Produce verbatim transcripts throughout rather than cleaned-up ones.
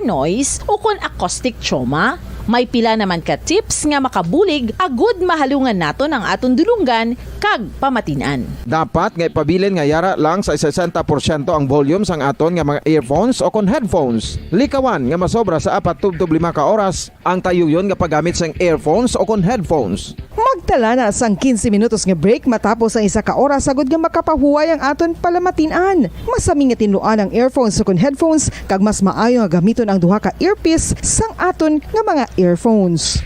noise, ukon acoustic trauma? May pila naman ka tips nga makabulig agud mahalungan naton ang aton dulonggan kag pamatin-an. Dapat nga ipabilin nga yara lang sa sesenta porsyento ang volume sang aton nga mga earphones o kon headphones. Likawan nga masobra sa apat tubtob lima ka oras ang tayuyon nga paggamit sang earphones o kon headphones. Magtala na sang quince minutos nga break matapos ang isa ka oras, agud nga makapahuway ang aton palamatin-an. Masami nga tinluan ang earphones ukon headphones, kag mas maayo nga gamiton ang duha ka earpiece sang aton nga mga earphones.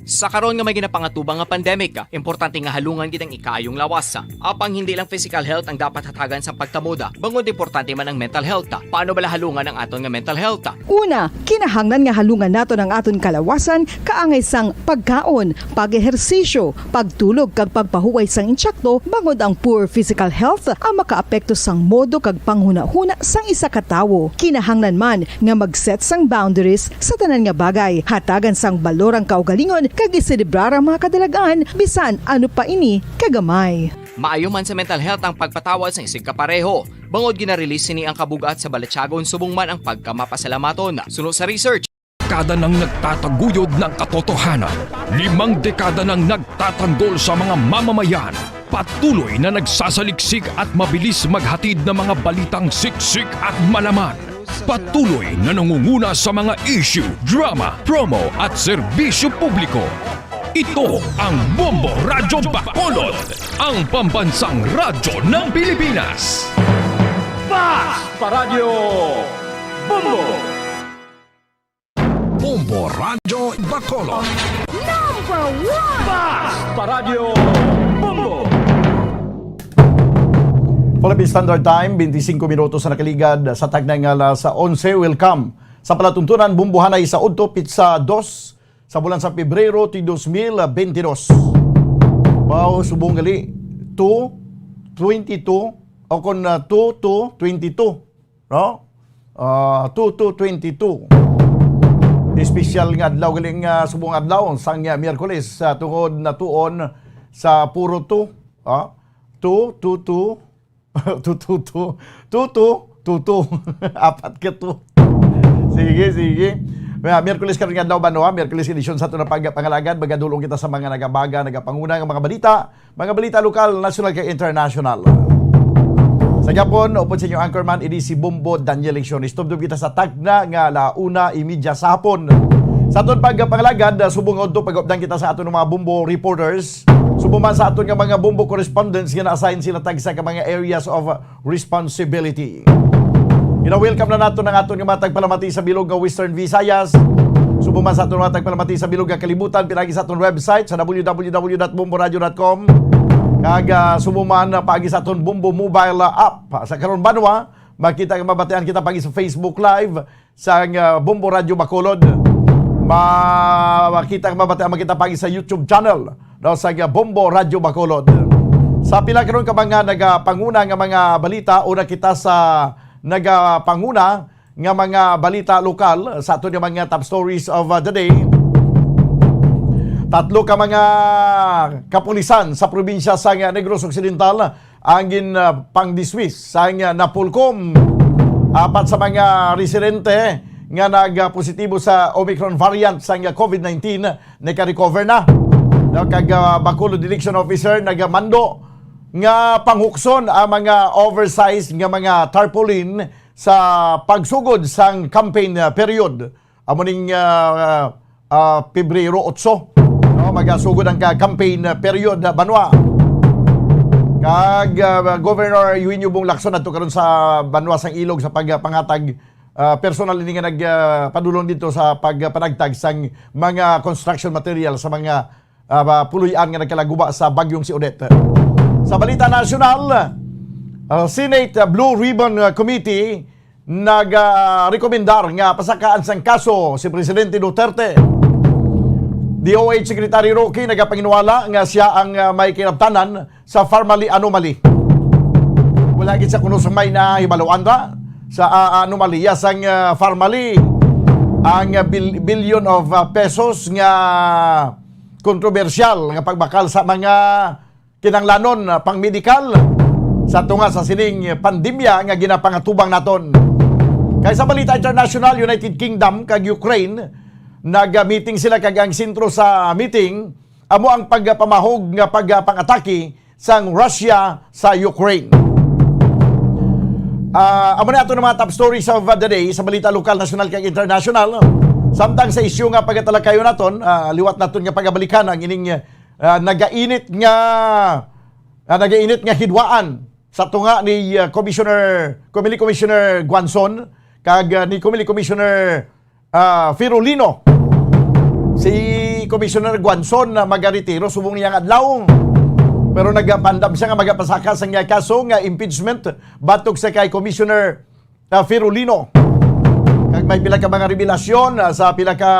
Sa karon nga may ginapangatubang nga pandemic, importante nga halungan gid ang ikaayong lawas. Apang hindi lang physical health ang dapat hatagan sa pagtamod, bangod importante man ang mental health. Paano bala halungan ang aton nga mental health? Una, kinahanglan nga halungan naton ang aton kalawasan kaangay sang pagkaon, pag-ehersisyo, pagtulog kag pagpahuway sang intsakto, bangod ang poor physical health ang makaapekto sang modo kag panghunahuna sang isa ka tawo. Kinahanglan man nga mag-set sang boundaries sa tanan nga bagay, hatagan sang balor ang kaugalingon kag iselebrar ang mga kadalag-an, bisan ano pa ini kagamay. Maayo man sa mental health ang pagpatawad sang isigkapareho, bangod gina-release sini ang kabug-at sa balatyagon subong man ang pagkamapasalamaton. Suno sa research, dekada nang nagtataguyod ng katotohanan. Limang dekada nang nagtatanggol sa mga mamamayan. Patuloy na nagsasaliksik at mabilis maghatid ng mga balitang siksik at malaman. Patuloy na nangunguna sa mga issue, drama, promo at serbisyo publiko. Ito ang Bombo Radyo Bacolod, ang pambansang radyo ng Pilipinas. Fast Paradyo Bombo. Bombo Radyo Bacolod. Number one! Fast Paradyo Bombo. Philippine Standard Time, twenty-five minutos na nakaligad sa tagna nga alas onse. Welcome sa palatuntunan, Bombohanay sa udto, pitsa dos sa bulan sa Pebrero, ti dos mil bentidós. Wow, subong gali, two twenty-two, o kon, ah, two two twenty-two, no? Ah, two two twenty-two. Espesyal nga adlaw gali nga subong adlaw sang, ah, Miyerkules, ah, tungod natuon sa puro two, ah, two, two, two, two, two, two, two, two, two, two. Apat ka two. Sige, sige. Kaya Miyerkules karon nga adlaw, banwa, Miyerkules edisyon sa aton nga pagpangalagad, magadulong kita sa mga nagabaga, nagapanguna nga mga balita, mga balita lokal, nasyonal, kag international. Sa gihapon, upod sa inyo anchorman, ini si Bombo Daniel Lecciones. Tubtob kita sa tagna nga ala una imedya sa hapon. Sa aton pagpangalagad, ah, subong nga udto, pag-updan kita sa aton mga Bombo reporters. Subong man sa aton nga mga Bombo correspondents nga na-assign sila tagsa ka mga areas of responsibility. Gina-welcome na naton ang aton nga mga tagpalamati sa bilog nga Western Visayas. Subong man sa aton mga tagpalamati sa bilog nga kalibutan, pinaagi sa aton website sa w w w dot bombo radio dot com. Kag, ah, subong man, ah, paagi sa aton Bombo mobile, ah, app. Sa karon, banwa, makita nga mabatian kita paagi sa Facebook Live sang, ah, Bombo Radyo Bacolod. Ma-, makita, mabatian man kita paagi sa YouTube channel, no, sang, ah, Bombo Radyo Bacolod. Sa pila karon ka mga nagapanguna nga mga balita, una kita sa nagapanguna nga mga balita lokal sa aton nga mga top stories of, ah, the day. Tatlo ka mga kapulisan sa probinsya sang Negros Occidental ang gin, ah, pangdismiss sang, ah, Napolcom. Apat sa mga residente nga nagpositibo sa Omicron variant sang, ah, covid nineteen naka-recover na. No, kag, ah, Bacolod Election Officer nagamando nga panghukson ang mga oversized nga mga tarpaulin sa pagsugod sang campaign, ah, period. Amo ning, ah, ah, Pebrero otso, no? Magasugod ang ka-, campaign, ah, period, ah, banwa. Kag, ah, Governor Eugenio Bong Lacson adto karon sa banwa sang Ilog sa pagpangatag, ah, personal ini nga nag, ah, padulong dito sa pagpanagtag sang mga construction material sa mga, ah, puloy-an nga nagkalaguba sa Bagyong si Odette. Sa balita nasyonal, ah, Senate Blue Ribbon, ah, Committee nagarekomendar nga pasakaan sang kaso si Presidente Duterte. D O H Secretary Roque nagapanginwala nga sia ang, ah, may kinabtanan sa Farmally anomaly. Wala gid sa kuno sang may nahibaluan ra sa, ah, anomalya sang, ah, Farmally, ang, ah, bil-, billion of, ah, pesos nga kontrobersyal nga pagbakal sa mga kinahanglanon, ah, pang-medikal. sa tunga sa sining pandemya nga ginapangatubang naton. Kay sa balita international, United Kingdom kag Ukraine nag-meeting sila, kag ang sentro sa meeting amo ang pagpamahog nga pagpang-atake sang Russia sa Ukraine. Ah, amo na ato ng mga top stories of the day sa balita lokal, nasyonal, kag international. Samtang sa isyu nga pagatalakayon naton, ah, liwat naton nga pagabalikan ang ining, ah, nagainit nga, ah, nagainit nga hidwaan sa tunga ni, ah, Commissioner, Comelec Commissioner Guanzon kag, ah, ni Comelec Commissioner ah, Firulino. Si Commissioner Guanzon na magaretiro subong niyang adlaw. Pero nagapandam siya nga magapasaka sa niya kaso nga impeachment batok sa kay Commissioner, ah, Firulino. Kag may pila ka mga revelasyon, ah, sa pila ka,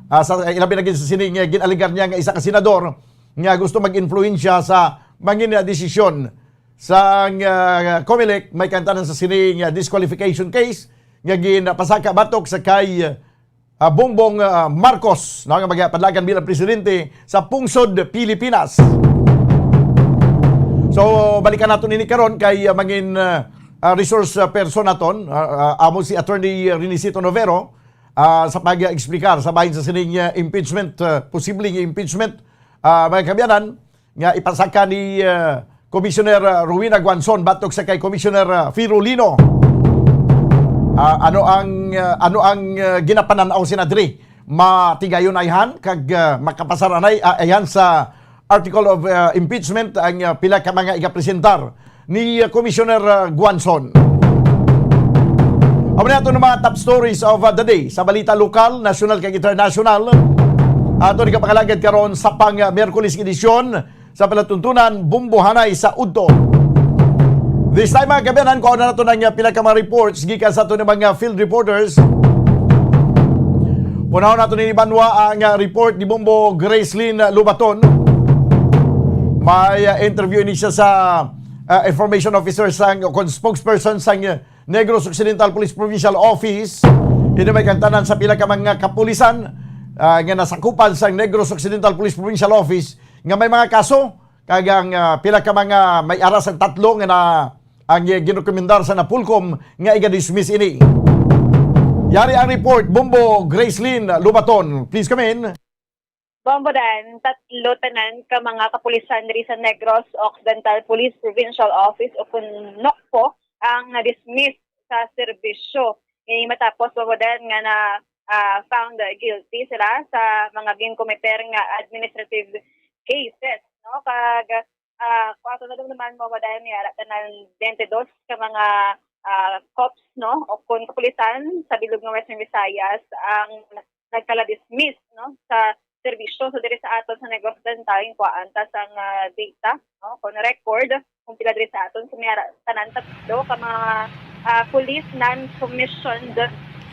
ah, sa ilabi na gid sa sining, eh, gin-alegar niya nga isa ka senador nga gusto mag-influensya sa mangin, ah, desisyon sang, ah, Comelec, may kantanan sa sining, ah, disqualification case nga ginapasaka batok sa kay, ah, Bongbong, ah, Marcos, no, nga magapadlagan bilang presidente sa Pungsod Pilipinas. So, balikan nato nini karon kay, ah, mangin, ah, ah, resource, ah, person naton, ah, ah, amo si Attorney Renicito Novero, ah, sa pag-explicar sa bahin sa sining, ah, impeachment, ah, posibleng impeachment, ah, mga kaabyanan, nga ipasaka ni, ah, Commissioner, ah, Rowena Guanzon batok sa kay Commissioner, ah, Firulino. Ah, ano ang, ah, ano ang, ah, ginapanan-aw sina diri? Matigayon ayhan kag, ah, makapasaranay, ah, ayhan sa article of, ah, impeachment ang, ah, pila ka mga igapresentar ni, ah, Commissioner, ah, Guanzon. Amo na ato ng mga top stories of, ah, the day sa balita lokal, nasyonal, kag international. Ato ni kapangalagad karon sa pang, ah, Miyerkules edisyon sa palatuntunan, Bumbohanay sa Udto. This time, mga kaabyanan, kuha na nato ng, ah, pila ka mga reports gikan sa ato ni mga field reporters. Unahon nato ni Banwa ang, ah, report ni Bombo Gracelyn Lubaton. May, ah, interview ini siya sa, ah, information officer sang, o kon spokesperson sang, ah, Negros Occidental Police Provincial Office. Ini may kantanan sa pila ka mga kapulisan, ah, nga nasakupan sang Negros Occidental Police Provincial Office nga may mga kaso, kag ang, ah, pila ka mga may ara sang tatlo nga na ang, eh, ginokomendar sa Napolcom nga iga-dismiss ini. Yari ang report, Bombo Gracelyn Lubaton. Please come in. Bombo Dan, tatlo tanan ka mga kapulisan diri sa Negros Occidental Police Provincial Office o kun NOCPO ang na-dismiss sa serbisyo. Ini matapos, Bombo Dan, nga na, ah, found guilty sila sa mga ginkometer nga administrative cases, no? Kag, ah, kung ato na naman, Bombo Dan, may ara tanan twenty-dos ka mga, ah, cops, no? O kun kapulisan sa bilog nga Western Visayas ang nagkala-dismiss, no, sa serbisyo. So, diri sa aton sa Negros Occidental, kuhaan ta sang, ah, data, no, kung record, kung pila diri sa aton. So, may ara tanan tatlo ka mga, ah, police non-commissioned,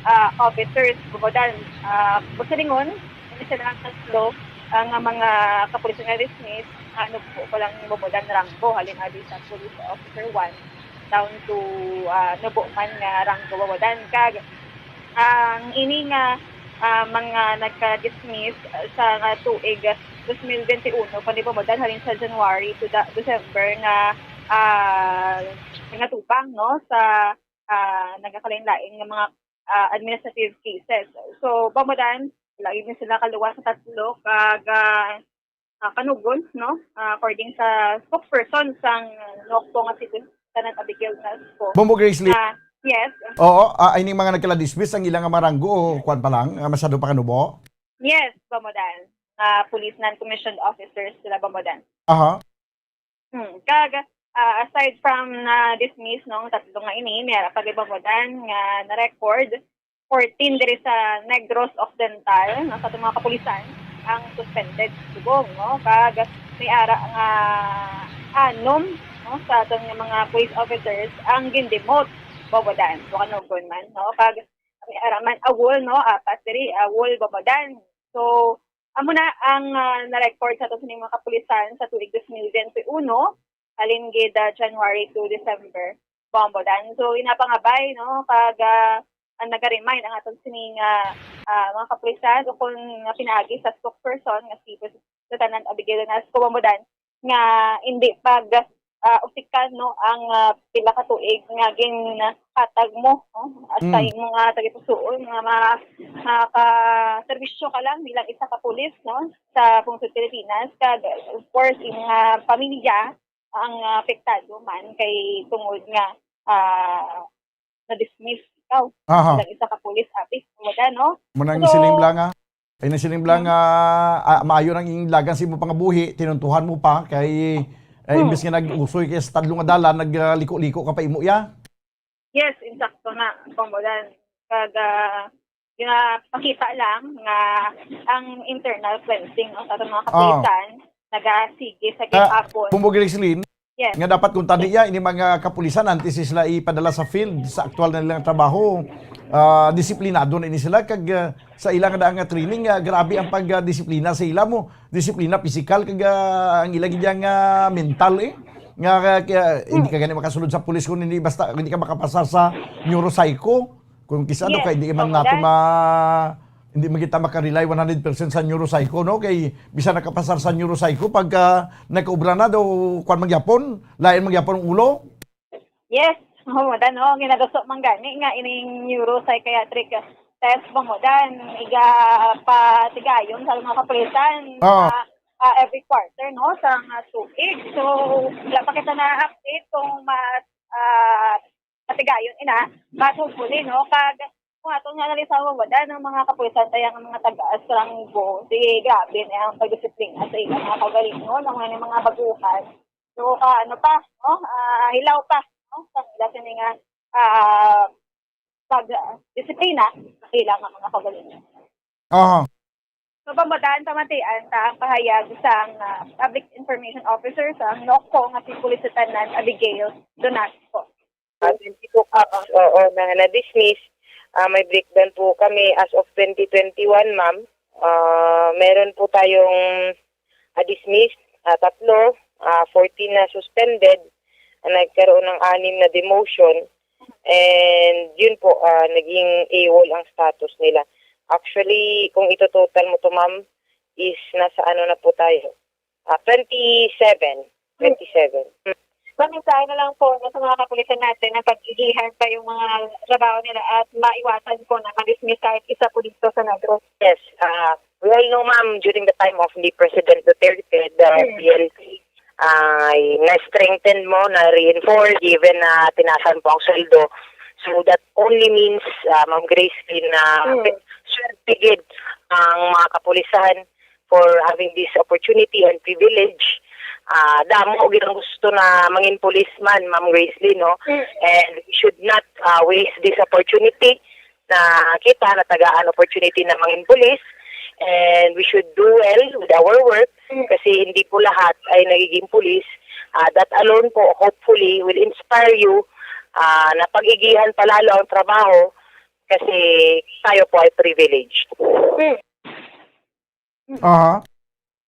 ah, officers, Bombo Dan. Ah, basta lingon, ini sila ang tatlo, ah, nga mga kapulisan nga dismiss, ano po, walang, Bombo Dan, ranggo, halin abi sa police officer one down to, ah, nubo man nga ranggo, Bombo Dan. Kag ang ini nga, ah, mga nagka-dismiss sa nga tuig, ah, dos mil bente uno pa ni, Bombo Dan, halin sa January to da-, December nga, ah, nagatubang, no, sa, ah, nagakalain-lain nga mga, ah, administrative cases. So, Bombo Dan, lagi ni sila kaluwas sa tatlo kag, ah, ah, kanugon, no? Ah, according sa spokesperson sang NOCPO nga si Lieutenant Abigail Nasco. Bombo Gracelyn. Ah, yes. Oo, ah, ay ning mga nagkala-dismiss ang ilang mga ranggo o kwan pa lang, ah, masyado pa kanubo? Yes, Bombo Dan. Ah, police non-commissioned officers sila, Bombo Dan. Aha. Hmm. Kag, ah, aside from na-dismiss, no, ang tatlo nga ini, may ara pa gid, Bombo Dan, nga na-record fourteen diri sa Negros Occidental, no, sa atong mga kapulisan ang suspended subong, no? Kag may ara nga anom, no, sa aton nga mga police officers ang gin-demote, Bombo Dan, o kanugon man, no? Kag may ara man awol, no, apat diri, awol, Bombo Dan. So, amo na ang, ah, na-record sa aton sining mga kapulisan sa tuig dos mil bente uno, halin gid, ah, January to December, Bombo Dan. So, inapangabay, no, kag, ah, ang naga-remind ang aton sining, ah, ah, mga kapulisan o kung nga pinaagi sa spokesperson nga si Lieutenant Abigail Nasco, Bombo Dan, nga hindi pag, ah, usikan, no, ang, ah, pila ka tuig nga ginhatag mo, no, sa Mm. imong, ah, tagipusoon nga ma-, makaserbisyo ka lang bilang isa ka pulis, no, sa Pungsod Pilipinas. Kag, of course, imong, ah, pamilya ang, ah, apektado man kay tungod nga, ah, na-dismiss ikaw Aha. bilang isa ka pulis, Abi. Wala, no? Mo nang So, siling bala nga, ay, nang siling bala nga, ah, maayo nang ing lagan sa imo pangabuhi, tinuntuhan mo pa, kay, eh, Hmm. imbes nga nag-usoy kay sa tadlong nga dalan, nag, ah, liko-liko ka pa imo iya? Yes, insakto na, Bombodan. Kag, ah, ginapakita lang nga ang internal cleansing, no, sa atong mga Ah. kapulisan, nagasige sa Ah, gihapon. Bombo Gracelyn, Yes. nga dapat kung tani iya, ini mga kapulisan, antes sila ipadala sa field, sa aktual na nilang trabaho, ah, disiplinado na ini sila, kag, ah, sa ila nga daan nga training, ah, grabe ang pagdisiplina sa ila mo. Disiplina pisikal, kag, ah, ang ila gid nga mental, eh. Nga, kaya, kaya hindi Hmm. ka gani makasulod sa pulis kung hindi basta, hindi ka makapasar sa neuropsycho. Kung kis-, ano Yes, ka, hindi man nato ma-, hindi man kita makarely one hundred percent sa neuropsycho, no? Kay bisan nakapasar sa neuropsycho, pagka nagkaobra na daw, kwan man gyapon, lain man gyapon ang ulo. Yes, oo, dan, oh, ginaduso man gani nga ining neuropsychiatric test ba mo dan, iga patigayon sa mga kapulisan Oo. sa, ah, every quarter, no, sa mga tuig. So, wala pa kita na-update kung mas, ah, patigayon ina, but hopefully, no, kag kung ato nga analisaw, wala ng mga kapulisan, kaya nga mga taga Saranggo, di grabe na ang pagdisiplina sa ilang mga kaugalingon, ang mga, mga baguhan. So, ah, ano pa, no? Ah, hilaw pa, no? Sa ila sini nga, ah, pag, ah, disiplina, sa ila nga mga kaugalingon. Aha. So, pambataan, pamatian ta ang pahayag sang, ah, Public Information Officer sang NOCCO nga si Police Lieutenant Abigail Donasco. Ah, twenty-two cops, oo, na na-dismiss. Ah, may breakdown po kami as of twenty twenty-one, ma'am. Ah, meron po tayong, ah, dismissed, ah, tatlo, ah, fourteen na suspended, ah, nagkaroon ng anim na demotion, and yun po, ah, naging AWOL ang status nila. Actually, kung ito-total mo to, ma'am, is nasa ano na po tayo? Ah, twenty-seven. Twenty-seven. Ma'am, mensahe na lang po, no, sa mga kapulisan natin na pag-igihan pa yung mga trabaho nila at maiwasan po na ma-dismiss kahit isa po dito sa Negros. Yes, ah, we all know, ma'am, during the time of the President Duterte, the Mm. P L P ay na-strengthen mo, na-reinforce, given na tinasan po ang sweldo. So that only means, ah, Ma'am Grace, na Mm. swerte gid ang mga kapulisan for having this opportunity and privilege. Ah, damo gid ang gusto na mangin policeman, Ma'am Gracelyn, no? Mm. And we should not, ah, waste this opportunity na kita natagaan opportunity na mangin police. And we should do well with our work Mm. kasi hindi po lahat ay nagiging police. Ah, that alone po, hopefully, will inspire you, ah, na pag-igihan palalo ang trabaho kasi tayo po ay privileged. Mm. Aha.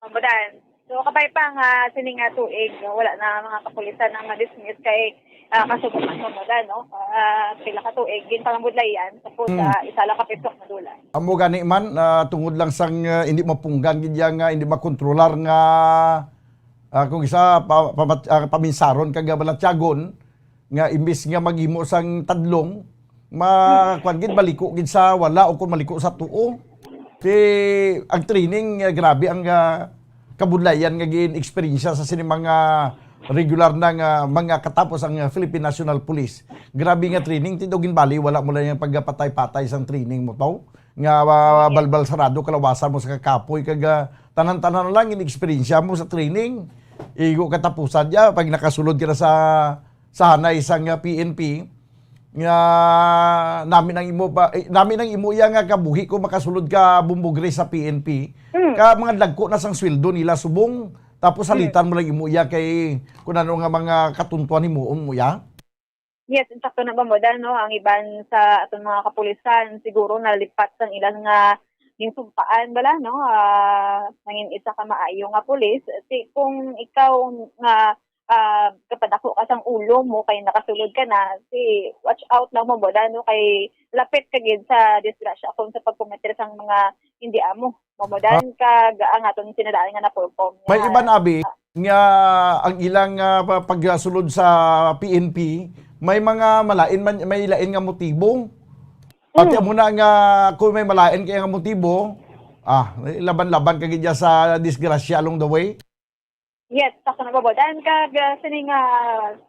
Mabudan. So, kabay pa nga sini nga tuig, no, wala na mga kapulisan ang ma-dismiss kay, ah, kasubo man, mabudan, no? Ah, pila ka tuig, ginpangabudlayan, tapos, Mm. ah, isa lang ka pisok nadulan. Amo gani man, ah, tungod lang sang, ah, hindi mapunggan gid ya nga, hindi makontrolar nga, ah, kung isa pa, pa, ah, paminsaron kag balatyagon, nga imbis nga maghimo sang tadlong, ma-, Hmm. kwan gid, maliko gid sa wala o kung maliko sa tuo. Si, ang training, eh, grabe ang, ah, kabudlayan nga gin-eksperyensya sa sini mga regular na nga mga katapos ang, ah, Philippine National Police. Grabe nga training, ti daw ginbali, wala mo lang yung pagpatay-patay sang training mo to. Nga, ah, Yes. balbal sarado, kalawasan mo sa kakapoy, kag, ah, tanan-tanan lang gin-eksperyensya mo sa training. Igo katapusan niya, pag nakasulod ka na sa, sa hanay sang, ah, P N P, nga nami nang imo ba, eh, nami nang imo iya nga kabuhi kung makasulod ka, Bombo Grace, sa P N P. Mm. Ka mga dagko na sang sweldo nila subong, tapos Mm. halitan mo lang imo iya kay kung ano nga mga katuntuan himuon mo iya. Yes, insakto na ba mo, Dan, no? Ang iban sa aton mga kapulisan, siguro nalipat sang ilang nga ginsumpaan bala, no? Ah, nangin isa ka maayo nga pulis. Si, kung ikaw nga, ah, kapadako ka sang ulo mo kay nakasulod ka na, si, watch out lang mo, Dan, no? Kay lapit ka gid sa disgrasya kung sa pagkometer sang mga hindi amo, mo, Dan, Ah. kag ang aton sinadaan nga napulpom May nga iban, Abi, ah, nga ang ilang, ah, pa-, pagsulod sa P N P, may mga malain man, may lain nga motibo. Pati Mm. amo na nga kung may malain kaya nga motibo, ah, laban-laban ka gid sa disgrasya along the way. Yes, sakto na, Bobo. Dan kag, ah, sini nga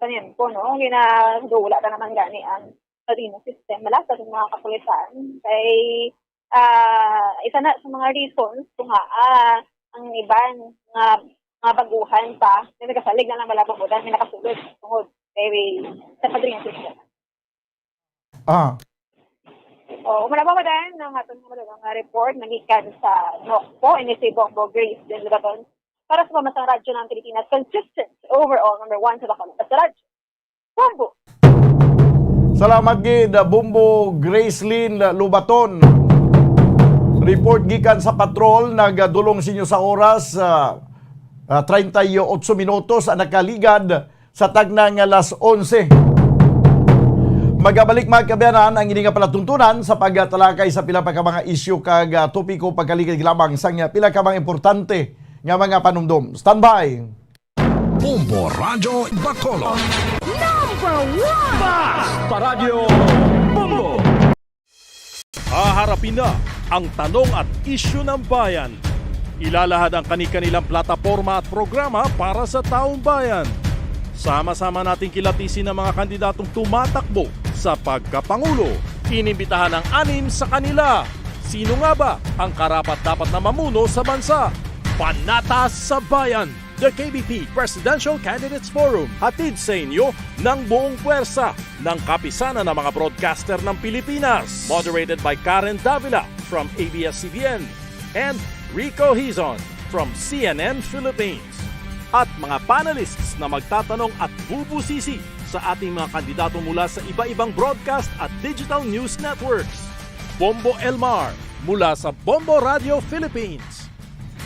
panimpo, no? Ginadula ta naman gani ang padrino system. Malasad ang mga kapulisan. Kay, ah, isa na sa mga reasons kung nga, ah, ang iban nga, nga baguhan pa, na nagasalig na lang, wala, Bobo. Dan may nakasulod tungod kay sa padrino system. Ah. O, wala pa ba, Dan, ang aton nga madulong nga report nagikan sa Nokpo, ini si Bombo Grace Din Lubaton. Para sa Pamasan Radyo ng Pilipinas, consistent, overall, number one sa Bacolod. Basta Radyo, Bombo! Salamat gid, Bombo Gracelyn Lubaton. Report gikan sa patrol, nagdulong sa inyo sa oras, ah, ah, treinta y ocho minutos ang nakaligad sa tagna nga alas onse. Magabalik, mga kaabyanan, ang ini nga palatuntunan sa pagtalakay sa pila pa ka mga isyu kag, ah, topiko pagkaligid lamang sang pila ka mga importante nga mga panumdom. Standby! Bombo Radyo Bacolod. Number one! Bas! Paradyo Bombo! Haharapin na ang tanong at isyu ng bayan. Ilalahad ang kani-kanilang plataporma at programa para sa taong bayan. Sama-sama nating kilatisin ang mga kandidatong tumatakbo sa pagkapangulo. Inimbitahan ang anim sa kanila. Sino nga ba ang karapat-dapat na mamuno sa bansa? Panatas sa Bayan, the K B P Presidential Candidates Forum, hatid sa inyo ng buong puwersa ng Kapisanan ng mga Broadcaster ng Pilipinas. Moderated by Karen Davila from A B S C B N and Rico Hizon from C N N Philippines. At mga panelists na magtatanong at bubusisi sa ating mga kandidato mula sa iba-ibang broadcast at digital news networks. Bombo Elmar mula sa Bombo Radio Philippines.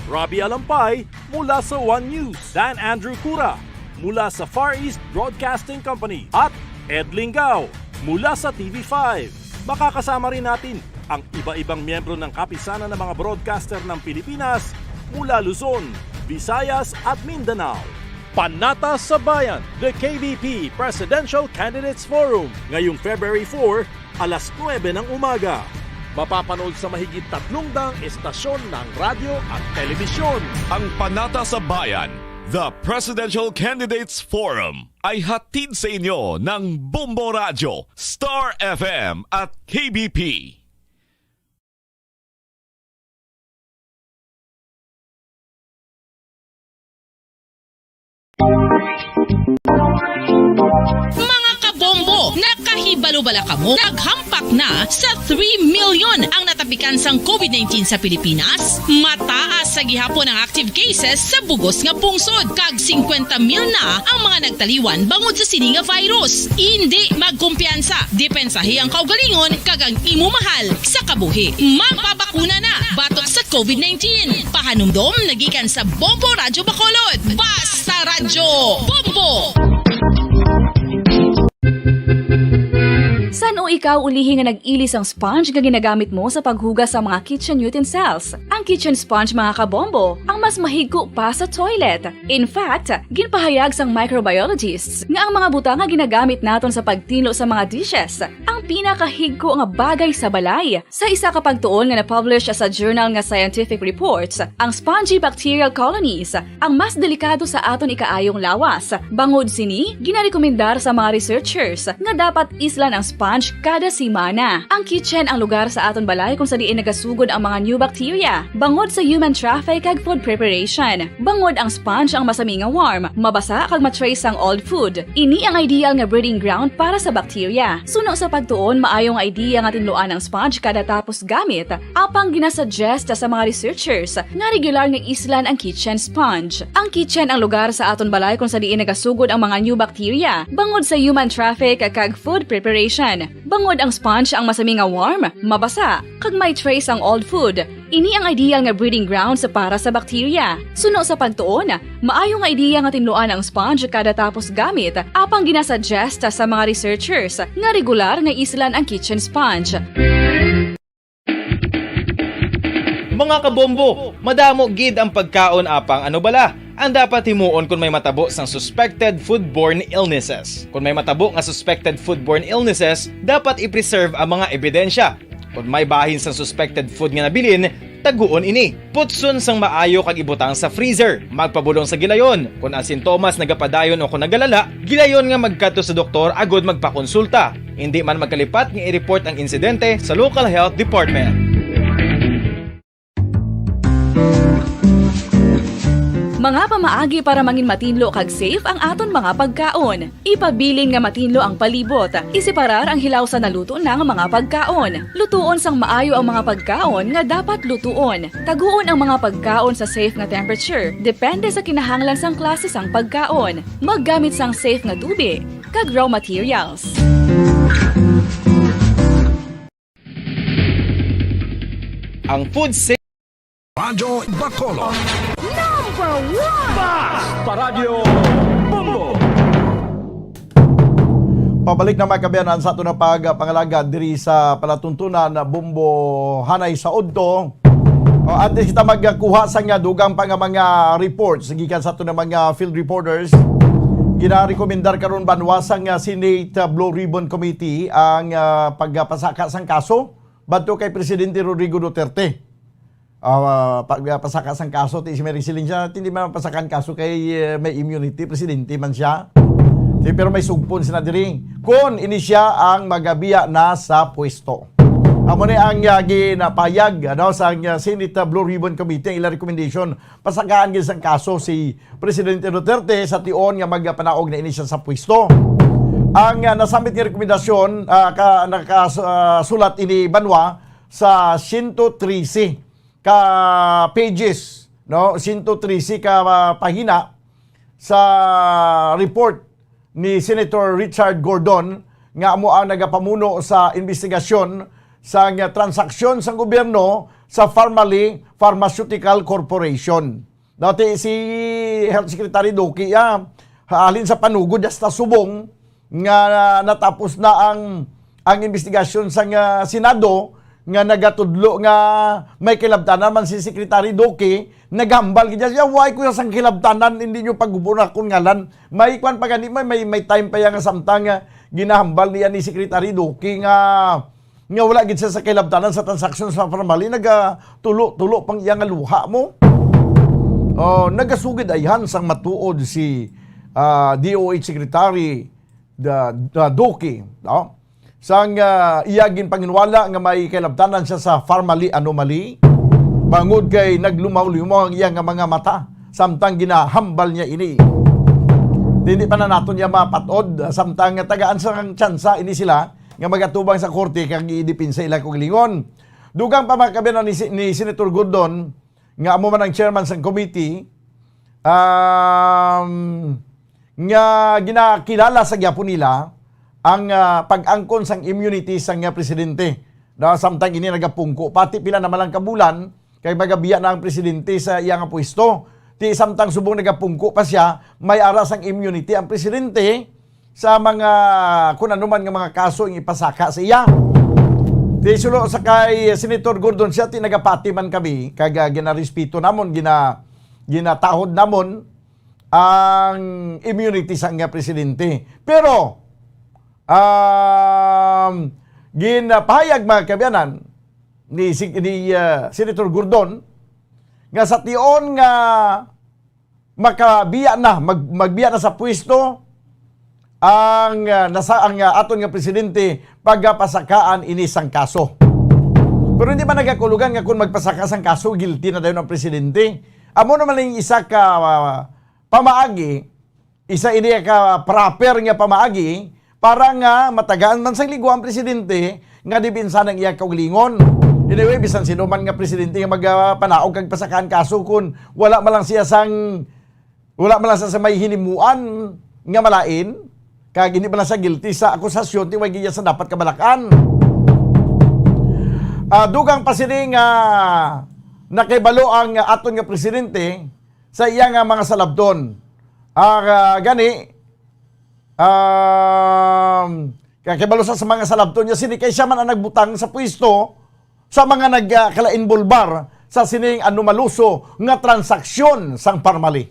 Robbie Alampay mula sa One News, Dan Andrew Cura mula sa Far East Broadcasting Company, at Ed Lingao mula sa T V five. Makakasama rin natin ang iba-ibang miyembro ng Kapisanan ng mga Broadcaster ng Pilipinas mula Luzon, Visayas, at Mindanao. Panata sa Bayan, the K B P Presidential Candidates Forum, ngayong February four, alas nuebe ng umaga. Mapapanood sa mahigit tatlong daang estasyon ng radyo at telebisyon. Ang Panata sa Bayan, the Presidential Candidates Forum, ay hatid sa inyo ng Bombo Radyo, Star F M at K B P. Mga kabombo, nakahibalo bala kamo? Naghampak na sa three million ang natapikan sang covid nineteen sa Pilipinas. Mataas sa gihapon ang active cases sa bugos nga pungsod, kag singkwenta mil na ang mga nagtaliwan bangod sa sini nga virus. Indi magkumpiyansa, depensahi ang kaugalingon kag ang imo mahal sa kabuhi. Magpabakuna na batok sa covid nineteen. Pahanumdom nagikan sa Bombo Radyo Bacolod. Basta Radyo Bombo! San-o ikaw ulihi nga nag-ili sang sponge nga ginagamit mo sa paghugas sa mga kitchen utensils? Ang kitchen sponge, mga kabombo, ang mas mahigko pa sa toilet. In fact, ginpahayag sang microbiologists nga ang mga butang nga ginagamit naton sa pagtinlo sa mga dishes ang pinakahigko nga bagay sa balay. Sa isa ka pagtuon nga na-publish sa journal nga Scientific Reports, ang spongy bacterial colonies ang mas delikado sa aton ikaayong lawas. Bangod sini, ginarekomendar sa mga researchers nga dapat islan ang sponge kada semana. Ang kitchen ang lugar sa aton balay kung sa diin nagasugod ang mga new bacteria, bangod sa human traffic kag food preparation. Bangod ang sponge ang masami nga warm, mabasa kag ma-trace ang old food. Ini ang ideal nga breeding ground para sa bacteria. Suno sa pagtuon, maayo nga idea nga tinluan ang sponge kada tapos gamit, apang ginasuggest sa mga researchers nga regular nga islan ang kitchen sponge. Ang kitchen ang lugar sa aton balay kung sa diin nagasugod ang mga new bacteria, bangod sa human traffic kag food preparation. Bangod ang sponge ang masami nga warm, mabasa, kag may trace ang old food. Ini ang ideal nga breeding grounds para sa bacteria. Suno sa pagtuon, maayo nga idea nga tinluan ang sponge kada tapos gamit, apang ginasuggest sa mga researchers nga regular nga islan ang kitchen sponge. Mga kabombo, madamo gid ang pagkaon, apang ano bala Ang dapat himuon kon may matabo sang suspected foodborne illnesses. Kon may matabo nga suspected foodborne illnesses, dapat i-preserve ang mga ebidensya. Kon may bahin sang suspected food nga nabilin, taguon ini. Putson sang maayo kag ibutang sa freezer. Magpabulong sa gilayon. Kon ang sintomas nagapadayon o kon nagalala, gilayon nga magkadto sa doktor agud magpakonsulta. Hindi man magkalipat nga i-report ang insidente sa local health department. Mga pamaagi para mangin matinlo kag safe ang aton mga pagkaon. Ipabilin nga matinlo ang palibot. Iseparar ang hilaw sa naluto na nga mga pagkaon. Lutuon sang maayo ang mga pagkaon nga dapat lutuon. Taguon ang mga pagkaon sa safe nga temperature, depende sa kinahanglan sang klase sang pagkaon. Maggamit sang safe nga tubi kag raw materials. Ang food safety Radyo Bacolod. Number one! Paradyo Bombo! Pabalik na, mga kaabyanan, sa aton na pagpangalagad diri sa palatuntunan na Bombo Hanay sa Udto. O, antes kita magkuha sa nga dugang pa nga mga reports gikan sa aton na mga field reporters, ginarekomendar karon banwa sa nga Senate, uh, Blue Ribbon Committee ang, uh, pagpasaka sang kaso bato kay Presidente Rodrigo Duterte. Ah, pag, ah, pasaka sang kaso ti si Mary Celine siya, hindi man pasakan kaso kay, eh, may immunity, presidente man siya. Ti, pero may sugpon sila diri. Kung ini siya ang magabiya na sa pwesto. Amo ni ang, ah, ginapayag, ano, sa, ah, Senate, ah, Blue Ribbon Committee, ang ilang recommendation, pasakaan gid sang kaso si Presidente Duterte sa tion nga magpanaog na ini siya sa pwesto. Ang, ah, nasambit nga rekomendasyon, ah, ka, nakasulat ini banwa sa siyento trese ka pages, no? Siyento trese ka, ah, pahina sa report ni Senator Richard Gordon nga amo ang nagapamuno sa investigasyon sa nga transaksyon sang gobyerno sa Farmally Pharmaceutical Corporation. Dati si Health Secretary Duque, ah, halin sa Panugod hasta Subong, nga natapos na ang, ang investigasyon sa nga Senado nga nagatudlo nga may kilabtanan man si Secretary Duque, naghambal gid siya, "Why ko sang kilabtanan, hindi nyo pagubon akong ngalan." May kwan pa gani, may, may, may time pa yan nga samtang nga ginahambal niya ni Secretary Duque nga, nga wala gid siya sa kilabtanan sa transaksyon sa Farmally, nagatulo-tulo pang iya nga luha mo. Oh, nagasugid ayhan sang matuod si, ah, D O H Secretary da, da Duque, no? Sang, ah, iya ginpanginwala nga may kailabtanan siya sa Farmally anomaly, bangod kay naglumaw-lumaw ang iya nga mga mata samtang ginahambal niya ini. Hindi pa na naton niya mapatod, samtang tagaan sa tsansa ini sila nga magatubang sa korte kag idipinsa ila kaugalingon. Dugang pa, mga kaabyanan, ni, ni Senator Gordon, nga amo man ang chairman sang committee, um, nga ginakilala sa gyapon nila ang, ah, pag-angkon sang immunity sang, ah, presidente. Na samtang ini nagapungko, pati pila na man lang ka bulan, kay magabiya na ang presidente sa iya nga pwesto. Ti samtang subong nagapungko pa siya, may ara sang immunity ang presidente sa mga kun ano man nga mga kaso ang ipasaka sa iya. Ti sulo sa kay Senator Gordon siya, ti nagapati man kami, kag, ah, ginarespeto namon, gina-, ginatahod namon ang immunity sa nga presidente. Pero, um, ginapahayag, mga kaabyanan, ni, si, ni, ah, Senator Gordon nga sa tion nga makabiya na, mag-, magbiya na sa pwesto ang, ah, nasa, ang, ah, aton nga presidente pagapasakaan ini sang kaso. Pero hindi man nagakulugan nga kung magpasaka sang kaso, guilty na dayon ang presidente. Amo naman ang isa ka, ah, pamaagi, isa ini ka proper nga pamaagi para nga matagaan man sang ligwa ang presidente nga dipinsa ang iya kaugalingon. Anyway, bisan sino man nga presidente nga magpanaog kag pasakaan kaso, kun wala man lang siya sang, wala man lang siya sa may hinimuan nga malain, kag hindi man lang siya guilty sa akusasyon, ti way gid sa dapat kabalakan. Ah, dugang pa sini nga nakibalo ang aton nga presidente sa iya nga mga salabton. Ah, gani, um, kay kabalo sa, sa mga salabton niya, sini kay siya man ang nagbutang sa pwesto sa mga nagkalainbolbar sa sining anomaluso nga transaksyon sang Parmali.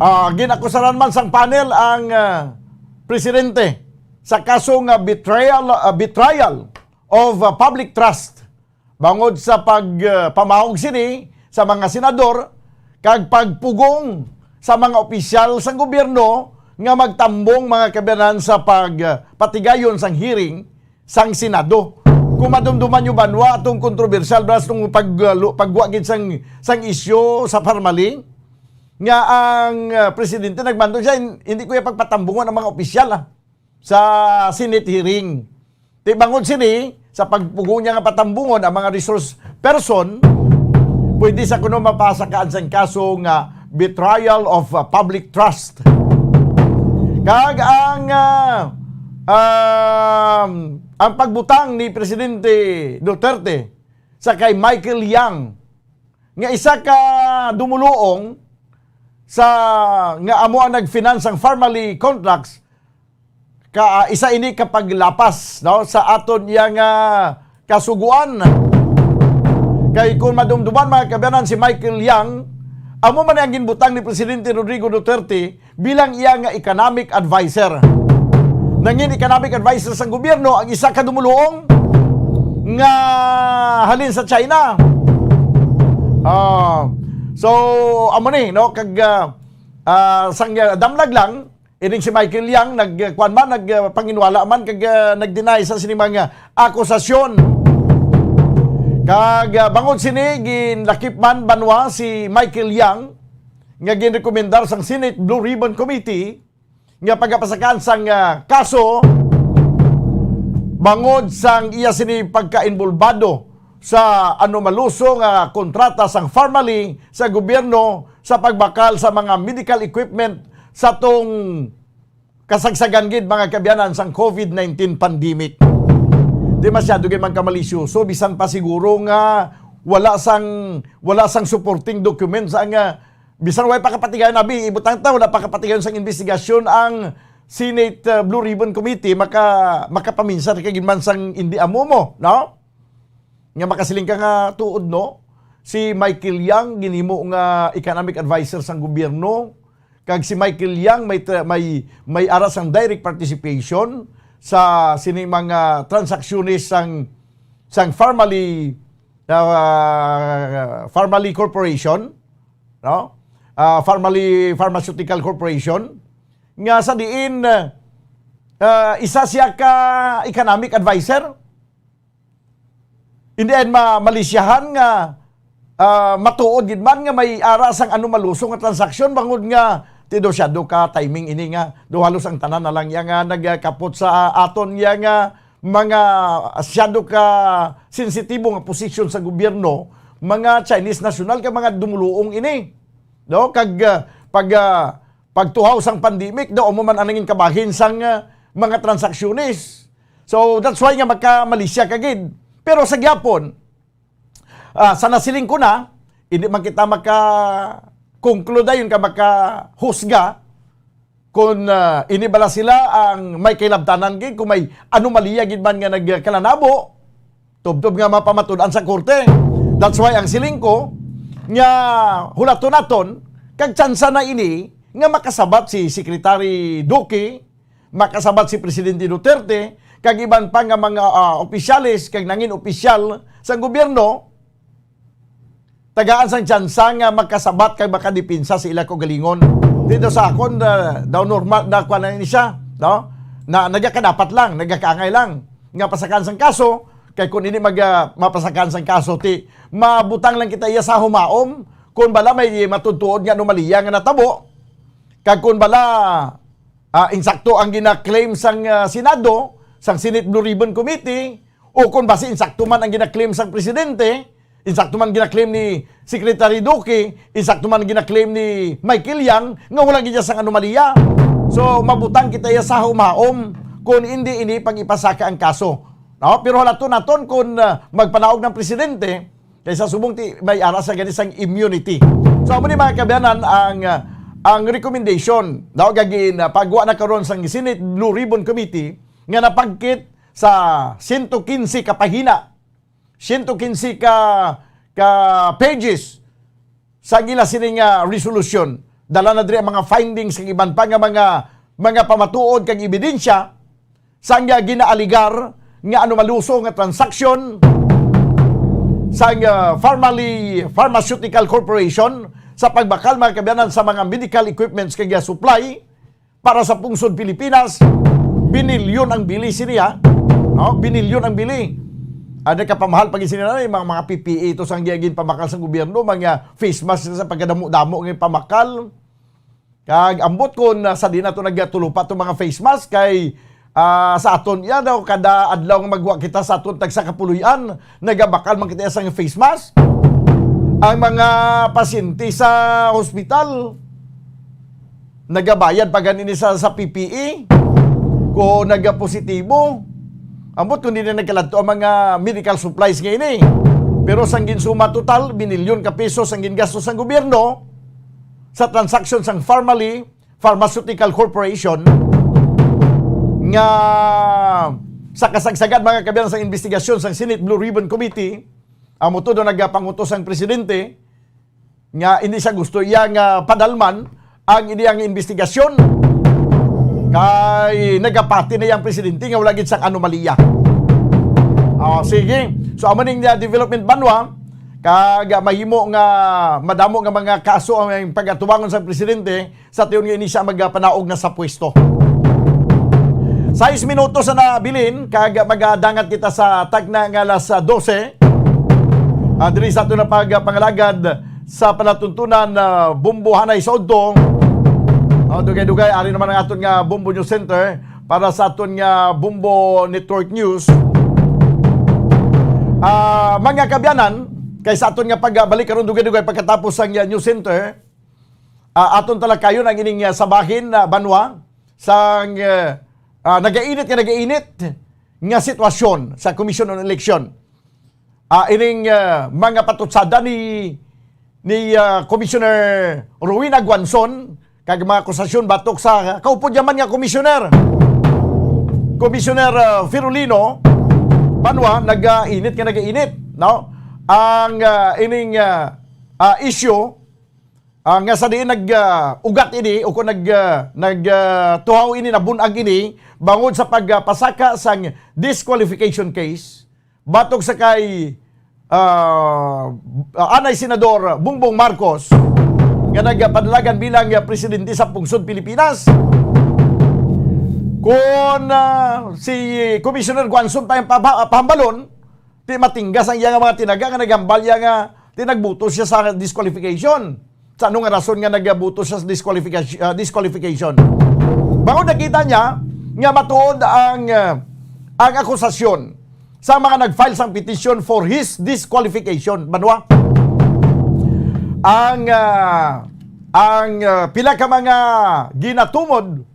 Ah, ginakusaran man sang panel ang, ah, presidente sa kaso nga betrayal, ah, betrayal of, ah, public trust bangod sa pag, ah, pamahog sini sa mga senador kag pagpugong sa mga opisyal sang gobyerno nga magtambong, mga kaabyanan, sa pag, ah, patigayon sang hearing sang Senado. Kung madumduman nyo, banwa, atong kontrobersyal bala sa tong pag, ah, lu-, pagwa gid sang, sang isyu sa Farmally, nga ang, ah, presidente nagmando siya, hin-, hindi ko iya pagpatambungon ang mga opisyal, ah, sa Senate hearing. Ti bangod sini, sa pagpugong niya nga patambungon ang mga resource person, pwede sa kuno mapasakaan sang kaso nga betrayal of, ah, public trust. Kag ang, ah, um, ang pagbutang ni Presidente Duterte sa kay Michael Yang, nga isa ka dumuluong sa, nga amo ang nag-finance sang Farmally contracts, ka, ah, isa ini ka paglapas, no, sa aton iya nga kasugoan. Kay kung madumduman, mga kaabyanan, si Michael Yang, amo man ang ginbutang ni Presidente Rodrigo Duterte bilang iya nga economic adviser. Nangin economic adviser sang gobyerno ang isa ka dumuluong nga halin sa China. Ah, so, amo ni, no, kag, ah, ah, sang, ah, damlag lang, ining si Michael Yang nag, kuan man, nag, ah, panginwala man kag, ah, nag-deny sa sini mga akusasyon. Kag, ah, bangod sini, ginlakip man, banwa, si Michael Yang nga ginrekomendar sang Senate Blue Ribbon Committee nga pagapasakan sang, ah, kaso bangod sang iya sini pagkainbolbado sa anomaluso nga kontrata sang Farmally sa gobyerno sa pagbakal sa mga medical equipment sa tong kasagsagan gid, mga kaabyanan, sang COVID nineteen pandemic. Di masyado gid man kamalisyoso, bisan pa siguro nga wala sang, wala sang supporting documents ang, ah, bisan way pa kapatigayon, abi, ibutang ta, wala pa kapatigayon sang investigasyon ang Senate, uh, Blue Ribbon Committee, maka-, makapaminsar ka gid man sang indi amo mo, no? Nga makasiling ka nga tuod, no? Si Michael Yang ginhimo nga economic adviser sang gobyerno, kag si Michael Yang may tra-, may, may ara sang direct participation sa sini mga transaksyones sang, sang Farmally, uh, Farmally Corporation, no? Ah, Farmally Pharmaceutical Corporation, nga sa diin, ah, isa siya ka economic adviser. Hindi ay ma-, malisyahan nga, ah, matuod gid man nga may ara sang anomaluso nga transaksyon, bangod nga ti daw siya do ka timing ini nga do halos ang tanan na lang iya nga nagkapot sa aton iya nga mga, ah, siyado ka sensitibo nga posisyon sa gobyerno, mga Chinese national ka mga dumuluong ini. No? Kag, ah, pag, ah, pagtuhaw sang pandemic, daw amo man ang nangin kabahin sang, ah, mga transaksyones. So, that's why nga magkamalisya ka gid. Pero sa gyapon, ah, sa nasiling ko na, hindi man kita maka-conclude dayon ka makahusga kung, ah, ini bala sila ang may kailabtanan gid, kung may anomalya gid man nga nagkalanabo, tubtob nga mapamatud-an sa korte. That's why ang siling ko nga hulaton naton, kag tsansa na ini nga makasabat si Secretary Duque, makasabat si Presidente Duterte, kag iban pa nga mga, ah, opisyales kag nangin opisyal sa gobyerno, tagaan sang tsansa nga makasabat kag makadipinsa sa ila kaugalingon. Dito sa akon, ah, daw normal na kuan na ni siya, no? Na nagakadapat lang, nagakaangay lang nga pasakan sang kaso, kay kung hindi mag, ah, mapasakan sang kaso, ti mabutang lang kita iya sa humaom kung bala may matutuod nga anomalya nga natabo, kag kung bala, ah, insakto ang gina-claim sang, ah, Senado, sang Senate Blue Ribbon Committee, o kung basi insakto man ang gina-claim sang presidente, insakto man gina-claim ni Secretary Duque, insakto man gina-claim ni Michael Yang, nga wala gid sang anomalya. So, mabutang kita iya sa humaom kung hindi ini pag-ipasaka ang kaso. No? Pero halaton naton kung, ah, magpanaog ng presidente, kaysa subong ti may ara sa gani sang immunity. So, amo ni, mga kaabyanan, ang, ah, ang recommendation, no, gagin, ah, pagwa na karon sang Senate Blue Ribbon Committee nga napagkit sa sento quince ka pahina, sento quince ka, ka pages sa ila sini nga resolution. Dala na diri ang mga findings kag iban pa nga mga, mga pamatuod kag ebidensya sang, ah, ginaaligar nga anomalyoso nga transaksyon sang, ah, Farmally Pharmaceutical Corporation sa pagbakal, mga kaabyanan, sa mga medical equipments kag, ah, supply para sa pungsod Pilipinas. Binilyon ang bili sini, ha? No? Binilyon ang bili. Ah, nagkapamahal pa gid sini na, mga, mga P P E to sang ginpamakal sa gobyerno, mga face mask sa pagkadamo-damo nga pamakal. Kag ambot kon, ah, sa di nato nagatulupa to mga face mask kay, ah, sa aton iya daw kada adlaw nga magwa kita sa aton tagsa ka puloy-an, nagabakal man kita sang face mask. Ang mga pasyente sa hospital nagabayad pa gani ni sa, sa P P E kung nagapositibo. Ambot kung di na nagkaladto ang mga medical supplies nga ini. Pero sang ginsuma total, binilyon ka pesos ang gingastos sang gobyerno sa transaksyon sang Farmally Pharmaceutical Corporation nga sa kasagsagan, mga kaabyanan, sang investigasyon sang Senate Blue Ribbon Committee, amo to daw nagapangutos ang presidente nga hindi siya gusto iya nga padalman ang iyang investigasyon. Kay nagapati na yang presidente nga wala gid sang anomalya. Oh, sige. So, amo ning, uh, development, banwa, kag, uh, mahimo nga madamo nga mga kaso ang pagatubangon sa presidente sa tion nga ini siya magapanaog na sa pwesto. Sais minutos na nabilin, kag magadangat kita sa tagna nga alas dose. Ah, diri sa aton na pagpangalagad sa palatuntunan, ah, Bombo Hanay sa Udto. Ah, dugay-dugay, ari naman ang aton nga Bombo News Center para sa aton nga Bombo Network News. Ah, mga kaabyanan, kay sa aton nga pagbalik karon dugay-dugay pagkatapos sang, ah, News Center, ah, aton talakayon ang ining, ah, sabahin, ah, banwa sang, ah, ah, nagainit nga nagainit nga sitwasyon sa Commission on Election. Ah, ining, ah, mga patutsada ni, ni, ah, Commissioner Rowena Guanzon kag mga akusasyon batok sa kaupod niya man nga commissioner, Commissioner, ah, Firulino, banwa, nagainit nga nagainit, no? Ang, ah, ining, ah, ah, issue, ah, nga sa diin nag, ah, ugat ini o kung nag, ah, nag, ah, tuhaw ini, nabun-ag ini bangod sa pagpasaka sang disqualification case batok sa kay, ah, anay Senador Bongbong Marcos nga nagapadalagan bilang, ah, presidente sa pungsod Pilipinas. Kung, ah, si Commissioner Guanzon pa ang paba-, pahambalon, di matinggas ang iya nga mga tinaga nga naghambal iya nga di nagbuto siya sa disqualification. Sa ano nga rason nga nagbuto siya sa disqualification, ah, disqualification? Bangod nakita niya nga matuod ang, ah, ang akusasyon sa mga nag-file sang petition for his disqualification. Banwa, ang, ah, ang, ah, pila ka mga ginatumod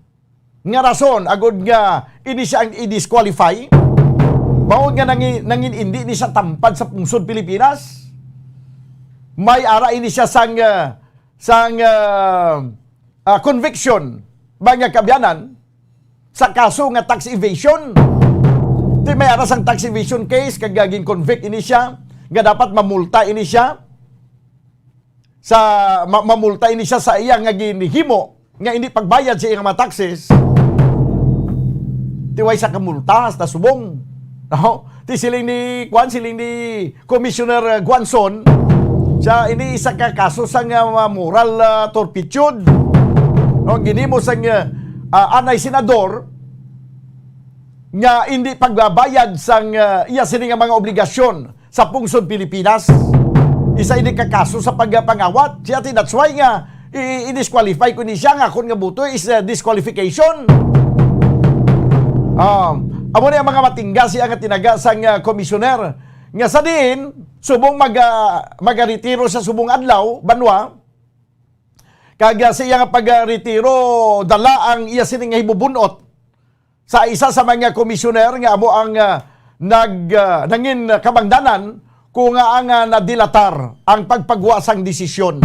nga rason agud nga ini siya ang i-disqualify, bangod nga nangi-, nangin-indi ni siya tampad sa pungsod Pilipinas. May ara ini siya sang, ah, sang, ah, ah, conviction, mga kaabyanan, sa kaso nga tax evasion. Di may ara sang tax evasion case kag gin-convict ini siya nga dapat mamulta ini siya sa ma-, mamulta ini siya sa iya nga ginhimo nga hindi pagbayad sa iyang mga taxes. Tiway sa kamulta hasta subong. No? Ti siling ni, kuan, siling ni Commissioner, uh, Guanzon, siya ini isa ka kaso sang, uh, moral, uh, turpitude. No, ginhimo sang, uh, uh, anay senador nga hindi pagbabayad sang, uh, iya sini nga mga obligasyon sa pungsod Pilipinas. Isa ini ka kaso sa pagpangawat. Siya ti, that's why nga i-, i-disqualify ko ni siya nga akon nga buto is, uh, disqualification. Um, amo ni ang mga matingga siya nga tinaga sang, uh, komisyoner nga sa diin subong mag, uh, magaretiro sa subong adlaw, banwa, kag, uh, sa iya nga pagretiro dala ang iya sini nga hibubunot sa isa sa mga komisyoner nga amo ang, ah, nag, ah, nangin kabangdanan kung nga ang, ah, nadilatar ang pagpagwa sang desisyon.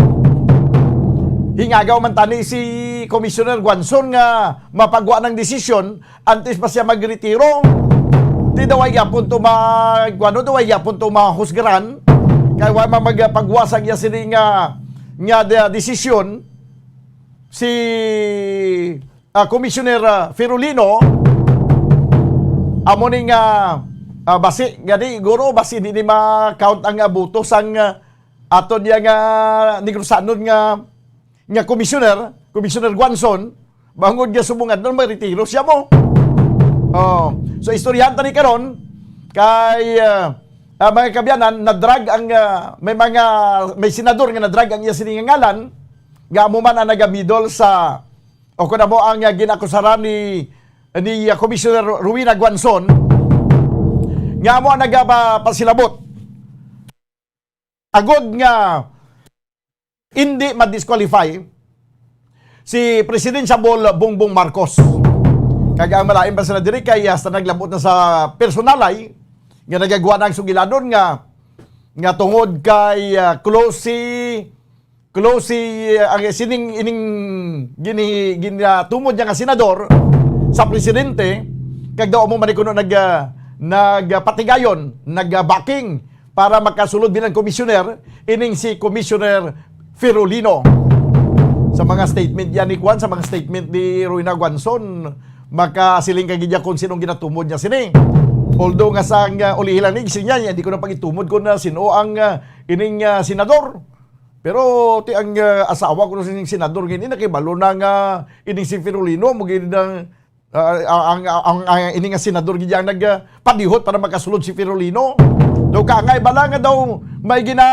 Hingagaw man tani si Commissioner Guanzon nga mapagwa ng desisyon antes pa siya magretiro. Di daw ay yapon to mag, ano, daw ay yapon to mahusgaran. Kay wa man magpagwa sang iya sini nga, nga de-, desisyon. si, ah, Commissioner, ah, Ferolino, amo ni nga, ah, basi, gani, guro, basi di ni ma-count ang, ah, boto sang, ah, aton niya nga Negros-anon nga, nga commissioner, Commissioner Guanzon, bangod nga subong adlaw, magretiro siya mo. Oh, so, istoryahan ta ni karon, kay, ah, ah, mga kaabyanan, na-drag ang, ah, may mga, may senador nga na-drag ang iya sini nga ngalan, nga amo man ang naga-middle sa, o kung amo ang, ah, ginakusaran ni, ni, ah, Commissioner Rowena Guanzon, nga amo ang nagapasilabot agod nga hindi ma-disqualify si Presidential Bongbong Marcos. Kag ang malain pa sila diri kay hasta naglabot na sa personalay nga nagagwa na ang sugilanon nga, nga tungod kay, ah, close si, close si, ah, ang sining ining gini-, ginatumod niya nga senador sa presidente, kag daw mo man kuno nag, ah, nagpatigayon, nag-backing para makasulod bilang komisyoner ining si Commissioner Ferolino. Sa mga statement yan ni Kwan, sa mga statement ni Rowena Guanzon, makasiling ka gid ya kung sinong ginatumod niya sini. Although nga sa, uh, ulihi lang ni, siya niya, hindi ko na pagitumod kung, uh, sino ang, uh, ining, uh, senador. Pero ti ang, uh, asawa ko sining senador gini, nakibalo na nga ining si Ferolino, mo gid ang, uh, ang, ang, ang, ang ining nga senador gid ang nag, uh, padihot para makasulod si Ferolino. Daw ka nga ibala nga daw may gina,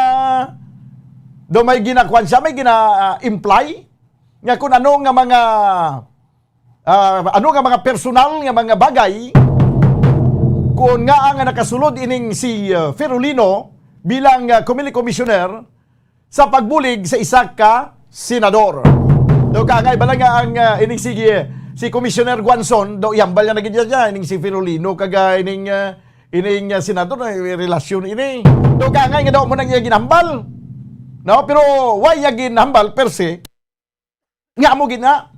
daw may ginakuan siya, may gina, uh, imply nga kung ano nga mga, ah, ano nga mga personal nga mga bagay, kung nga nga nakasulod ining si, ah, Ferolino bilang, ah, Comelec Commissioner sa pagbulig sa isa ka senador. Daw ka nga ibala nga ang, ah, ining si, si Commissioner Guanzon, daw ihambal niya na gid niya ining si Ferolino kag, ah, ining, ah, ining, ah, senador na relasyon ini. Daw ka nga nga daw mo nang iya ginhambal. No, pero why niya ginhambal per se? Nga amo gid na.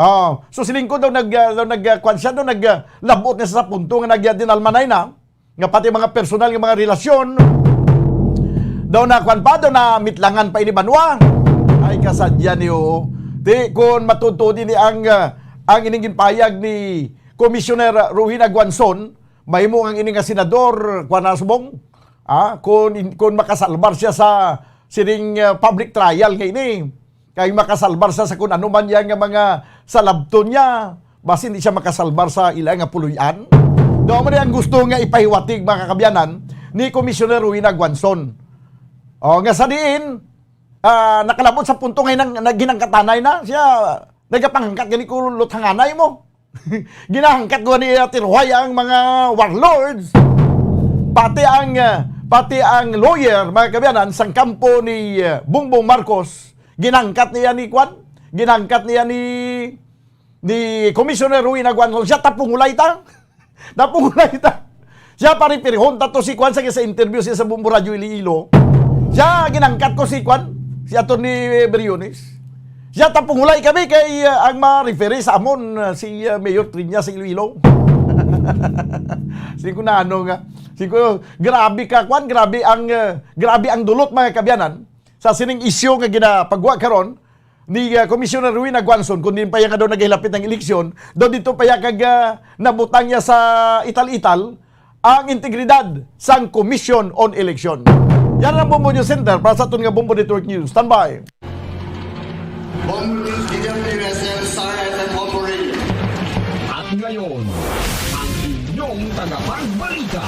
Oh, so siling ko daw nag, ah, daw nag, ah, kwan siya, daw nag, ah, labot na sa punto nga nag, ah, dinalmanay na, nga pati mga personal nga mga relasyon, daw na kwan pa, daw na mitlangan pa ini banwa. Ay, kasadya niyo. Di, kung matuod-tuod ini ang, ah, ang ining ginpayag ni Commissioner Rowena Guanzon, mahimo ang ini nga senador, kwan na subong, ah, kung, kung makasalbar siya sa sining, ah, public trial nga ini. Kay makasalbar sa, sa kun ano man yan nga mga salabton niya, basi hindi siya makasalbar sa ila nga puloy-an. Daw mo ang gusto nga ipahiwatig, mga kakabyanan, ni Commissioner Rowena Guanzon. O, nga sa diin, ah, nakalabot sa punto nga hinang-, na ginangkatanay na siya, nagapangangkat gani ko luthanganay mo. Ginahangkat ko ni Ate Roy ang mga warlords. Pati ang, ah, pati ang lawyer, mga kabyanan, sang kampo ni, ah, Bongbong Marcos, ginangkat niya ni Kwan, ginangkat niya ni, ni Commissioner Rowena Guanzon. Siya tapungulay ta. Tapungulay ta. Siya paripirihon ta to si Kwan sa, sa interview siya sa Bombo Radio Iloilo. Siya ginangkat ko si Kwan, si Attorney Briones. Siya tapungulay kami kay, ah, ang ma-referee sa amon, ah, si, ah, Mayor Triña sa Iloilo. Sige ko na ano nga. Sige ko, grabe ka, Kwan, grabe ang, ah, grabe ang dulot, mga kabyanan, sa sining isyu nga ginapagwa karon ni, ah, Commissioner Rowena Guanzon, kung din pa iya nga daw nagahilapit ang eleksyon, daw dito pa iya kag, ah, nabutang niya sa ital-ital ang integridad sang Commission on Election. Yan ang Bombo News Center para sa aton nga Bombo Network News. Standby. Bombo News, Gideon P S M, Star F M Bombo Radio. At ngayon, ang inyong tagapagbalita.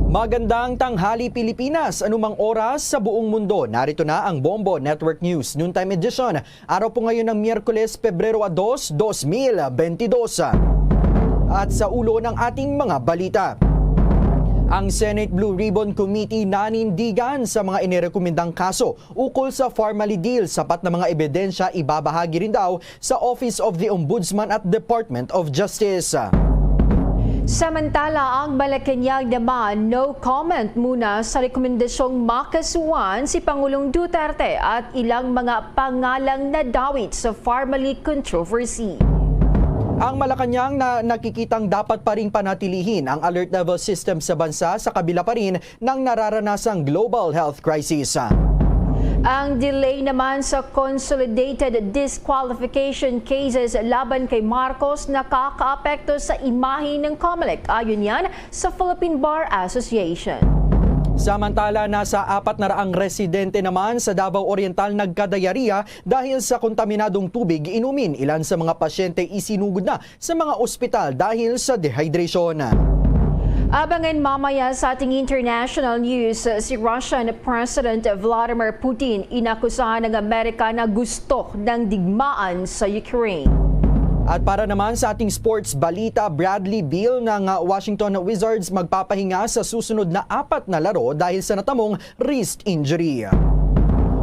Magandang tanghali, Pilipinas. Anumang oras sa buong mundo, narito na ang Bombo Network News Noontime Edition. Araw po ngayon ng Miyerkules, Pebrero dos, dos mil bentidós. At sa ulo ng ating mga balita, ang Senate Blue Ribbon Committee nanindigan sa mga inirekomendang kaso ukol sa Farmally Deal, sapat na mga ebidensya ibabahagi rin daw sa Office of the Ombudsman at Department of Justice. Samantala, ang Malacañang naman, no comment muna sa rekomendasyong makasuhan si Pangulong Duterte at ilang mga pangalang nadawit sa Farmally controversy. Ang Malacañang na nakikitang dapat pa ring panatilihin ang alert level system sa bansa sa kabila pa rin ng nararanasang global health crisis. Ang delay naman sa consolidated disqualification cases laban kay Marcos nakakaapekto sa imahe ng Comelec, ayon yan sa Philippine Bar Association. Samantala, nasa apat na raang residente naman sa Davao Oriental nagkadayariya dahil sa kontaminadong tubig inumin. Ilan sa mga pasyente isinugod na sa mga ospital dahil sa dehydration. Abangan mamaya sa ating international news, si Russian President Vladimir Putin inakusahan ng Amerika na gusto ng digmaan sa Ukraine. At para naman sa ating sports balita, Bradley Beal ng uh, Washington Wizards magpapahinga sa susunod na apat na laro dahil sa natamong wrist injury.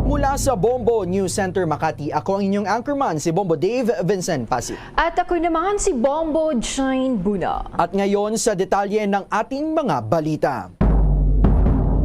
Mula sa Bombo News Center Makati, ako ang inyong anchorman, si Bombo Dave Vincent Pasi. At ako naman si Bombo Jane Buna. At ngayon sa detalye ng ating mga balita.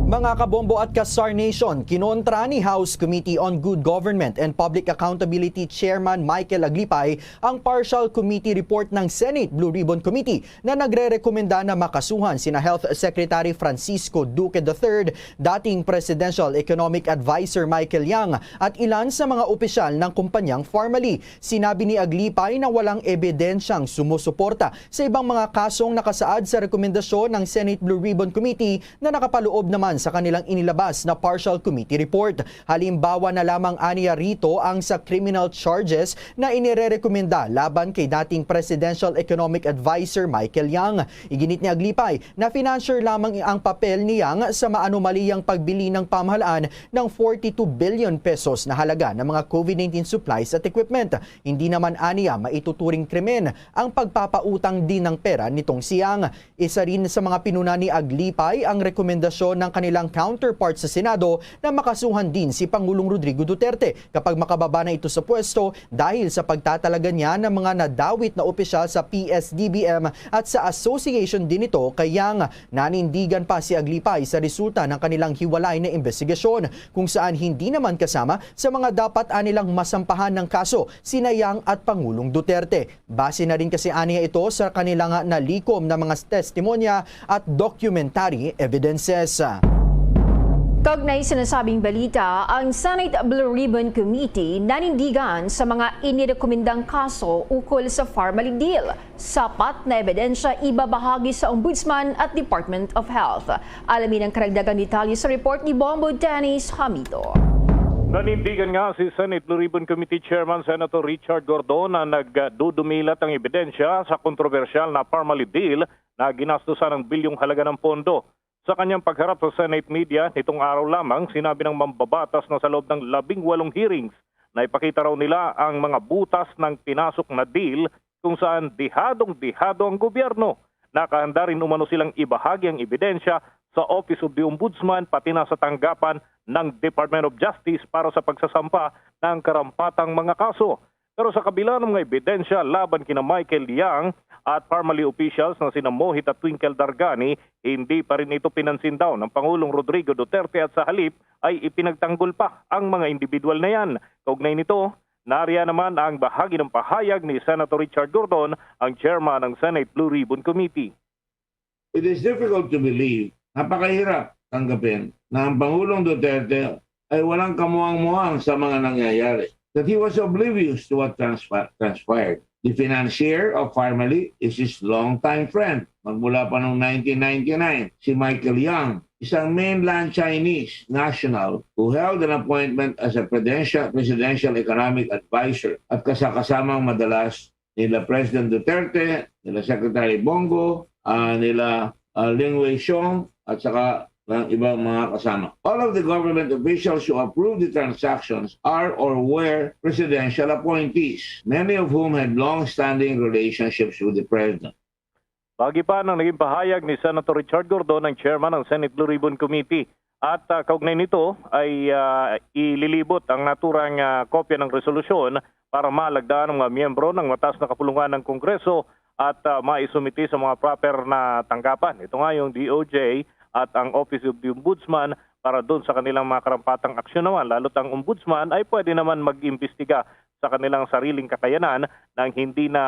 Mga kabombo at ka-Star Nation, kinontra ni House Committee on Good Government and Public Accountability Chairman Michael Aglipay ang partial committee report ng Senate Blue Ribbon Committee na nagrerekomenda na makasuhan sina Health Secretary Francisco Duque the third, dating Presidential Economic Advisor Michael Yang, at ilan sa mga opisyal ng kumpanyang Farmally. Sinabi ni Aglipay na walang ebidensyang sumusuporta sa ibang mga kasong nakasaad sa rekomendasyon ng Senate Blue Ribbon Committee na nakapaloob naman sa kanilang inilabas na partial committee report. Halimbawa na lamang aniya rito ang sa criminal charges na inirerekomenda laban kay dating Presidential Economic Advisor Michael Yang. Iginit ni Aglipay na financier lamang ang papel ni Yang sa maanumaliyang pagbili ng pamahalaan ng forty-two billion pesos na halaga ng mga COVID nineteen supplies at equipment. Hindi naman aniya maituturing krimen ang pagpapautang din ng pera nitong si Yang. Isa rin sa mga pinuna ni Aglipay ang rekomendasyon ng kanilang counterpart sa Senado na makasuhan din si Pangulong Rodrigo Duterte kapag makababa na ito sa pwesto dahil sa pagtatalaga niya ng mga nadawit na opisyal sa P S D B M at sa association din ito kay Yang. Nanindigan pa si Aglipay sa resulta ng kanilang hiwalay na imbestigasyon kung saan hindi naman kasama sa mga dapat anilang masampahan ng kaso sina Yang at Pangulong Duterte. Base na rin kasi aniya ito sa kanilang nalikom na mga testimonya at documentary evidences. Kaugnay sa nasabing balita, ang Senate Blue Ribbon Committee nanindigan sa mga inirekomendang kaso ukol sa Farmally deal. Sapat na ebidensya ibabahagi sa Ombudsman at Department of Health. Alamin ang karagdagang detalye sa report ni Bombo Dennis Hamito. Nanindigan nga si Senate Blue Ribbon Committee Chairman Senator Richard Gordon na nagdudumilat ang ebidensya sa kontrobersyal na Farmally deal na ginastusan ng bilyong halaga ng pondo. Sa kanyang pagharap sa Senate media nitong araw lamang, sinabi ng mambabatas na sa loob ng labing walong hearings na ipakita raw nila ang mga butas ng pinasok na deal kung saan dihadong-dihado ang gobyerno. Nakahanda rin umano silang ibahagi ang ebidensya sa Office of the Ombudsman pati na sa tanggapan ng Department of Justice para sa pagsasampa ng karampatang mga kaso. Pero sa kabila ng mga ebidensya laban kina Michael Yang at Farmally officials na sina Mohit at Twinkle Dargani, hindi pa rin ito pinansin daw ng Pangulong Rodrigo Duterte at sa halip ay ipinagtanggol pa ang mga individual na yan. Kaugnay nito, nariya naman ang bahagi ng pahayag ni Senator Richard Gordon, ang chairman ng Senate Blue Ribbon Committee. It is difficult to believe, napakahirap tanggapin, na ang Pangulong Duterte ay walang kamuang-muang sa mga nangyayari, that he was oblivious to what transpi- transpired. The financier of Farmally is his longtime friend. Magmula pa noong nineteen ninety-nine, si Michael Yang, isang mainland Chinese national who held an appointment as a presidential, presidential economic advisor at kasakasamang madalas nila President Duterte, nila Secretary Bongo, ah, nila ah, Ling Wei Xiong, at saka ng ibang mga kasama. All of the government officials who approved the transactions are or were presidential appointees, many of whom had long-standing relationships with the president. Bagi pa ng naging pahayag ni Senator Richard Gordon, ang chairman ng Senate Blue Ribbon Committee. At ah, kaugnay nito ay ah, ililibot ang naturang ah, kopya ng resolusyon para malagdaan ng mga miyembro ng mataas na kapulungan ng Kongreso at ah, maisumite sa mga proper na tanggapan. Ito nga yung D O J at ang Office of the Ombudsman para doon sa kanilang mga karampatang aksyon naman. Lalo't ang Ombudsman ay pwede naman mag-imbestiga sa kanilang sariling kakayanan nang hindi na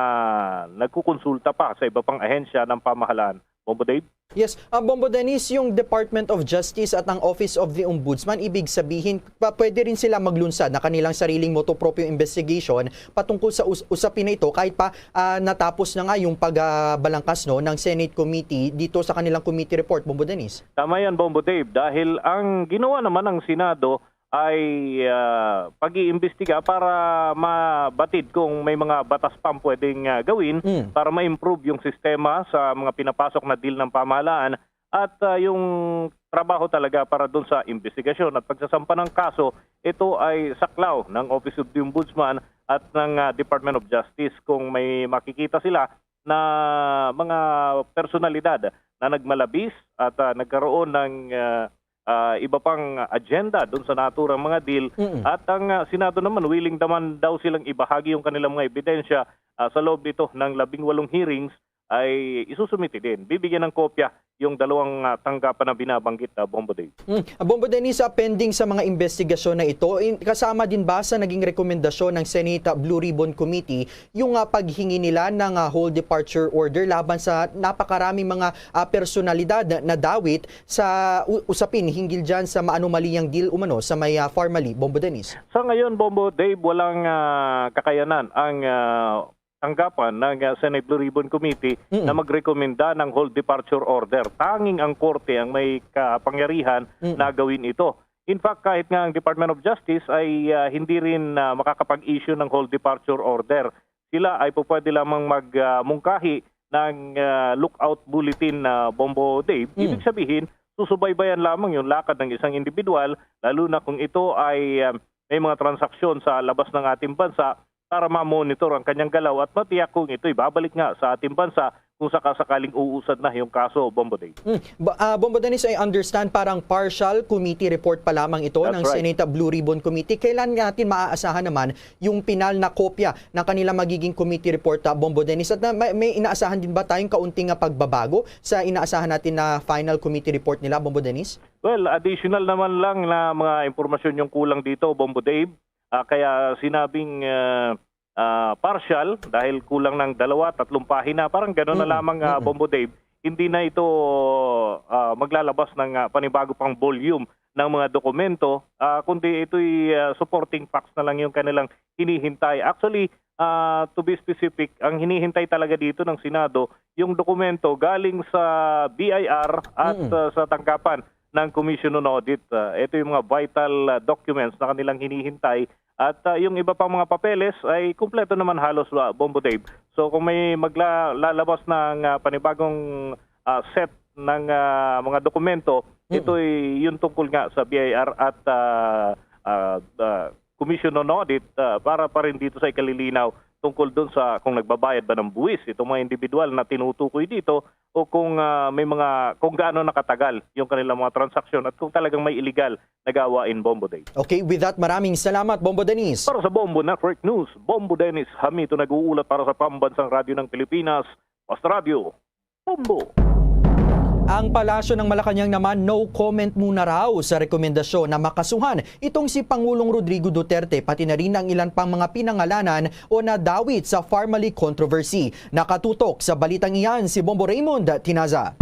nagkukonsulta pa sa iba pang ahensya ng pamahalaan. Bombo Dave? Yes, ah, Bombo Dennis, yung Department of Justice at ang Office of the Ombudsman, ibig sabihin, pa, pwede rin sila maglunsad na kanilang sariling motu proprio investigation patungkol sa us- usapin na ito kahit pa, ah, natapos na nga yung pagbalangkas, no, ng Senate Committee dito sa kanilang committee report, Bombo Dennis. Tama yan, Bombo Dave, dahil ang ginawa naman ng Senado ay, ah, pag-iimbestiga para mabatid kung may mga batas pang pwedeng, ah, gawin Mm. para ma-improve yung sistema sa mga pinapasok na deal ng pamahalaan at, ah, yung trabaho talaga para dun sa imbestigasyon at pagsasampa ng kaso, ito ay saklaw ng Office of the Ombudsman at ng, ah, Department of Justice kung may makikita sila na mga personalidad na nagmalabis at, ah, nagkaroon ng, ah, ah, iba pang agenda dun sa naturang mga deal. Mm. At ang, ah, Senado naman, willing naman daw silang ibahagi yung kanilang mga ebidensya, ah, sa loob nito ng labing walong hearings ay isusumite din. Bibigyan ng kopya yung dalawang, ah, tanggapan na binabanggit, ah, Bombo Dave. Mm. Ah, Bombo Dennis, ah, pending sa mga investigasyon na ito, in- kasama din ba sa naging rekomendasyon ng Senate, ah, Blue Ribbon Committee yung, ah, paghingi nila ng, ah, hold departure order laban sa napakaraming mga, ah, personalidad na dawit sa u- usapin hinggil dyan sa maanumaliyang deal umano sa may, ah, Farmally, Bombo Dennis? Sa ngayon, Bombo Dave, walang, ah, kakayanan ang, ah, tanggapan ng, ah, Senate Blue Ribbon Committee Mm. na magrekomenda ng hold departure order. Tanging ang korte ang may kapangyarihan Mm. na gawin ito. In fact, kahit nga ang Department of Justice ay, ah, hindi rin, ah, makakapag-issue ng hold departure order, sila ay pupwede lamang mag, ah, mungkahi ng, ah, lookout bulletin na, Bombo Dave. Mm. Ibig sabihin, susubaybayan lamang yung lakad ng isang individual, lalo na kung ito ay, ah, may mga transaksyon sa labas ng ating bansa para ma-monitor ang kanyang galaw at matiyak kung ito'y babalik nga sa ating bansa kung sakasakaling uusad na yung kaso, Bombo Dave. Mm. Ba- ah, Bombo Dennis, I understand parang partial committee report pa lamang ito That's ng right. Senate Blue Ribbon Committee. Kailan natin maaasahan naman yung pinal na kopya ng kanilang magiging committee report, ah, Bombo Dennis? At na, may, may inaasahan din ba tayong kaunting, ah, pagbabago sa inaasahan natin na final committee report nila, Bombo Dennis? Well, additional naman lang na mga impormasyon yung kulang dito, Bombo Dave. Ah, kaya sinabing, ah, ah, partial dahil kulang ng dalawa, tatlong pahina. Parang gano'n na Mm, lamang, ah, mm. Bombo Dave. Hindi na ito, ah, maglalabas ng, ah, panibago pang volume ng mga dokumento, ah, kundi ito'y, ah, supporting facts na lang yung kanilang hinihintay. Actually, ah, to be specific, ang hinihintay talaga dito ng Senado, yung dokumento galing sa B I R at, Mm. ah, sa tanggapan ng Commission on Audit. Ah, ito yung mga vital, ah, documents na kanilang hinihintay. At, ah, yung iba pang mga papeles ay kumpleto naman halos, ah, Bombo Dave. So kung may magla-, lalabas ng, ah, panibagong, ah, set ng, ah, mga dokumento, Mm. ito'y yung tungkol nga sa B I R at, ah, ah, ah, Commission on Audit, ah, para pa rin dito sa ikalilinaw tungkol dun sa kung nagbabayad ba ng buwis itong mga individual na tinutukoy dito o kung, ah, may mga, kung gaano nakatagal yung kanilang mga transaksyon at kung talagang may illegal na gawain, Bombo Dave. Okay, with that, maraming salamat, Bombo Dennis. Para sa Bombo Network News, Bombo Dennis Hamito nag-uulat para sa Pambansang Radyo ng Pilipinas, Basta Radyo, Bombo. Ang Palasyo ng Malacañang naman, no comment muna raw sa rekomendasyon na makasuhan itong si Pangulong Rodrigo Duterte, pati na rin ang ilan pang mga pinangalanan o nadawit sa Farmally controversy. Nakatutok sa balitang iyan si Bombo Raymond Tinaza.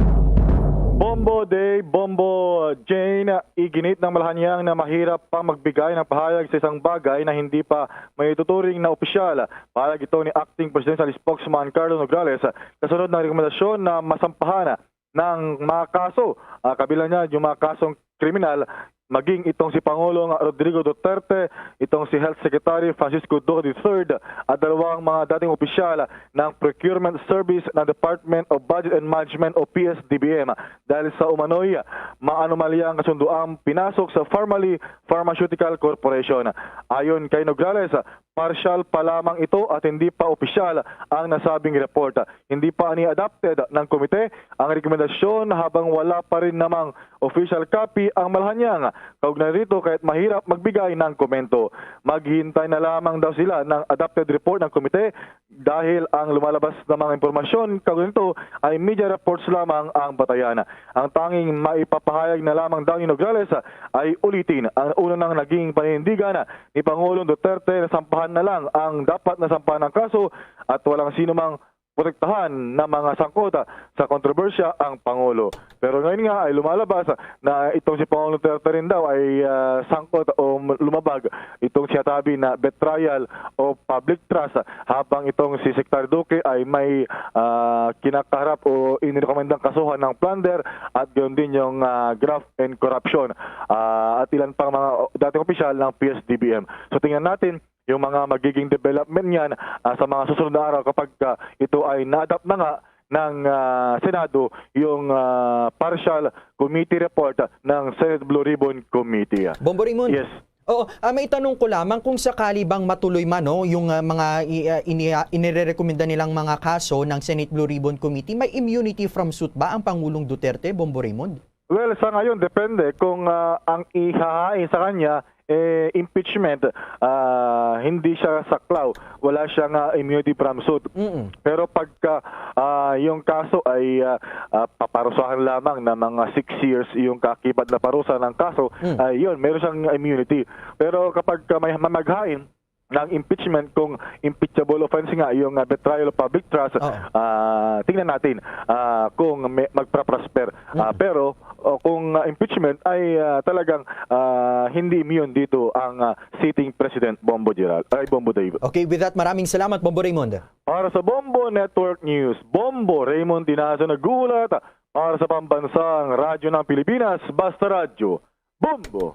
Bombo Dave, Bombo Jane, iginit ng Malacañang na mahirap pang magbigay ng pahayag sa isang bagay na hindi pa maituturing na opisyal. Pahayag ito ni Acting Presidential Spokesman Carlo Nograles kasunod ng rekomendasyon na masampahan ng mga kaso. Ah, kabilang niya yung mga kasong kriminal, maging itong si Pangulong Rodrigo Duterte, itong si Health Secretary Francisco Duque the third, at dalawang mga dating opisyal ng Procurement Service ng Department of Budget and Management o P S D B M dahil sa umano'y maanomalyang kasunduang pinasok sa Farmally Pharmaceutical Corporation. Ayon kay Nograles, partial pa lamang ito at hindi pa opisyal ang nasabing report. Hindi pa ni adopted ng komite ang rekomendasyon habang wala pa rin namang official copy ang Malacañang. Kaugnay rito, kahit mahirap magbigay ng komento, maghihintay na lamang daw sila ng adopted report ng komite dahil ang lumalabas na mga impormasyon kaugnay nito ay media reports lamang ang batayan. Ang tanging maipapahayag na lamang daw ni Nograles ay ulitin ang una nang naging paninindigan ni Pangulong Duterte na sampahan na lang ang dapat na sampahan ng kaso at walang sino mang protektahan na mga sangkot sa kontrobersya ang Pangulo. Pero ngayon nga ay lumalabas na itong si Pangulong Duterte rin daw ay, ah, sangkot o lumabag itong siyatabi na betrayal o public trust, habang itong si Secretary Duque ay may, ah, kinakaharap o inirekomendang kasuhan ng plunder at gayon din yung, ah, graft and corruption, ah, at ilan pang mga o-, dating opisyal ng P S D B M. So tingnan natin yung mga magiging development niyan, ah, sa mga susunod na araw kapag, ah, ito ay na-adopt na nga ng, ah, Senado yung, ah, partial committee report ng Senate Blue Ribbon Committee. Bombo Raymond. Yes. Oo, ah, may tanong ko lamang kung sakali bang matuloy man, no, yung, ah, mga i-, ah, ini-, ah, inirerekomenda nilang mga kaso ng Senate Blue Ribbon Committee, may immunity from suit ba ang Pangulong Duterte, Bombo Raymond? Well, sa ngayon, depende kung, ah, ang ihahain sa kanya, eh, impeachment, ah, hindi siya saklaw, wala siyang, ah, immunity from suit. Mm-mm. Pero pagka, ah, yung kaso ay, ah, ah, paparusahan lamang na mga six years yung kaakibat na parusa ng kaso, Mm. ay yun, meron siyang immunity. Pero kapag ka may mamaghain ng impeachment, kung impeachable offense nga yung, ah, betrayal of public trust, Oo. ah, tingnan natin, ah, kung may, magpra-prosper. Ah, Mm. Pero, oh, kung, ah, impeachment ay, ah, talagang, ah, hindi immune dito ang, ah, sitting president, Bombo Gerald, ay, Bombo Dave. Okay, with that, maraming salamat, Bombo Raymond. Para sa Bombo Network News, Bombo Raymond Tinazo naghuhulat para sa Pambansang Radyo ng Pilipinas, Basta Radyo, Bombo.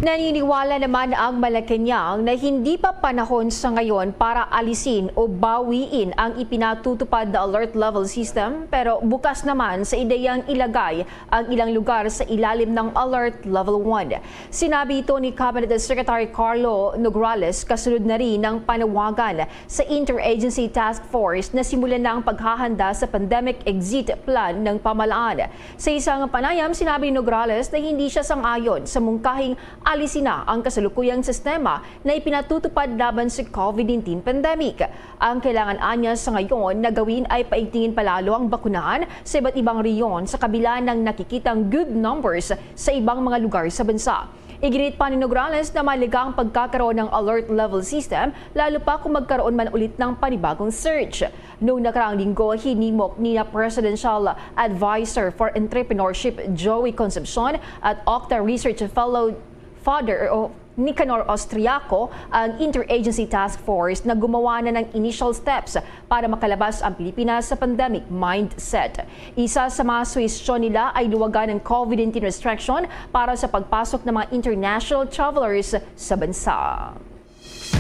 Naniniwala naman ang Malacañang na hindi pa panahon sa ngayon para alisin o bawiin ang ipinatutupad na alert level system, pero bukas naman sa ideyang ilagay ang ilang lugar sa ilalim ng Alert Level one. Sinabi ito ni Cabinet Secretary Carlo Nograles kasunod na rin ng panawagan sa Interagency Task Force na simulan na ang paghahanda sa pandemic exit plan ng pamahalaan. Sa isang panayam, sinabi ni Nograles na hindi siya sang-ayon sa mungkahing alisin na ang kasalukuyang sistema na ipinatutupad laban sa COVID nineteen pandemic. Ang kailangan anya sa ngayon na gawin ay paigtingin pa lalo ang bakunahan sa iba't ibang rehiyon sa kabila ng nakikitang good numbers sa ibang mga lugar sa bansa. Iginit pa ni Nograles na mahalaga ang pagkakaroon ng alert level system, lalo pa kung magkaroon man ulit ng panibagong surge. Noong nakaraang linggo, hinimok ni na Presidential Advisor for Entrepreneurship Joey Concepcion at OCTA Research Fellow Father o Nicanor Austriaco ang Interagency Task Force na gumawa na ng initial steps para makalabas ang Pilipinas sa pandemic mindset. Isa sa mga suhestyon nila ay luwagan ang COVID nineteen restriction para sa pagpasok ng mga international travelers sa bansa.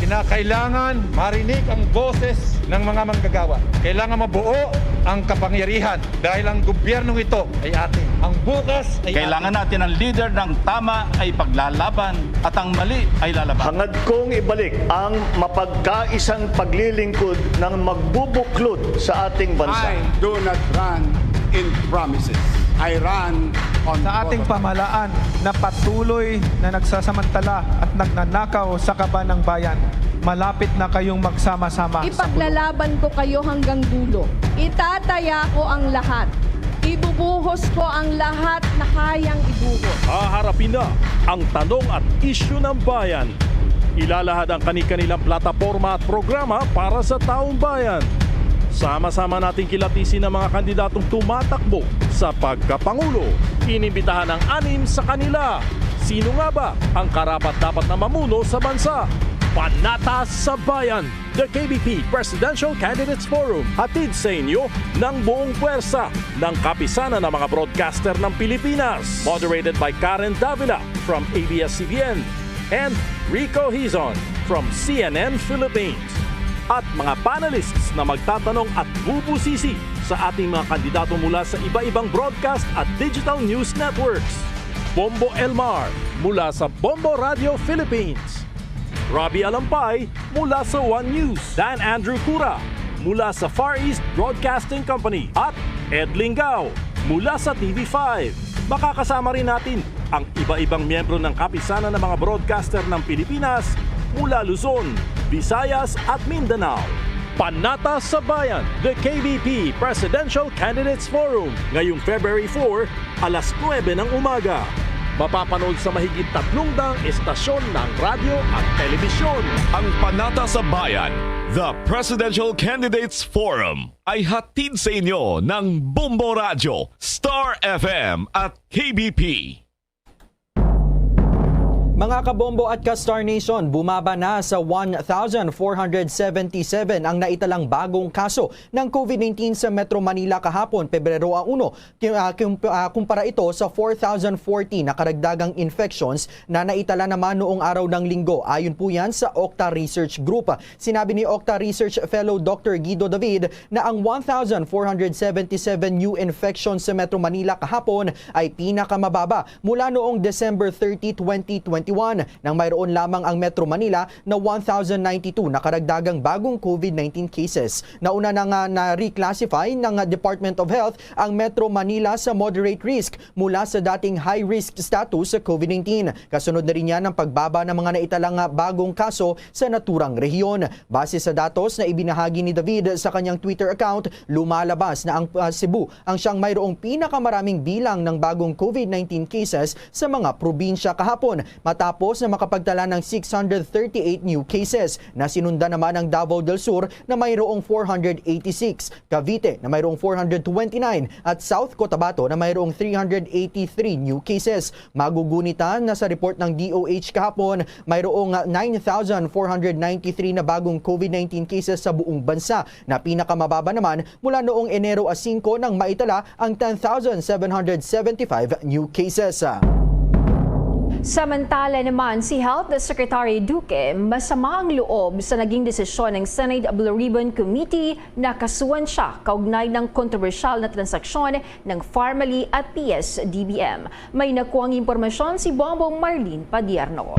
Kinakailangan marinig ang boses ng mga manggagawa. Kailangan mabuo ang kapangyarihan dahil ang gobyernong ito ay atin. Ang bukas ay Kailangan atin. Natin ang leader ng tama ay paglalaban at ang mali ay lalaban. Hangad kong ibalik ang mapagkaisang paglilingkod ng magbubuklod sa ating bansa. I do not run in promises. I run on Sa ating protocol. Pamahalaan na patuloy na nagsasamantala at nagnanakaw sa kaban ng bayan, malapit na kayong magsama-sama sa Ipaglalaban ko kayo hanggang dulo. Itataya ko ang lahat. Ibubuhos ko ang lahat na kayang ibuhos. Haharapin na ang tanong at isyu ng bayan. Ilalahad ang kani-kanilang plataporma at programa para sa taong bayan. Sama-sama nating kilatisin ang mga kandidatong tumatakbo sa pagkapangulo. Inimbitahan ang anim sa kanila. Sino nga ba ang karapat-dapat na mamuno sa bansa? Panatas sa Bayan, the K B P Presidential Candidates Forum. Hatid sa inyo ng buong puwersa ng Kapisanan ng mga Broadcaster ng Pilipinas. Moderated by Karen Davila from A B S C B N and Rico Hizon from C N N Philippines. At mga panelists na magtatanong at bubusisi sa ating mga kandidato mula sa iba-ibang broadcast at digital news networks. Bombo Elmar mula sa Bombo Radio Philippines. Robbie Alampay mula sa One News. Dan Andrew Cura mula sa Far East Broadcasting Company. At Ed Lingao mula sa T V five. Makakasama rin natin ang iba-ibang miyembro ng Kapisanan ng mga Broadcaster ng Pilipinas mula Luzon, Visayas at Mindanao. Panatas sa Bayan, the K B P Presidential Candidates Forum, ngayong February four, alas nuebe ng umaga. Mapapanood sa mahigit tatlong daang estasyon ng radyo at telebisyon. Ang Panata sa Bayan, The Presidential Candidates Forum, ay hatid sa inyo ng Bombo Radyo, Star F M at K B P. Mga kabombo at ka-Star Nation, bumaba na sa one thousand four hundred seventy-seven ang naitalang bagong kaso ng COVID nineteen sa Metro Manila kahapon, Pebrero a uno. Ki-, ah, kim-, ah, kumpara ito sa four thousand forty na karagdagang infections na naitala naman noong araw ng Linggo. Ayon po yan sa Octa Research Group. Sinabi ni Octa Research Fellow Doctor Guido David na ang one thousand four hundred seventy-seven new infections sa Metro Manila kahapon ay pinakamababa mula noong December thirty, twenty twenty-one, nang mayroon lamang ang Metro Manila na one thousand ninety-two na karagdagang bagong COVID nineteen cases. Nauna na nga na-reclassify ng Department of Health ang Metro Manila sa moderate risk mula sa dating high risk status sa COVID nineteen. Kasunod na rin yan ang pagbaba ng mga naitalang bagong kaso sa naturang rehiyon. Base sa datos na ibinahagi ni David sa kanyang Twitter account, lumalabas na ang, ah, Cebu ang siyang mayroong pinakamaraming bilang ng bagong COVID nineteen cases sa mga probinsya kahapon, matapos na makapagtala ng six hundred thirty-eight new cases, na sinundan naman ang Davao del Sur na mayroong four hundred eighty-six, Cavite na mayroong four hundred twenty-nine, at South Cotabato na mayroong three hundred eighty-three new cases. Magugunitan na sa report ng D O H kahapon, mayroong nine thousand four hundred ninety-three na bagong COVID nineteen cases sa buong bansa, na pinakamababa naman mula noong Enero a singko, nang maitala ang ten thousand seven hundred seventy-five new cases. Samantala naman, si Health Secretary Duque, masama ang loob sa naging desisyon ng Senate Blue Ribbon Committee na kasuhan siya kaugnay ng kontrobersyal na transaksyon ng Farmally at P S D B M. May nakuhang impormasyon si Bombo Marlene Padierno.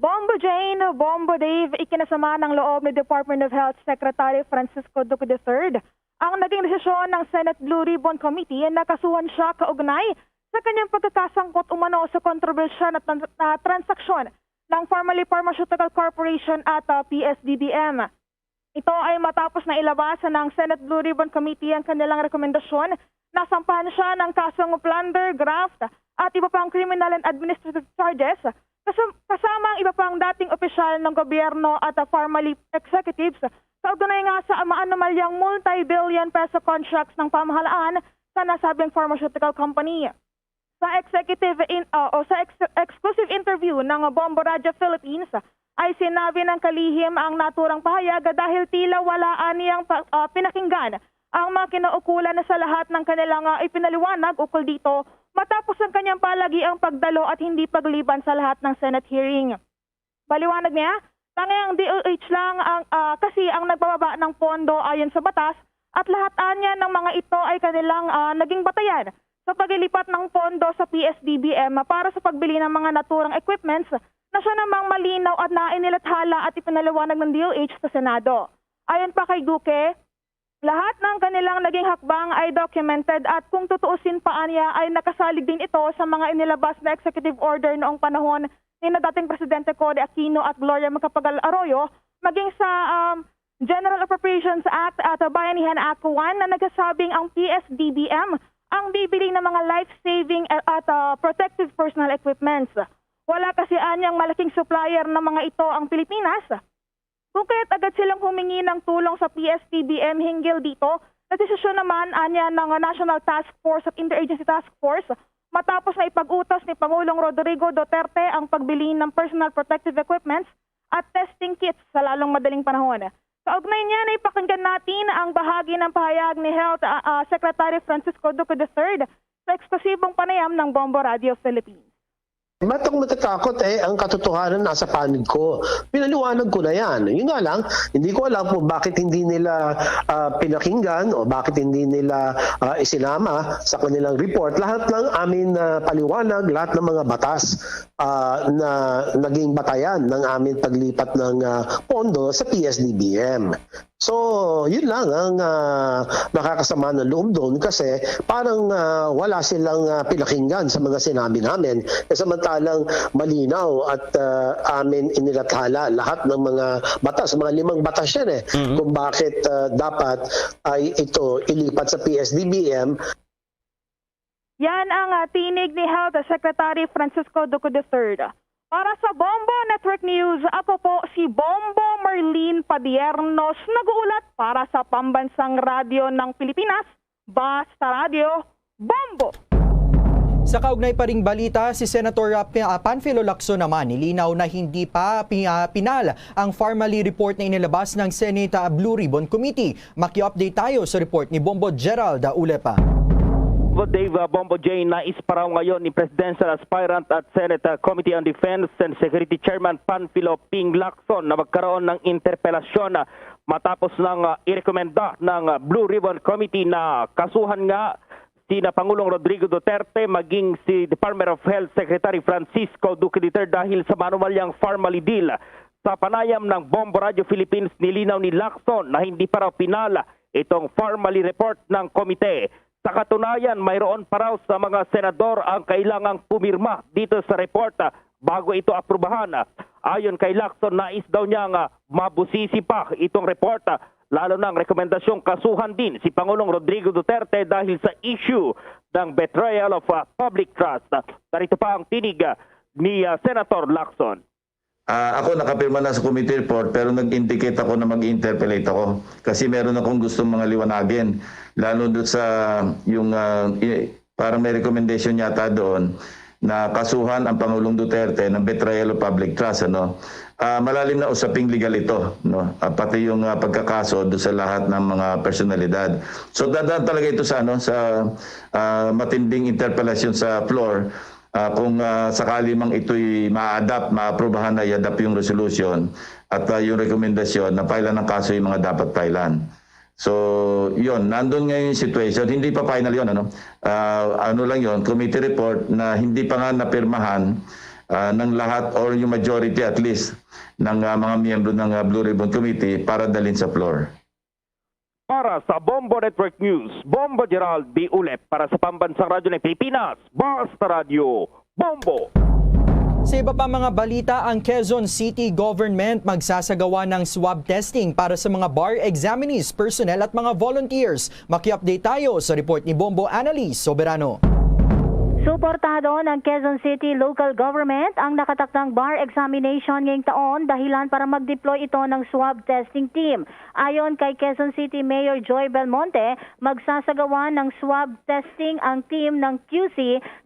Bombo Jane, Bombo Dave, ikinasama ng loob ni Department of Health Secretary Francisco Duque the third ang naging desisyon ng Senate Blue Ribbon Committee na kasuhan siya kaugnay sa kanyang pagkakasangkot umano sa kontrobersyal na tran-, na transaksyon ng Farmally Pharmaceutical Corporation at, ah, P S D B M. Ito ay matapos na ilabas ng Senate Blue Ribbon Committee ang kanilang rekomendasyon na sampahan siya ng kasong plunder, graft, at iba pang criminal and administrative charges, kasam-, kasama ang iba pang dating opisyal ng gobyerno at, ah, Farmally executives, kaugnay nga sa maanomalyang multi-billion peso contracts ng pamahalaan sa nasabing pharmaceutical company. Sa executive in-, ah, o sa ex-, exclusive interview ng Bombo Radio Philippines, ay sinabi ng kalihim ang naturang pahayag dahil tila wala aniyang pa-, ah, pinakinggan ang mga kinaukulan sa lahat ng kanilang, ah, ipinaliwanag ukol dito, matapos ang kanyang palagiang pagdalo at hindi pagliban sa lahat ng Senate hearing. Paliwanag niya, tanging ang D O H lang ang, ah, kasi ang nagpababa ng pondo ayon sa batas, at lahat anya ng mga ito ay kanilang, ah, naging batayan sa paglilipat ng pondo sa P S D B M para sa pagbili ng mga naturang equipments na siya namang malinaw at nainilathala at ipinaliwanag ng D O H sa Senado. Ayon pa kay Duque, lahat ng kanilang naging hakbang ay documented at kung tutuusin pa anya ay nakasalig din ito sa mga inilabas na executive order noong panahon ni na dating Presidente Cory Aquino at Gloria Macapagal Arroyo, maging sa, um, General Appropriations Act at Bayanihan Act one na nagsasabing ang P S D B M ang bibili ng mga life-saving, eh, at, ah, protective personal equipments. Wala kasi anyang malaking supplier ng mga ito ang Pilipinas. Kung kaya't agad silang humingi ng tulong sa P S D B M hinggil dito, nagdesisyon naman anya ng National Task Force at Interagency Task Force matapos na ipag-utos ni Pangulong Rodrigo Duterte ang pagbili ng personal protective equipments at testing kits sa lalong madaling panahon. Kaugnay niyan, ipakinggan natin ang bahagi ng pahayag ni Health, ah, ah, Secretary Francisco Duque the third sa eksklusibong panayam ng Bombo Radio Philippines. Ba't ako matatakot? Eh, ang katotohanan nasa panig ko. Pinaliwanag ko na yan. Yun nga lang, hindi ko alam kung bakit hindi nila, ah, pinakinggan o bakit hindi nila, ah, isinama sa kanilang report. Lahat ng amin na paliwanag, lahat ng mga batas, ah, na naging batayan ng amin paglipat ng, ah, pondo sa P S D B M. So, yun lang ang, ah, nakakasama ng loob doon kasi parang, ah, wala silang, ah, pinakinggan sa mga sinabi namin. Eh, samantalang malinaw at, ah, amin inilathala lahat ng mga batas, mga limang batas yan eh, Mhm. kung bakit, ah, dapat ay ito ilipat sa P S D B M. Yan ang, ah, tinig ni Health Secretary Francisco Duque the third. Para sa Bombo Network News, ako po si Bombo Marlene Padiernos, nag-uulat para sa Pambansang Radyo ng Pilipinas, Basta Radyo, Bombo! Sa kaugnay pa ring balita, si Senator, ah, Pi-, ah, Panfilo Lacson naman nilinaw na hindi pa pi-, ah, pinal ang Farmally report na inilabas ng Senate, ah, Blue Ribbon Committee. Maki-update tayo sa report ni Bombo Gerald Ulepa. Bombo Dave, ah, Bombo Jay, nais pa raw ngayon ni presidential aspirant at Senate, ah, Committee on Defense and Security Chairman Panfilo Ping Lacson na magkaroon ng interpelasyon, ah, matapos ng, ah, irekomenda ng, ah, Blue Ribbon Committee na kasuhan nga sina Pangulong Rodrigo Duterte maging si Department of Health Secretary Francisco Duque the third dahil sa maanumalyang Farmally deal. Sa panayam ng Bombo Radio Philippines, nilinaw ni Lacson na hindi pa raw pinal itong Farmally report ng komite. Sa katunayan, mayroon pa raw sa mga senador ang kailangang pumirma dito sa report, ah, bago ito aprubahan. Ayon kay Lacson, nais daw niya nga mabusisi pa itong report, ah, lalo na ang rekomendasyong kasuhan din si Pangulong Rodrigo Duterte dahil sa issue ng betrayal of, ah, public trust. Narito pa ang tinig, ah, ni, ah, Senator Lacson. Ah, ako nakapirma na sa committee report, pero nag-indicate ako na mag-interpellate ako kasi meron akong gustong mga liwanagin, lalo doon sa yung, ah, i-, parang may recommendation yata doon na kasuhan ang Pangulong Duterte ng betrayal of public trust, ano. Ah, malalim na usaping legal ito, no? Ah, pati yung, ah, pagkakaso doon sa lahat ng mga personalidad. So, dadaan talaga ito sa, ano, sa, ah, matinding interpellation sa floor, ah, kung, ah, sakali mang ito'y ma-adopt, maaprubahan na i-adopt yung resolution at, ah, yung rekomendasyon na filean ng kaso yung mga dapat filean. So, yun, nandun ngayon yung situation. Hindi pa final yun, ano? Ah, ano lang yun, committee report na hindi pa nga napirmahan, ah, ng lahat or yung majority at least ng, ah, mga miyembro ng, ah, Blue Ribbon Committee para dalhin sa floor. Para sa Bombo Network News, Bombo Gerald B. Ulep para sa Pambansang Radyo ng Pilipinas, Basta Radyo, Bombo! Sa iba pa mga balita, ang Quezon City Government magsasagawa ng swab testing para sa mga bar examinees, personnel at mga volunteers. Maki-update tayo sa report ni Bombo Annalise Soberano. Suportado ng Quezon City Local Government ang nakatakdang bar examination ngayong taon, dahilan para mag-deploy ito ng swab testing team. Ayon kay Quezon City Mayor Joy Belmonte, magsasagawa ng swab testing ang team ng Q C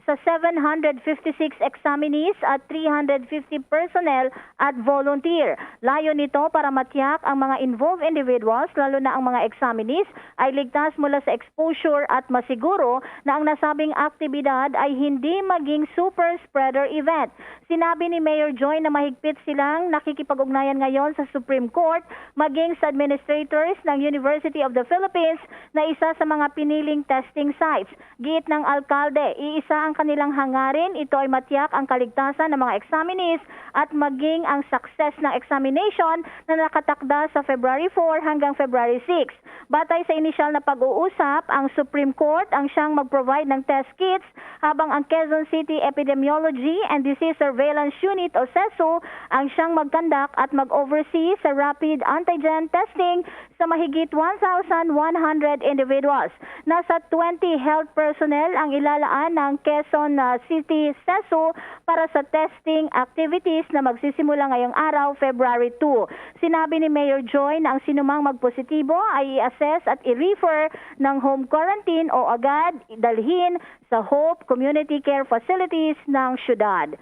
sa seven hundred fifty-six examinees at three hundred fifty personnel at volunteer. Layo nito para matiyak ang mga involved individuals, lalo na ang mga examinees, ay ligtas mula sa exposure at masiguro na ang nasabing aktibidad ay hindi maging super spreader event. Sinabi ni Mayor Joy na mahigpit silang nakikipag-ugnayan ngayon sa Supreme Court, maging sa administrators ng University of the Philippines na isa sa mga piniling testing sites. Giit ng alkalde, iisa ang kanilang hangarin, ito ay matiyak ang kaligtasan ng mga examinees at maging ang success ng examination na nakatakda sa February four hanggang February six. Batay sa inisyal na pag-uusap, ang Supreme Court ang siyang mag-provide ng test kits, habang ang Quezon City Epidemiology and Disease Surveillance Unit o CESU ang siyang mag-conduct at mag-oversee sa rapid antigen testing sa mahigit one thousand one hundred individuals. Nasa twenty health personnel ang ilalaan ng Quezon, ah, City CESU para sa testing activities na magsisimula ngayong araw, February two. Sinabi ni Mayor Joy na ang sinumang magpositibo ay i-assess at i-refer ng home quarantine o agad dalhin sa Hope Community Care Facilities ng syudad.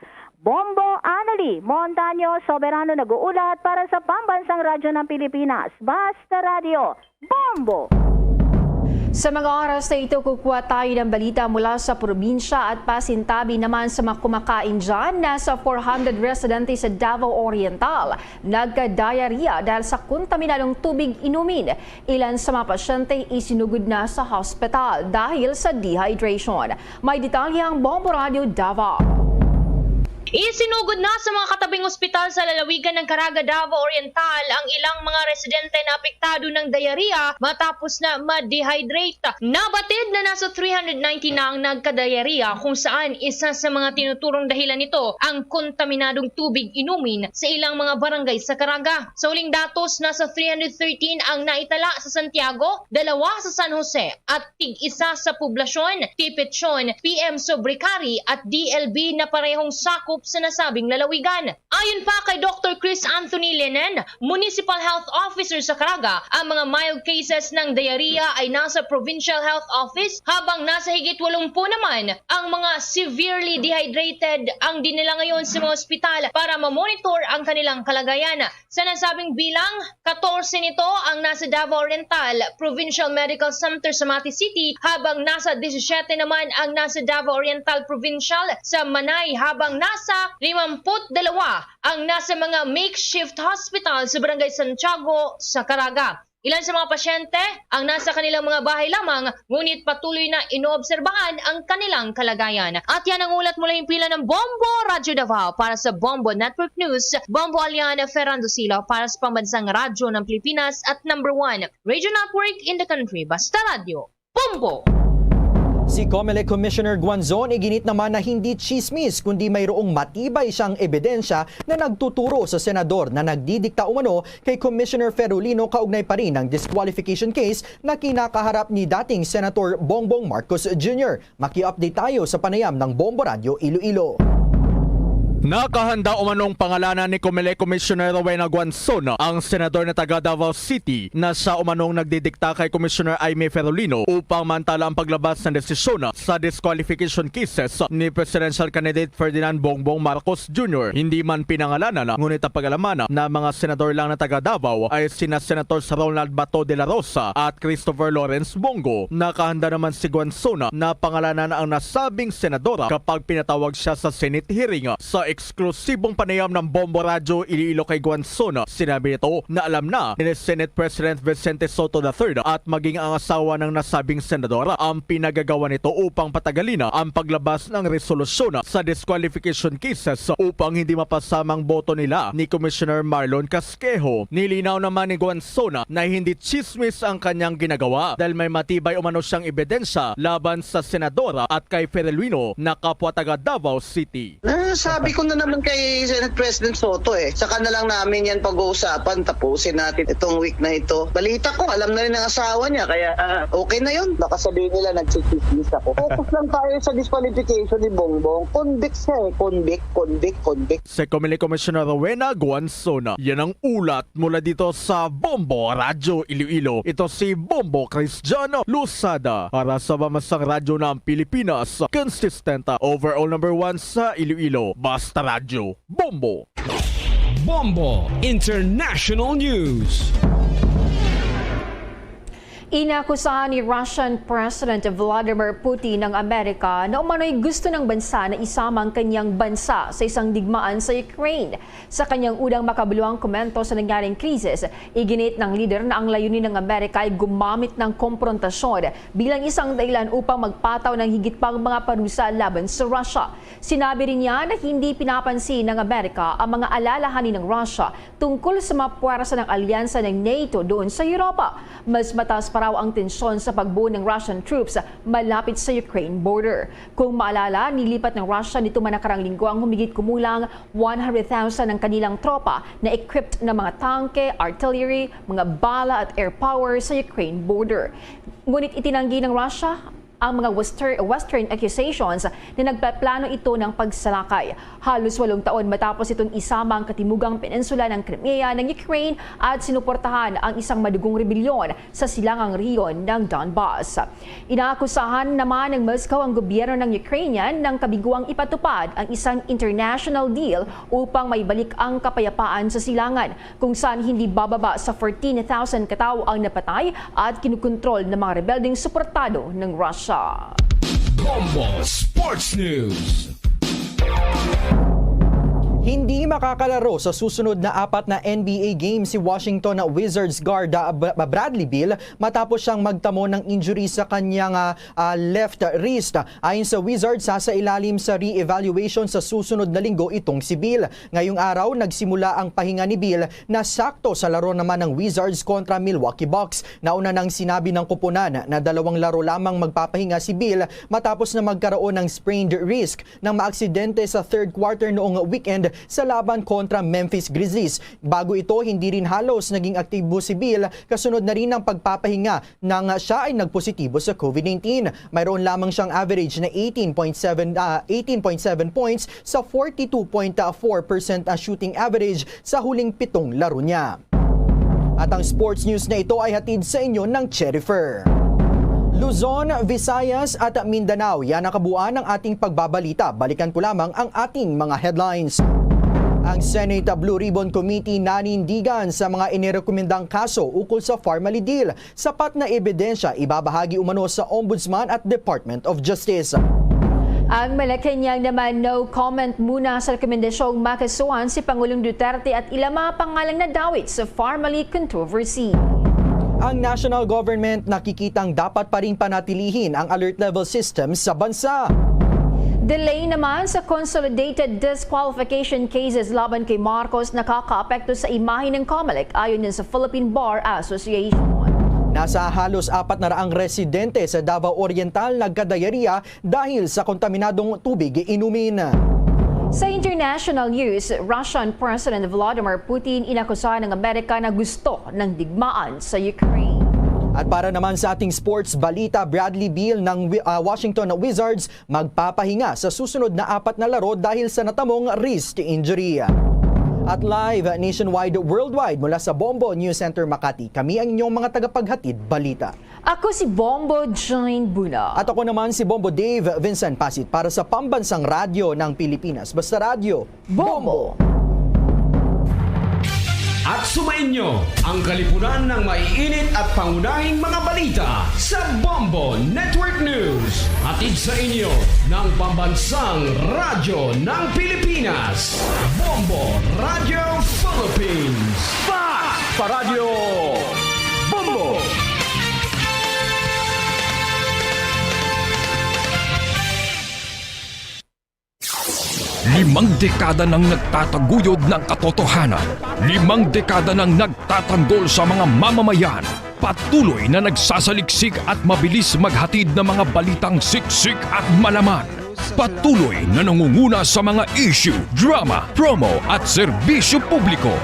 Bombo Annalie Montaño Soberano nag-uulat para sa Pambansang Radyo ng Pilipinas, Basta Radyo, Bombo! Sa mga oras na ito, kukuha tayo ng balita mula sa probinsya at pasintabi naman sa mga kumakain dyan. Nasa four hundred residente sa Davao Oriental nagka-diarrhea dahil sa kontaminadong tubig inumin. Ilan sa mga pasyente isinugod na sa hospital dahil sa dehydration. May detalye ang Bombo Radio Davao. Isinugod na sa mga katabing ospital sa lalawigan ng Caraga, Davao Oriental ang ilang mga residente na apektado ng diarrhea matapos na ma-dehydrate. Nabatid na nasa three hundred ninety na ang nagka-diarrhea, kung saan isa sa mga tinuturong dahilan nito ang kontaminadong tubig inumin sa ilang mga barangay sa Caraga. Sa huling datos, nasa three hundred thirteen ang naitala sa Santiago, dalawa sa San Jose, at tig-isa sa poblasyon, Tipitchon, P M Sobrecari at D L B na parehong sakop sa nasabing lalawigan. Ayon pa kay Doktor Chris Anthony Lenen, Municipal Health Officer sa Caraga, ang mga mild cases ng diarrhea ay nasa Provincial Health Office, habang nasa higit walumpu naman ang mga severely dehydrated ang dinala ngayon sa mga ospital para ma-monitor ang kanilang kalagayan. Sa nasabing bilang, katorse nito ang nasa Davao Oriental Provincial Medical Center sa Mati City, habang nasa disisiete naman ang nasa Davao Oriental Provincial sa Manay, habang nasa limampu't dalawa ang nasa mga makeshift hospital sa Barangay Santiago sa Caraga. Ilan sa mga pasyente ang nasa kanilang mga bahay lamang, ngunit patuloy na inoobserbahan ang kanilang kalagayan. At yan ang ulat mula himpilan ng Bombo Radyo Davao. Para sa Bombo Network News, Bombo Aliana Ferrando Silo para sa Pambansang Radyo ng Pilipinas at number one radio network in the country. Basta Radyo, Bombo! Si Comelec Commissioner Guanzon iginit naman na hindi chismis, kundi mayroong matibay siyang ebidensya na nagtuturo sa senador na nagdidikta umano kay Commissioner Ferolino kaugnay pa rin ng disqualification case na kinakaharap ni dating Senator Bongbong Marcos Junior. Maki-update tayo sa panayam ng Bombo Radyo Iloilo. Nakahanda umanong pangalanan ni Comelec Commissioner Rowena Guanzon, ang senador na taga Davao City, na siya umanong nagdidikta kay Commissioner Imee Ferolino upang mantala ang paglabas ng desisyon sa disqualification cases ni presidential candidate Ferdinand Bongbong Marcos Junior. Hindi man pinangalanan, ngunit ang pag-alaman na mga senador lang na taga Davao ay sina Senators Ronald Bato de la Rosa at Christopher Lawrence Bong Go. Nakahanda naman si Guanzon na pangalanan ang nasabing senadora kapag pinatawag siya sa Senate hearing. Sa eksklusibong panayam ng Bombo Radyo Iloilo kay Guanzon, sinabi nito na alam na ni Senate President Vicente Sotto the third at maging ang asawa ng nasabing senadora ang pinagagawa nito upang patagalin ang paglabas ng resolusyon sa disqualification cases upang hindi mapasama ang boto nila ni Commissioner Marlon Casquejo. Nilinaw naman ni Guanzon na hindi chismis ang kanyang ginagawa dahil may matibay umano siyang ebidensya laban sa senadora at kay Ferolino na kapwa taga Davao City. Ah, sabi ko na naman kay Senate President Sotto eh, saka na lang namin yan pag-uusapan, tapusin natin itong week na ito. Balita ko, alam na rin ng asawa niya, kaya ah, okay na yun. Baka sabihin nila nagchichismis ako. Focus lang tayo sa disqualification ni Bongbong. Convict siya eh, convict, convict, convict. Si Comelec Commissioner Rowena Guanzon. Yan ang ulat mula dito sa Bombo Radyo Iloilo. Ito si Bombo Cristiano Losada para sa Pambansang Radyo ng Pilipinas. Consistent, overall number one sa Iloilo. Basta Radyo, Bombo! Bombo International News. Inakusahan ni Russian President Vladimir Putin ang Amerika na umano'y gusto ng bansa na isama ang kanyang bansa sa isang digmaan sa Ukraine. Sa kanyang unang makabuluhang komento sa nangyaring krisis, iginit ng lider na ang layunin ng Amerika ay gumamit ng komprontasyon bilang isang dahilan upang magpataw ng higit pang mga parusa laban sa Russia. Sinabi rin niya na hindi pinapansin ng Amerika ang mga alalahanin ng Russia tungkol sa mga puwersa ng alyansa ng NATO doon sa Europa. Mas mataas pa raw ang tensyon sa pagbuo ng Russian troops malapit sa Ukraine border. Kung maalala, nilipat ng Russia nitong mga nakarang linggo ang humigit kumulang one hundred thousand ng kanilang tropa na equipped na mga tangke, artillery, mga bala at air power sa Ukraine border. Ngunit itinanggi ng Russia ang mga wester-, Western accusations na nagpaplano ito ng pagsalakay. Halos walong taon matapos itong isama ang katimugang peninsula ng Crimea ng Ukraine at sinuportahan ang isang madugong rebelyon sa silangang rehiyon ng Donbas. Inaakusahan naman ng Moscow ang gobyerno ng Ukrainian ng kabiguang ipatupad ang isang international deal upang maibalik ang kapayapaan sa silangan, kung saan hindi bababa sa fourteen thousand katao ang napatay at kinukontrol ng mga rebeldeng suportado ng Russia. Bombo Sports News. Hindi makakalaro sa susunod na apat na N B A games si Washington Wizards guard, ah, Bra-, Bradley Beal matapos siyang magtamo ng injury sa kanyang, ah, ah, left wrist. Ayon sa Wizards, sasailalim sa re-evaluation sa susunod na linggo itong si Beal. Ngayong araw, nagsimula ang pahinga ni Beal na sakto sa laro naman ng Wizards kontra Milwaukee Bucks. Nauna nang sinabi ng koponan na dalawang laro lamang magpapahinga si Beal matapos na magkaroon ng sprained wrist nang maaksidente sa third quarter noong weekend sa laban kontra Memphis Grizzlies. Bago ito, hindi rin halos naging aktibo si Beal kasunod na rin ng pagpapahinga nang siya ay nagpositibo sa COVID nineteen. Mayroon lamang siyang average na eighteen point seven, ah, eighteen point seven points sa forty-two point four percent shooting average sa huling pitong laro niya. At ang sports news na ito ay hatid sa inyo ng Cherifer. Luzon, Visayas at Mindanao, yan ang kabuuan ng ating pagbabalita. Balikan ko lamang ang ating mga headlines. Ang Senate Blue Ribbon Committee nanindigan sa mga inirekomendang kaso ukol sa Farmally Deal. Sapat na ebidensya ibabahagi umano sa Ombudsman at Department of Justice. Ang Malacañang naman, no comment muna sa rekomendasyong makasuhan si Pangulong Duterte at ila mga pangalang nadawit sa Farmally controversy. Ang national government nakikitang dapat pa rin panatilihin ang alert level system sa bansa. Delay naman sa consolidated disqualification cases laban kay Marcos nakakaapekto sa imahe ng Comelec, ayon din sa Philippine Bar Association. Nasa halos apat na raang residente sa Davao Oriental nagkadayariya dahil sa kontaminadong tubig inumin. Sa international news, Russian President Vladimir Putin inakusahan ng Amerika na gusto ng digmaan sa Ukraine. At para naman sa ating sports balita, Bradley Beal ng Wi-, ah, Washington Wizards magpapahinga sa susunod na apat na laro dahil sa natamong wrist injury. At live nationwide, worldwide, mula sa Bombo News Center Makati, kami ang inyong mga tagapaghatid balita. Ako si Bombo Jane Buna. At ako naman si Bombo Dave Vincent Pasit para sa Pambansang Radyo ng Pilipinas. Basta Radyo, Bombo! At sumainyo ang kalipunan ng maiinit at pangunahing mga balita sa Bombo Network News. Hatid sa inyo ng Pambansang Radyo ng Pilipinas, Bombo Radyo Philippines. Fast pa Radyo Bombo! Limang dekada nang nagtataguyod ng katotohanan. Limang dekada nang nagtatanggol sa mga mamamayan. Patuloy na nagsasaliksik at mabilis maghatid ng mga balitang siksik at malaman. Patuloy na nangunguna sa mga issue, drama, promo at serbisyo publiko.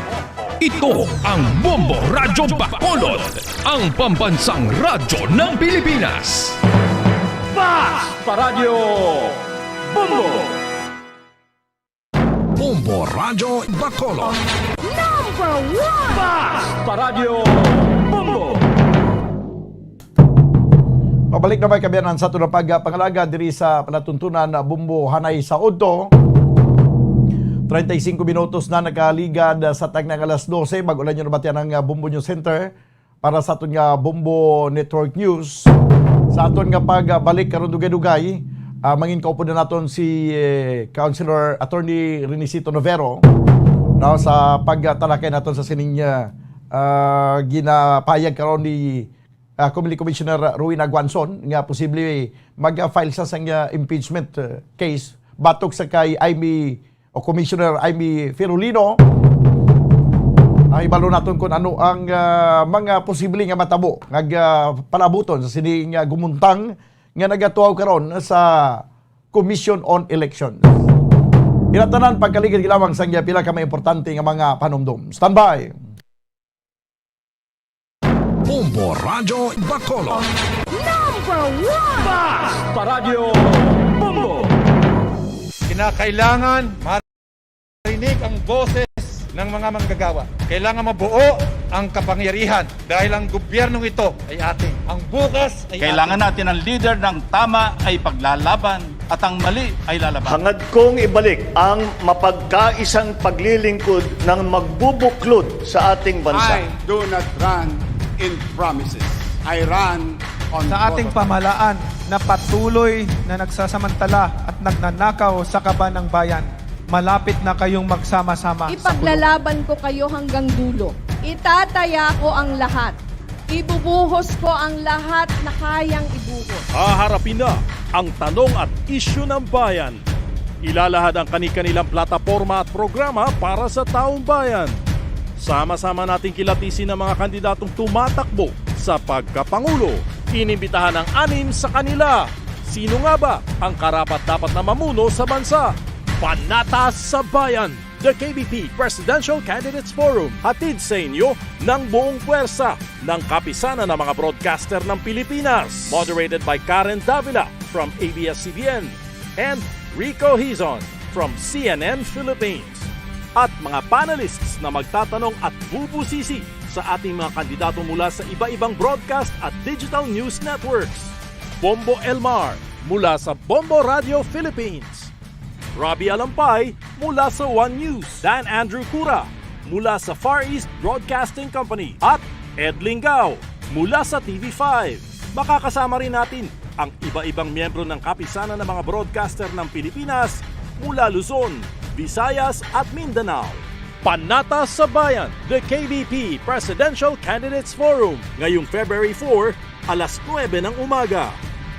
Ito ang Bombo Radyo Bacolod, ang pambansang radyo ng Pilipinas. Fast pa Radyo Bombo! Bombo Radyo Bacolod. Number one! Fast pa Radyo Bombo! Pabalik na may kabiyanan sa aton pagpangalaga diri sa palatuntunan na Bombo Hanay sa Udto. Treinta y cinco minutos na nakaligad sa tagna nga alas dose. Bago lang nyo nabatian ang, ah, Bombo News Center para sa aton nga Bombo Network News. Sa aton nga pagbalik karon dugay-dugay, ah, mangin kaupod na naton si, eh, Councilor Attorney Renisito Novero, no, sa pagtalakay naton sa sining, ah, ah, ginapayag karon ni ah, Comelec Commissioner Ruin Aguanson nga posible mag-file sa sang, ah, impeachment, ah, case batok sa kay Imee o Commissioner Imee Firulino. Ah, ibalo naton kung ano ang, ah, mga posible nga matabo nga, ah, palabuton sa sini nga gumuntang nga nagatuaw karon sa Commission on Elections. Ina tanan pagkaligid lamang sa pila ka mga importante nga mga panumdom. Standby! Bombo Radyo Bacolod. Number one! Fast pa Radyo Bombo! Kinakailangan marinig ang boses ng mga manggagawa. Kailangan mabuo ang kapangyarihan dahil ang gobyernong ito ay atin. Ang bukas ay Kailangan atin. natin ang leader ng tama ay paglalaban at ang mali ay lalaban. Hangad kong ibalik ang mapagkaisang paglilingkod ng magbubuklod sa ating bansa. I do not run in promises. I run on Sa ating protocol. pamahalaan na patuloy na nagsasamantala at nagnanakaw sa kaban ng bayan. Malapit na kayong magsama-sama sa kulungan. Ipaglalaban ko kayo hanggang dulo. Itataya ko ang lahat. Ibubuhos ko ang lahat na kayang ibuhos. Haharapin na ang tanong at isyu ng bayan. Ilalahad ang kani-kanilang plataporma at programa para sa taong bayan. Sama-sama nating kilatisin ang mga kandidatong tumatakbo sa pagkapangulo. Inimbitahan ang anim sa kanila. Sino nga ba ang karapat-dapat na mamuno sa bansa? Panatas sa Bayan, the K B P Presidential Candidates Forum, hatid sa inyo ng buong puwersa ng Kapisanan ng mga Broadcaster ng Pilipinas. Moderated by Karen Davila from A B S C B N and Rico Hizon from C N N Philippines. At mga panelists na magtatanong at bubusisi sa ating mga kandidato mula sa iba-ibang broadcast at digital news networks. Bombo Elmar mula sa Bombo Radio Philippines. Robbie Alampay mula sa One News. Dan Andrew Cura mula sa Far East Broadcasting Company. At Ed Lingao mula sa T V five. Makakasama rin natin ang iba-ibang miyembro ng Kapisanan ng mga Broadcaster ng Pilipinas mula Luzon, Visayas at Mindanao. Panatas sa Bayan, the K B P Presidential Candidates Forum, ngayong February four, alas nuebe ng umaga.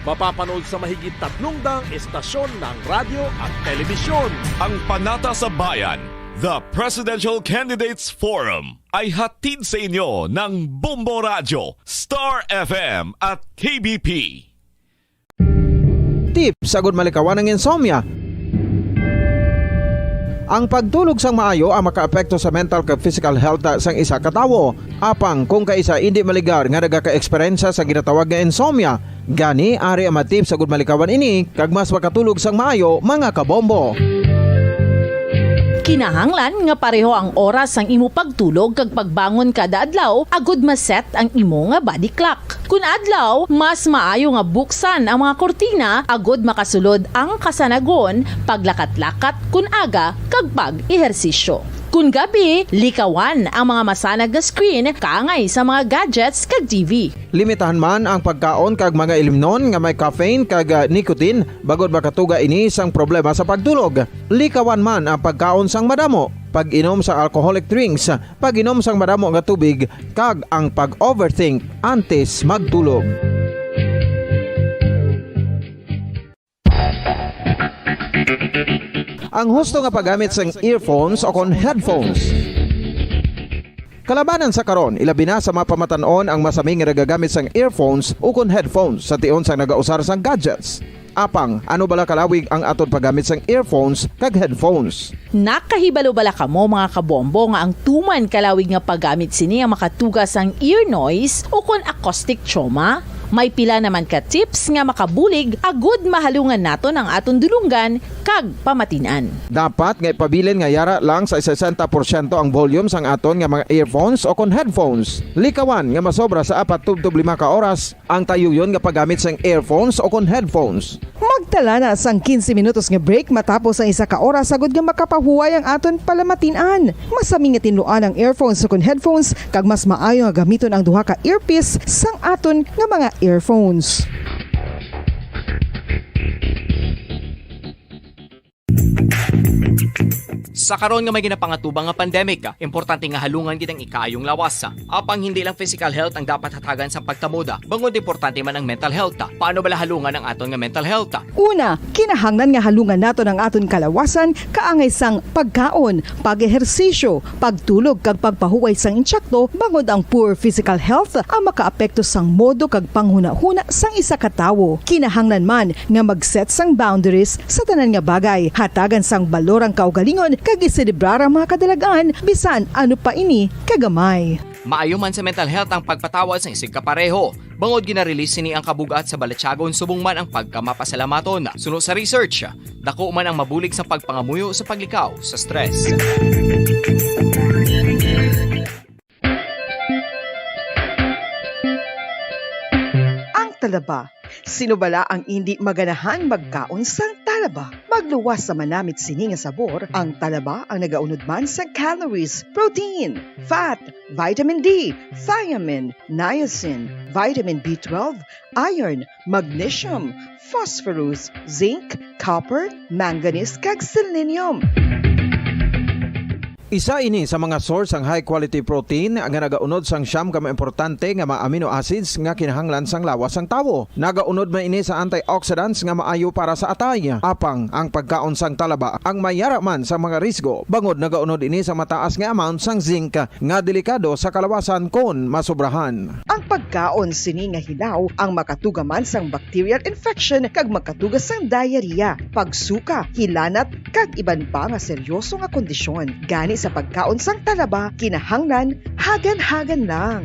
Mapapanood sa mahigit tatlong daang estasyon ng radyo at telebisyon. Ang Panatas sa Bayan, the Presidential Candidates Forum, ay hatid sa inyo ng Bombo Radyo, Star F M at K B P. Tips agud malikawan ang insomnia. Ang pagtulog sang maayo ang makaapekto sa mental kag physical health sang isa ka tawo. Apang kung kaisa indi maligar nga nagaka-eksperyensya sa ginatawag nga insomnia, gani ari ang mga tips agud malikawan ini kag mas makatulog sang maayo, mga kabombo. Kinahanglan nga pareho ang oras sang imo pagtulog kag pagbangon kada adlaw agud ma-set ang imo nga body clock. Kun adlaw, mas maayo nga buksan ang mga kurtina agud makasulod ang kasanagon, paglakat-lakat kun aga, kag pag-ehersisyo. Kun gabi, likawan ang mga masanag nga screen kaangay sa mga gadgets kag T V. Limitahan man ang pagkaon kag mga ilimnon nga may caffeine kag, ah, nicotine, bangod makatuga ini sang problema sa pagtulog. Likawan man ang pagkaon sang madamo, pag-inom sa alcoholic drinks, pag-inom sang madamo nga tubig, kag ang pag-overthink antes magtulog. Ang husto nga paggamit sang earphones o kon headphones. Kalabanan sa karon, ilabi na sa mga pamatan-on ang masami nga nagagamit sang earphones o kon headphones sa tion sang nagausar sang gadgets. Apang, ano bala kalawig ang aton paggamit sang earphones kag headphones? Nakahibalo bala kamo, mga kabombo, nga ang tuman kalawig nga paggamit sini ang makatuga sang ear noise o kon acoustic trauma? May pila naman ka tips nga makabulig agud mahalungan naton ang aton dulonggan kag pamatin-an. Dapat nga ipabilin nga yara lang sa sesenta porsyento ang volume sang aton nga mga earphones o kon headphones. Likawan nga masobra sa apat tubtob lima ka oras ang tayuyon nga paggamit sang earphones o kon headphones. Magtala na sang quince minutos nga break matapos ang isa ka oras agud nga makapahuway ang aton palamatin-an. Masami nga tinluan ang earphones o kon headphones, kag mas maayo nga gamiton ang duha ka earpiece sang aton nga mga earphones. Sa karon nga may ginapangatubang nga pandemic, importante nga halungan gid ang ikaayong lawas. Apang hindi lang physical health ang dapat hatagan sang pagtamod, bangod importante man ang mental health. Paano bala halungan ang aton nga mental health? Una, kinahanglan nga halungan naton ang aton kalawasan kaangay sang pagkaon, pag-ehersisyo, pagtulog kag pagpahuway sang insakto, bangod ang poor physical health ang makaapekto sang modo kag panghunahuna sang isa ka tawo. Kinahanglan man nga mag-set sang boundaries sa tanan nga bagay, hatagan sang balor ang kaugalingon kag iselebrar ang mga kadalag-an bisan ano pa ini kagamay. Maayo man sa mental health ang pagpatawad sang isigkapareho, bangod gina-release sini ang kabug-at sa balatyagon subong man ang pagkamapasalamaton. Suno sa research, dako man ang mabulig sa pagpangamuyo sa paglikaw sa stress. Ang talaba. Sino bala ang indi maganahan magkaon sang talaba? Magluwas sa manamit sini nga sabor, ang talaba ang nagaunod man sa calories, protein, fat, vitamin D, thiamine, niacin, vitamin B twelve, iron, magnesium, phosphorus, zinc, copper, manganese, kag selenium. Isa ini sa mga source sang high quality protein nga nagaunod sang siyam ka mga importante nga mga amino acids nga kinahanglan sang lawas sang tawo. Nagaunod man ini sa antioxidants nga maayo para sa atay. Apang ang pagkaon sang talaba ang mayara man sa mga risgo, bangod nagaunod ini sa mataas nga amount sang zinc nga delikado sa kalawasan kon masobrahan. Ang pagkaon sini nga hilaw ang makatuga man sang bacterial infection kag makatuga sang diarrhea, pagsuka, hilanat, kag iban pa nga seryoso nga kondisyon. Gani sa pagkaon sang talaba, kinahanglan hagan-hagan lang.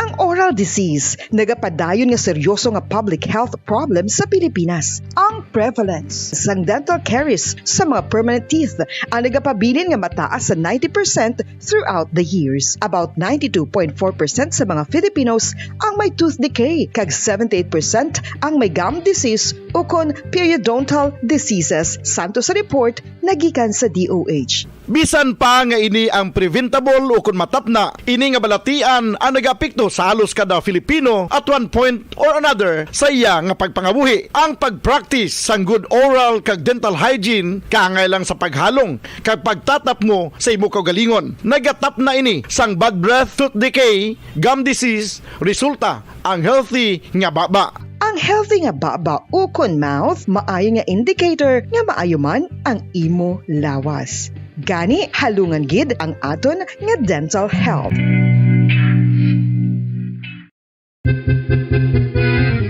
Ang oral disease nagapadayon nga seryoso nga public health problem sa Pilipinas. Ang prevalence sang dental caries sa mga permanent teeth ang nagapabilin nga mataas sa ninety percent throughout the years. About ninety-two point four percent sa mga Filipinos ang may tooth decay, kag seventy-eight percent ang may gum disease ukon periodontal diseases, santo sa report nagikan sa D O H. Bisan pa nga ini ang preventable ukon matapna, ini nga balatian ang nagaapekto sa halos kada Filipino at one point or another sa iya nga pagpangabuhi. Ang pag-practice sang good oral kag dental hygiene kaangay lang sa paghalong kag pagtatapngo sa imo kaugalingon. Nagatapna ini sang bad breath, tooth decay, gum disease, resulta ang healthy nga baba. Ang healthy nga baba ukon mouth maayo nga indicator nga maayo man ang imo lawas. Gani, halungan gid ang aton nga dental health.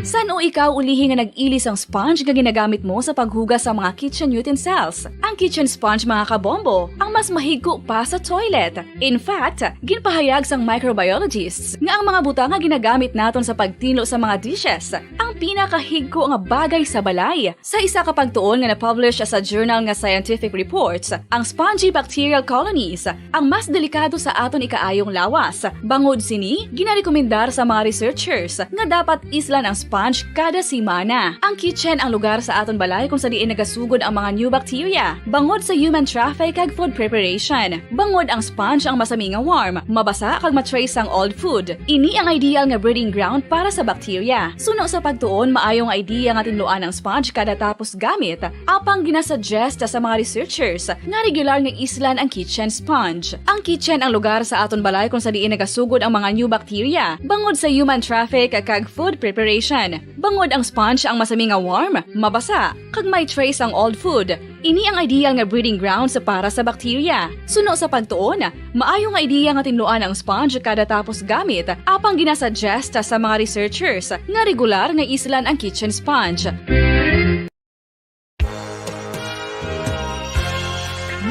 San-o ikaw ulihi nga nag-ili sang sponge nga ginagamit mo sa paghugas sa mga kitchen utensils? Ang kitchen sponge, mga kabombo, ang mas mahigko pa sa toilet. In fact, ginpahayag sang microbiologists nga ang mga butang nga ginagamit naton sa pagtinlo sa mga dishes ang pinakahigko nga bagay sa balay. Sa isa ka pagtuon nga na-publish sa journal nga Scientific Reports, ang spongy bacterial colonies ang mas delikado sa aton ikaayong lawas. Bangod sini, ginarekomendar sa mga researchers nga dapat islan ang sponge kada semana. Ang kitchen ang lugar sa aton balay kung sa diin nagasugod ang mga new bacteria, bangod sa human traffic kag food preparation. Bangod ang sponge ang masami nga warm, mabasa kag ma-trace ang old food. Ini ang ideal nga breeding ground para sa bacteria. Suno sa pagtuon, maayo nga idea nga tinluan ang sponge kada tapos gamit, apang ginasuggest sa mga researchers nga regular nga islan ang kitchen sponge. Ang kitchen ang lugar sa aton balay kung sa diin nagasugod ang mga new bacteria, bangod sa human traffic kag food preparation. Bangod ang sponge ang masami nga warm, mabasa, kag may trace ang old food. Ini ang ideal nga breeding grounds para sa bacteria. Suno sa pagtuon, maayo nga ideya nga tinluan ang sponge kada tapos gamit, apang ginasuggest sa mga researchers nga regular nga islan ang kitchen sponge.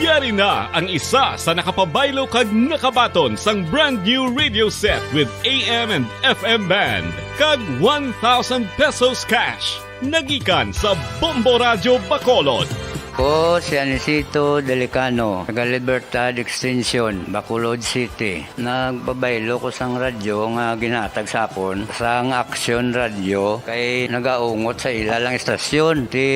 Yari na ang isa sa nakapabaylo kag nakabaton sang brand new radio set with A M and F M band kag one thousand pesos cash. Nagikan sa Bombo Radyo Bacolod. Ko si Anisito Delicano, taga Libertad Extension, Bacolod City. Nagpabaylo ko sang radyo nga ginatag sa akon sang Action Radio kay nagaungot sa ila lang istasyon. Ti,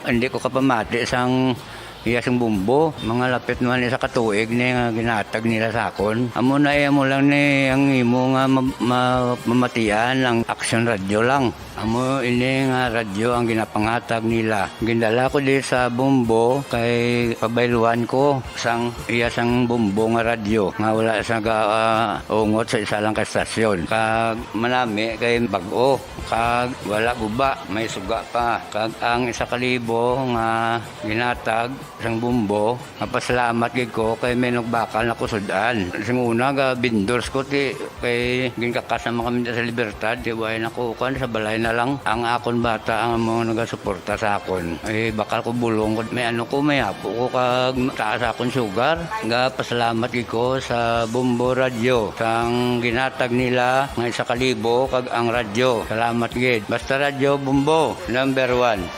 hindi ko kapamati sang iya sing bumbo. Mga lapit naman isa ka tuig ni nga ginatag nila sa akon. Amo na, eh, amo lang ni ang imo nga ma-, ma-, mamatian ang Action Radio lang. Amo ini nga radyo ang ginapangatag nila. Gindala ko di sa bumbo kay pabayluan ko sang iya sang bumbo nga radyo nga wala sa ga-, ah, ungot sa isa lang ka estasyon. Kag manami kay bag-o, kag wala guba, may suga pa. Kag ang isa ka libo nga ginatag sang bumbo, mapasalamat gid ko kay may nagbakal na ko sud-an. Sing una, ga vendors ko, ti, kay ginkakas naman kami sa Libertad, ti, way na ko, kuwan, sa balay na lang. Ang akon bata ang mga nagasuporta sa akon. Eh, bakal ko bulong ko, may ano ko, may apo ko, kag taas akon sugar. Ga pasalamat gid ko sa Bombo Radyo, sang ginatag nila nga isa ka libo, kag ang radyo. Salamat gid. Basta Radyo Bombo, number one.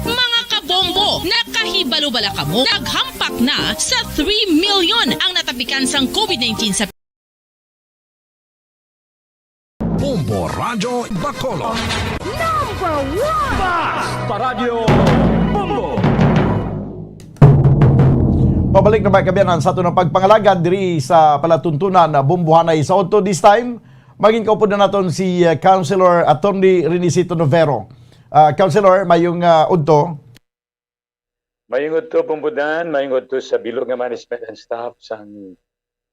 Mga kabombo, nakahibalo bala kamo? Naghampak na sa three million ang natapikan sang COVID nineteen sa Bombo Radyo Bacolod. Number one! Basta Radyo Bombo! Pabalik na ba, kaabyanan, sa aton nga pagpangalagad diri sa palatuntunan na Bombohanay sa Auto. This time, Pangin kaupod na naton si, uh, Councilor Attorney Renicito Novero. Uh, Councilor, mayong, uh, udto. Mayong udto, Bumbudan. Mayong udto sa bilog nga management and staff sang,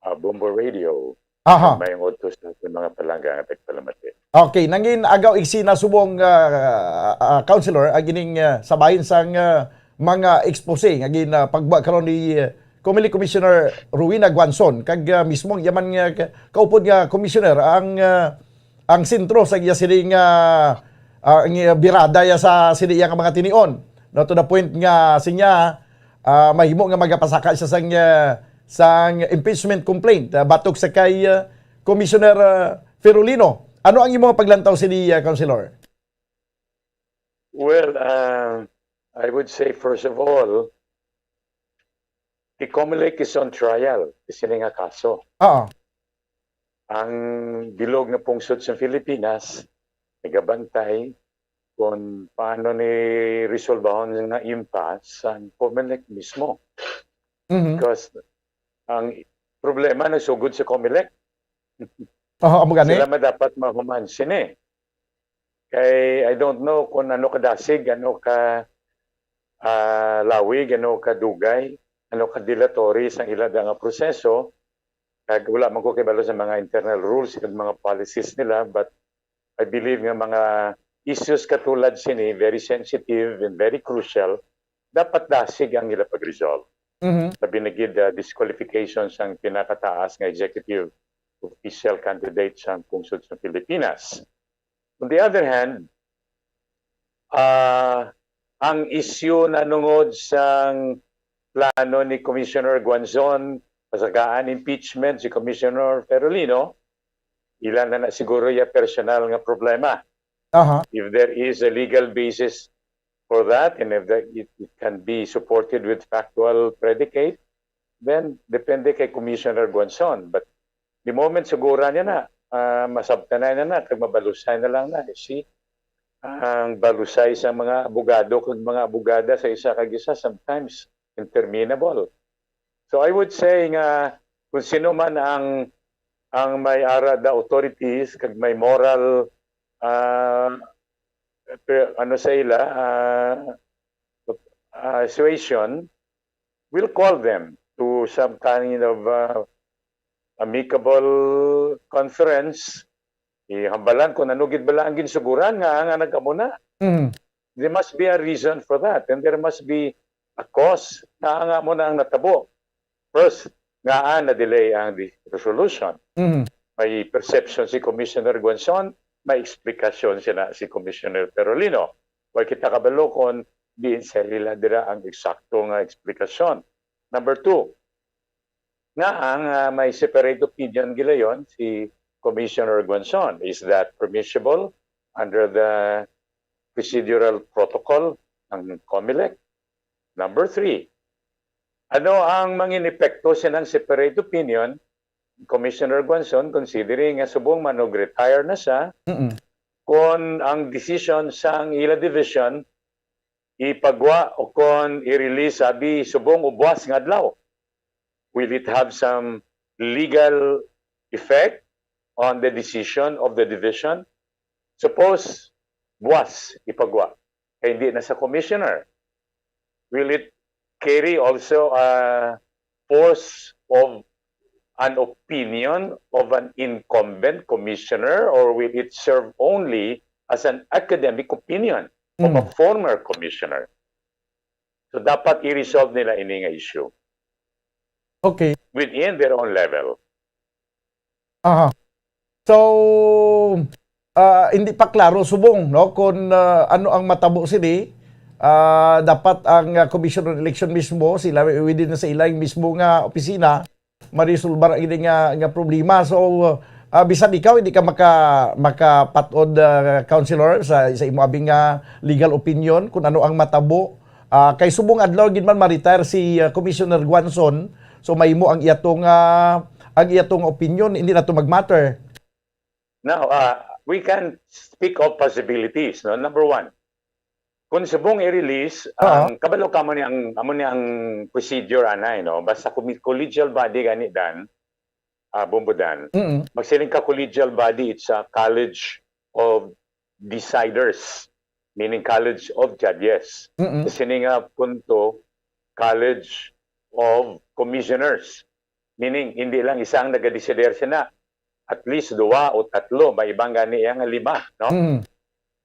uh, Bombo Radio. Aha. Mayong udto sa aton mga palangga nga tagpalamati. Okay, nangin agaw iksi na subong, uh, uh, Councilor, ang ining, uh, sa bahin sang, uh, mga expose nga gin, uh, pagwa karon ni, uh, Comelec Commissioner Rowena Guanzon, kag, uh, mismo ang iya man nga ka-, kaupod nga commissioner ang, uh, ang sentro sa iya sini nga, ah, ang iya birada ya sa sini iya nga mga tinion. No, to the point nga sinya, ah, mahimo nga magapasaka siya sang, ah, sang impeachment complaint, ah, batok sa kay, ah, Commissioner, ah, Ferolino. Ano ang imo paglantaw sini, ah, Councilor? Well, uh, I would say, first of all, the Comelec is on trial, sini nga kaso. Oo. Ang bilog nga pungsod sa Pilipinas nagabantay kung paano ni resolbahon nga impasse ang Comelec mismo. Mhm. Because ang problema nagsugod sa Comelec. Aha, amo gani? Sila man dapat mahuman sini. Kay I don't know kung ano kadasig, ano ka, ah, lawig, ano kadugay, ano ka dilatory sang ila da nga proseso. Kag wala man ko kibalo sa mga internal rules kag mga policies nila, but I believe nga mga issues katulad sini, very sensitive and very crucial, dapat dasig ang ila pag-resolve. Mhm. Labi na gid, ah, disqualification sang pinakataas nga executive official candidate sang pungsod sa Pilipinas. On the other hand, ah, ang isyu nanungod sang plano ni Commissioner Guanzon pasagaan impeachment si Commissioner Ferolino, ila na, na siguro ya personal nga problema. Aha. If there is a legal basis for that, and if that it, it can be supported with factual predicate, then depende kay Commissioner Guanzon. But the moment sugura niya na, ah, masabtan na niya na, kag mabalusay na lang na. You see, ang balusay sa mga abogado kag mga abogada sa isa kag isa sometimes interminable. So I would say nga kung sino man ang, ang may ara da authorities kag may moral, ah, pe-, ano sa ila, ah, ah, suasion, will call them to some kind of, uh, amicable conference. Ihambalan kung ano gid bala ang ginsuguran nga, nga nag-amo na. Mm. There must be a reason for that, and there must be a cause nga, nga amo na ang natabo. First, ngaa na-delay ang di-, resolution? Mm. May perception si Commissioner Guanzon, may eksplikasyon sina si Commissioner Perolino. Way kita kabalo kon diin sa ila dira ang eksakto nga eksplikasyon. Number two, nga ang, ah, may separate opinion gilayon si Commissioner Guanzon. Is that permissible under the procedural protocol ng Comelec? Number three, ano ang mangin epekto sinang separate opinion, Commissioner Guanzon, considering nga subong man og retire na siya, Mm-mm. kon ang decision sang ila division ipagwa o kon i-release abi subong o buwas nga adlaw? Will it have some legal effect on the decision of the division? Suppose buwas ipagwa, kay hindi na sa commissioner. Will it carry also a force of an opinion of an incumbent commissioner, or will it serve only as an academic opinion of a Mm. former commissioner? So, dapat i-resolve nila ini nga issue Okay. within their own level. Aha. So, ah, hindi pa klaro subong, no, kung, ah, ano ang matabo sini. Ah, dapat ang, ah, Commission on Election mismo, sila within sa ilang mismo nga opisina, marisolbar ang ini nga, nga problema. So, ah, bisan ikaw, hindi ka maka-, makapat-od, ah, Councilor, sa, sa imo abing nga legal opinion kung ano ang matabo. Ah, kay subong adlaw gid man ma-retire si, ah, Commissioner Guanzon, so mahimo ang iya tong, ah, ang iya tong opinion, hindi na to mag-matter. Now, uh, we can speak of possibilities, no? Number one, kung subong i-release, Oo. ang kabalo ka mo ni ang, amo ni ang procedure anay, no? Basta commi-, collegial body gani dan, ah, Bombodan, Mm-mm. magsiling ka collegial body, it's a college of deciders, meaning college of judges. Mm-mm. Sa sini nga punto, college of commissioners, meaning hindi lang isa ang nagadesider sina, at least duwa o tatlo, may ibang gani iya nga lima, no? Mm.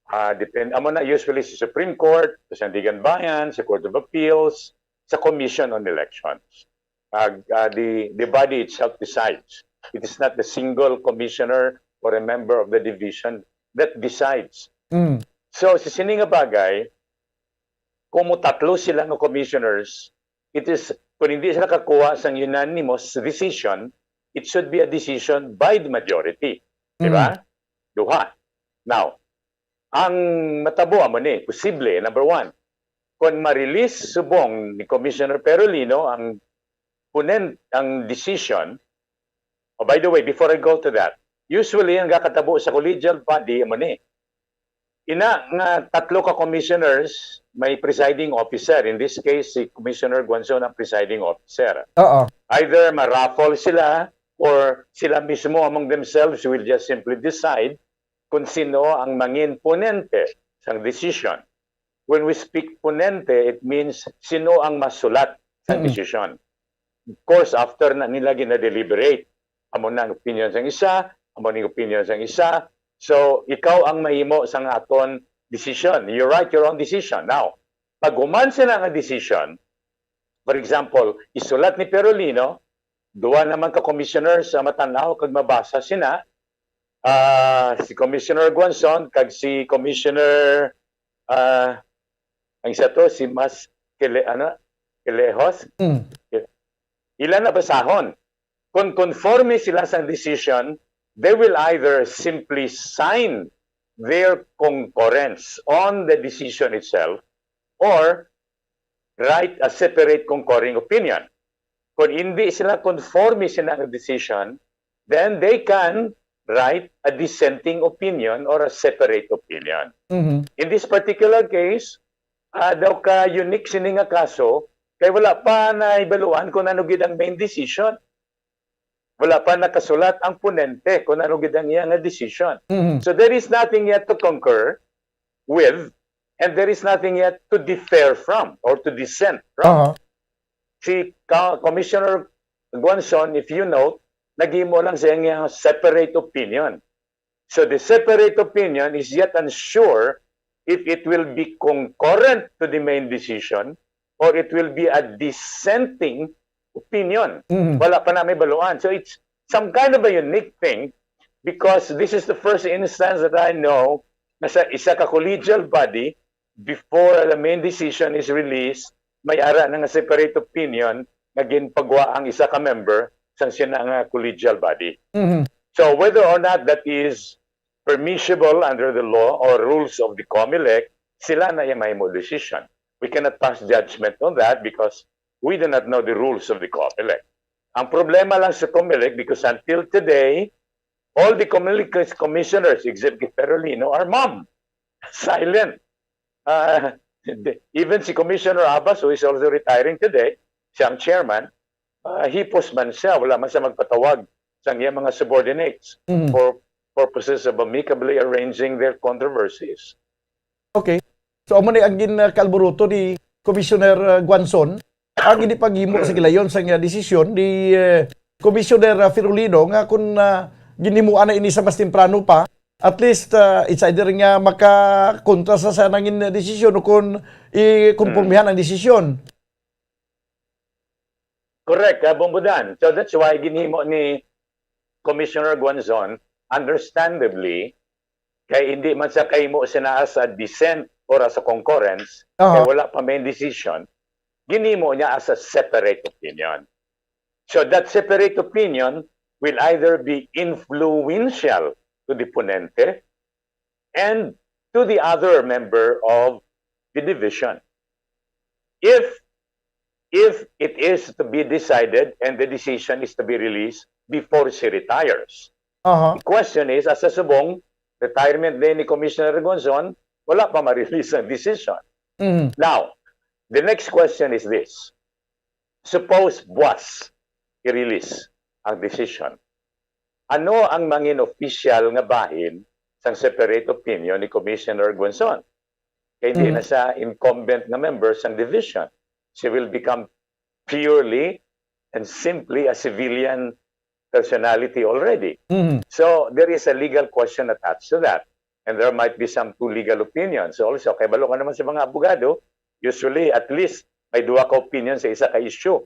Ah, depend, amo na usually sa Supreme Court, sa Sandiganbayan, sa Court of Appeals, sa Commission on Elections. Ah, ah, the, the body itself decides. It is not the single commissioner or a member of the division that decides. Mm. So, sa sini nga bagay, kung mo tatlo sila nga commissioners, it is, kung hindi sila kakuha sang unanimous decision, it should be a decision by the majority. Di ba? Duha. Now, ang matabo amo ni, posible, number one, kung ma-release subong ni Commissioner Perolino ang punen-, ang decision, oh, by the way, before I go to that, usually ang gakatabo sa collegial body amo ni, ina nga tatlo ka commissioners, may presiding officer. In this case, si Commissioner Guanzon ang presiding officer. Oo. Either ma-raffle sila or sila mismo among themselves will just simply decide kung sino ang mangin ponente sang decision. When we speak ponente, it means sino ang masulat sang Mm. decision. Of course, after na nila gina-deliberate, amo na ang opinion sang isa, amo ning opinion sang isa. So, ikaw ang mahimo sang aton decision. You write your own decision. Now, pag human sila nga decision, for example, isulat ni Perolino, duwa naman ka commissioners sa matan-aw kag mabasa sina, ah, si Commissioner Guanzon kag si Commissioner, ah, ang isa to, si Mas Kele-, ano, Kelejos. Mm. Ila na basahon. Kung conforme sila sa decision, they will either simply sign their concurrence on the decision itself or write a separate concurring opinion. Kung hindi sila conforme sa ilang decision, then they can write a dissenting opinion or a separate opinion. Mhm. In this particular case, ah, daw ka unique sini nga kaso, kay wala pa nahibaluan kung ano gid ang main decision. Wala pa nakasulat ang ponente kung ano gid ang iya nga decision. Mhm. So there is nothing yet to concur with, and there is nothing yet to differ from or to dissent from. Aha. Si Ka-, Commissioner Guanzon, if you note, naghimo lang siya nga separate opinion. So the separate opinion is yet unsure if it will be concurrent to the main decision or it will be a dissenting opinion. Mhm. Wala pa na may baluan. So it's some kind of a unique thing because this is the first instance that I know na sa isa ka collegial body, before the main decision is released, may ara na nga separate opinion nga ginpagwa ang isa ka member sang sina nga collegial body. Mhm. So whether or not that is permissible under the law or rules of the COMELEC, sila na yung mahimo decision. We cannot pass judgment on that because we do not know the rules of the COMELEC. Ang problema lang sa COMELEC, because until today, all the COMELEC commissioners except kay Perolino are mum. Silent. Uh, even si Commissioner Abbas, who is also retiring today, siyang chairman, uh, hipos man siya, wala man siya magpatawag sa iyang mga subordinates Mhm. for purposes of amicably arranging their controversies. Okay. So, amo ni ang gin-, uh, kalburuto ni Commissioner, uh, Guanzon, ang hindi paghimo sa gilayon sa nga desisyon ni, uh, Commissioner, uh, Ferolino nga kung, uh, ginhimuan na ini sa mas temprano pa, at least, uh, it's either nga makakontra sa, sa nangin desisyon o kung ikonpormihan ang desisyon. Correct, ah, Bombodan. So that's why ginhimo ni Commissioner Guanzon, understandably, kay hindi man sa kahimo sina as a dissent or as a concurrence, Aha. kay wala pa main decision, ginhimo niya as a separate opinion. So that separate opinion will either be influential to the ponente and to the other member of the division. If, if it is to be decided and the decision is to be released before she retires. Aha. The question is, asa subong retirement day ni Commissioner Gonzon, wala pa ma-release ang decision. Mhm. Now, the next question is this. Suppose buwas i-release ang decision. Ano ang mangin official nga bahin sang separate opinion ni Commissioner Guanzon? Kay hindi Mhm. na siya incumbent nga member sang division. She will become purely and simply a civilian personality already. Mhm. So there is a legal question attached to that. And there might be some two legal opinions also. Kay balo ka naman sa mga abogado, usually at least may duha ka opinion sa isa ka issue.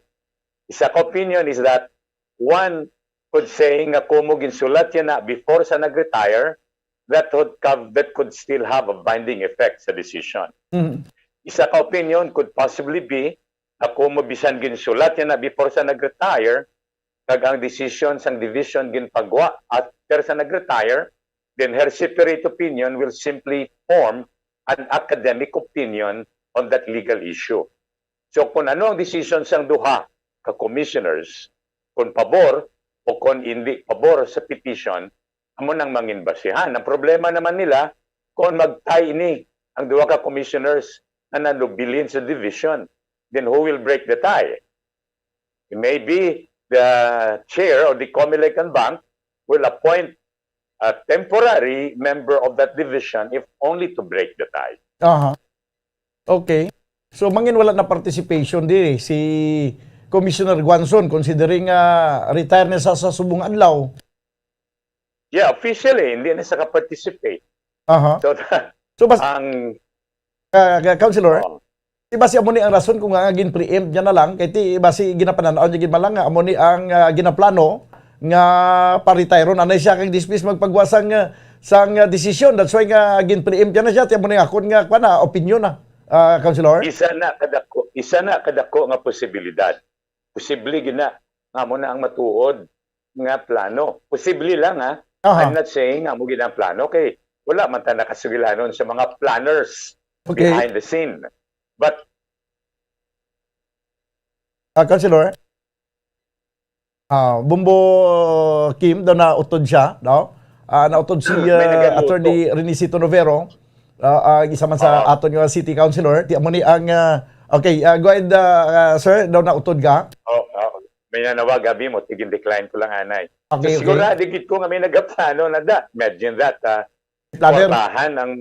Isa ka opinion is that one could say nga kumo ginsulat niya na before sa nag-retire, that would have, that could still have a binding effect sa decision. Mhm. Isa ka opinion could possibly be nga kumo bisan ginsulat niya na before sa nag-retire, kag ang decision sang division ginpagwa after sa nag-retire, then her separate opinion will simply form an academic opinion on that legal issue. So kung ano ang decision sang duha ka commissioners, kung pabor o kung hindi pabor sa petition, amo nang mangin basihan. Ang problema naman nila, kung mag-tie ini ang duha ka commissioners nga nanubilin sa division, then who will break the tie? Maybe the chair of the Comelec en banc will appoint a temporary member of that division, if only to break the tie. Aha. Okay. So, mangin wala na participation diri si Commissioner Guanzon, considering nga retire na sa, sa subong adlaw. Yeah, officially, hindi na siya ka-participate. Aha. So, So, bas, ang uh, Councilor, oh, di ba siya mo ni ang rason kung nga gin-preempt niya na lang, kay ti ba si ginapananaw niya gid man lang nga amo ni ang ah, ginaplano nga pa-retire na siya kag dismiss magpagwa sang ah, sang ah, desisyon. That's why nga gin-preempt niya na siya, ti amo ni akon nga kuan na opinion na, ah, Councilor. Isa na kadako, isa na kadako nga posibilidad. Posible gina nga mo na ang matuod nga plano. Posible lang, ha. Aha. I'm not saying nga mo gina ang plano kay wala man ta nakasugilanon sa mga planners Okay. behind the scene. But Ah, Councilor? Ah, Bumbo Kim, daw nautod siya, no? Ah, nautod si May ah, nagaluto. Attorney Renisito Novero, ah, ah, isa man sa Oo. aton nga city councilor. Ti amo ni ang ah, okay, ah, go ahead ah, ah, sir, daw nautod ka. Oh, oh. May nanawag abi mo, tigin decline ko lang anay. Okay, So, okay. Sigurado gid ko nga may nagaplano na da. Imagine that, ah. Planner. Kwartahan ang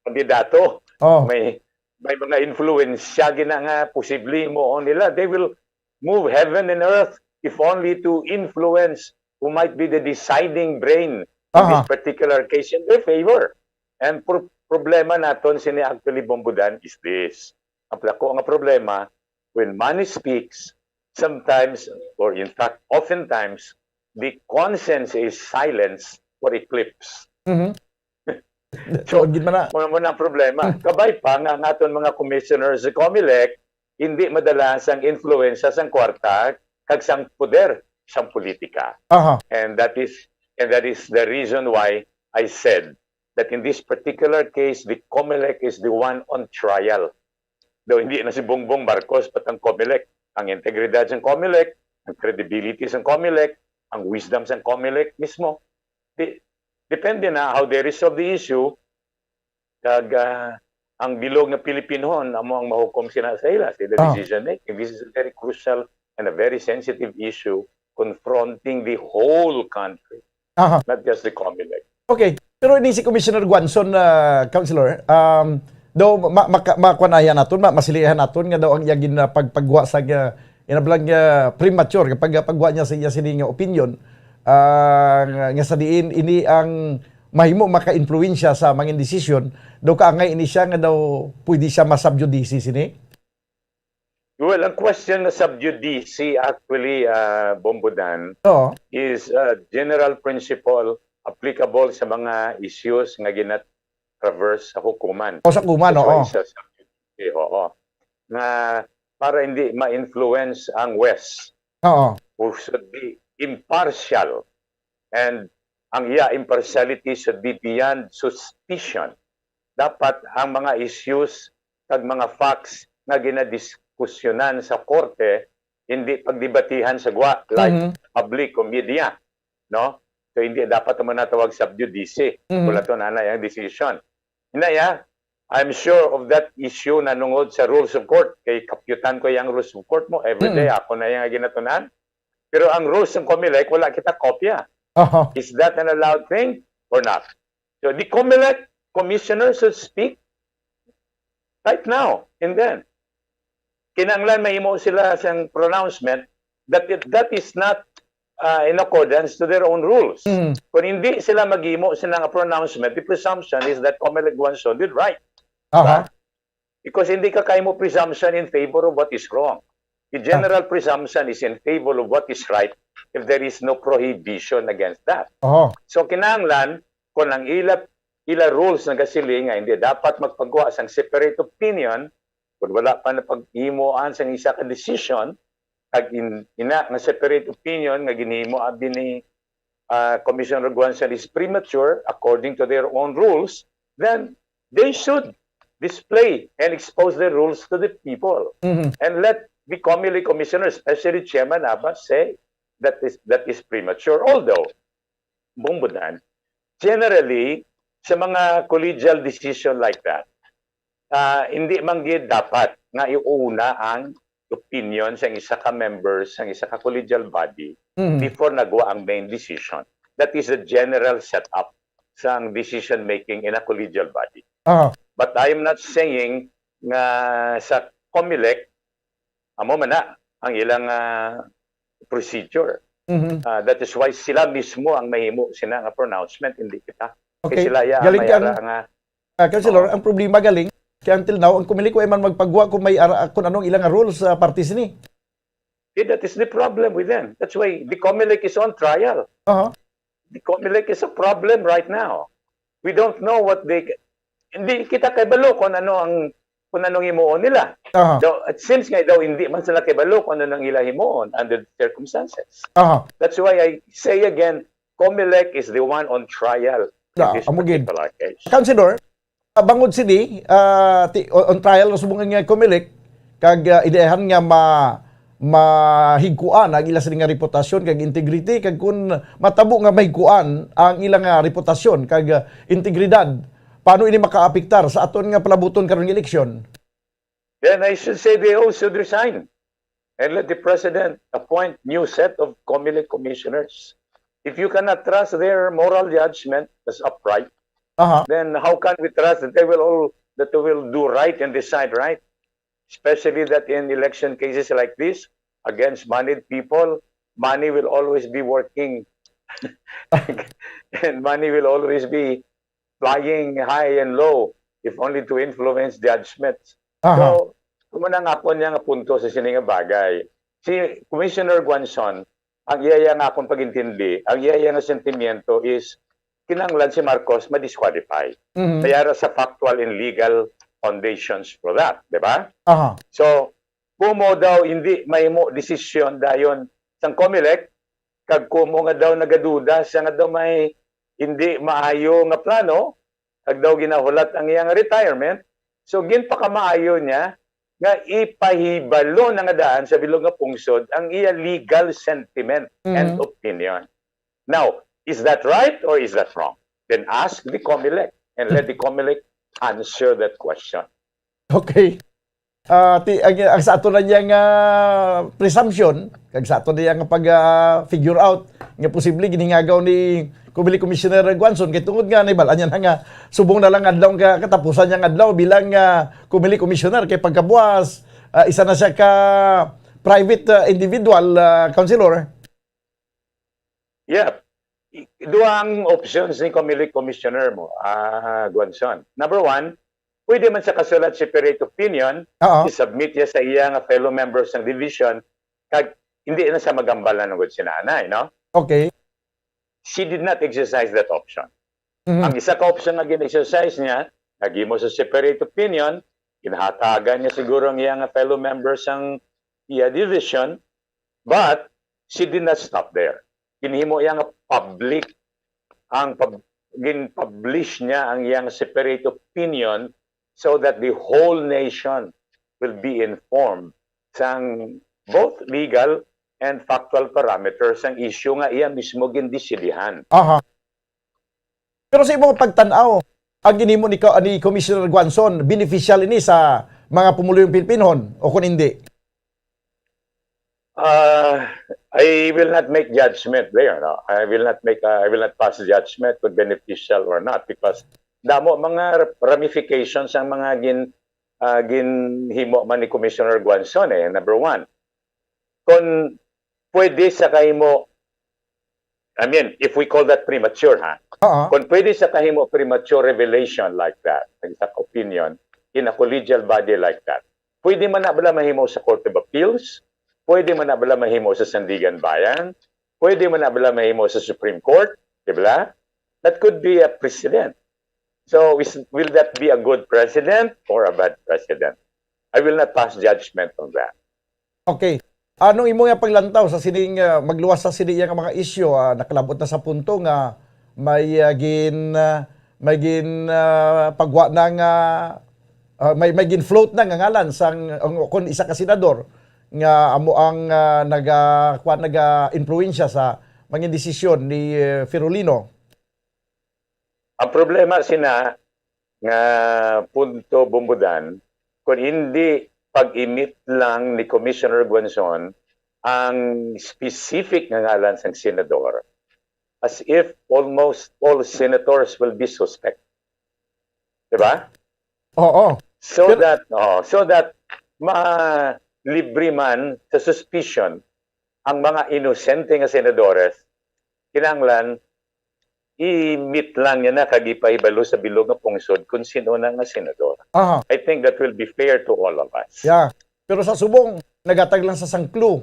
kandidato. Oh. May may mga influensya gina nga posible mo nila. They will move heaven and earth if only to influence who might be the deciding brain in this Aha. particular case in their favor. And pro- problema naton sini actually, Bombodan, is this. Ang plako nga problema, when money speaks, sometimes, or in fact, oftentimes, the consensus is silence or eclipse. Mhm. So, gid man na. Muna mo na ang problema. Kabay pa nga ang aton mga commissioners sa Comelec, hindi madala sang influensya sang kwarta kag sang poder sang politika. Aha. And that is and that is the reason why I said that in this particular case, the Comelec is the one on trial. Daw hindi na si Bongbong Marcos, but ang Comelec, ang integridad sang Comelec, ang credibility sang Comelec, ang wisdom sang Comelec mismo. Di, depende na how they resolve the issue, kag ah, ang bilog nga Pilipinhon amo ang mahukom sina sa ila, sa ila Ah. decision making. This is a very crucial and a very sensitive issue confronting the whole country, Aha. not just the Comelec. Okay. Pero ini si Commissioner Guanzon, ah, Councilor, um, daw ma- maka- makuanayan naton, ma- masilihan naton nga daw ang iya gin ah, pagpagwa sa ah, inablang ah, premature kapag ah, pagwa niya sa iya sini nga opinion ah, nga, nga sa diin ini ang mahimo maka-influensya sa mangin desisyon, daw kaangay ini siya nga daw pwede siya ma-sub judice sini. Well, ang question nga sub judice actually, ah, Bombodan, Oo. is a general principle applicable sa mga issues nga gina-traverse sa hukuman. O sa hukuman, That's why oo. sa sub judice, oo. Nga para hindi ma-influence ang West, Oo. who should be impartial, and ang iya impartiality should be beyond suspicion. Dapat ang mga issues kag mga facts nga ginadiskusyonan sa korte hindi pagdebatihan sa gwa, like Mhm. public o media, no? So hindi dapat mo natawag sub judice. Mhm. Wala to nanay ang decision. Inaya, I'm sure of that issue nanungod sa rules of court. Kay kapyutan ko yung rules of court mo. Every day Mm. ako na yung ginatunan. Pero ang rules ng Comelec, wala kita kopya. Aha. Is that an allowed thing or not? So the COMELEC commissioner should speak right now and then. Kinahanglan mahimo sila sang pronouncement that it, that is not uh, in accordance to their own rules. Mm. Kung hindi sila maghimo sila nga pronouncement, the presumption is that COMELEC Guanzon did right. Aha. Diba? Because hindi ka kay mo presumption in favor of what is wrong. The general presumption is in favor of what is right if there is no prohibition against that. Oho. So kinahanglan kung ang ila ila rules nagasiling nga hindi dapat magpagawa sang separate opinion kung wala pa na pag-imuan sang isa ka decision, kag in, ina nga separate opinion nga ginhimo abi ni uh, Commissioner Guanzon is premature according to their own rules, then they should display and expose their rules to the people. Mhm. And let the COMELEC commissioner, especially Chairman Abbas, say that is that is premature. Although, bungbunan, generally, sa mga collegial decision like that, ah, hindi man gid dapat nga iuna ang opinion sang isa ka member sang isa ka collegial body Mhm. before nagwa ang main decision. That is the general setup sang decision making in a collegial body. Ah. But I am not saying nga sa COMELEC, amo man na ang ilang ah, procedure. Mhm. Ah, that is why sila mismo ang mahimo sina nga pronouncement, hindi kita. Kay Okay. Sila ya Galing may kang ara nga Ah, Councilor, Oo. Ang problema galing, kay until now, ang COMELEC wa man magpagwa kung may ara-, kung anong ilang rules sa parte sini. Eh, that is the problem with them. That's why the COMELEC is on trial. Aha. The COMELEC is a problem right now. We don't know what they, hindi kita kay balo kung ano ang, kung anong himuon nila. Aha. Daw, it seems nga daw hindi man sila kay balo kung ano nang ila himuon under the circumstances. Aha. That's why I say again, COMELEC is the one on trial in Da, this amo gid. Particular case. Councilor, ah, bangod sini, ah, ti-, on, on trial na subong nga COMELEC, kag, ah, ideahan nga ma-, mahigkuan ang ila sini nga reputasyon kag integrity, kag kun matabo nga mahigkuan ang ila nga reputasyon kag, ah, integridad, paano ini makaapektar sa aton nga palabuton karon nga eleksyon? Then I should say they all should resign and let the president appoint new set of COMELEC commissioners. If you cannot trust their moral judgment as upright, Aha. then how can we trust that they will all, that they will do right and decide right? Especially that in election cases like this, against moneyed people, money will always be working. And money will always be flying high and low, if only to influence judgments. Aha. So, amo na nga akon niya nga punto sa sini nga bagay. Si Commissioner Guanzon, ang iya nga akon pag-intindi, ang iya nga sentimiento is kinahanglan si Marcos ma-disqualify. Mhm. May ara sa factual and legal foundations for that, di ba? Aha. So, kumo daw hindi mahimo desisyon dayon sang COMELEC, kag kumo nga daw nagaduda siya nga daw may hindi maayo nga plano, kag daw ginahulat ang iya nga retirement, so ginpakamaayo niya nga ipahibalo na nga daan sa bilog nga pungsod ang iya legal sentiment and Mm. opinion. Now, is that right or is that wrong? Then ask the COMELEC and let the COMELEC answer that question. Okay. Ah, ti-, ang, ang sa ato na niya nga presumption, kag sa ato na niya nga pag, ah, figure out, nga posible ginhingagaw ni COMELEC Commissioner Guanzon, kay tungod nga, nahibal-an niya na nga, subong na lang adlaw ka, katapusan niya nga adlaw bilang, ah, COMELEC Commissioner, kay pagkabuas, ah, isa na siya ka private, ah, individual, ah, councilor. Yeah. I-, duha ang options ni COMELEC Commissioner mo, ah, Guanzon. Number one, pwede man sa kasulat separate opinion, Oo. i-submit niya sa iya nga fellow members ng division, kag hindi na sa magambalan ng sinanay, no? Okay. She did not exercise that option. Mhm. Ang isa ka option nga gin-exercise niya, naghimo sa separate opinion, ginhatagan niya siguro ang iya nga fellow members sang iya division, but she did not stop there. Ginhimo iya nga public ang pub-, gin-publish niya ang iyang separate opinion so that the whole nation will be informed sang both legal and factual parameters sang issue nga iya mismo gindesidihan. Aha. Pero sa imong pagtan-aw, ang ginhimo ni ka-, ni Commissioner Guanzon, beneficial ini sa mga pumuluyong Pilipinhon o kung hindi? Ah, I will not make judgment there, no? I will not make, uh, I will not pass judgment kung beneficial or not, because damo mga ramifications ang mga gin-, uh, ginhimo man ni Commissioner Guanzon, eh. Number one, kung pwede sa kahimo, I mean, if we call that premature, ha? Oo. Kung pwede sa kahimo premature revelation like that, exact opinion, in a collegial body like that, pwede man na bala mahimo sa Court of Appeals, pwede man na bala mahimo sa Sandiganbayan, pwede man na bala mahimo sa Supreme Court, di ba? That could be a precedent. So, is, will that be a good precedent or a bad precedent? I will not pass judgment on that. Okay. Anong imo nga paglantaw sa sining, ah, magluwas sa sini iya nga mga isyu, ah, nakalabot na sa punto nga may, ah, gin, ah, may gin, ah, pagwa na nga, ah, may, may gin-float na nga ngalan sang, ang, kun isa ka senador nga amo ang, ah, naga, kuwan, naga-impluwensya sa mga desisyon ni, eh, Ferolino? Ang problema sina nga punto, Bumbudan, kung hindi pag-emit lang ni Commissioner Guanzon ang specific nga ngalan sang senador, as if almost all senators will be suspect. Di ba? Oo. So Pero- that, oh, so that ma-libre man sa suspicion ang mga inosente nga senadores, kinahanglan i-meet lang niya na kag ipahibalo sa bilog nga pungsod kung sino na nga senador. Aha. I think that will be fair to all of us. Yeah. Pero sa subong, nagatag lang sa sang clue.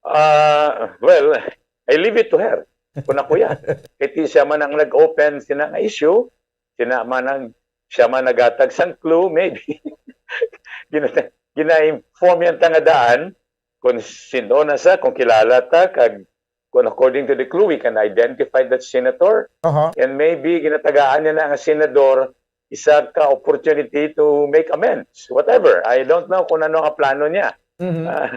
Ah, well, I leave it to her. Kung ako yan. Kay ti siya man ang nag-open sina nga issue, sina man ang, siya man nagatag sang clue, maybe. Gina-, gina-inform yan ta nga daan, kung sino na sa, kung kilala ta, kag kung according to the clue, we can identify that senator. Aha. And maybe ginatagaan niya na ang senador isa ka opportunity to make amends. Whatever. I don't know kung ano ang plano niya. Mhm. Ah,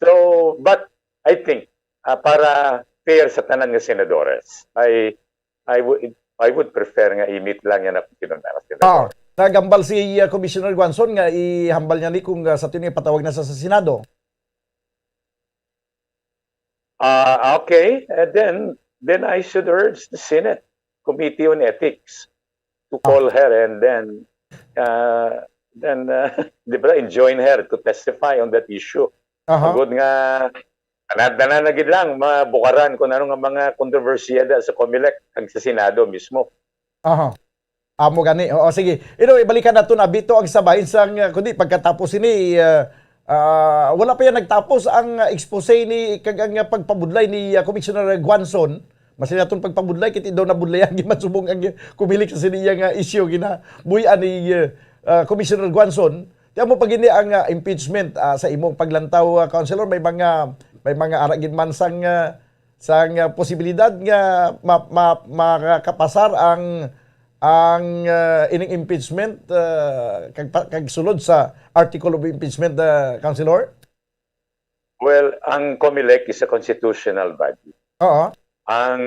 so, but I think, ah, para fair sa tanan nga senadores, I, I would, I would prefer nga i-meet lang niya na kung sino na ang senador. Ah, nagambal si, uh, Commissioner Guanzon nga ihambal niya ni kung, uh, sa tinuod ipatawag na sa, sa Senado. Ah, okay. And then, then I should urge the Senate Committee on Ethics to call her and then, uh, then, uh, di ba, enjoin her to testify on that issue. Aha. Agud nga, tanan-tanan na gid lang, mabukaran kung ano nga mga kontrobersiya da sa Comelec kag sa Senado mismo. Aha. Amo gani. Oo, sige. Ino, ibalikan nato na bito ang sabay sang, uh, kundi pagkatapos ini, uh, uh, wala pa yan nagtapos ang, uh, expose ni kag ang, uh, pagpabudlay ni, uh, Commissioner Guanzon. Masin naton pagpabudlay, kiti daw nabudlayan giman subong ang, uh, Comelec sa sini iya nga issue ginabuy-an ni, uh, uh, Commissioner Guanzon. Ti amo pa gini ang, uh, impeachment, uh, sa imong paglantaw, uh, Councilor, may mga, may mga ara gid man sang, uh, sang, uh, posibilidad nga ma-, ma-, makakapasar ang, ang, uh, ining impeachment, uh, kag pa-, kag sulod sa article of impeachment, uh, Councilor? Well, ang Comelec is a constitutional body. Oo. Ang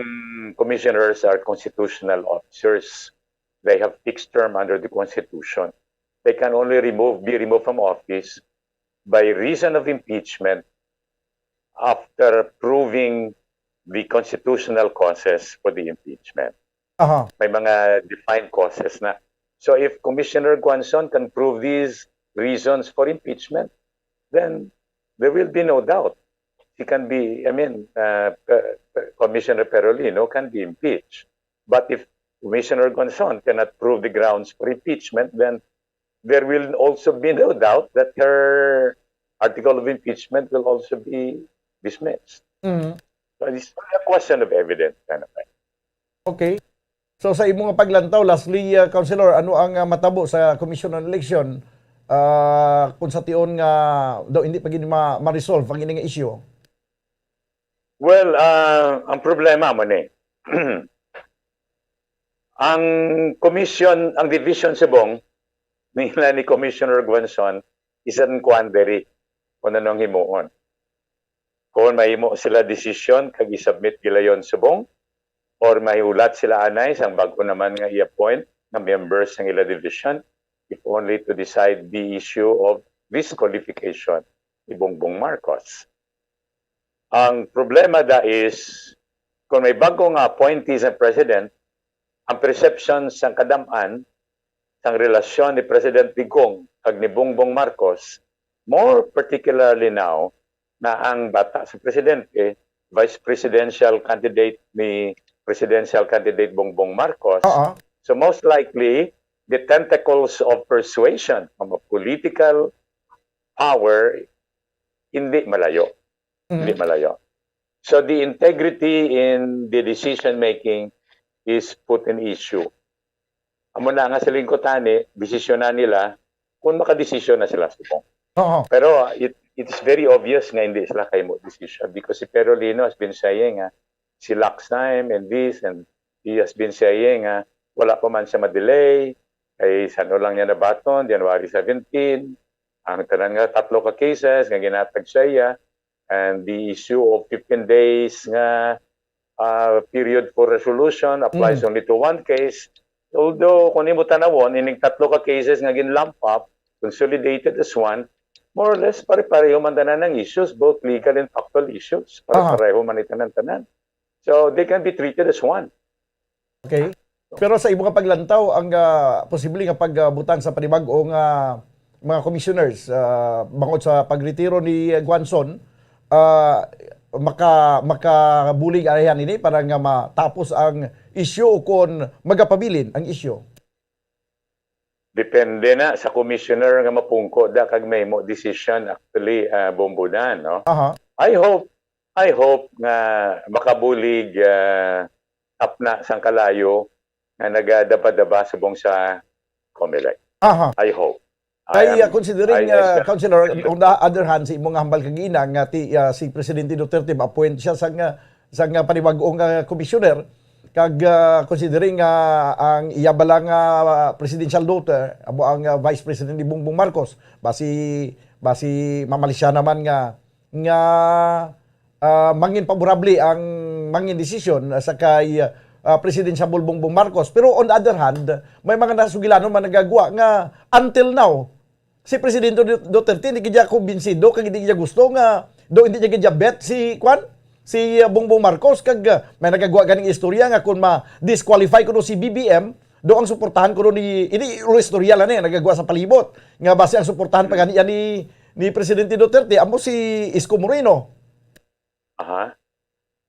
commissioners are constitutional officers. They have fixed term under the Constitution. They can only remove, be removed from office by reason of impeachment after proving the constitutional causes for the impeachment. Aha. May mga defined causes na. So if Commissioner Guanzon can prove these reasons for impeachment, then there will be no doubt. He can be, I mean, uh, Pe-, Pe-, Commissioner Perolino can be impeached. But if Commissioner Guanzon cannot prove the grounds for impeachment, then there will also be no doubt that her article of impeachment will also be dismissed. Mhm. So it's a question of evidence, kind of thing. Okay. So sa imo nga paglantaw, lastly, uh, Councilor, ano ang, uh, matabo sa Commission on Election, uh, kung sa tion nga daw hindi pa gid ma-, ma-resolve ang ini nga issue? Well, uh, ang problema mo ni, ang commission, ang division subong nila ni Commissioner Guanzon is an quandary kung ano ang himuon. Kung mahimo sila desisyon kag i-submit gilayon subong, or mahiulat sila anay sang bag-o naman nga i-appoint nga members sang ila division, if only to decide the issue of disqualification. ni Bongbong Marcos. Ang problema da is, kung may bago nga appointee sa president, ang perception sang kadam-an sang relasyon ni President Digong kag ni Bongbong Marcos, more particularly now na ang bata sa presidente, vice presidential candidate ni presidential candidate Bongbong Marcos. Oo. So most likely, the tentacles of persuasion from a political power hindi malayo. Mm. Hindi malayo. So the integrity in the decision making is put in issue. Amo na nga sa lingkod ani, desisyonan nila kung makadesisyon na sila subong. Oo. Pero it, it is very obvious nga hindi sila kay mo decision because si Pero Lino has been saying nga si locks time and this and he has been saying nga wala pa man siya ma-delay, kay sano lang niya nabaton, January seventeen, ang tanan nga tatlo ka cases nga ginatag sa iya, and the issue of fifteen days nga ah, period for resolution applies Mm. only to one case. Although, kung imo tanawon, ining tatlo ka cases nga gin-lump up, consolidated as one, more or less pare-pareho man tanan ang issues, both legal and factual issues. Aha. Pare-pareho man itanan-tanan. So, they can be treated as one. Okay. Pero sa imo nga paglantaw, ang ah, posible nga pagbutang sa panibag-o nga mga commissioners ah, bangod sa pagretiro ni Guanzon, ah, maka makabulig arihan ini para nga matapos ang isyu o kon magapabilin ang isyu? Depende na sa commissioner nga mapungko da kag may mo decision actually, ah, Bombodan, no? Aha. I hope, I hope nga makabulig ah, tapna sang kalayo nga nagadaba-daba subong sa Comelec. Aha. I hope. I Kay am- ah, considering I- I ah, shall- Councilor, on the other hand, sa imong hambal kagina nga ti, ah, si Presidente Duterte ma-appoint siya sa nga sa nga panibag-o nga commissioner, kag ah, considering nga ang iya bala nga ah, presidential daughter amo ang ah, Vice President ni Bongbong Marcos, basi basi mamali siya naman nga nga ah, mangin favorable ang mangin desisyon sa kay ah, President Bongbong Marcos. Pero on the other hand, may mga nasugilanon man nagagwa nga until now, si Presidente Du- Duterte hindi gid siya kumbinsido kag hindi niya gusto nga do hindi niya gid bet si kwan si ah, Bongbong Marcos kag ah, may nagagwa ganing istorya nga kung ma-disqualify kuno si B B M do ang suportahan kuno ni ini ulo istorya lang ni nagagwa sa palibot nga basi ang suportahan pa gani yan ni ni Presidente Duterte amo si Isko Moreno. Aha.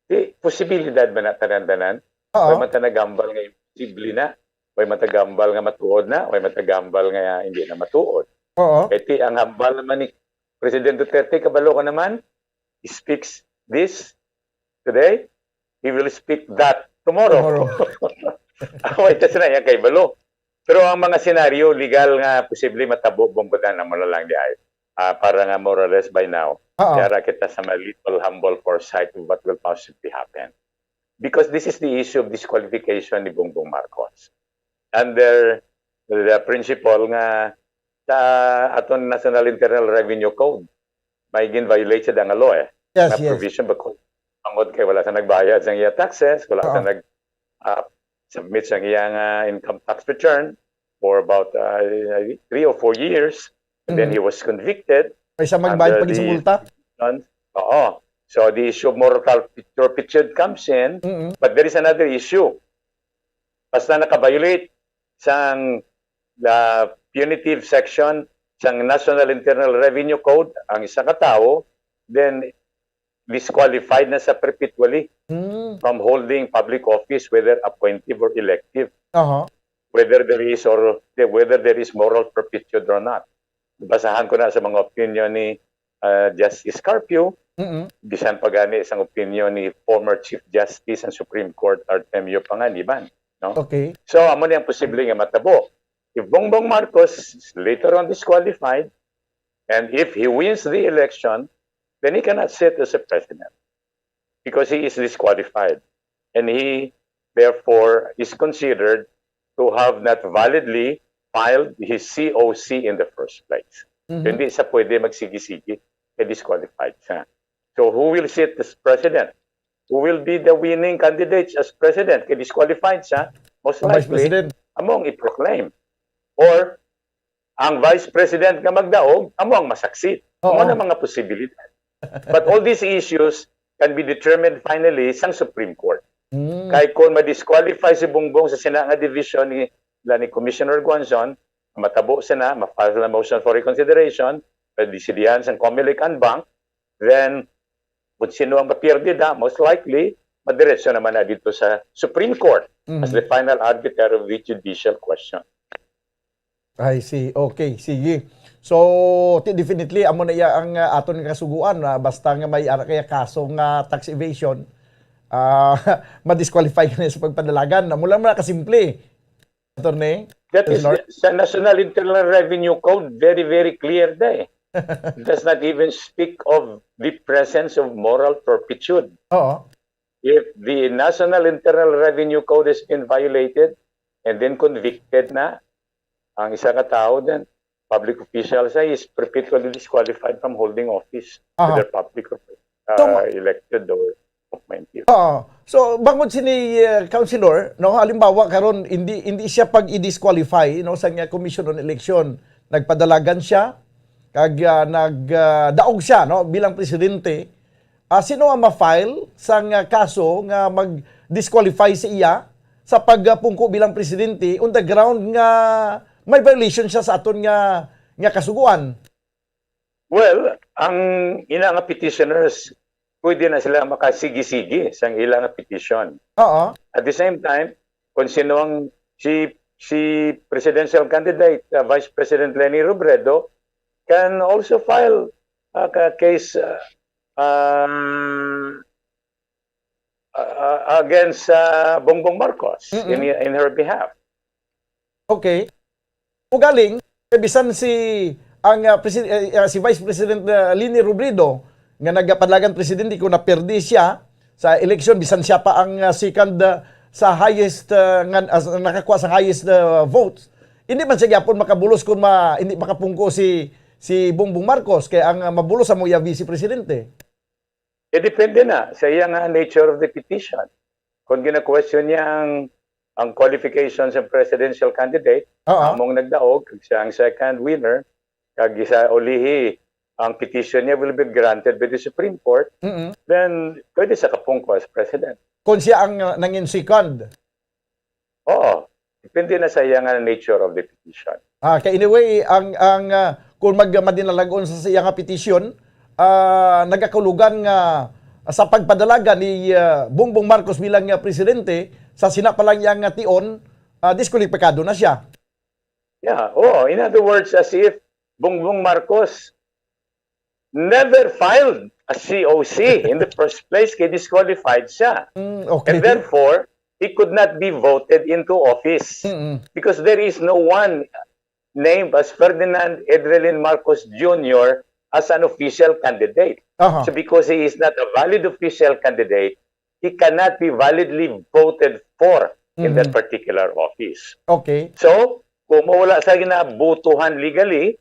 Di, posibilidad ba na tanan-tanan? Oo. May matagambal nga imposible na. May matagambal nga matuod na. May matagambal nga hindi na matuod. Oo. Iti ang hambal naman ni President Duterte, kabalo ko naman, he speaks this today, he will speak that tomorrow. Tomorrow. Ako, ito na yan kay Balo. Pero ang mga senaryo legal nga posible matabo, Bombodan, na mo na lang di ay. Ah, para nga more or less by now, Oo. yara kita sa my little humble foresight of what will possibly happen. Because this is the issue of disqualification ni Bongbong Marcos. Under the principle nga sa aton National Internal Revenue Code, may gin-violate sa nga law eh. Yes, May yes. provision ba kung tungod kay wala sa nagbayad sa iya taxes, wala sa Oo. nag ah, submit sa iya nga income tax return for about ah, three or four years, and then Mhm. he was convicted. May siya magbayad under pa gid sa the multa. None? Oo. So the issue of moral turpitude comes in, Mm-mm. but there is another issue. Basta naka-violate sang the punitive section sang National Internal Revenue Code ang isa ka tawo, then disqualified na sa perpetually Mm. from holding public office, whether appointive or elective, Aha. whether there is or whether there is moral turpitude or not. Basahan ko na sa mga opinion ni ah, Justice Carpio, Mm-mm. bisan pa gani sang opinion ni former Chief Justice ang Supreme Court Artemio Panganiban, no? Okay. So amo ni ang posible nga matabo. If Bongbong Marcos is later on disqualified, and if he wins the election, then he cannot sit as a president because he is disqualified. And he, therefore, is considered to have not validly filed his C O C in the first place. Mhm. So, hindi siya pwede magsigi-sigi, kay disqualified siya. So, who will sit as president? Who will be the winning candidates as president? Kay disqualified siya, most Ang Vice likely, President. Amo ang i-proclaim. Or, ang vice president nga magdaog, amo ang ma-succeed. Oo. Mao na mga posibilidad. But all these issues can be determined finally sang Supreme Court. Mm. Kay kung ma-disqualify si Bongbong sa sina nga division ni, la ni Commissioner Guanzon, matabo sina, ma-file na motion for reconsideration, pwede sidihan sang Comelec en banc, then kung sino ang mapierde na, most likely, madiretso naman na dito sa Supreme Court as Mhm. the final arbiter of the judicial question. I see. Okay, sige. So, ti-, definitely, amo na iya ang, ah, aton nga kasuguan, ah, basta nga may ara kaya kaso nga tax evasion, ah, ma-disqualify ka na sa pagpadalagan. Amo lang na kasimple, attorney. That is, Lord? Sa National Internal Revenue Code, very, very clear na eh. It does not even speak of the presence of moral turpitude. Oo. If the National Internal Revenue Code has been violated and then convicted na ang isa ka tao, then public official siya is perpetually disqualified from holding office, Aha. whether public or, So, uh, ma- elected or appointed. Oo. So, bangod sini, uh, Councilor, no, halimbawa karon, hindi, hindi siya pag-i-disqualify, no, sa nga Commission on Election. Nagpadalagan siya, kag, uh, nag, uh, daog siya, no, bilang presidente. Ah, sino ang ma-file sang, ah, kaso nga mag-disqualify sa iya sa pagpungko bilang presidente on the ground nga may violation siya sa aton nga, nga kasugoan? Well, ang ina nga petitioners, pwede na sila makasigi-sigi sang ila nga petition. Oo. At the same time, kung sino ang si, si presidential candidate, uh, Vice President Leni Robredo, can also file a, a case, uh, um, uh, uh, against, uh, Bongbong Marcos Mm-mm. in, in her behalf. Okay. Ugaling, eh, bisan si, ang, uh, presi-, eh, uh, si Vice President, uh, Leni Robredo, nga nagpadalagan presidente kung napirdi siya sa eleksyon, bisan siya pa ang, uh, second, uh, sa highest, uh, nga, uh, nakakuha sa highest, uh, votes, hindi man siya gyapon makabulos kung ma-, hindi makapungko si, si Bongbong Marcos, kay ang, uh, mabulos amo iya vice presidente. Eh, depende na sa iya nga nature of the petition. Kung gina-question niya ang, ang qualifications ng presidential candidate, Oo. among nagdaog, siya ang second winner, kag isa ulihi, ang petition niya will be granted by the Supreme Court, Mm-mm. then pwede sa kapungko as president. Kung siya ang, uh, nangin second. Oo. Depende na sa iya nga nature of the petition. Ah, kay anyway, ang, ang, ah, kung mag-, madinalagon sa, sa iya nga petition, ah, nagakulugan nga sa pagpadalagan ni, ah, Bongbong Marcos bilang, ah, presidente, sa sina pa lang iya nga tion, ah, diskwalipikado na siya. Yeah, oo. In other words, as if Bongbong Marcos never filed a C O C in the first place, kay disqualified siya. Mm, okay. And therefore, he could not be voted into office Mm-mm. because there is no one named as Ferdinand Edrelin Marcos Junior as an official candidate. Aha. So because he is not a valid official candidate, he cannot be validly voted for in that Mm-hmm. particular office. Okay. So, kung mawala sa ginabutuhan legally,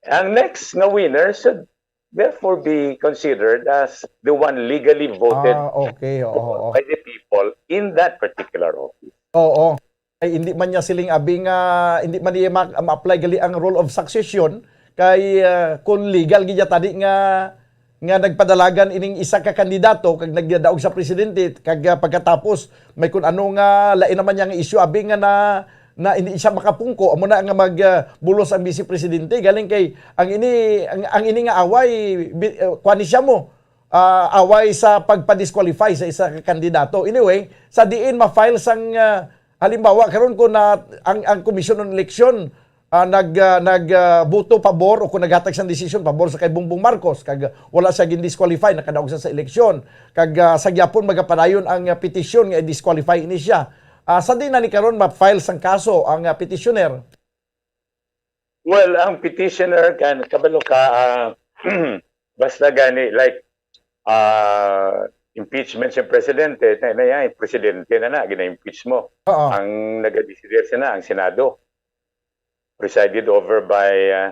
ang next nga winner should therefore be considered as the one legally voted Ah, okay, oo, oo. by the people in that particular office. Oo. Ay, hindi man niya siling abi nga, hindi man niya ma-, ma-apply gali ang rule of succession kay, ah, kung legal gid tadi nga, nga nagpadalagan ining isa ka kandidato kag nagdaog sa presidente kag, ah, pagkatapos may kun ano nga lain naman niya nga issue abi nga na, na hindi siya makapungko, amo na nga mag, ah, bulos ang vice presidente. Galing kay ang ini, ang, ang ini nga away, bi-, ah, kuwan ni siya mo, ah, away sa pagpa-disqualify sa isa ka kandidato. Anyway, sa diin ma-file sang, ah, halimbawa karon kung na ang, ang Commission on Election, ah, nag, ah, nag, ah, boto pabor o kung naghatag sang desisyon pabor sa kay Bongbong Marcos kag wala siya gin-disqualify, nakadaog siya sa eleksyon. Kag, ah, sa gyapon magapadayon ang, ah, petisyon nga i-disqualify ini siya. Ah, sa diin na ni karon ma-file sang kaso ang, ah, petitioner? Well, ang petitioner kan kabalo ka, ah, basta gani, like, ah, impeachment sa presidente, na, na yan, presidente na na, gina-impeach mo. Oo. Ang nagadesider siya na, ang Senado, presided over by, ah,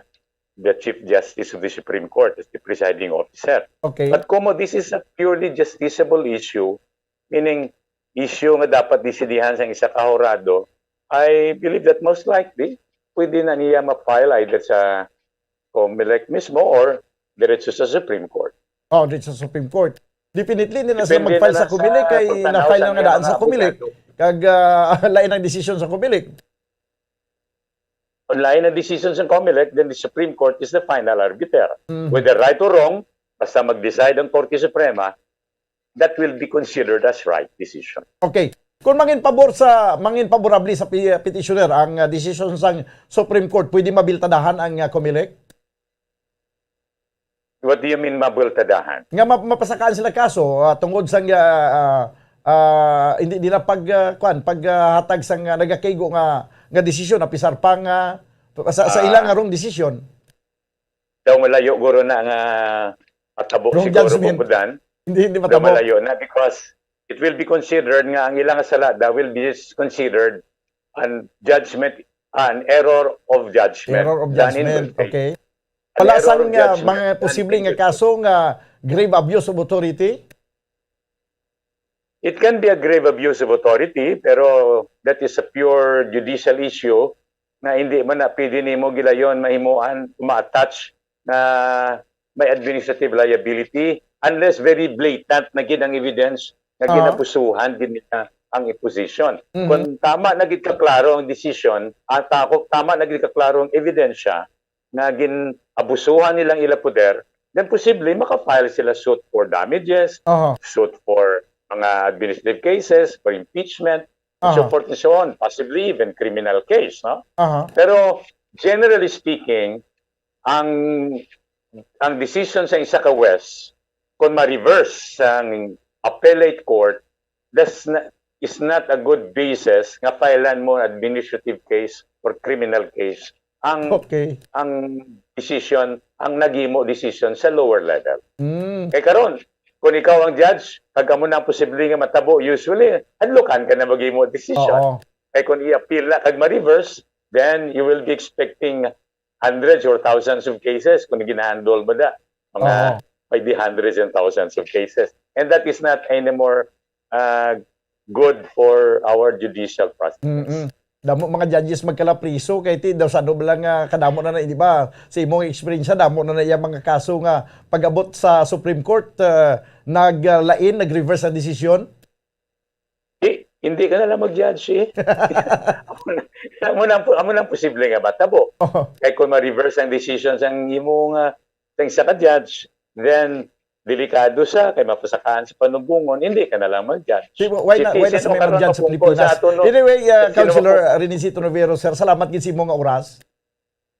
the Chief Justice of the Supreme Court as the presiding officer. Okay. But como this is a purely justiciable issue, meaning issue nga dapat desidihan sang isa ka hurado, I believe that most likely, pwede na niya ma-file either sa COMELEC mismo or diretso sa Supreme Court. Oh, diretso sa Supreme Court. Definitely, hindi na sila Depende mag-file na sa lang sa COMELEC kay pagtanaw na-file sa na nga iyang daan sa mga COMELEC. Abogado. Kag, ah, lain ang desisyon sa COMELEC. Lain ang desisyon sa COMELEC, then the Supreme Court is the final arbiter. Mhm. Whether right or wrong, basta mag-decide ang Korte Suprema, that will be considered as right decision. Okay. Kung mangin pabor sa, mangin paborable sa pi-, petitioner ang, ah, desisyon sang Supreme Court, pwede mabiltadahan ang, ah, COMELEC? What do you mean, mabultadahan? Nga ma-, mapasakaan sila kaso, ah, tungod sang, ah, ah, ah, hindi nila pag, ah, kwan, pag, ah, hatag sang, ah, nagakaigo nga, nga desisyon, apisar pa nga, sa, sa Ah. ilang nga wrong decision. Daw malayo guro na nga matabo Wrong siguro judgment. Pagbudan. Hindi, hindi Daw matabo. Malayo na because it will be considered nga ang ilang sala, that will be considered an judgment, an error of judgment Error of done in judgment. Good faith. Okay. An Wala error sang, of ah, judgment mga done posible in nga good faith. Kaso nga grave abuse of authority? It can be a grave abuse of authority, pero that is a pure judicial issue na hindi man na pwede nimo gilayon mahimuan, ma-attach na may administrative liability unless very blatant na gid ang evidence nga Oo. Ginabusuhan gid nila ang imposition. Mhm. Kung tama na gid kaklaro ang decision, at ako, tama na gid kaklaro ang ebidensya, nga gin-abusuhan nilang ila poder, then posible maka-file sila suit for damages, Aha. Suit for mga administrative cases, for impeachment, and so Aha. Forth and so on, possibly even criminal case, no? Aha. Pero generally speaking, ang ang decision sa isa ka West, kung ma-reverse sang appellate court, that's na, is not a good basis nga filean mo administrative case or criminal case ang Okay. Ang decision, ang naghimo decision sa lower level. Mm. Kay karon, kung ikaw ang judge, kag amo na ang posible nga matabo, usually, hadlukan ka na maghimo decision. Oo. Kay kung i-appeal na kag ma-reverse, then you will be expecting hundreds or thousands of cases kung ginahandle mo da. Mga Oo. May be hundreds and thousands of cases. And that is not anymore, uh, good for our judicial process. Mm-mm. Damo mga judges magkalapriso kay ti daw sa ano lang nga kadamo na na, di ba? Sa imong eksperyensya, damo na na iya mga kaso nga pag-abot sa Supreme Court, uh, naglain, nag-reverse ang desisyon? Di, hindi ka na lang mag-judge, eh. Amo na, amo na ang posible nga matabo. Oh. Kay kung ma-reverse ang decision sang imo nga, sang isa ka judge, then delikado sa kay mapasakaan sa panubongon, hindi ka na lang mag-judge. Di, why na, why na sa may mag-judge sa Pilipinas? Anyway, uh, Councilor Renesito Novero, sir, salamat gid sa imo nga oras.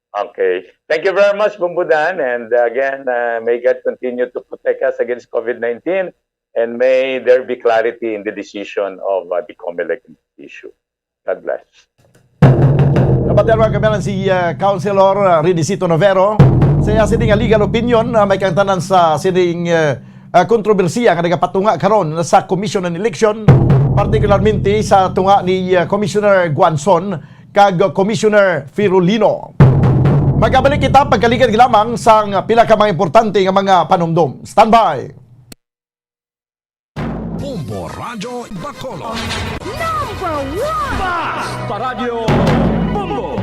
Okay. Thank you very much, Bumbudan. And, uh, again, uh, may God continue to protect us against COVID nineteen, and may there be clarity in the decision of, uh, the COMELEC issue. God bless. Dapat yan, mga kaibigan, si, uh, Councilor, uh, Renesito Novero. Sa iya sini nga legal opinion, uh, may kaangtanan sa sining, uh, uh, kontrobersiya nga nagapatunga karon sa Commission on Election, partikularmente sa tunga ni, uh, Commissioner Guanzon kag Commissioner Firulino. Magabalik kita pagkaligad lamang sang pila ka mga importante nga mga panumdom. Standby! Bombo Radyo Bacolod. Number one! Basta Radyo Bombo!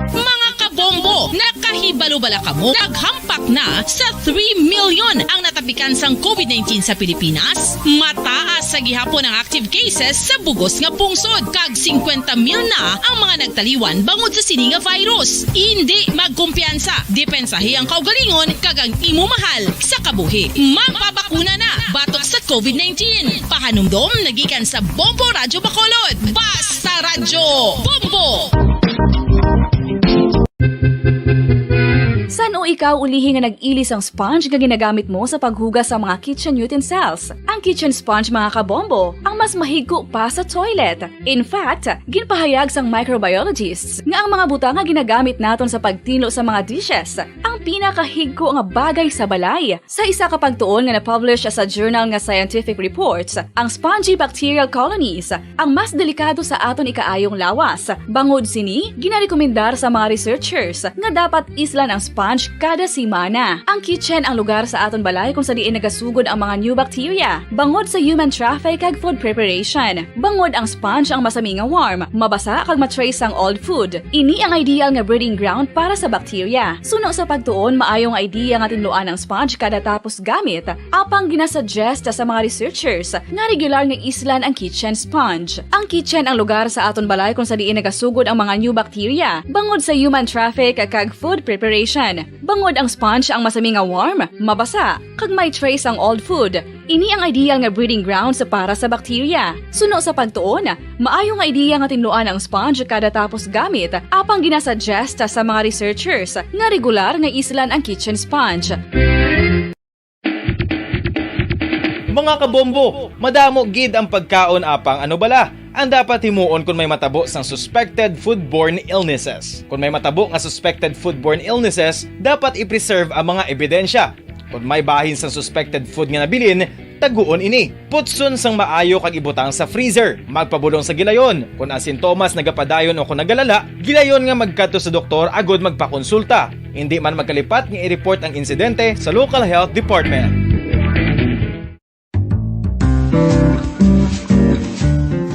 Mga kabombo, nakahibalo bala kamo? Naghampak na sa three million ang natapikan sang COVID nineteen sa Pilipinas. Mataas sa gihapon ang active cases sa bugos nga pungsod, kag singkwenta mil na ang mga nagtaliwan bangod sa sini nga virus. Indi magkumpiyansa, depensahi ang kaugalingon kag ang imo mahal sa kabuhi. Magpabakuna na batok sa COVID nineteen. Pahanumdom na gikan sa Bombo Radyo Bacolod. Basta Radyo Bombo! San-o ikaw ulihi nga nag-ili sang sponge nga ginagamit mo sa paghugas sa mga kitchen utensils? Ang kitchen sponge, mga kabombo, ang mas mahigko pa sa toilet. In fact, ginpahayag sang microbiologists nga ang mga butang nga ginagamit naton sa pagtinlo sa mga dishes ang pinakahigko nga bagay sa balay. Sa isa ka pagtuon nga na-publish sa journal nga Scientific Reports, ang spongy bacterial colonies ang mas delikado sa aton ikaayong lawas. Bangod sini, ginarekomendar sa mga researchers nga dapat islan ang sponge kada semana. Ang kitchen ang lugar sa aton balay kung sa diin nagasugod ang mga new bacteria bangod sa human traffic kag food preparation. Bangod ang sponge ang masami nga warm, mabasa kag ma-trace ang old food. Ini ang ideal nga breeding ground para sa bacteria. Suno sa pagtuon, maayo nga idea nga tinluan ang sponge kada tapos gamit, apang ginasuggest sa mga researchers nga regular nga islan ang kitchen sponge. Ang kitchen ang lugar sa aton balay kung sa diin nagasugod ang mga new bacteria bangod sa human traffic kag food preparation. Bangod ang sponge ang masami nga warm, mabasa, kag may trace ang old food. Ini ang ideal nga breeding grounds para sa bacteria. Suno sa pagtuon, maayo nga ideya nga tinluan ang sponge kada tapos gamit, apang ginasuggest sa mga researchers nga regular nga islan ang kitchen sponge. Mga kabombo, madamo gid ang pagkaon, apang ano bala ang dapat himuon kon may matabo sang suspected foodborne illnesses? Kon may matabo nga suspected foodborne illnesses, dapat i-preserve ang mga ebidensya. Kon may bahin sang suspected food nga nabilin, taguon ini. Putson sang maayo kag ibutang sa freezer. Magpabulong sa gilayon. Kon ang sintomas nagapadayon o kon nagalala, gilayon nga magkadto sa doktor agod magpakonsulta. Indi man magkalipat nga i-report ang insidente sa local health department.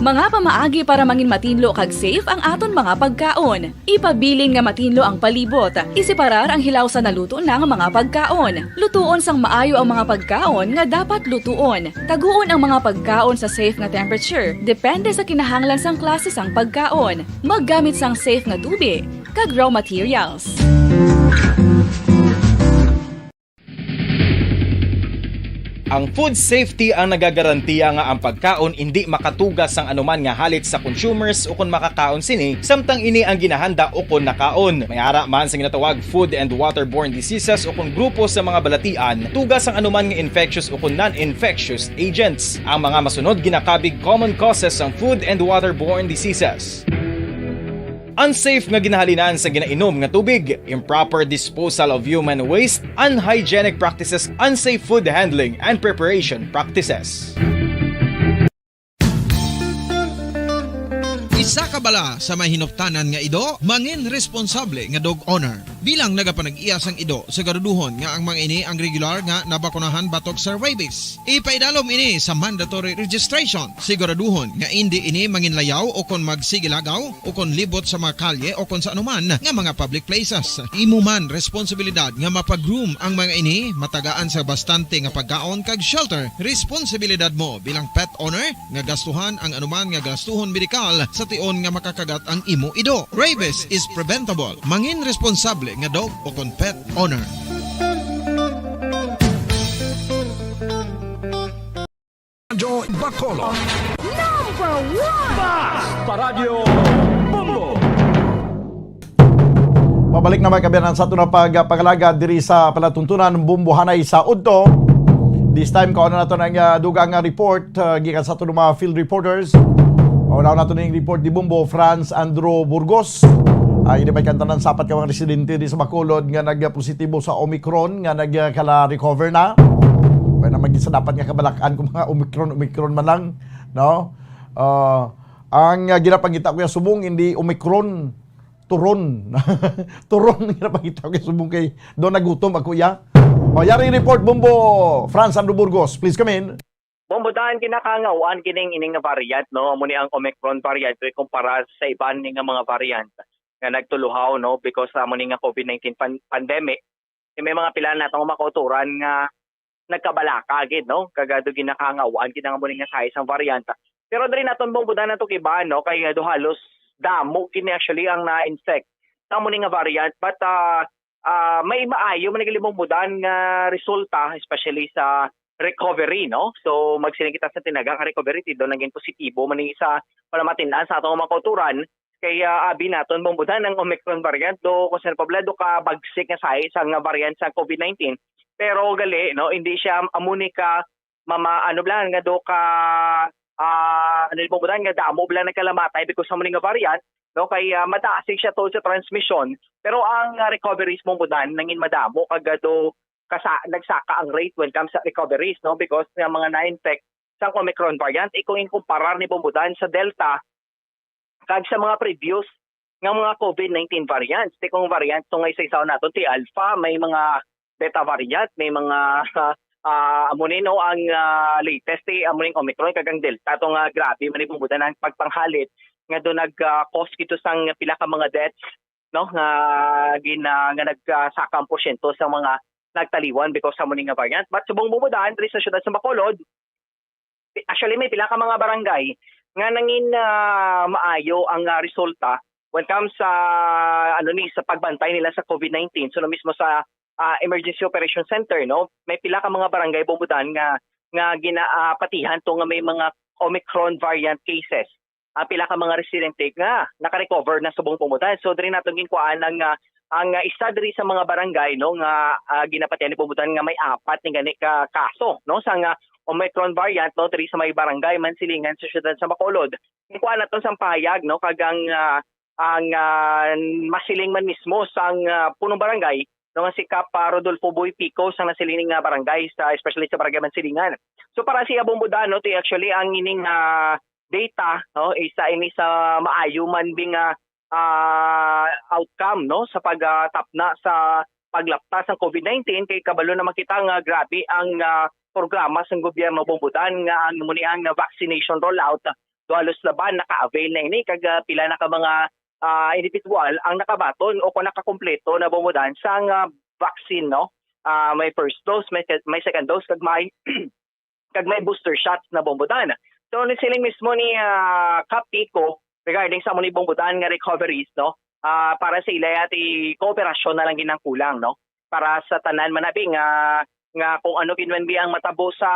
Mga pamaagi para mangin matinlo kag safe ang aton mga pagkaon. Ipabilin nga matinlo ang palibot. Iseparar ang hilaw sa naluto na nga mga pagkaon. Lutuon sang maayo ang mga pagkaon nga dapat lutuon. Taguon ang mga pagkaon sa safe nga temperature, depende sa kinahanglan sang klase sang pagkaon. Maggamit sang safe nga tubi kag raw materials. Ang food safety ang nagagarantiya nga ang pagkaon indi makatuga sang anuman nga halit sa consumers ukon makakaon sini, samtang ini ang ginahanda ukon nakaon. May ara man sa ginatawag food and waterborne diseases ukon grupo sa mga balatian, tuga sang anuman nga infectious ukon non-infectious agents. Ang mga masunod ginakabig common causes sang food and waterborne diseases. Unsafe nga ginahalinan sa ginainom nga tubig, improper disposal of human waste, unhygienic practices, unsafe food handling and preparation practices. Isa ka bala sa may hinuptanan nga ido, mangin responsable nga dog owner. Bilang nagapanag-iya sang ido, siguraduhon nga ang mga ini ang regular nga nabakunahan batok sa rabies. Ipaidalom ini sa mandatory registration. Siguraduhon nga indi ini manginlayaw o kon magsigilagaw o kon libot sa mga kalye o kon sa anuman nga mga public places. Imo man responsibilidad nga mapa-groom ang mga ini, matagaan sa bastante nga pagkaon kag shelter. Responsibilidad mo bilang pet owner nga gastuhan ang anuman nga gastuhon medikal sa tion nga makakagat ang imo ido. Rabies is preventable. Mangin responsable nga dog o kon pet owner. Radyo Bacolod. Number one! Basta Radyo Bombo! Pabalik na, mga kaabyanan, sa aton na pagpangalaga diri sa palatuntunan Bombohanay sa udto. This time, kauna nato ang ah, dugang nga report ah, gikan sa aton mga field reporters. Mauna nato ning report ni Bombo Franz Andrew Burgos. Ah, ini may kantanan sa apat ka mga residente di sa Bacolod nga nagpositibo sa Omicron nga nagkala-recover na. Kaya na maging sa dapat nga kabalak-an kung mga Omicron, Omicron man lang, no? Ah, ang ah, ginapangita ko nga subong, hindi Omicron, turon. Turon ang ginapangita ko nga subong kay do nagutom ako, ya. O, yari report, Bombo Franz Andrew Burgos. Please come in. Bombo, daan kinakangawaan kining ining nga variant, no? Amo ni ang Omicron variant kung kumpara sa iban ni nga mga variant nga nagtuluhaw, no? Because sa amo ni nga COVID nineteen pan- pandemic, eh, may mga pila nato nga mga kauturan nga nagkabalaka gid, no? Kag ado ginakangawaan gid ang amo ni nga size ang variant. Pero diri naton Bombo, daan nato kibahan, no? Kay ado halos damo kini actually ang na-infect sa amo ni nga variant. But ah, ah, may maayo man gali Bombo, daan nga resulta, especially sa recovery, no? So, magsiling kita sa tinaga nga recovery, ti do naging positibo man ni sa pala matin-an sa atong mga kauturan, kay ah, abi naton Bombo, daan ang Omicron variant, do kung saan pa bala, do ka bagsik nga size ang variant sa COVID nineteen. Pero gali, no, hindi siya amo ni ka mama, ano bala, nga do ka ah, ano ni Bombo, daan nga damo bala nagkalamatay because sa amo ni nga variant, no, kay ah, madasig siya tungod sa transmission. Pero ang ah, recoveries Bombo, daan nangin madamo kag ah, do kasa nagsaka ang rate when comes sa recoveries, no, because nga mga na-infect sang Omicron variant, eh, kung inkumparar ni Bombo, daan sa Delta kag sa mga previous nga mga COVID nineteen variants. Ti kung variants to nga isa-isaon naton, ti Alpha, may mga Beta variant, may mga, ah, amo ni, no, ang, ah, latest, ti amo ning Omicron kag ang Delta, to nga grabe man ni, bumbudan, ang pagpanghalit nga do nag, ah, cause gid to sang pila ka mga deaths, no, nga gina-, nga nagsaka ang porsyento sa mga nagtaliwan because sa amo ni nga variant. But subong, bumbudan, diri sa siyudad sa Bacolod, actually, may pila ka mga barangay nga nangin, ah, maayo ang, ah, resulta when comes sa, ano ni, sa pagbantay nila sa COVID nineteen. So, mismo sa, ah, Emergency Operation Center, no, may pila ka mga barangay, bumbudan, nga, nga gina-, ah, patihan to nga may mga Omicron variant cases. Ah, pila ka mga residente nga naka-recover na subong, bumbudan. So, diri naton ginkuhaan ang, ah, ang, ah, isa diri sa mga barangay, no, nga, ah, ginapatihan ni, bumbudan, nga may apat ni gani ka kaso, no, sa nga Omicron variant, no, diri sa may barangay Mansilingan sa siyudad sa Bacolod. Ginkuhaan naton sang pahayag, no, kag ang, ah, ang, ah, masiling man mismo sang, ah, punong barangay, no, nga si Kap, ah, Rodolfo Boy Pico, sang nasiling nga barangay, sa, especially sa barangay Mansilingan. So, para sa iya, bumbudan, no, ti actually ang ining, ah, data, no, isa ini sa maayo man bi nga, ah, outcome, no, sa pagtapna sa paglapta sang COVID nineteen, kay kabalo naman kita nga grabe ang, ah, programa sang gobyerno, bumbudan, nga ang amo ni ang vaccination rollout, do halos laban naka-avail na ini, kag, ah, pila na ka mga, ah, individual ang nakabaton o kung nakakompleto na, bumbudan, sang, ah, vaccine, no? Ah, may first dose, may se-, may second dose, kag may, kag may booster shots na, bumbudan. So, ni siling mismo ni, ah, Kap Pico regarding sa amo ni, bumbudan, nga recoveries, no? Ah, para sa ila, ti kooperasyon na lang gid ang kulang, no? Para sa tanan man abi nga, nga kung ano gid man bi ang matabo sa,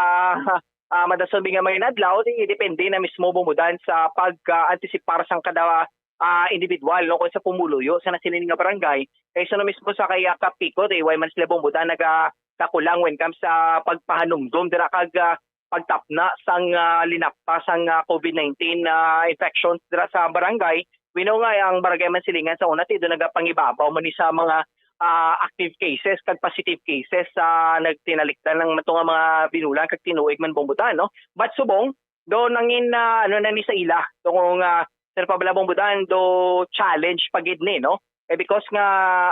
ah, madason bi nga mga inadlaw, di, depende na mismo, bumbudan, sa pag, ah, antisipar sang kada, ah, individual, no, kung sa pumuluyo sa nasiling nga barangay. Kay sa mismo sa kay, ah, Kap Pico, di, way man sila, bumbudan, naga-, kakulang when comes sa pagpahanumdom dira kag, ah, pagtapna sang, ah, linapta sang, ah, COVID nineteen, ah, infections dira sa barangay. We know nga ang barangay Mansilingan sa una, ti do nagapangibabaw man ni sa mga, ah, active cases kag positive cases sa nagtinalikdan lang man to nga mga binulan kag tinuig man, bumbudan, no? But subong, do nangin, ah, ano na ni sa ila, do kung, ah, sir pa bala, bumbudan, do challenge pa gid ni, no? Eh, because nga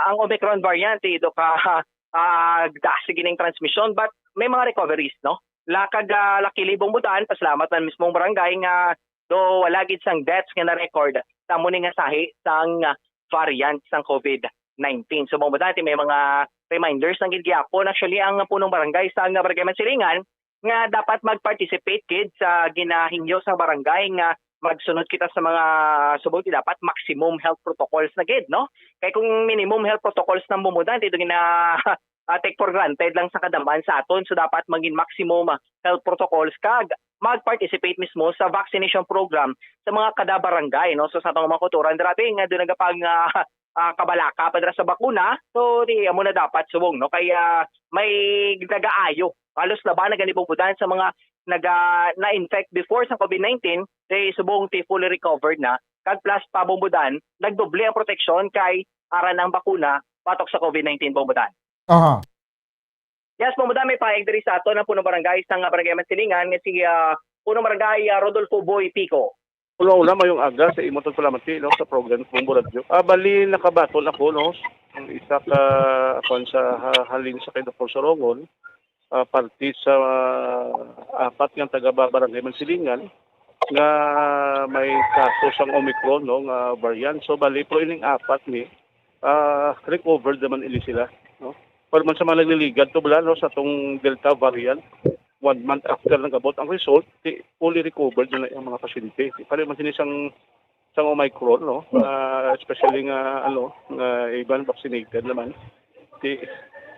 ang Omicron variant, eh, do ka, ah, da, sige ning transmission, but may mga recoveries, no? La kag, ah, luckily, bumbudan, pasalamat man mismong barangay nga do wala gid sang deaths nga na-record sa amo ni nga sahi sang, ah, variant sang COVID nineteen. So, bumbudan, ti may mga reminders lang gid gyapon. Actually, ang punong barangay sa nga barangay Mansilingan nga dapat mag-participate gid sa ginahingyo sa barangay nga magsunod kita sa mga subong, ti dapat maximum health protocols na gid, no? Kay kung minimum health protocols nang bumbudan, ti do gina-, ah, take for granted lang sa kadam-an sa aton. So, dapat maging maximum, ah, health protocols kag mag-participate mismo sa vaccination program sa mga kada barangay, no? So, sa atong mga kauturan, grabe nga do nagapang, ah, ah, kabalaka pa dira sa bakuna. So, di, amo na dapat subong, no? Kaya may nagaayo. Halos laban na gani, bumbudan, sa mga naga-, na-infect before sa COVID nineteen, kay subong ti fully recovered na. Kag plus pa, bumbudan, nagdoble ang proteksyon kay aran ang bakuna batok sa COVID nineteen, bumbudan. Aha. Yes, bumbudan, may pahayag diri sa aton ang punong barangay sa nga barangay Mansilingan nga si, ah, punong barangay, ah, Rodolfo Boy Pico. Una-una, mayong aga sa imo, tagpalamati, no, sa program sa Bombo Radio. Ah, bali, nakabaton ako, no, ang isa ka, kwan, sa ha-, halin sa kay Doktor Sorongon, ah, parte sa, ah, apat nga taga ba-, barangay Mansilingan nga may kaso sang Omicron, no, nga variant. So, bali, pero ining apat ni, ah, recovered naman ini sila, no? Pero man sa mga nagliligad to bala, no, sa tong Delta variant, one month after nag-abot ang result, di, fully recovered na ang mga pasyente. Di pa rin man sini sang, sang Omicron, no? Ah, especially nga, ano, nga iban vaccinated naman. Di,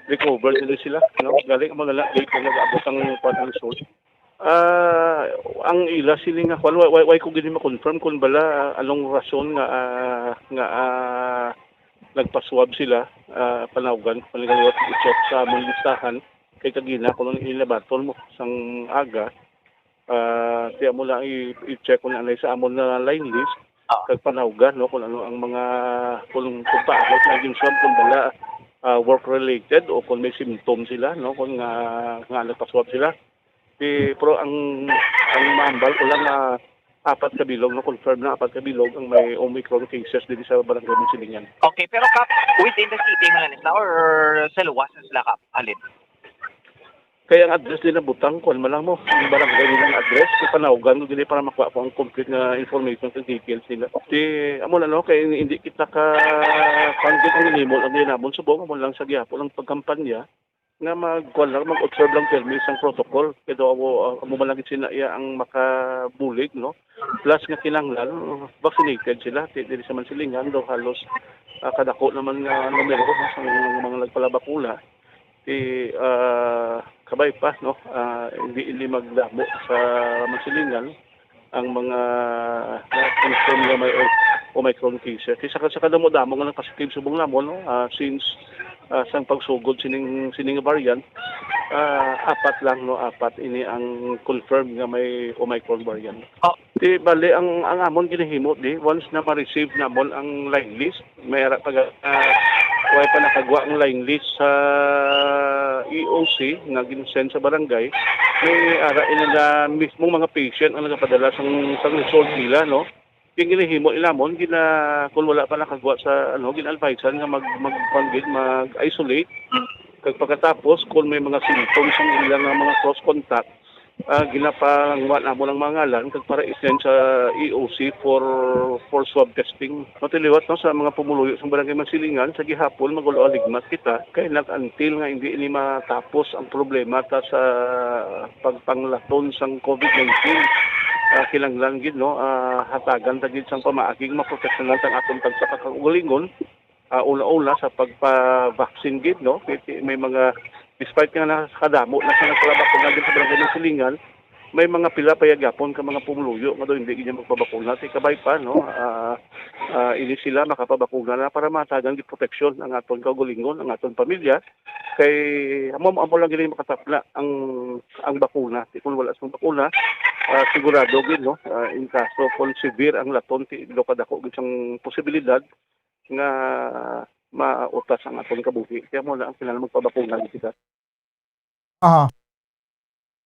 recovered na sila, no? Galing mo na lang, late na nag-abot ang, ang result. Ah, ang ila sini nga kwan, wa-, wa-, way ko gid ma-confirm kung bala, ah, anong rason nga, ah, nga, ah, nagpa-swab sila, ah, panawgan, panigaliwat i-check sa among listahan, kay kagina, kung ang ila baton mo, sang aga, ah, tiya mo lang i-, i-check kung anay sa amon na line list, Ah. kag panawgan, no, kung ano ang mga, kung, kung paabot na yung swab, kung bala, ah, work-related o kung may symptom sila, no, kung nga, nga nagpa-swab sila. Di, pero ang, ang mahambal ko lang nga, apat ka bilog, no, confirmed na apat ka bilog ang may Omicron cases diri sa Barangay Mansilingan. Okay, pero, Kap, within the city man lang sila or sa luwas na sila, Kap? Alin? Kaya ang address nila butang, kuwan man lang mo, ang barangay nila nga address, ipanawgan ko dili para makuha ko ang complete nga information sa details nila. Di, amo na, no, kay hindi kita ka, kuwan gid ang hinimo lang nila namon subong, amo lang sa gihapon ang pagkampanya nga mag, kuwan lang, mag-observe lang permi sang protocol. Kay daw amo, amo man lang gid sina iya ang makabulig, no? Plus nga kinahanglan, vaccinated sila. Di, diri sa Mansilingan daw halos, ah, kadako naman nga numero, no, sang mga nagpalabakuna. Di, ah, kabay pa, no? Ah, hindi ini magdamo sa Mansilingan ang mga na-confirm nga may O-, Omicron cases. Di sa, sa kadamo-damo nga nagpositive subong namon, no? Ah, since, ah, sang pagsugod sining, sining variant, ah, apat lang, no? Apat ini ang confirmed nga may Omicron variant. Oh. Di, bali, ang, ang amon ginahimo, di, once na ma-receive namon ang line list, may ara pa ga-, ah, way pa nakagwa ang line list sa E O C nga gin-send sa barangay. May ara ina na mismong mga patient ang nagapadala sang, sang result nila, no? Yung ginahimo nila mon, gina-, kung wala pa nakagwa sa, ano, gin-advisean nga mag, mag, kuwan gid, mag-isolate. Kag pagkatapos, kung may mga symptoms ang ilang nga mga close contact, ah, ginapangwa namo lang mga ngalan kag para i-send sa E O C for, for swab testing. Matiliwat, no, sa mga pumuluyo sa Barangay Mansilingan, sa gihapon, mag-ulo-aligmat kita kay nag-until nga hindi ini matapos ang problema ta sa pagpanglaton sang COVID nineteen. Ah, kinahanglan gid, no, ah, hatagan ta gid sang pamaagi nga maproteksyonan sang aton tagsa ka kaugalingon, ah, una-una sa pagpa-vaccine gid, no? Kay ti-, may mga, despite nga nakadamo na sa nagpalabakuna gid sa Barangay Mansilingan, may mga pila pa ya gyapon ka mga pumuluyo nga daw hindi gid magpabakuna. Ti kabay pa, no? Ah, ah, ini sila makapabakuna na para matagan gid proteksyon ang aton kaugalingon, ang aton pamilya. Kay amo, amo lang gid makatapla ang, ang bakuna. Ti kung wala sang bakuna, ah, sigurado gid, no? Ah, in kaso kung severe ang laton, ti daw kadako gid sang posibilidad nga mautas ang aton kabuhi. Kaya mo na ang kinahanglan magpabakuna gid kita. Aha.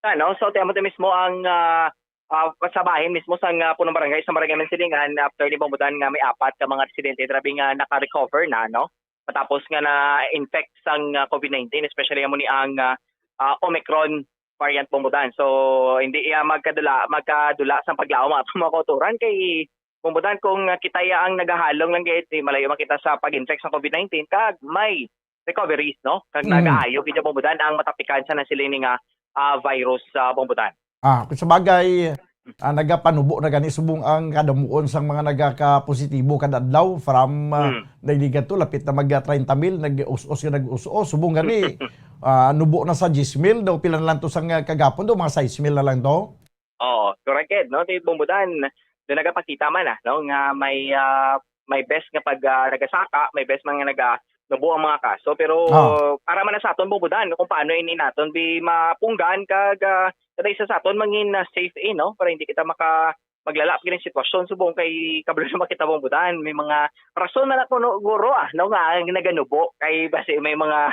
Ano, so, ti amo to mismo ang, ah, ah, sa bahin mismo sang, ah, punong barangay, sa barangay Mansilingan, after ni Bombodan nga may apat ka mga residente, grabe nga naka-recover na, no? Matapos nga na-infect sang, ah, COVID nineteen, especially amo ni ang, ah, ah, Omicron variant, Bombodan. So, hindi iya magkadula, magkadula sang paglaom ang mga kautoran kay Bombodan, kung, ah, kita iya ang nagahalong lang gid, di malayo man kita sa pag-infect sa COVID nineteen, kag may recoveries, no? Kag Mm. nagaayo gid, Bombodan, ang matapikan sa nasiling ni nga, ah, virus sa Bombodan. Ah, kung sa bagay, ah, nagapanubo na gani subong ang kadamuon sang mga nagakapositibo kada adlaw from, ah, Mm. nagligad to, lapit na mag, ah, treinta mil, nag-us-os nga nag-us-os. Subong gani, ah, nubo na sa diyes mil daw, pila na lang to sang, ah, kagapon daw, mga sais mil na lang to? Oo, correct, no? Ti Bombodan, do nagapakita man, ah, no, nga may, ah, may best nga pag, ah, nagasaka, may best man nga naga-, nubo ang mga kaso. Pero Ah. para man na sa aton, Bombodan, kung paano ini naton bi mapunggan kag, ah, kada isa sa aton mangin, ah, safe in, no? Para hindi kita maka-, maglala pa gid ang sitwasyon. Subong kay kabalo naman kita, Bombodan, may mga rason man ako, no, guro, ah, no, nga ang naganubo kay basi may mga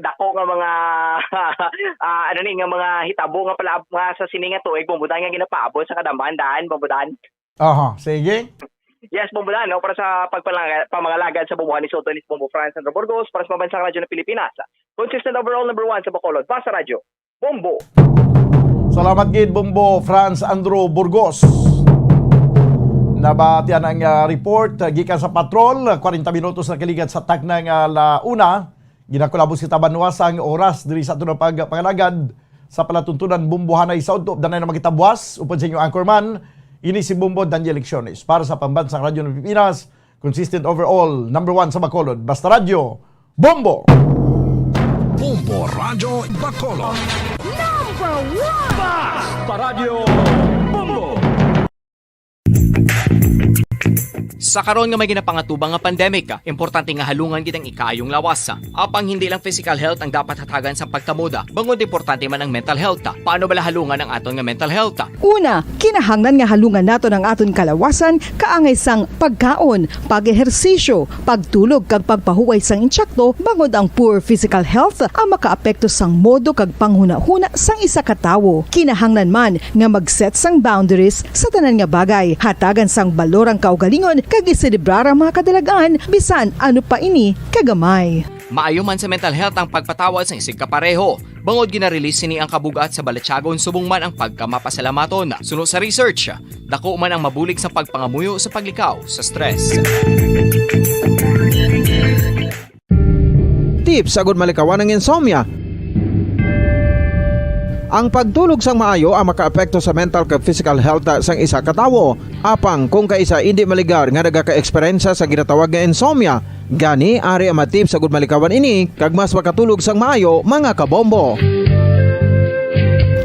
dako nga mga, ah, ano ni, nga mga hitabo nga pala, nga sa sini nga tuig, Bombodan, nga ginapaabot sa kadamandaan, Bombodan. Aha, sige. Yes, Bombodan, no, para sa pagpalanga-, pamangalagad sa bumuhan ni Soto ni Bombo Franz Andro Burgos, para sa Pambansang Radyo ng Pilipinas. Consistent overall number one sa Bacolod. Basta Radyo, Bombo. Salamat gid, Bombo Franz Andro Burgos. Nabatian ang, ah, report, ah, gikan sa patrol, kwarenta minutos na kaligat sa takna nga ala una. Ginakulabos kita banwa sang oras diri sa aton pagpangalagad sa palatuntunan Bombohanay sa udto. Danay na makita buwas, upod sa inyo anchorman, ini si Bombo Daniel Lecciones para sa Pambansang Radyo ng Pilipinas, consistent overall, number one sa Bacolod. Basta Radyo, Bombo! Bombo Radyo Bacolod. Number one! Basta Radyo, Bombo! Sa Sa karon nga may ginapangatubang nga pandemic, importante nga halungan gid ang ikaayong lawas. Apang hindi lang physical health ang dapat hatagan sang pagtamod, bangod importante man ang mental health. Paano bala halungan ang aton nga mental health? Una, kinahanglan nga halungan naton ang aton kalawasan kaangay sang pagkaon, pag-ehersisyo, pagtulog kag pagpahuway sang intsakto, bangod ang poor physical health ang makaapekto sang modo kag panghunahuna sang isa ka tawo. Kinahanglan man nga mag-set sang boundaries sa tanan nga bagay, hatagan sang balor ang kaugalingon kag iselebrar ang mga kadalag-an, bisan ano pa ini kagamay. Maayo man sa mental health ang pagpatawad sang isigkapareho, bangod gina-release sini ang kabug-at sa balatyagon subong man ang pagkamapasalamaton. Suno sa research, dako man ang mabulig sa pagpangamuyo sa paglikaw sa stress. Tips agud malikawan ang insomnia. Ang pagtulog sang maayo ang makaapekto sa mental kag physical health sang isa ka tawo. Apang kung kaisa indi maligar nga nagaka-eksperyensya sa ginatawag nga insomnia, gani ari ang mga tips agud malikawan ini kag mas makatulog sang maayo, mga kabombo.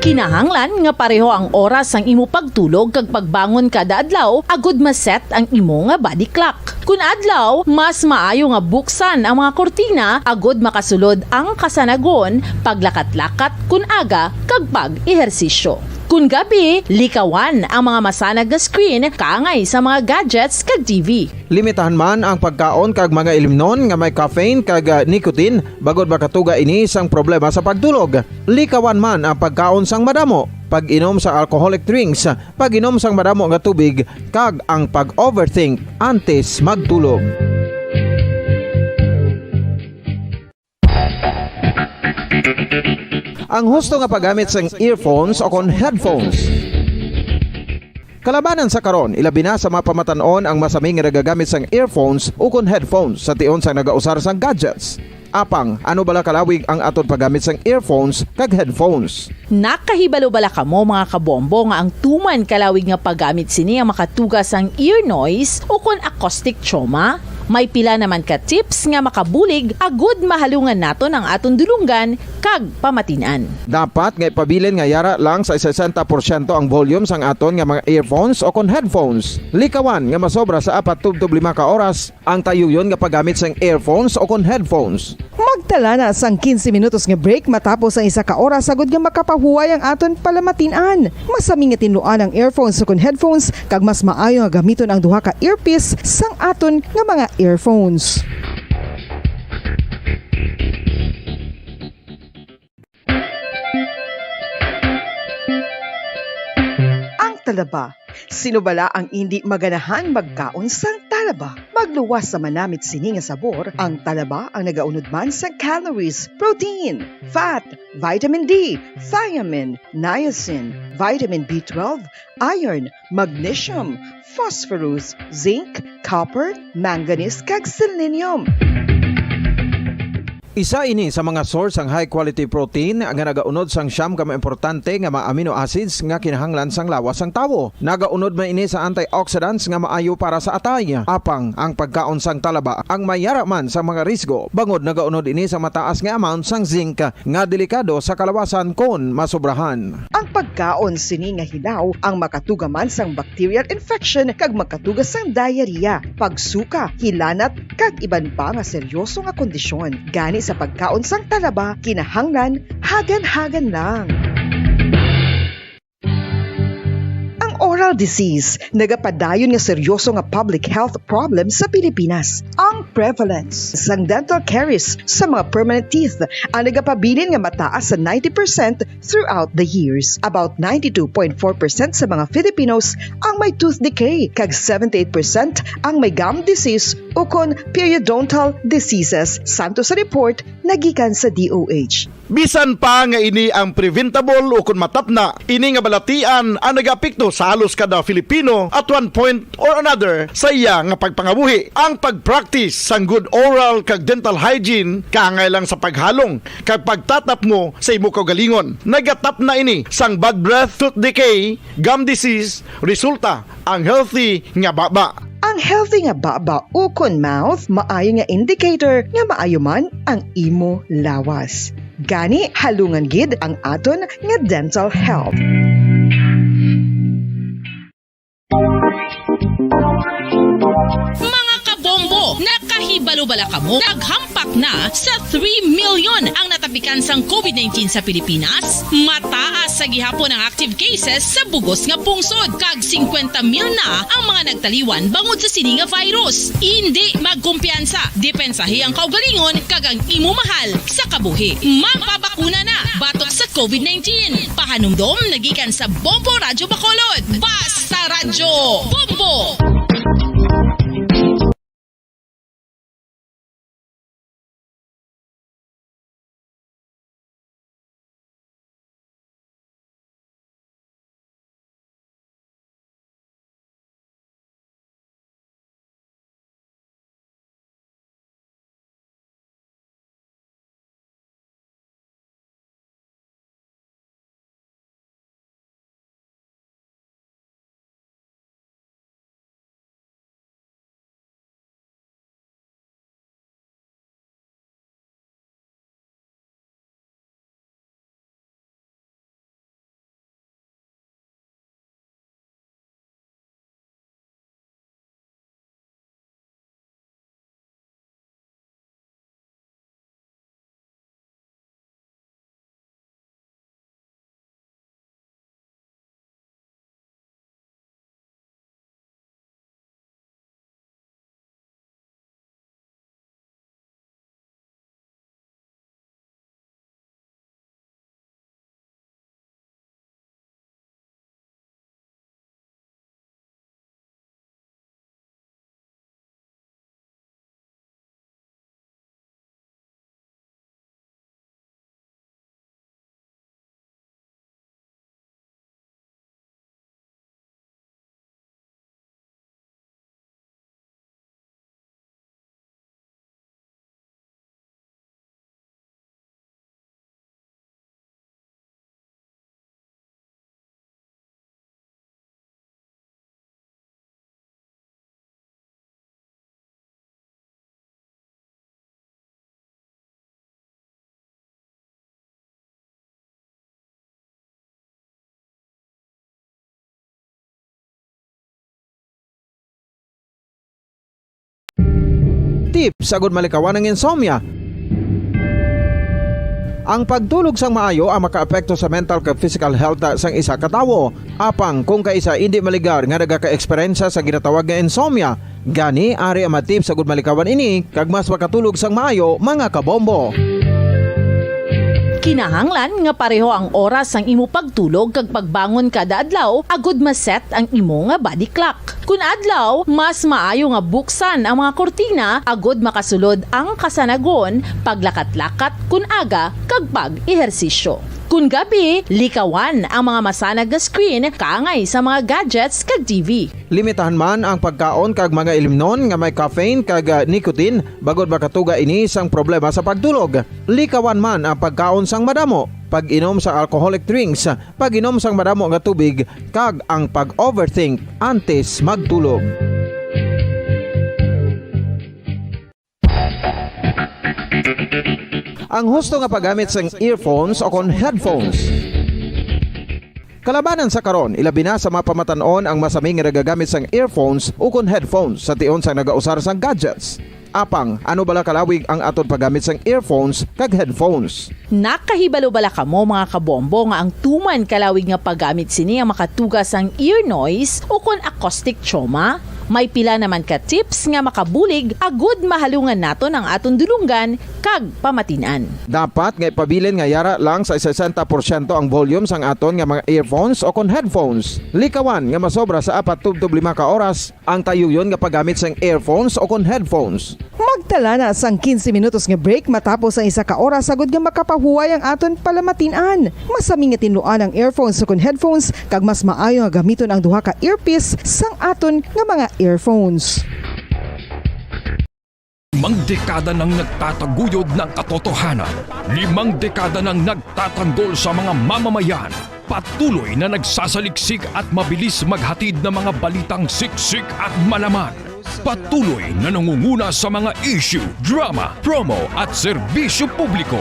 Kinahanglan nga pareho ang oras sang imo pagtulog kag pagbangon kada adlaw agud ma-set ang imo nga body clock. Kun adlaw, mas maayo nga buksan ang mga kurtina agud makasulod ang kasanagon, paglakat-lakat kun aga, kag pag-ehersisyo. Kun gabi, likawan ang mga masanag nga screen kaangay sa mga gadgets kag T V. Limitahan man ang pagkaon kag mga ilimnon nga may caffeine kag, ah, nicotine, bangod makatuga ini sang problema sa pagtulog. Likawan man ang pagkaon sang madamo, pag-inom sa alcoholic drinks, pag-inom sang madamo nga tubig, kag ang pag-overthink antes magtulog. Ang husto nga paggamit sang earphones o kon headphones. Kalabanan sa karon, ilabi na sa mga pamatan-on ang masami nga nagagamit sang earphones o kon headphones sa tion sang nagausar sang gadgets. Apang, ano bala kalawig ang aton paggamit sang earphones kag headphones? Nakahibalo bala kamo, mga kabombo, nga ang tuman kalawig nga paggamit sini ang makatuga sang ear noise o kon acoustic trauma? May pila naman ka tips nga makabulig agud mahalungan naton ang aton dulonggan kag pamatin-an. Dapat nga ipabilin nga yara lang sa sesenta porsyento ang volume sang aton nga mga earphones o kon headphones. Likawan nga masobra sa apat tubtob lima ka oras ang tayuyon nga paggamit sang earphones o kon headphones. Magtala na sang quince minutos nga break matapos ang isa ka oras agud nga makapahuway ang aton palamatin-an. Masami nga tinluan ang earphones o kon headphones, kag mas maayo nga gamiton ang duha ka earpiece sang aton nga mga earphones. Ang talaba. Sino bala ang indi maganahan magkaon sang talaba? Magluwas sa manamit sini nga sabor, ang talaba ang nagaunod man sa calories, protein, fat, vitamin D, thiamine, niacin, vitamin B twelve, iron, magnesium, phosphorus, zinc, copper, manganese, kag selenium. Isa ini sa mga source sang high quality protein nga nagaunod sang siyam ka mga importante nga mga amino acids nga kinahanglan sang lawas sang tawo. Nagaunod man ini sa antioxidants nga maayo para sa atay. Apang ang pagkaon sang talaba ang may yara man sa mga risgo, bangod nagaunod ini sa mataas nga amount sang zinc nga delikado sa kalawasan kon masobrahan. Ang pagkaon sini nga hilaw ang makatuga man sang bacterial infection kag makatuga sang diarrhea, pagsuka, hilanat, kag iban pa nga seryoso nga kondisyon. Gani sa pagkaon sang talaba, kinahanglan hagan-hagan lang. Ang oral disease nagapadayon nga seryoso nga public health problem sa Pilipinas. Ang prevalence sang dental caries sa mga permanent teeth ang nagapabilin nga mataas sa ninety percent throughout the years. About ninety-two point four percent sa mga Filipinos ang may tooth decay, kag seventy-eight percent ang may gum disease ukon periodontal diseases, santo sa report nagikan sa D O H. Bisan pa nga ini ang preventable ukon matapna, ini nga balatian ang nagaapekto sa halos kada Filipino at one point or another sa iya nga pagpangabuhi. Ang pag-practice sang good oral kag dental hygiene kaangay lang sa paghalong kag pagtatapmo sa imo kaugalingon. Nagatapna ini sang bad breath, tooth decay, gum disease, resulta ang healthy nga baba. Ang healthy nga baba ukon mouth maayo nga indicator nga maayo man ang imo lawas. Gani, halungan gid ang aton nga dental health. Ibalo bala kamo, naghampak na sa three million ang natapikan sang covid nineteen sa Pilipinas. Mataas sa gihapon ang active cases sa bugos nga pungsod, kag singkwenta mil na ang mga nagtaliwan bangod sa sini nga virus. Indi magkumpiyansa, depensahi ang kaugalingon kag ang imo mahal sa kabuhi. Magpabakuna na batok sa covid nineteen. Pahanumdom nagikan sa Bombo Radyo Bacolod. Basta Radyo Bombo! Tips agud malikawan ang insomnia. Ang pagtulog sang maayo ang makaapekto sa mental kag physical health sang isa ka tawo. Apang kung kaisa indi maligar nga nagaka-eksperyensya sa ginatawag nga insomnia, gani ari ang mga tips agud malikawan ini kag mas makatulog sang maayo, mga kabombo. Kinahanglan nga pareho ang oras sang imo pagtulog kag pagbangon kada adlaw agud ma-set ang imo nga body clock. Kun adlaw, mas maayo nga buksan ang mga kurtina agud makasulod ang kasanagon, paglakat-lakat kun aga, kag pag-ehersisyo. Kun gabi, likawan ang mga masanag nga screen kaangay sa mga gadgets kag T V. Limitahan man ang pagkaon kag mga ilimnon nga may caffeine kag, ah, nicotine, bangod makatuga ini sang problema sa pagtulog. Likawan man ang pagkaon sang madamo, pag-inom sang alcoholic drinks, pag-inom sang madamo nga tubig, kag ang pag-overthink antes magtulog. Ang husto nga paggamit sang earphones o kon headphones. Kalabanan sa karon, ilabi na sa mga pamatan-on ang masami nga nagagamit sang earphones ukon headphones sa tion sang nagausar sang gadgets. Apang, ano bala kalawig ang aton paggamit sang earphones kag headphones? Nakahibalo bala kamo, mga kabombo, nga ang tuman kalawig nga paggamit sini ang makatuga sang ear noise ukon acoustic trauma? May pila naman ka tips nga makabulig agud mahalungan naton ang aton dulonggan kag pamatin-an. Dapat nga ipabilin nga yara lang sa sesenta porsyento ang volume sang aton nga mga earphones o kon headphones. Likawan nga masobra sa apat tubtob lima ka oras ang tayuyon nga paggamit sang earphones o kon headphones. Magtala na sang quince minutos nga break matapos ang isa ka oras, agud nga makapahuway ang aton palamatin-an. Masami nga tinluan ang earphones ukon headphones, kag mas maayo nga gamiton ang duha ka earpiece sang aton nga mga earphones. Limang dekada nang nagtataguyod ng katotohanan. Limang dekada nang nagtatanggol sa mga mamamayan. Patuloy na nagsasaliksik at mabilis maghatid ng mga balitang siksik at malaman. Patuloy na nangunguna sa mga issue, drama, promo at serbisyo publiko.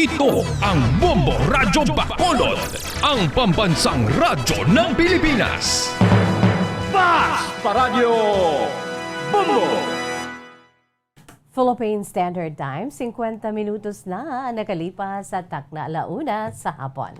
Ito ang Bombo Radyo Bacolod, ang pambansang radyo ng Pilipinas. Fast Paradyo Bombo! Philippine Standard Time, singkwenta minutos na ang nakalipas sa takna ala una sa hapon.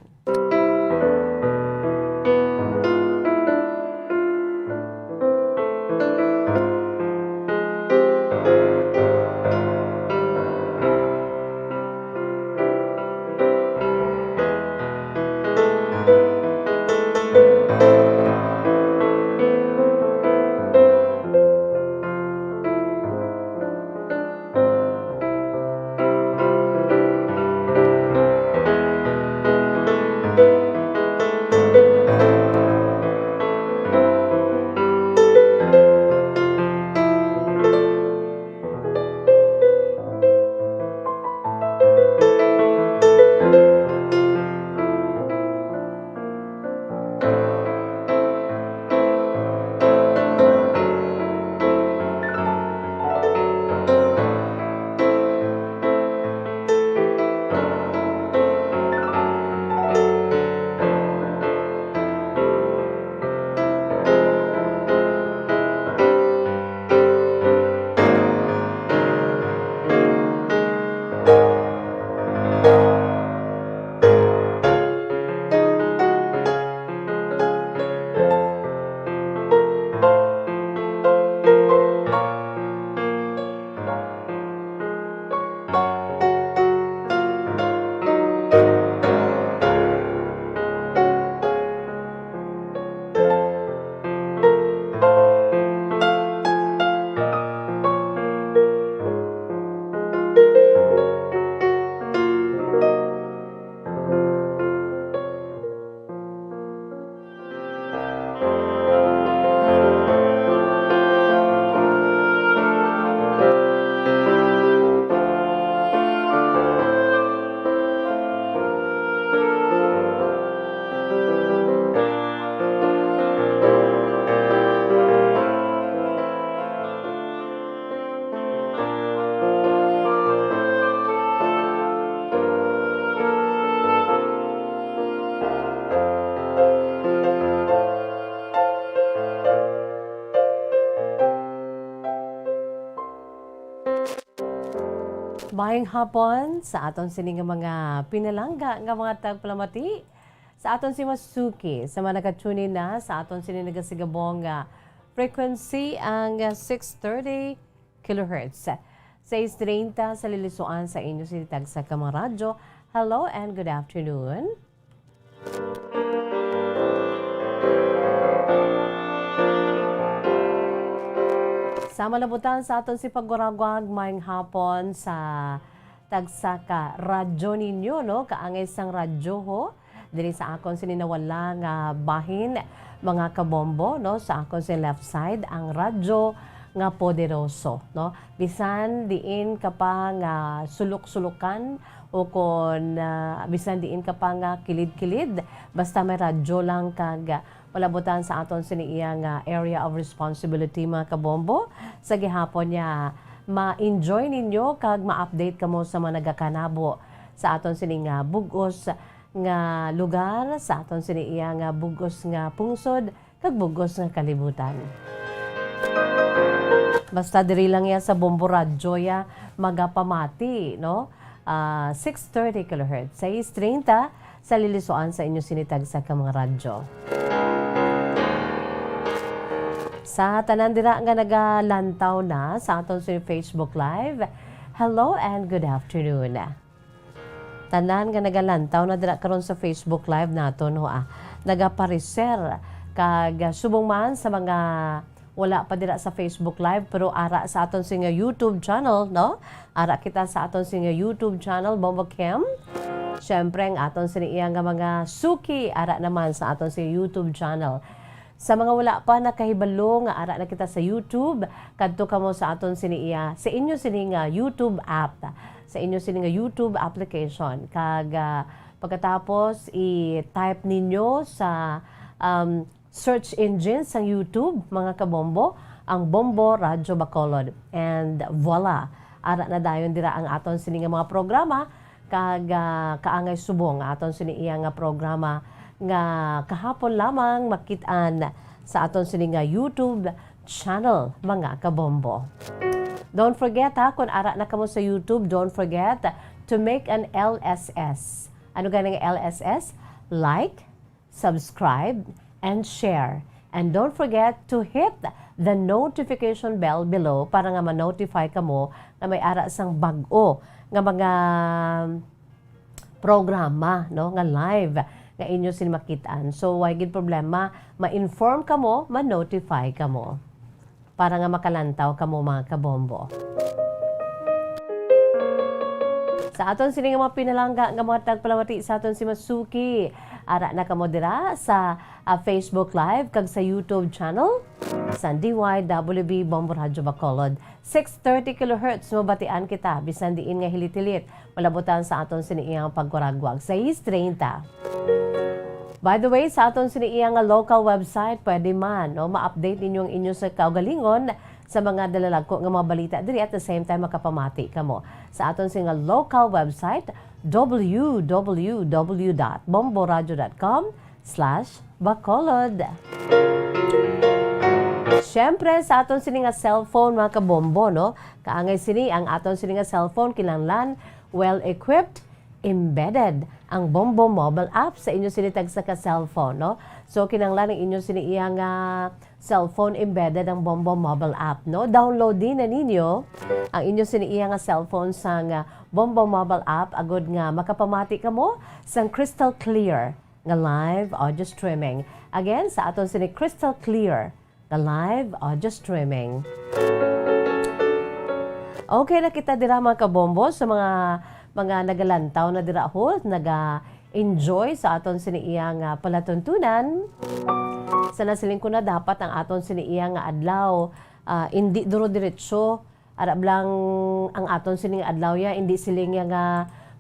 Maayong hapon sa aton sini nga mga pinalangga nga mga tagpalamati, sa aton si Masuki, sa mga naka-tune in na sa aton sini nagasigabong nga frequency, ang six thirty kilohertz. Sais treinta sa lilisuan sa inyo sini tagsa ka mga radyo. Hello and good afternoon. Sa malabutan sa aton si pagwaragwag, maayong hapon sa tagsa ka radyo ninyo, no? Kaangay sang radyo, ho. Diri sa akon sini nawala nga bahin, mga kabombo, no? Sa akon sini left side, ang radyo nga poderoso, no? Bisan diin ka pa nga sulok-sulokan o kon, ah, bisan diin ka pa nga kilid-kilid, basta may radyo lang kag malabutan sa aton sini iya nga area of responsibility, mga kabombo, sa gihapon niya ma-enjoy ninyo kag ma-update kamo sa mga nagakanabo sa aton sini nga bug-os nga lugar, sa aton sini iya nga bug-os nga pungsod, kag bug-os nga kalibutan. Basta diri lang ya sa Bombo Radyo ya magapamati, no? Ah, six thirty kilohertz, sais treinta sa lilisuan sa inyo sini tagsa ka mga radyo. Sa tanan dira nga nagalantaw na sa aton sini Facebook Live, hello and good afternoon. Tanan nga nagalantaw na dira karon sa Facebook Live naton, ho, ah. Nagapareser kag, ah, subong man sa mga wala pa dira sa Facebook Live, pero ara sa aton sini nga YouTube channel, no? Ara kita sa aton sini nga YouTube channel, Bombo Kim. Siyempre, ang aton sini iya nga mga suki, ara naman sa aton sini YouTube channel. Sa mga wala pa nakahibalo nga ara na kita sa YouTube, kadto kamo sa aton sini iya, sa inyo sini nga YouTube app, sa inyo sini nga YouTube application. Kag, ah, pagkatapos, i-type ninyo sa, um, search engine sang YouTube, mga kabombo, ang Bombo Radyo Bacolod. And voila! Ara na dayon dira ang aton sini nga mga programa, kag, ah, kaangay subong aton sini iya nga programa nga kahapon lamang makit-an sa aton sini nga YouTube channel, mga kabombo. Don't forget ha, kung ara na kamo sa YouTube, don't forget to make an L S S. Ano gani nga L S S? Like, subscribe, and share. And don't forget to hit the notification bell below para nga ma-notify kamo nga may ara sang bag-o nga mga programa, no, nga live nga inyo sini makit-an. So, way gid problema, ma-inform kamo, ma-notify kamo para nga makalantaw kamo, mga kabombo. Sa aton sini nga mga pinalangga nga mga tagpalamati sa aton si Masuki, ara na kamo dira sa, ah, Facebook Live kag sa YouTube channel sa D Y W B Bombo Radyo Bacolod. Six thirty kilohertz, mabatian kita bisan diin nga hilit-hilit. Malabutan sa aton sini iyang pagkuragwag, sais treinta. By the way, sa aton sini iya nga local website, pwede man, no, ma-update ninyo ang inyo sa kaugalingon sa mga dalalagko nga mga balita diri, at the same time makapamati kamo sa aton sini nga local website, W W W dot bomboradio dot com slash Bacolod. Siyempre, sa aton sini nga cellphone, mga kabombo, no? Kaangay sini, ang aton sini nga cellphone kinahanglan well-equipped, embedded ang Bombo mobile app sa inyo sini tagsa ka cellphone, no? So, kinahanglan ang inyo sini iya nga cellphone embedded ang Bombo mobile app, no? Download din na ninyo ang inyo sini iya nga cellphone sang Bombo mobile app agud nga makapamati kamo sang crystal clear nga live audio streaming. Again, sa aton sini crystal clear nga live audio streaming. Okay na kita dira, mga kabombo, sa mga, mga nagalantaw na dira, ho, naga-enjoy sa aton sini iya nga palatuntunan. Sa nasiling ko na, dapat ang aton sini iya nga adlaw, ah, indi duro-diretso. Ara blang ang aton sini nga adlaw ya, indi siling ya nga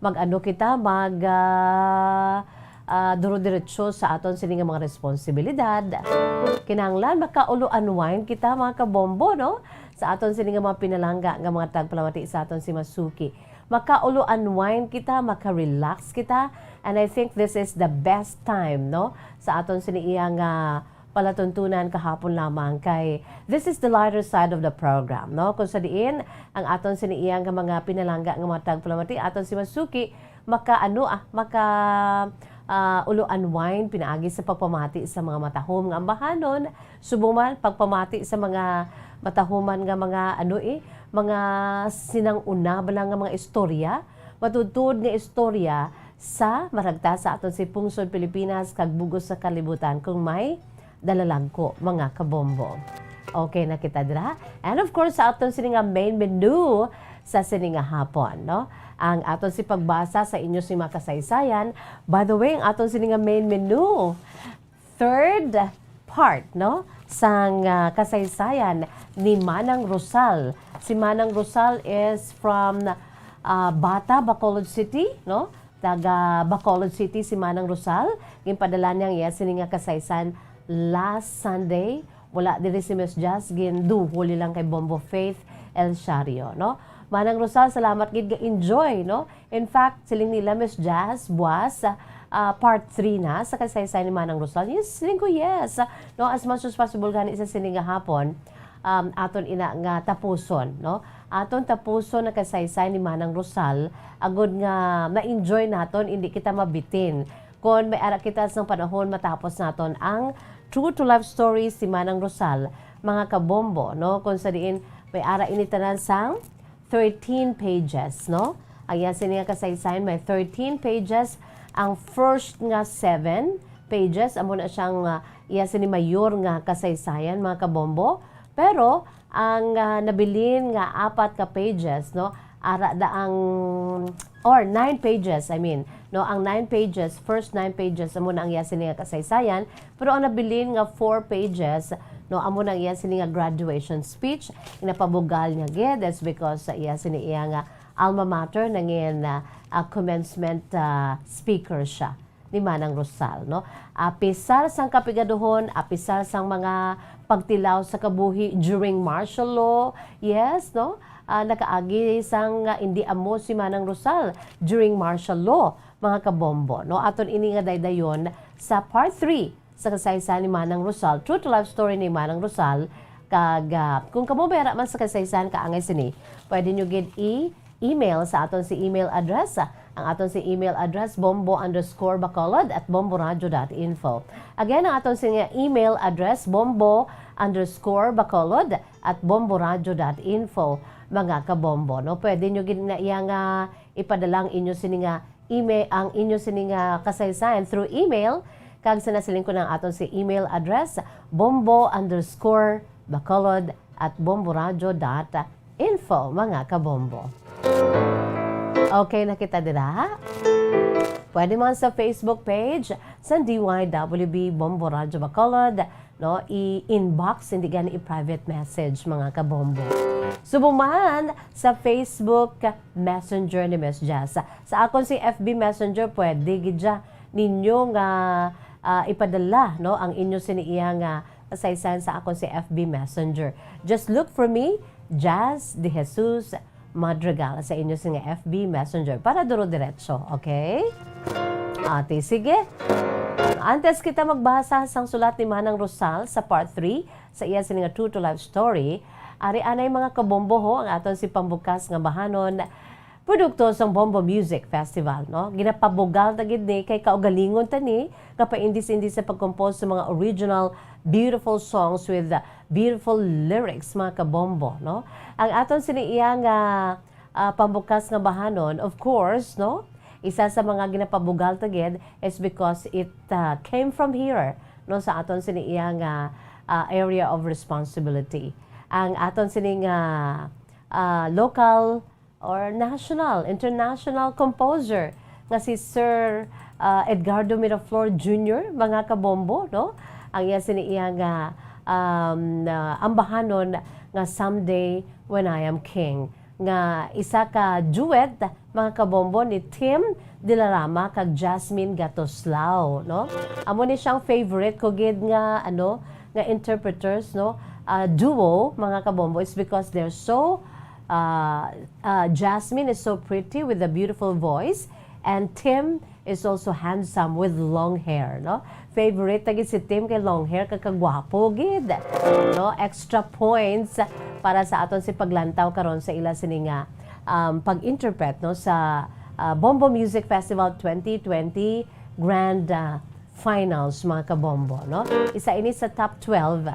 mag-ano kita, mag, ah, ah, duro-diretso sa aton sini nga mga responsibilidad. Kinahanglan makaulo-unwind kita, mga kabombo, no? Sa aton sini nga mga pinalangga nga mga tagpalamati sa aton si Masuki. Makaulo-unwind kita, maka-relax kita, and I think this is the best time, no? Sa aton sini iya nga palatuntunan kahapon lamang, kay this is the lighter side of the program, no? Kung sa diin, ang aton sini iya nga mga pinalangga nga mga tagpalamati, aton si Masuki, maka, ano, ah, maka, ah, ulo unwind pinaagi sa pagpamati sa mga matahom nga ambahanon, subong man pagpamati sa mga matahoman nga mga, ano, eh, mga sinang-una bala nga mga istorya, matuod-tuod nga istorya sa maragta sa aton si pungsod Pilipinas kag bug-os sa kalibutan kung may dalalagko, mga kabombo. Okay na kita dira. And of course, sa aton sini nga main menu sa sini nga hapon, no? Ang aton si pagbasa sa inyo si mga kasaysayan. By the way, ang aton sini nga main menu, third part, no, sang, ah, kasaysayan ni Manang Rosal. Si Manang Rosal is from, ah, Bata, Bacolod City, no? Taga Bacolod City si Manang Rosal. Ginpadala niya ang iya sini nga kasaysayan last Sunday. Wala diri si Miss Jazz, ginduhol lang kay Bombo Faith El Shario, no? Manang Rosal, salamat gid, ga-enjoy, no? In fact, siling nila, Miss Jazz, buwas, ah, part three na sa kasaysayan ni Manang Rosal. Yes, siling ko, yes. No, as much as possible gani sa sini nga hapon, um, aton ina nga tapuson, no? Aton tapuson ang kasaysayan ni Manang Rosal, agud nga ma-enjoy naton, indi kita mabitin. Kon may ara kita sang panahon, matapos naton ang True to Life Story si Manang Rosal, mga kabombo, no? Kung sa diin may ara ini tanan sang thirteen pages, no? Ang iya sini nga kasaysayan may thirteen pages. Ang first nga seven pages, amo na siyang, ah, iya sini mayor nga kasaysayan, mga kabombo. Pero ang, ah, nabilin nga apat ka pages, no? Ara da ang, or nine pages, I mean, no? Ang nine pages, first nine pages, amo na ang iya sini nga kasaysayan. Pero ang nabilin nga four pages, no, amo na ang iya sini nga graduation speech. Ginapabugal niya gid is because sa iya sini iya nga alma mater nangin, ah, ah, commencement, ah, speaker siya ni Manang Rosal, no? Apisar sang kapigaduhon, apisar sang mga pagtilaw sa kabuhi during martial law, yes, no? Ah, nakaagi sang, ah, indi amo si Manang Rosal during martial law, mga kabombo, no? Aton ini nga daydayon sa part three sa kasaysayan ni Manang Rosal, True to Life Story ni Manang Rosal, Kag, ah, kung kamo may ara man sa kasaysayan kaangay sini, pwede nyo gid i-email sa aton si email address. Ang aton si email address, bombo underscore bacolod at bomboradio dot info. Again, ang aton si nga email address, bombo underscore bacolod at bomboradio dot info, mga kabombo, no? Pwede nyo gid na iya nga ipadala ang inyo sini nga email, ang inyo sini nga kasaysayan through email, kag sa nasiling ko na ang aton si email address, bombo underscore bacolod at bomboradio dot info, mga kabombo. Okay na kita dira. Pwede man sa Facebook page sa D Y W B Bombo Radyo Bacolod, no, i-inbox, hindi gani i-private message, mga kabombo. Subong man sa Facebook Messenger ni Miss Jess. Sa akon si F B Messenger, pwede gid siya ninyo nga, ah, ipadala, no, ang inyo sini iya nga kasaysayan sa akon si F B Messenger. Just look for me, Jazz De Jesus Madrigal, sa inyo sini nga F B Messenger para duro diretso, okay? Ate, sige. Antes kita magbasa sang sulat ni Manang Rosal sa part three sa iya sini nga True to Life Story, ari anay, mga kabombo, ho, ang aton si pambukas nga bahanon, produkto sang Bombo Music Festival, no? Ginapabugal ta gid ni kay kaugalingon ta ni nga paindis-indis sa pag-compose sa mga original beautiful songs with, uh, beautiful lyrics, mga kabombo, no? Ang aton sini iya nga, ah, pambukas nga bahanon, of course, no? Isa sa mga ginapabugal ta gid is because it, uh, came from here, no, sa aton sini iya nga, uh, area of responsibility. Ang aton sini nga, uh, local or national, international composer nga si Sir, uh, Edgardo Miraflor Junior, mga kabombo, no? Ang iya sini iya nga, um, uh, ambahanon nga Someday When I Am King, nga isa ka duet, mga kabombo, ni Tim Dilarama kag Jasmine Gatoslao, no? Amo ni siyang favorite ko gid nga, ano, nga interpreters, no? Ah, duo, mga kabombo, is because they're so, ah, ah, Jasmine is so pretty with a beautiful voice, and Tim is also handsome with long hair, no? Favorite ta gid si Tim kay long hair, kag kagwapo gid, no? Extra points para sa aton si paglantaw karon sa ila sini nga, um, pag-interpret, no, sa, uh, Bombo Music Festival twenty twenty Grand, uh, Finals, mga kabombo, no? Isa ini sa top twelve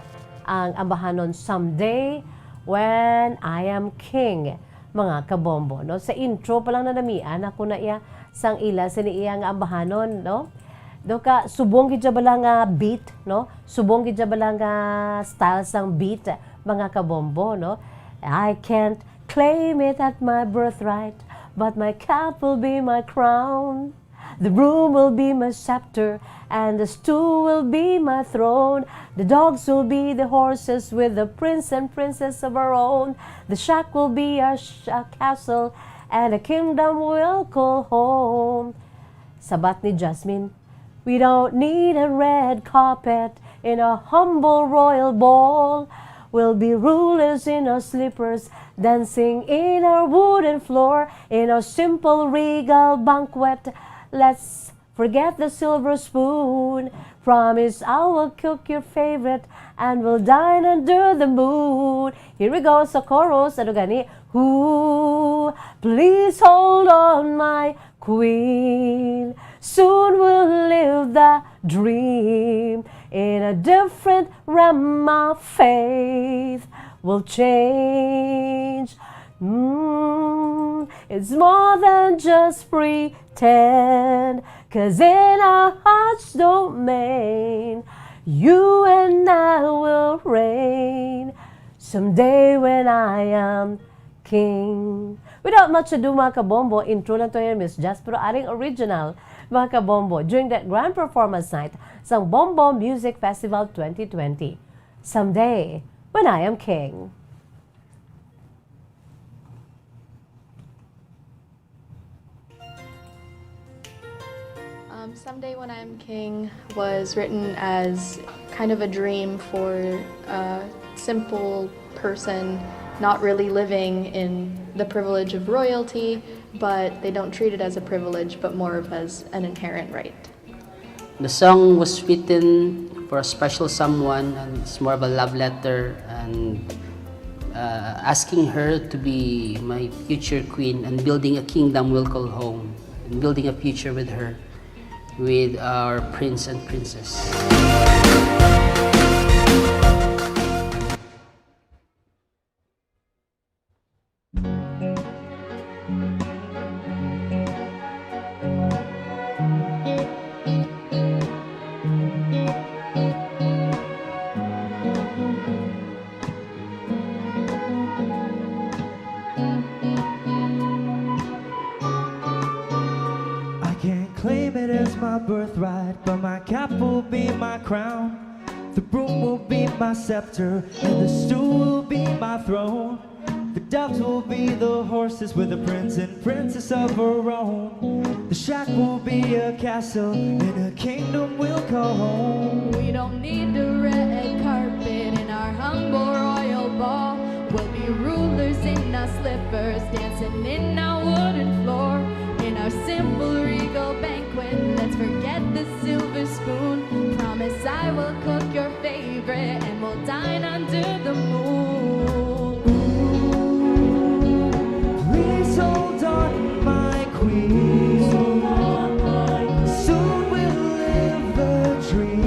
ang ambahanon Someday When I Am King, mga kabombo, no? Sa intro pa lang, nanamian ako na iya sang ila sini iya nga ambahanon, no? Do ka, subong gid siya bala nga beat, no? Subong gid siya bala nga style sang beat, mga kabombo, no? I can't claim it at my birthright, but my cap will be my crown. The broom will be my scepter, and the stool will be my throne. The dogs will be the horses with the prince and princess of our own. The shack will be our sh-, our castle, and the kingdom we'll call home. Sabat ni Jasmine, "We don't need a red carpet in a humble royal ball. We'll be rulers in our slippers, dancing in our wooden floor, in our simple regal banquet. Let's forget the silver spoon. Promise I will cook your favorite and we'll dine under the moon." Here we go sa chorus. Ano gani? Ooh, please hold on, my queen. Soon we'll live the dream in a different realm. My faith will change. Mm, it's more than just pretend, 'cause in our hearts domain, you and I will reign. Someday when I am king. Without much ado, mga kabombo, intro lang to yan, Miss Jess, pero aring original, mga kabombo, during that grand performance night sang Bombo Music Festival twenty twenty. Someday, when I am king. Um, Someday When I Am King was written as kind of a dream for a simple person not really living in the privilege of royalty, but they don't treat it as a privilege, but more of as an inherent right. The song was written for a special someone, and it's more of a love letter, and uh, asking her to be my future queen and building a kingdom we'll call home, and building a future with her, with our prince and princess. I can't claim it as my birthright, but my cap will be my crown. The broom will be my scepter, and the stool will be my throne. The doves will be the horses with the prince and princess of our own. The shack will be a castle, and a kingdom will call home. We don't need the red carpet in our humble royal ball. We'll be rulers in our slippers, dancing in our wooden floor. In our simple regal banquet, let's forget the silver spoon. Promise I will cook your favorite, and we'll dine under the moon. Please hold on, my queen. Soon we'll live the dream.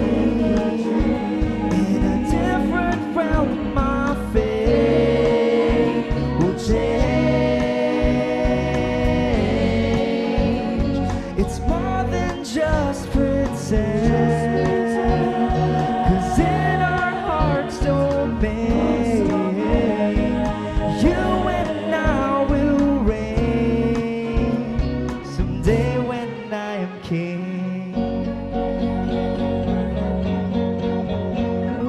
In a different realm, my fate will change. It's more than just pretend. 'Cause in our hearts domain, you and I will reign. Someday when I am king.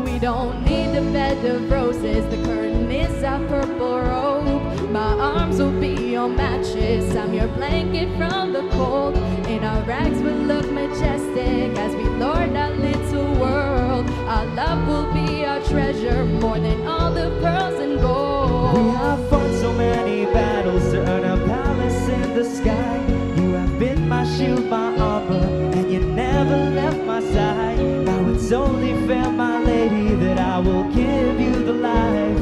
We don't need a bed of roses, the curtain is a purple robe. My arms will be your mattress, I'm your blanket from the cold. In our rags we look majestic as we lord our little world. Our love will be our treasure, more than all the pearls and gold. We have fought so many battles to earn a palace in the sky. You have been my shield, my armor, and you never left my side. Now it's only fair, my lady, that I will give you the life,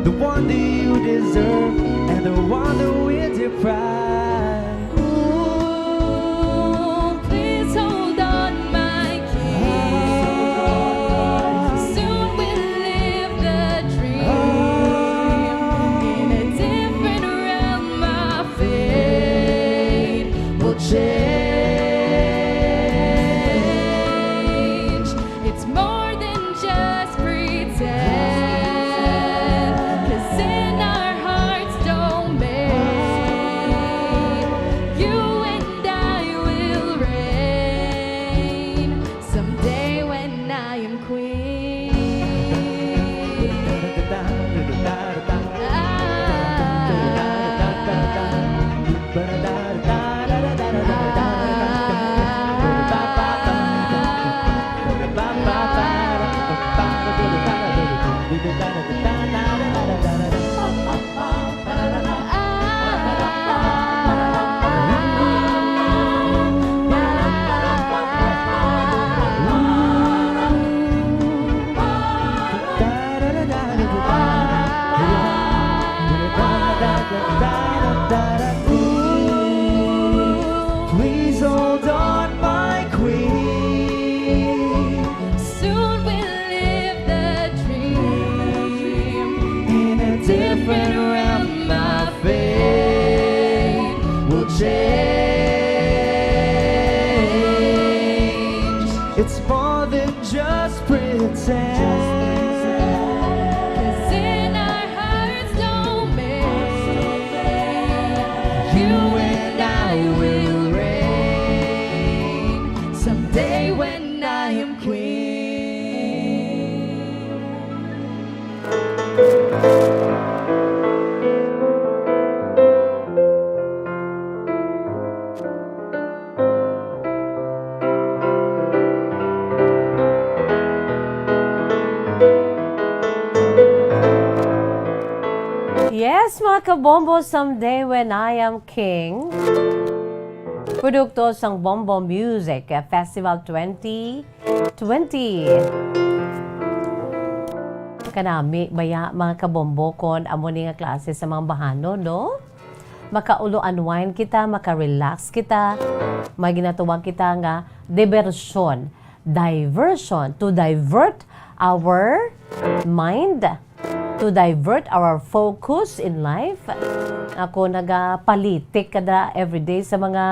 the one that you deserve, and the one that we deprive. Ooh, please hold on, my king. Soon we'll live the dream. In a different realm, our fate will change. It's more than just pretend. 'Cause in our hearts domain, you and I will reign. Someday when I am queen. Ah. Please hold on, my queen. Soon we'll live the dream. In a different realm, my fate will change. It's more than just pretend. 'Cause in our hearts domain, you and I will reign. Someday when I am queen. Yes, mga kabombo, someday when I am king. Produkto sang Bombo Music Festival twenty twenty. Kanami baya, mga kabombo, kon amo ni nga klase sa mga bahanon, no? Makaulo-unwind kita, maka-relax kita. May ginatawag kita nga diversion. Diversion, to divert our mind, to divert our focus in life. Ako nagapalitik kada everyday sa mga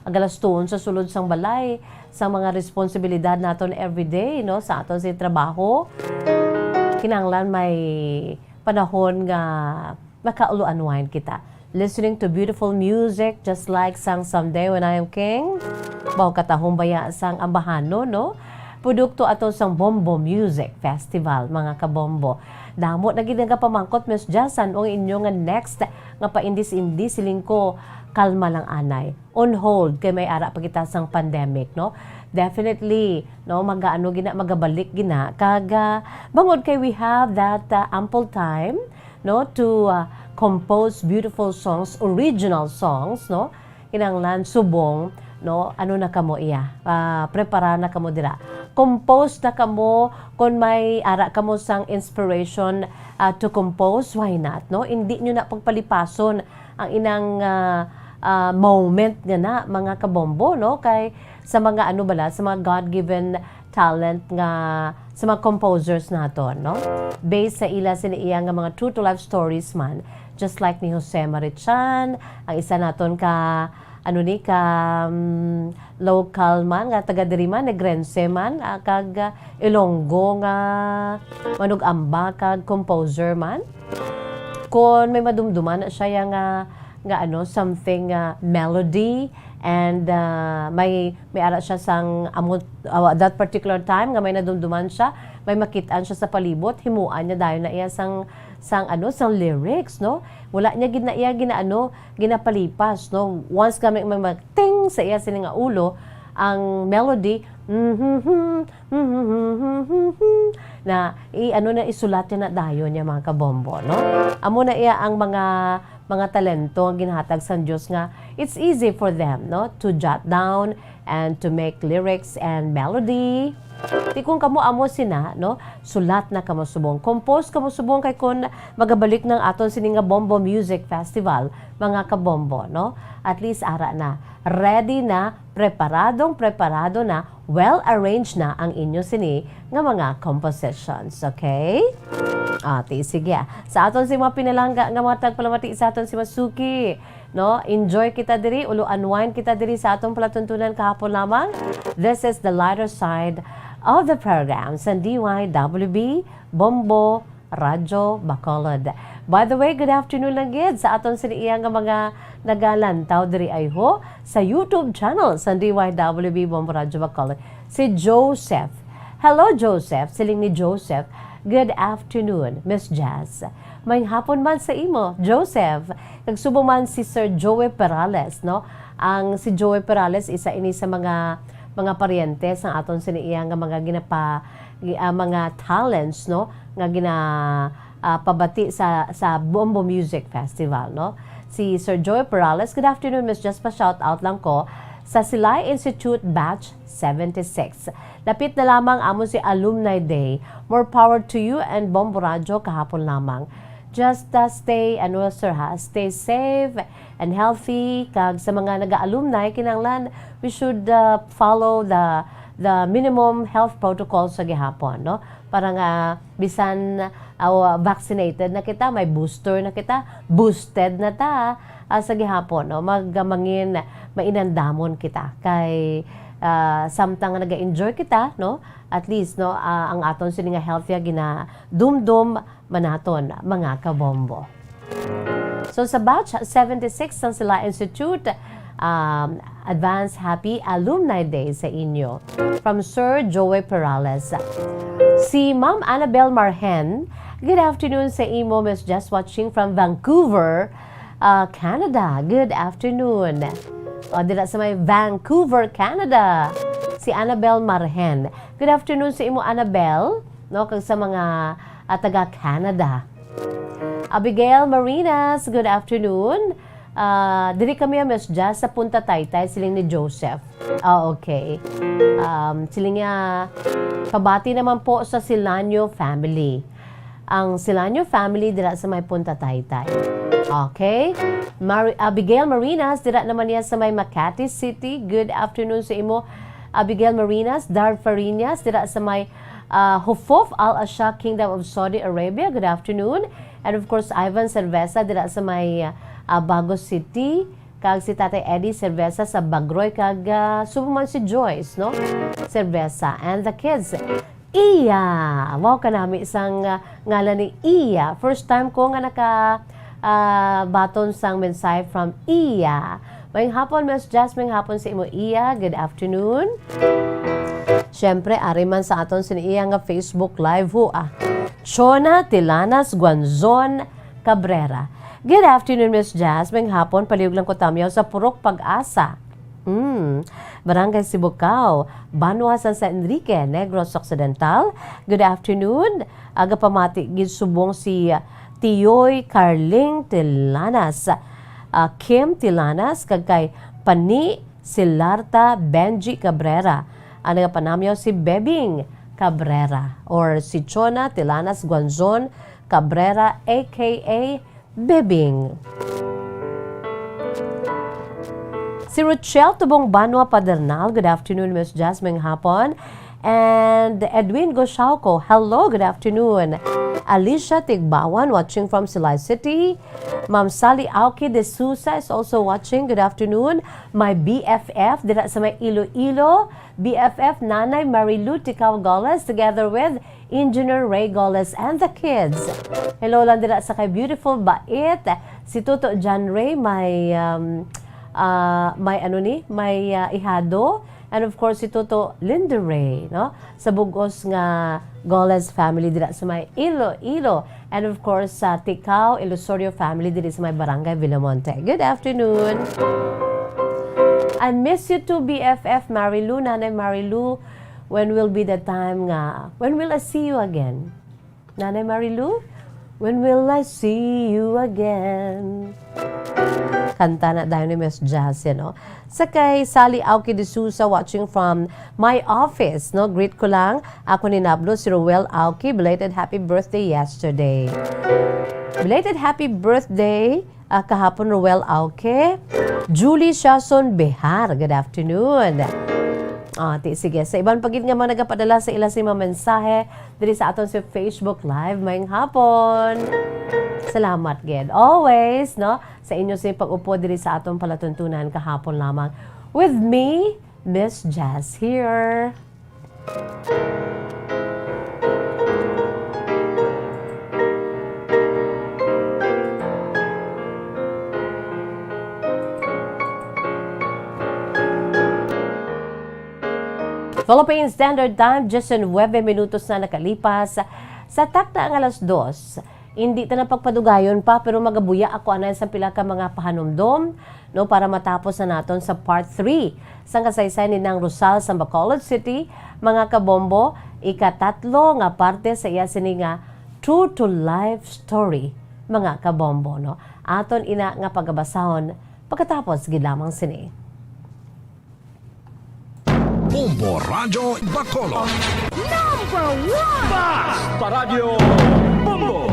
galastuon sa sulod sang balay, sa mga responsibilidad naton everyday, no, sa aton sa trabaho. Kinahanglan may panahon nga makaulo-unwind kita. Listening to beautiful music, just like sang Someday When I Am King. Baw katahom baya sang ambahanon, no? Produkto ato sang Bombo Music Festival, mga kabombo. Damo na gid nagapamangkot, Miss Jazz, san-o ang inyo nga next nga paindis-indis? Siling ko, kalma lang anay. On hold kay may ara pa kita sang pandemic, no? Definitely, no, magaano gina, magabalik gina. Kag, ah, bangod kay we have that, ah, ample time, no, to, ah, compose beautiful songs, original songs, no? Kinahanglan subong, no, ano na kamo iya, ah, prepara na kamo dira. Compose na kamo, kon may ara kamo sang inspiration, ah, to compose, why not, no? Hindi nyo na pagpalipason ang inang, ah, ah, moment nga na, mga kabombo, no? Kay sa mga ano bala, sa mga God-given talent nga sa mga composers naton, no? Based sa ila sini iya nga mga true to life stories man, just like ni Jose Marichan, ang isa naton ka, ano ni, ka, um, local man, nga taga diri man, Negrense man, ah, kag, ah, Ilonggo nga manug-amba kag composer man. Kon may madumduman na siya ya nga, nga ano, something, ah, melody, and, ah, may, may ara siya sang amo, ah, that particular time nga may nadumduman siya, may makit-an siya sa palibot, himuan niya dayon na iya sang, sang ano, sang lyrics, no? Wala niya gid na iya ginaano, ginapalipas, no? Once nga may, may mag-ting sa iya sini nga ulo, ang melody, na i-ano na, isulat niya na dayon niya, mga kabombo, no? Amo na iya ang mga, mga talento nga ginhatag sang Dios nga it's easy for them, no, to jot down and to make lyrics and melody. Ti kung kamo amo sina, no, sulat na kamo subong, compose kamo subong, kay kun magabalik nang aton sini nga Bombo Music Festival, mga kabombo, no, at least ara na, ready na, preparadong preparado na, well arranged na ang inyo sini nga mga compositions, okay? Ah, ti, sige, ah. Sa aton si mga pinalangga nga mga tagpalamati sa aton si Masuki, no? Enjoy kita diri, ulo unwind kita diri sa aton palatuntunan kahapon lamang. This is the lighter side of the program sa D Y W B Bombo Radyo Bacolod. By the way, good afternoon lang gid sa aton sini iya nga mga nagalantaw diri ayho sa YouTube channel sa D Y W B Bombo Radyo Bacolod. Si Joseph. Hello, Joseph. Siling ni Joseph, "Good afternoon, Miss Jazz." May hapon man sa imo, Joseph. Kag subong man si Sir Joey Perales, no? Ang si Joey Perales, isa ini sa mga, mga paryente sa aton sini iya nga mga ginapa-, gi-, ah, mga talents, no, nga gina, ah, pabati sa, sa Bombo Music Festival, no? Si Sir Joy Perales, "Good afternoon, Miss Jazz. Pa-shout out lang ko sa Silay Institute Batch seventy-six. Lapit na lamang amo si Alumni Day. More power to you and Bombo Radyo kahapon lamang. Just, uh, stay, ano, sir, ha, stay safe and healthy. Kag sa mga naga-alumni, kinahanglan we should, uh, follow the, the minimum health protocol sa gihapon, no? Para nga bisan, uh, vaccinated na kita, may booster na kita, boosted na ta, uh, sa gihapon, no? Mag-, mangin mainandamon kita kay, uh, samtang nga naga-enjoy kita, no? At least, no, uh, ang aton sini nga health ya ginadumdom man naton, mga kabombo." So, sa batch seventy-six sang Sila Institute, um, advance happy Alumni Day sa inyo. From Sir Joey Perales. Si Ma'am Annabel Marhen, "Good afternoon sa imo, Miss Jess, watching from Vancouver, uh, Canada. Good afternoon." O, dira sa may Vancouver, Canada. Si Annabel Marhen. Good afternoon sa imo, Annabel, no, kag sa mga, ah, taga Canada. Abigail Marinas, good afternoon. Ah, diri kami, Miss Jazz, sa Punta Taytay, siling ni Joseph. Ah, okay. Um, siling niya, pabati naman po sa Silanyo family. Ang Silanyo family dira sa may Punta Taytay. Okay? Mar-, Abigail Marinas, dira naman niya sa may Makati City. Good afternoon sa imo, Abigail Marinas. Dar Farinas, dira sa may, ah, Hufuf, Al Ashak, Kingdom of Saudi Arabia. Good afternoon. And of course, Ivan Cerveza, dira sa may, ah, Bago City. Kag si Tatay Eddie Cerveza sa Bagroy, kag, ah, subong man si Joyce, no? Cerveza and the kids. Iya! Wow, kanami sang, ah, ngalan ni Iya. First time ko nga naka, ah, baton sang mensahe from Iya. Mayong hapon, Miss Jazz. Mayong hapon sa imo, Iya. Good afternoon. Siyempre, ari man sa aton sini iya nga Facebook Live, ho, ah. Chona Tilanas Guanzon Cabrera. Good afternoon, Miss Jazz. Mayong hapon, palihog lang ko tamyaw sa Purok Pag-asa. Hmm. Barangay Sibukaw, Banwa San Enrique, Negros Occidental. Good afternoon. Aga pamati gid subong si, ah, Tiyoy Carling Tilanas, ah, Kim Tilanas, kag kay Pani Silarta Benji Cabrera. Ang nagapanamyaw si Bebing Cabrera or si Chona Tilanas Guanzon Cabrera, A K A Bebing. Si Rochelle Tubong Banwa Padernal, good afternoon, Miss Jazz, mayong hapon. And Edwin Goshauco, hello, good afternoon. Alicia Tigbawan, watching from Silay City. Ma'am Sally Aoki de Sousa is also watching, good afternoon. My B F F, dira sa may Iloilo, B F F Nanay Marilu Ticao Goles, together with Engineer Ray Goles and the kids. Hello lang dira sa kay beautiful Bait, si Toto John Ray, may, um, ah, may ano ni, may, ah, ihado, and of course si Toto Linda Ray, no? Sa bugos nga Goles family dira sa may Iloilo, and of course sa Ticao Ilusorio family diri sa may Barangay Villamonte. Good afternoon. I miss you too, B F F Marilu, Nanay Marilu. When will be the time nga, when will I see you again? Nanay Marilu, when will I see you again? Kanta na dayon ni Miss Jazz, you know. Sa kay Sally Aoki de Sousa, watching from my office, no? Greet ko lang. Ako ni Nablo, si Roel Aoki. Belated happy birthday yesterday. Belated happy birthday. Ah, kahapon, Roel Auke. Julie Siason Behar, good afternoon. Ah, ti, sige. Sa iban pa gid nga mga nagapadala sa ila sa mga mensahe diri sa aton sa Facebook Live, mayong hapon. Salamat gid. Always, no? Sa inyo sa pag-upod diri sa aton palatuntunan kahapon lamang. With me, Miss Jazz here. Philippine Standard Time, diyes nuwebe minutos na nakalipas sa takna nga alas dos. Indi ta na pagpadugayon pa, pero magabuya ako anay sa pila ka mga pahanumdom, no, para matapos na naton sa part three sang kasaysay ni Nang Rosal sa Bacolod City, mga kabombo, ikatatlo nga parte sa iya sini nga true to life story, mga kabombo, no. Aton ina nga pagabasahon pagkatapos gid lamang sini. Bombo Radyo Bacolod. Number one! Basta Radyo Bombo!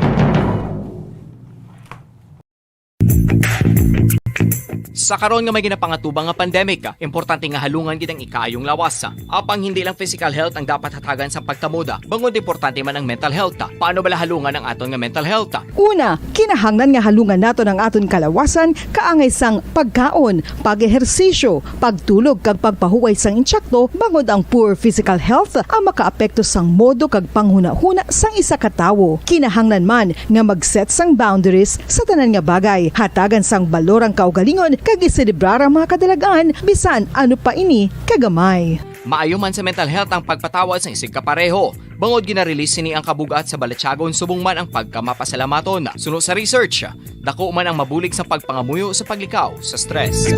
Sa karon nga may ginapangatubang nga pandemic, importante nga halungan gid ang ikaayong lawas. Apang hindi lang physical health ang dapat hatagan sa pagtamod, bangod importante man ang mental health. Paano bala halungan ang aton nga mental health? Una, kinahanglan nga halungan naton ang aton kalawasan kaangay sang pagkaon, pag-ehersisyo, pagtulog kag pagpahuway sang insakto, bangod ang poor physical health ang makaapekto sang modo kag panghunahuna sang isa ka tawo. Kinahanglan man nga mag-set sang boundaries sa tanan nga bagay. Hatagan sang balor ang kaugalingon kag iselebrar ang mga kadalagan, bisan ano pa ini kagamay. Maayo man sa mental health ang pagpatawad sang isigkapareho, bangod gina-release sini ang kabug-at sa balatyagon subong man ang pagkamapasalamaton. Suno sa research, dako man ang mabulig sa pagpangamuyo sa paglikaw sa stress.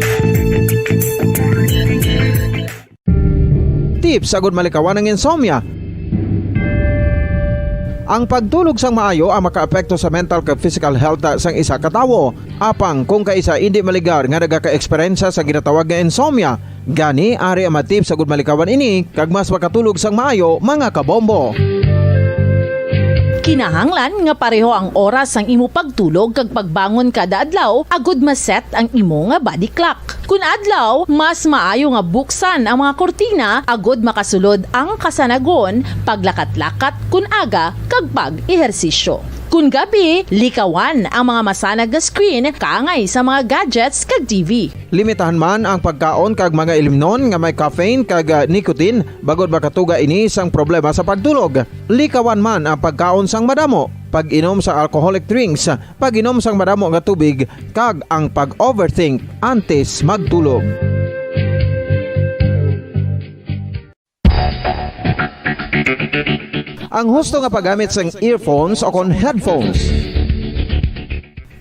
Tips agud malikawan ang insomnia. Ang pagtulog sang maayo ang makaapekto sa mental kag physical health sang isa ka tawo. Apang kung kaisa indi maligar nga nagakaeksperyensya sa ginatawag nga insomnia, gani ari ang mga tips agud malikawan ini kag mas makatulog sang maayo, mga kabombo. Kinahanglan nga pareho ang oras sang imo pagtulog kag pagbangon kada adlaw agud ma-set ang imo nga body clock. Kun adlaw, mas maayo nga buksan ang mga kurtina agud makasulod ang kasanagon, paglakat-lakat kun aga, kag pag-ehersisyo. Kun gabi, likawan ang mga masanag nga screen kaangay sa mga gadgets kag T V. Limitahan man ang pagkaon kag mga ilimnon nga may caffeine kag, ah, nicotine, bangod makatuga ini sang problema sa pagtulog. Likawan man ang pagkaon sang madamo, pag-inom sa alcoholic drinks, pag-inom sang madamo nga tubig, kag ang pag-overthink antes magtulog. Ang husto nga paggamit sang earphones o kon headphones.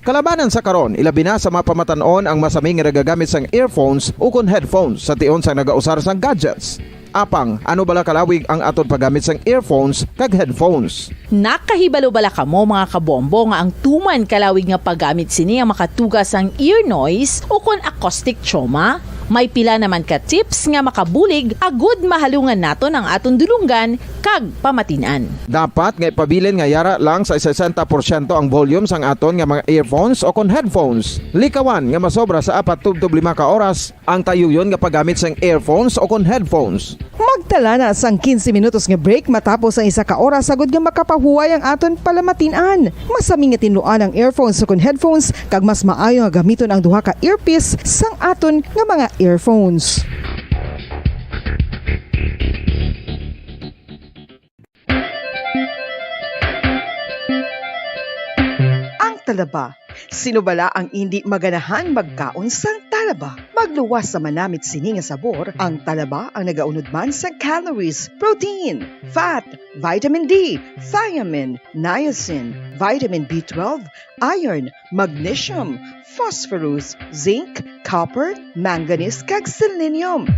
Kalabanan sa karon, ilabi na sa mga pamatan-on ang masami nga nagagamit sang earphones o kon headphones sa tion sang nagausar sang gadgets. Apang, ano bala kalawig ang aton paggamit sang earphones kag headphones? Nakahibalo bala kamo, mga kabombo, nga ang tuman kalawig nga paggamit sini ang makatuga sang ear noise o kon acoustic trauma? May pila naman ka tips nga makabulig agud mahalungan naton ang aton dulonggan kag pamatin-an. Dapat nga ipabilin nga yara lang sa sesenta porsyento ang volume sang aton nga mga earphones o kon headphones. Likawan nga masobra sa apat tubtob lima ka oras ang tayuyon nga paggamit sang earphones o kon headphones. Magtala na sang quince minutos nga break matapos ang isa ka oras, agud nga makapahuway ang aton palamatin-an. Masami nga tinluan ang earphones o kon headphones, kag mas maayo nga gamiton ang duha ka earpiece sang aton nga mga earphones. Ang talaba. Sino bala ang indi maganahan magkaon sang talaba? Magluwas sa manamit sini nga sabor, ang talaba ang nagaunod man sang calories, protein, fat, vitamin D, thiamine, niacin, vitamin B twelve, iron, magnesium, phosphorus, zinc, copper, manganese, kag selenium.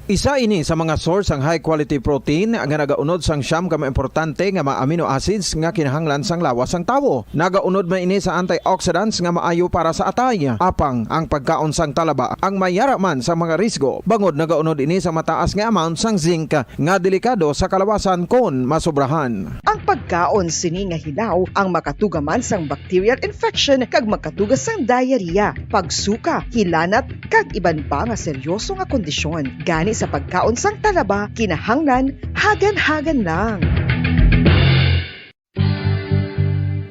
Isa ini sa mga source sang high quality protein nga nagaunod sang siyam ka mga importante nga mga amino acids nga kinahanglan sang lawas sang tawo. Nagaunod man ini sa antioxidants nga maayo para sa atay. Apang ang pagkaon sang talaba ang mayara man sa mga risgo, bangod nagaunod ini sa mataas nga amount sang zinc nga delikado sa kalawasan kon masobrahan. Ang pagkaon sini nga hilaw ang makatuga man sang bacterial infection kag makatuga sang diarrhea, pagsuka, hilanat, kag iban pa nga seryoso nga kondisyon. Gani sa pagkaon sang talaba, kinahanglan hagan-hagan lang.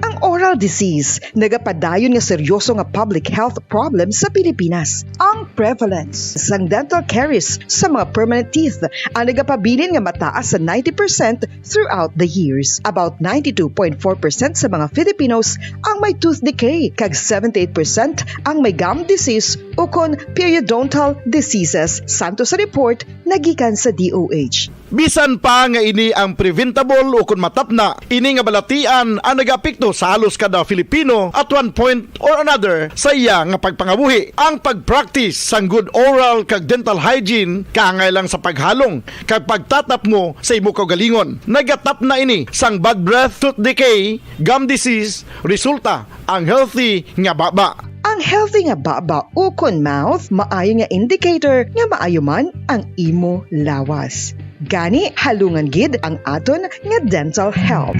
Ang oral disease nagapadayon nga seryoso nga public health problem sa Pilipinas. Ang prevalence sang dental caries sa mga permanent teeth ang nagapabilin nga mataas sa ninety percent throughout the years. About ninety-two point four percent sa mga Filipinos ang may tooth decay, kag seventy-eight percent ang may gum disease ukon periodontal diseases, santo sa report nagikan sa D O H. Bisan pa nga ini ang preventable ukon matapna, ini nga balatian ang nagaapekto sa halos kada Filipino at one point or another sa iya nga pagpangabuhi. Ang pag-practice sang good oral kag dental hygiene kaangay lang sa paghalong kag pagtatapngo sa imo kaugalingon. Nagatapna ini sang bad breath, tooth decay, gum disease, resulta ang healthy nga baba. Ang healthy nga baba ukon mouth maayo nga indicator nga maayo man ang imo lawas. Gani, halungan gid ang aton nga dental health.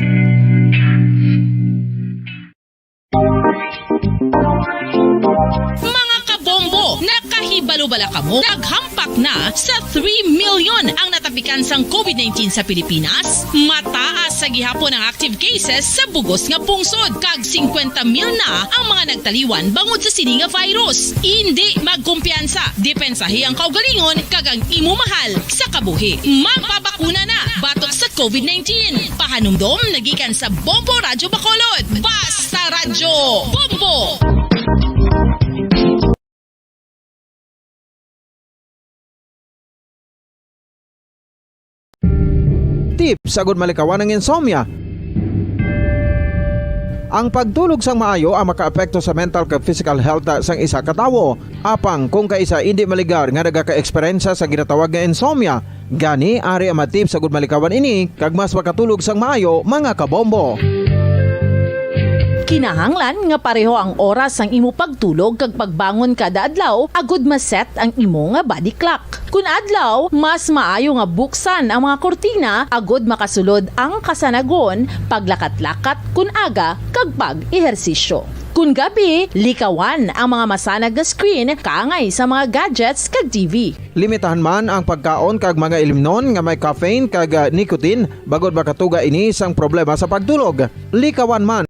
Mga kabombo, nakahibalo bala kamo? Naghampak na sa three million ang natapikan sang COVID nineteen sa Pilipinas. Mataas sa gihapon ang active cases sa bugos nga pungsod, kag singkwenta mil na ang mga nagtaliwan bangod sa sini nga virus. Indi magkumpiyansa, depensahi ang kaugalingon kag ang imo mahal sa kabuhi. Magpabakuna na batok sa COVID nineteen. Pahanumdom nagikan sa Bombo Radyo Bacolod. Basta Radyo Bombo! Tips agud malikawan ang insomnia. Ang pagtulog sang maayo ang makaapekto sa mental kag physical health sang isa ka tawo. Apang kung kaisa indi maligar nga nagakaeksperyensya sa ginatawag nga insomnia, Gani, ari ang mga tips agud malikawan ini kag mas makatulog sang maayo, mga kabombo. Kinahanglan nga pareho ang oras sang imo pagtulog kag pagbangon kada adlaw agud ma-set ang imo nga body clock. Kun adlaw, mas maayo nga buksan ang mga kurtina agud makasulod ang kasanagon, paglakat-lakat kun aga, kag pag-ehersisyo. Kun gabi, likawan ang mga masanag nga screen kaangay sa mga gadgets kag T V. Limitahan man ang pagkaon kag mga ilimnon nga may caffeine kag, ah, nicotine, bangod makatuga ini sang problema sa pagtulog. Likawan man.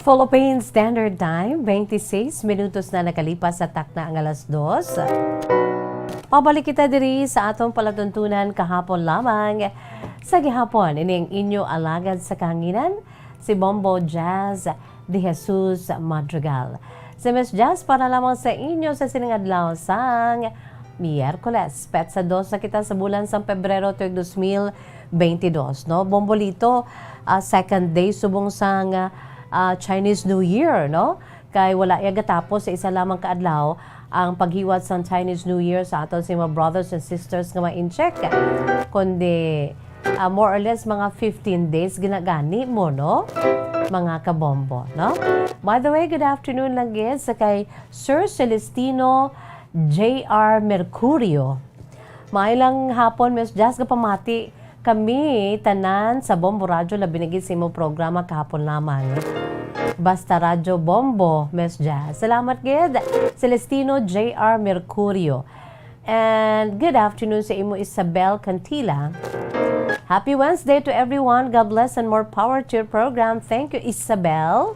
Philippine Standard Time, twenty-six minutos na nakalipas sa takna ang alas dos. Pabalik kita diri sa atong palatuntunan kahapon lamang. Sa gihapon, ini ang inyo alagad sa kahanginan, si Bombo Jazz de Jesus Madrigal. Si Miss Jazz para lamang sa inyo sa sining adlaw sang Miyerkules. Petsa dos na kita sa bulan sang Pebrero tuig dos mil benti dos, no? Bombolito, ah, second day subong sang, ah, ah, Chinese New Year, no? Kay wala ya gatapos sa isa lamang ka adlaw ang paghiwat sang Chinese New Year sa aton sa mga brothers and sisters nga mga Intsik. Kundi, ah, more or less mga fifteen days ginagani mo, no? Mga kabombo, no? By the way, good afternoon lang gid sa kay Sir Celestino J R Mercurio. Maayong hapon, Miss Jazz, gapamati kami tanan sa Bombo Radyo, labi na gid sa imong programa kahapon lamang. Basta Radyo Bombo, Miss Jazz. Salamat gid, Celestino J R Mercurio. And good afternoon sa imo, Isabel Cantila. Happy Wednesday to everyone. God bless and more power to your program. Thank you, Isabel.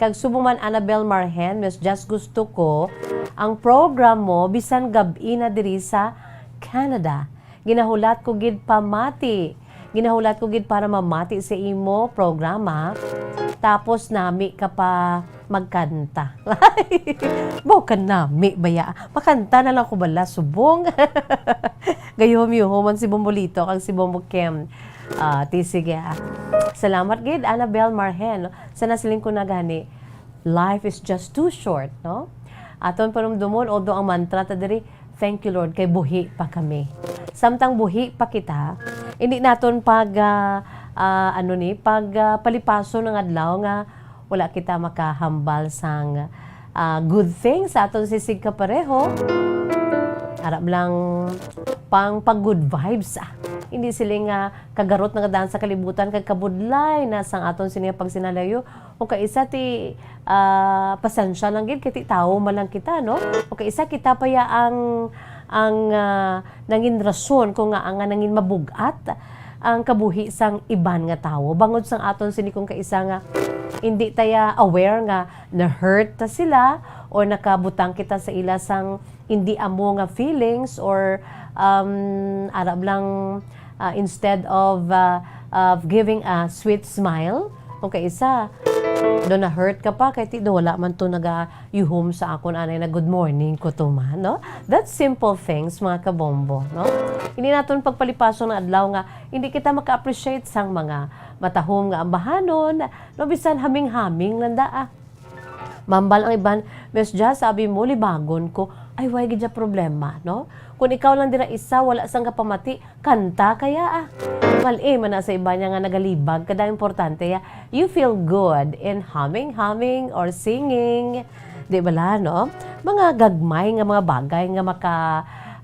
Kag subong man, Annabel Marhen, Miss Jazz, gusto ko ang program mo bisan gab-i na diri sa Canada. Ginahulat ko gid pamati. Ginahulat ko gid para mamati sa imo programa. Tapos nami ka pa magkanta. Baw ka nami baya. Makanta na lang ko bala, subong. Gayuhom-yuhom man si Bombolito kag si Bombo Kim. Ah, ti sige, ah. Salamat gid, Annabel Marhen. Sa nasiling ko na gani, life is just too short, no? Aton panumdumon, although ang mantra ta diri, "Thank you, Lord, kay buhi pa kami." Samtang buhi pa kita, hindi naton pag, ah, ah, ano ni, pag, ah, palipason ang adlaw nga wala kita makahambal sang, ah, good things sa aton sisig kapareho. Arab lang pang pag-good vibes, ah. Hindi sila nga kagarot na nga daan sa kalibutan kag kabudlay na sang aton sini nga pagsinalayo. O kaisa ti, ah, pasensya lang gid kay ti tawo man lang kita, no? O kaisa kita pa ya ang, ang, ah, nangin rason kung nga, nga nangin mabug-at ang kabuhi sang iban nga tawo. Bangod sang aton sini kung kaisa nga hindi ta ya aware nga na-hurt ta sila or nakabutang kita sa ila sang hindi amo nga feelings or, um, arab lang, ah, instead of, ah, of giving a sweet smile, kung kaisa, do na-hurt ka pa, kay ti do wala man to nagayuhom sa akon anay na good morning ko to man, no? That's simple things, mga kabombo, no? Hindi naton pagpalipason nga adlaw nga hindi kita maka-appreciate sang mga matahom nga ambahanon, no? Bisan haming-haming lang da, ah. Mambal ang iban, "Miss Jazz, sabi mo, libagon ko." Ay, way gid siya problema, no? Kung ikaw lang dira isa, wala sang kapamati, kanta kaya, ah. Mal-i man na sa iban niya nga nagalibag, kada importante ya, you feel good in humming, humming, or singing. Di bala, no? Mga gagmay nga mga bagay nga maka,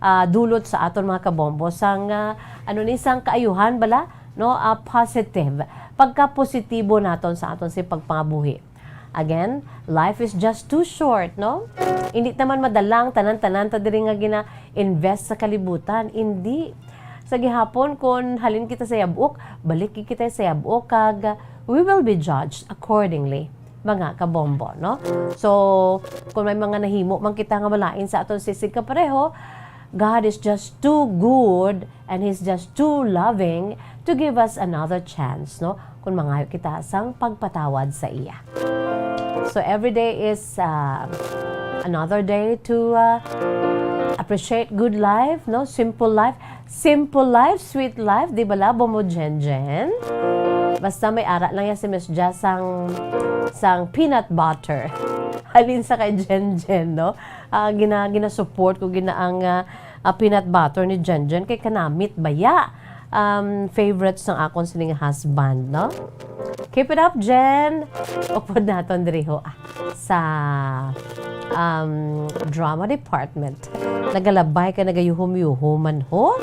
ah, dulot sa aton mga kabombo sang, ah, ano ni, sang kaayuhan bala, no? Ah, positive. Pagka-positibo naton sa aton si pagpangabuhi. Again, life is just too short, no? Hindi naman madala ang tanan-tanan ta diri nga gina-invest sa kalibutan. Hindi. Sa gihapon, kung halin kita sa yabok, balik kita sa yabok, kag we will be judged accordingly, mga kabombo, no? So, kung may mga nahimo man kita nga malain sa aton sisig kapareho, God is just too good and He's just too loving to give us another chance, no? Kung mangayo kita sang pagpatawad sa iya. So, every day is, uh, another day to, uh, appreciate good life, no? Simple life. Simple life, sweet life, di ba, labo mo, Jen Jen? Basta may ara lang yan si Miss Jazz sang, sang peanut butter. Halin sa kay Jen Jen, no? Ah, gina-, gina-support ko gina ang, ah, ah, peanut butter ni Jen Jen kay kanamit baya. Um, favorites ng akon sining husband, no? Keep it up, Jen! Upod naton diri ho, ah, sa, um, drama department. Nagalabay ka, nagayuhom-yuhoman ho?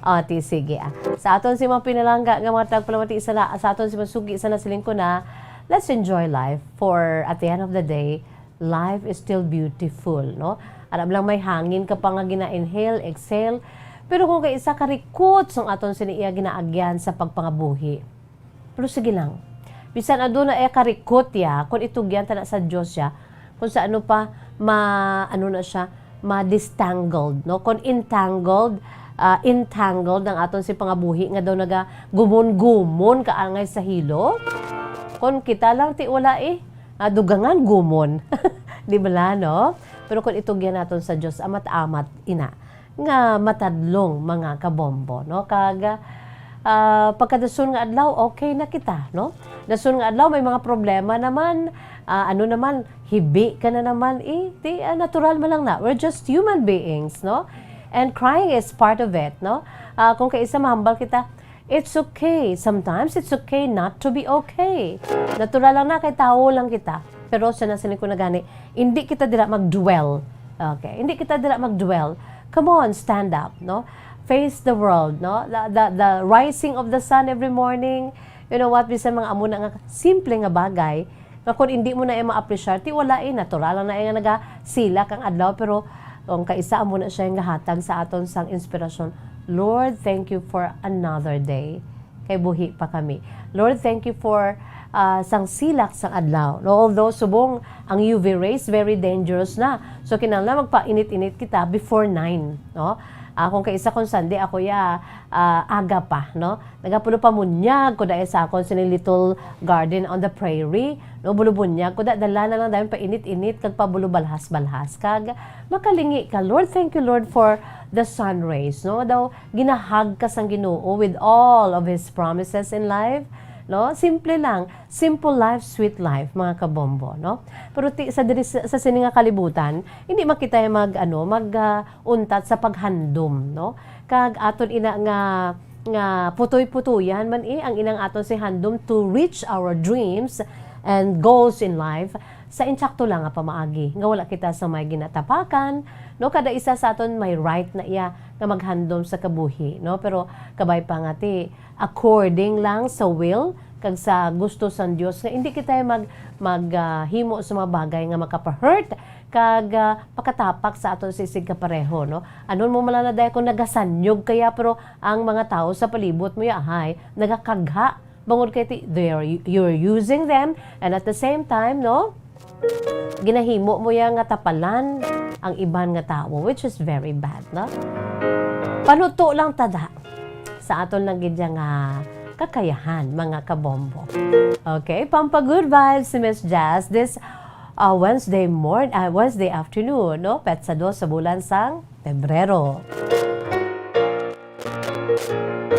O, ti, sige, ah. Sa aton si mga pinalangga nga mga tagpalamati, sa, sa aton si masugi sa nasiling ko na, let's enjoy life, for at the end of the day, life is still beautiful, no? Aram lang may hangin ka pa nga gina-inhale, exhale. Pero kung kay isa ka rikot sang aton sini iya ginaagyan sa pagpangabuhi. Pero sige lang. Bisan aduna iya ka rikot ya, kung itugyan ta na sa Dios ya, kung sa ano pa, ma-, ano na siya, ma-distangled, no? Kung entangled, ah, entangled ang aton si pangabuhi nga daw naga gumon-gumon kaangay sa hilo. Kung kita lang ti wala eh, ah, dugangan gumon. Di bala, no? Pero kung itugyan naton sa Dios, amat-amat ina nga matadlong, mga kabombo, no? Kag, ah, pagkadason nga adlaw, okay na kita, no? Dason nga adlaw, may mga problema naman, ah, ano naman, hibi ka na naman, eh, di, ah, natural man lang na. We're just human beings, no? And crying is part of it, no? Ah, kung kaisa mahambal kita, it's okay. Sometimes it's okay not to be okay. Natural lang na, kay tawo lang kita. Pero sa nasiling ko na gani, hindi kita dira mag-dwell. Okay, hindi kita dira mag-dwell. Come on, stand up, no? Face the world, no? The, the, the rising of the sun every morning. You know what? Bisan mga amo na nga simple nga bagay, nga kung hindi mo na iya ma-appreciate, ti wala eh, natural lang na iya nga nagasilak ang adlaw, pero kung kaisa amo na siya nga hatag sa aton sang inspirasyon, Lord, thank you for another day. Kay buhi pa kami. Lord, thank you for, ah, sang silak sang adlaw. No, although subong ang U V rays very dangerous na. So kinahanglan magpainit-init kita before nine, no? Ah, kung kaisa kung Sunday ako ya, ah, aga pa, no? Nagapulo pa munyag ko dahil sa akon sining little garden on the prairie, no? Bulubunyag ko da, dala na lang dayon painit-init kag pabulubalhas-balhas kag makalingi ka. Lord, thank you, Lord, for the sun rays, no? Daw ginahag ka sang Ginoo with all of His promises in life, no? Simple lang, simple life, sweet life, mga kabombo, no? Pero ti, sa diri sa, sa sini nga kalibutan, hindi makita mag, ano, mag, ah, untat sa paghandom, no? Kag aton ina nga, nga putoy-putoyan man eh ang inang aton si handom to reach our dreams and goals in life sa insakto lang nga pamaagi, nga wala kita sa may ginatapakan, no? Kada isa sa aton may right na iya nga maghandom sa kabuhi, no? Pero kabay pa nga ti, according lang sa will kag sa gusto sang Dios, nga hindi kita mag, mag, ah, himo sa mga bagay nga makapa-hurt kag, ah, pakatapak sa aton sisig kapareho, no? Anon mo man lang na dayon kung nagasanyog kaya, pero ang mga tawo sa palibot mo yahay nagakagha bangod kay ti-, they are, you're using them, and at the same time, no? Ginahimo mo ya nga tapalan ang iban nga tawo, which is very bad, no? Panuto lang tada sa aton lang gid ya nga kakayahan, mga kabombo. Okay, pampa good vibes si Miss Jazz this, uh, Wednesday morn-, uh, Wednesday afternoon, no? Petsa dos sa bulan sang Pebrero.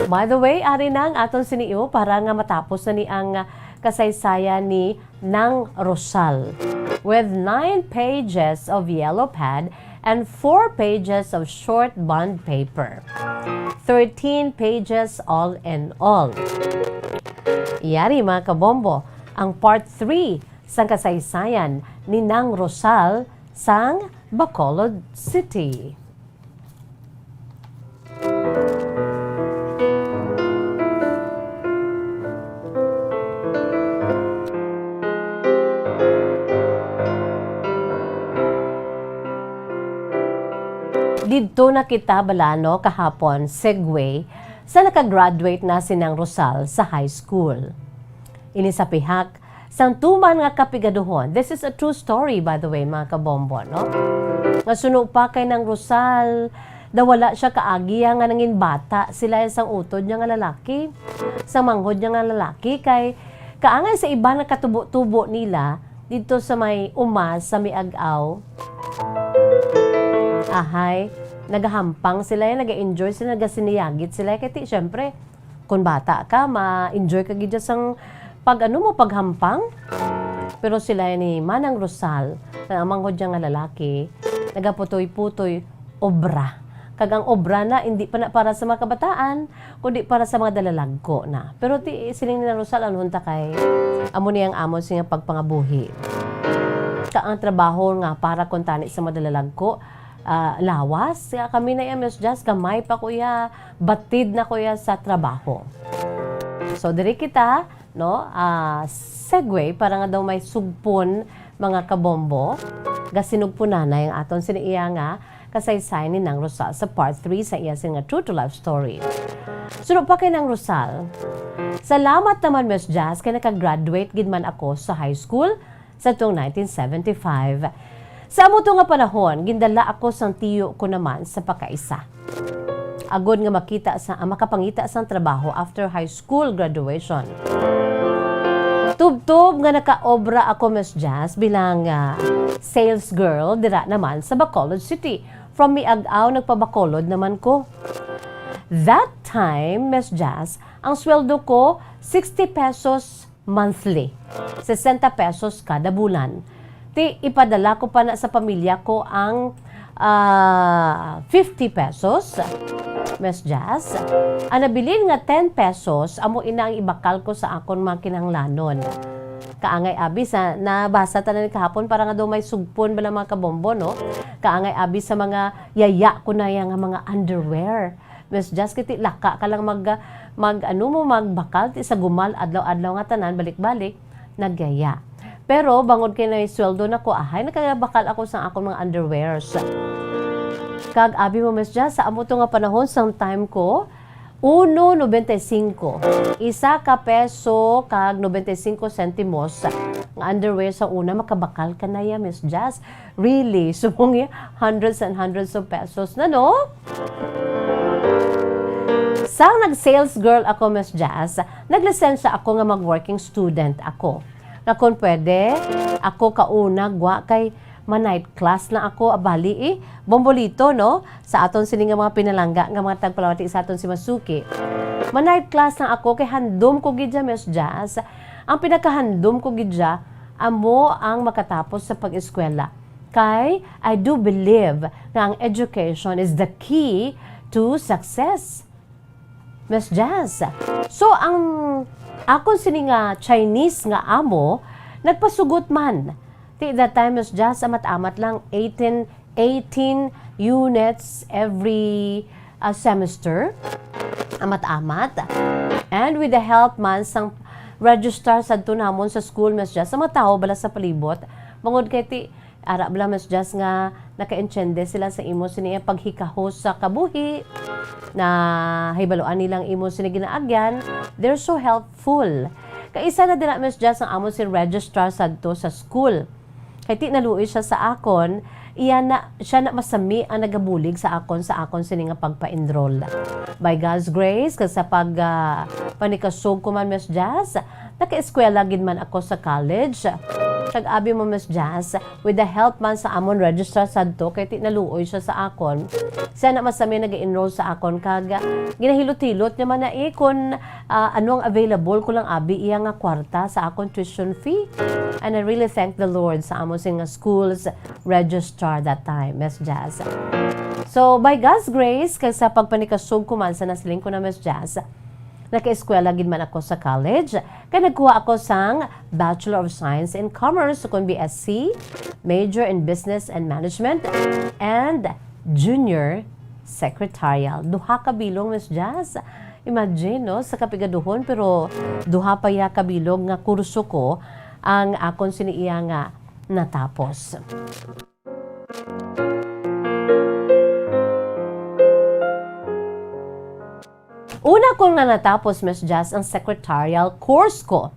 By the way, ari na ang aton sini, oh, para nga matapos na ni ang, ah, kasaysayan ni Nang Rosal. With nine pages of yellow pad and four pages of short bond paper. Thirteen pages all in all. Yari, mga kabombo, ang part three sang kasaysayan ni Nang Rosal sang Bacolod City. Didto na kita bala, no, kahapon, segue, sa nakagraduate na si Nang Rosal sa high school. Ini sa pihak sang tuman nga kapigaduhon. This is a true story, by the way, mga kabombo, no? Nga suno pa kay Nang Rosal, daw wala siya kaagi nga nangin bata sila sang utod niya nga lalaki, sa manghod niya nga lalaki, kay kaangay sa iban nga katubo-tubo nila didto sa may uma sa Miag-aw. Ahay, nagahampang sila, eh, naga-enjoy sila, nagasiniyagit sila. Kay ti, syempre, kung bata ka, ma-enjoy ka gid sang pag, ano mo, paghampang. Pero sila ni Manang Rosal, na ang manghod niya nga lalaki, nagaputoy-putoy obra. Kag ang obra na, hindi pa na para sa mga kabataan, kundi para sa mga dalalagko na. Pero ti, siling ni Rosal, ano ta kay, amo ni ang amo siya nga pagpangabuhi. Ka ang trabaho nga para kuntani sa mga dalalagko, ah, lawas. Kaya kami na iya, Miss Jazz, gamay pa ko iya, batid na ko iya sa trabaho. So, diri kita, no, ah, segue para nga daw may sugpon, mga kabombo. Gasinugpunanay ang aton sini iya nga kasaysayan ni Nang Rosal sa part three sa iya sini nga True to Life Story. Suno pa kay Nang Rosal, salamat naman, Miss Jazz, kay nakagraduate gid man ako sa high school sa tuong nineteen seventy-five. Sa amo to nga panahon, gindala ako sang tiyo ko naman sa pakaisa, agod nga makita sa, ah, makapangita sang trabaho after high school graduation. Tubtob nga nakaobra ako, Miss Jazz, bilang, ah, sales girl dira naman sa Bacolod City. From Miag-aw, nagpa-Bacolod naman ko. That time, Miss Jazz, ang sweldo ko, sixty pesos monthly, sesenta pesos kada bulan. Ti, ipadala ko pa na sa pamilya ko ang, ah, fifty pesos, Miss Jazz. Ang nabilin nga ten pesos, amo ina ang ibakal ko sa akon mga kinahanglanon. Kaangay abi sa, nabasa ta na ni kahapon para nga daw may sugpon bala, mga kabombo, no? Kaangay abi sa mga yaya ko na yang mga underwear. Miss Jazz, kiti laka ka lang mag, mag, ano mo, magbakal ti sa gumal adlaw-adlaw nga tanan, balik-balik, nagyaya. Pero bangod kay naay sweldo na ko, ahay, nakabakal ako sa akong mga underwears. Kag abi mo, Miss Jazz, sa amo to nga panahon, sang time ko, uno noventa y cinco. Isa ka peso kag noventa y cinco sentimos nga underwear sa una, makabakal ka na ya, Miss Jazz. Really, subong ya, hundreds and hundreds of pesos na, no? Sang nag-sales girl ako, Miss Jazz, naglisensya ako nga mag-working student ako. Nga kung pwede, ako kauna gwa kay ma-night class na ako, abali, eh, bombolito, no? Sa aton sini nga mga pinalangga nga mga tagpalamati sa aton si Masuki. Ma-night class na ako kay handom ko gid ya, Miss Jazz. Ang pinakahandom ko gid ya, amo ang makatapos sa pag-eskwela. Kay I do believe nga ang education is the key to success, Miss Jazz. So, ang akon sini nga Chinese nga amo, nagpasugot man. Ti that time, Miss Jazz, amat-amat lang eighteen, eighteen units every, ah, semester. Amat-amat. And with the help man sang registrar sadto namon sa school, Miss Jazz, sa mga tawo bala sa palibot, bangod kay ti, ara bala, Miss Jazz, nga nakaintiende sila sa imo sini nga paghikahos sa kabuhi, na hibaluan nilang imo sini ginaagyan, they're so helpful. Kay isa na dira, Miss Jazz, ang amo si registrar sadto sa school. Kay ti naluoy siya sa akon, iya na, siya na masami ang nagabulig sa akon, sa akon sini nga pagpa-enroll. By God's grace, kag sa pag, ah, panikasog ko man, Miss Jazz, nakaeskwela gid man ako sa college. Kag abi mo, Miss Jazz, with the help man sa amon registrar sadto, kay ti naluoy siya sa akon. Siya na masami nag-enroll sa akon, kag, ah, ginahilot-hilot niya man na, eh, kung, ah, ano ang available ko lang abi iya nga kwarta sa akon tuition fee. And I really thank the Lord sa amon sini nga school's registrar that time, Miss Jazz. So, by God's grace, kag sa pagpanikasog ko man sa nasiling ko na, Miss Jazz, nakaeskwela gid man ako sa college, kay nagkuha ako sang Bachelor of Science in Commerce, ukon B S C, major in Business and Management, and Junior Secretarial. Duha ka bilog, Miss Jazz. Imagine, no, sa kapigaduhon, pero duha pa ya ka bilog nga kurso ko ang akon sini iya nga natapos. Una ko nga natapos, Miss Jazz, ang secretarial course ko.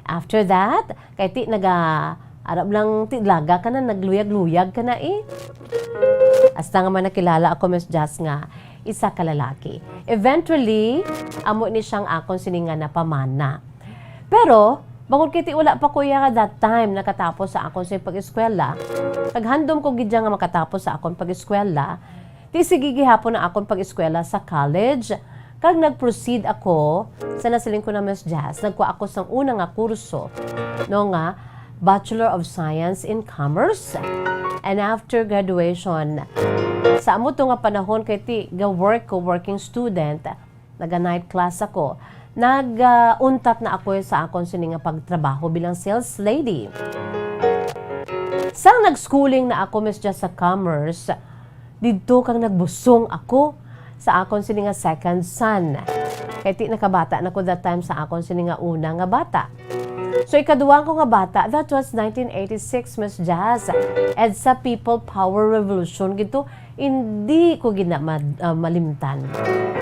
After that, kay ti naga, arab lang ti laga ka na, nagluyag-luyag ka na eh. Hasta nga man nakilala ako, Miss Jazz, nga isa ka lalaki. Eventually, amo ni siyang akon sini nga napamana. Pero, bangod kay ti wala pa ko iya that time nakatapos sa akon sa pag-eskwela, kag handom ko gid siya nga makatapos sa akon pag-eskwela, ti sige gihapon ang akon pag-eskwela sa college, kag nag-proceed ako sa nasiling ko na Miss Jazz. Nagkuha ako sang una nga kurso, no, nga Bachelor of Science in Commerce. And after graduation, sa amo to nga panahon kay ti ga-work ko, working student, naga-night class ako, nag-untat na ako sa akon sini nga pagtrabaho bilang sales lady. Sang nag-schooling na ako, Miss Jazz, sa commerce, didto kang nagbusong ako sa akon sini nga second son. Kay ti nakabata na ko that time sa akon sini nga una nga bata. So, ikaduwa ko nga bata, that was nineteen eighty-six, Miss Jazz. EDSA People Power Revolution gid to. Hindi ko gid na ma-, ah, malimtan.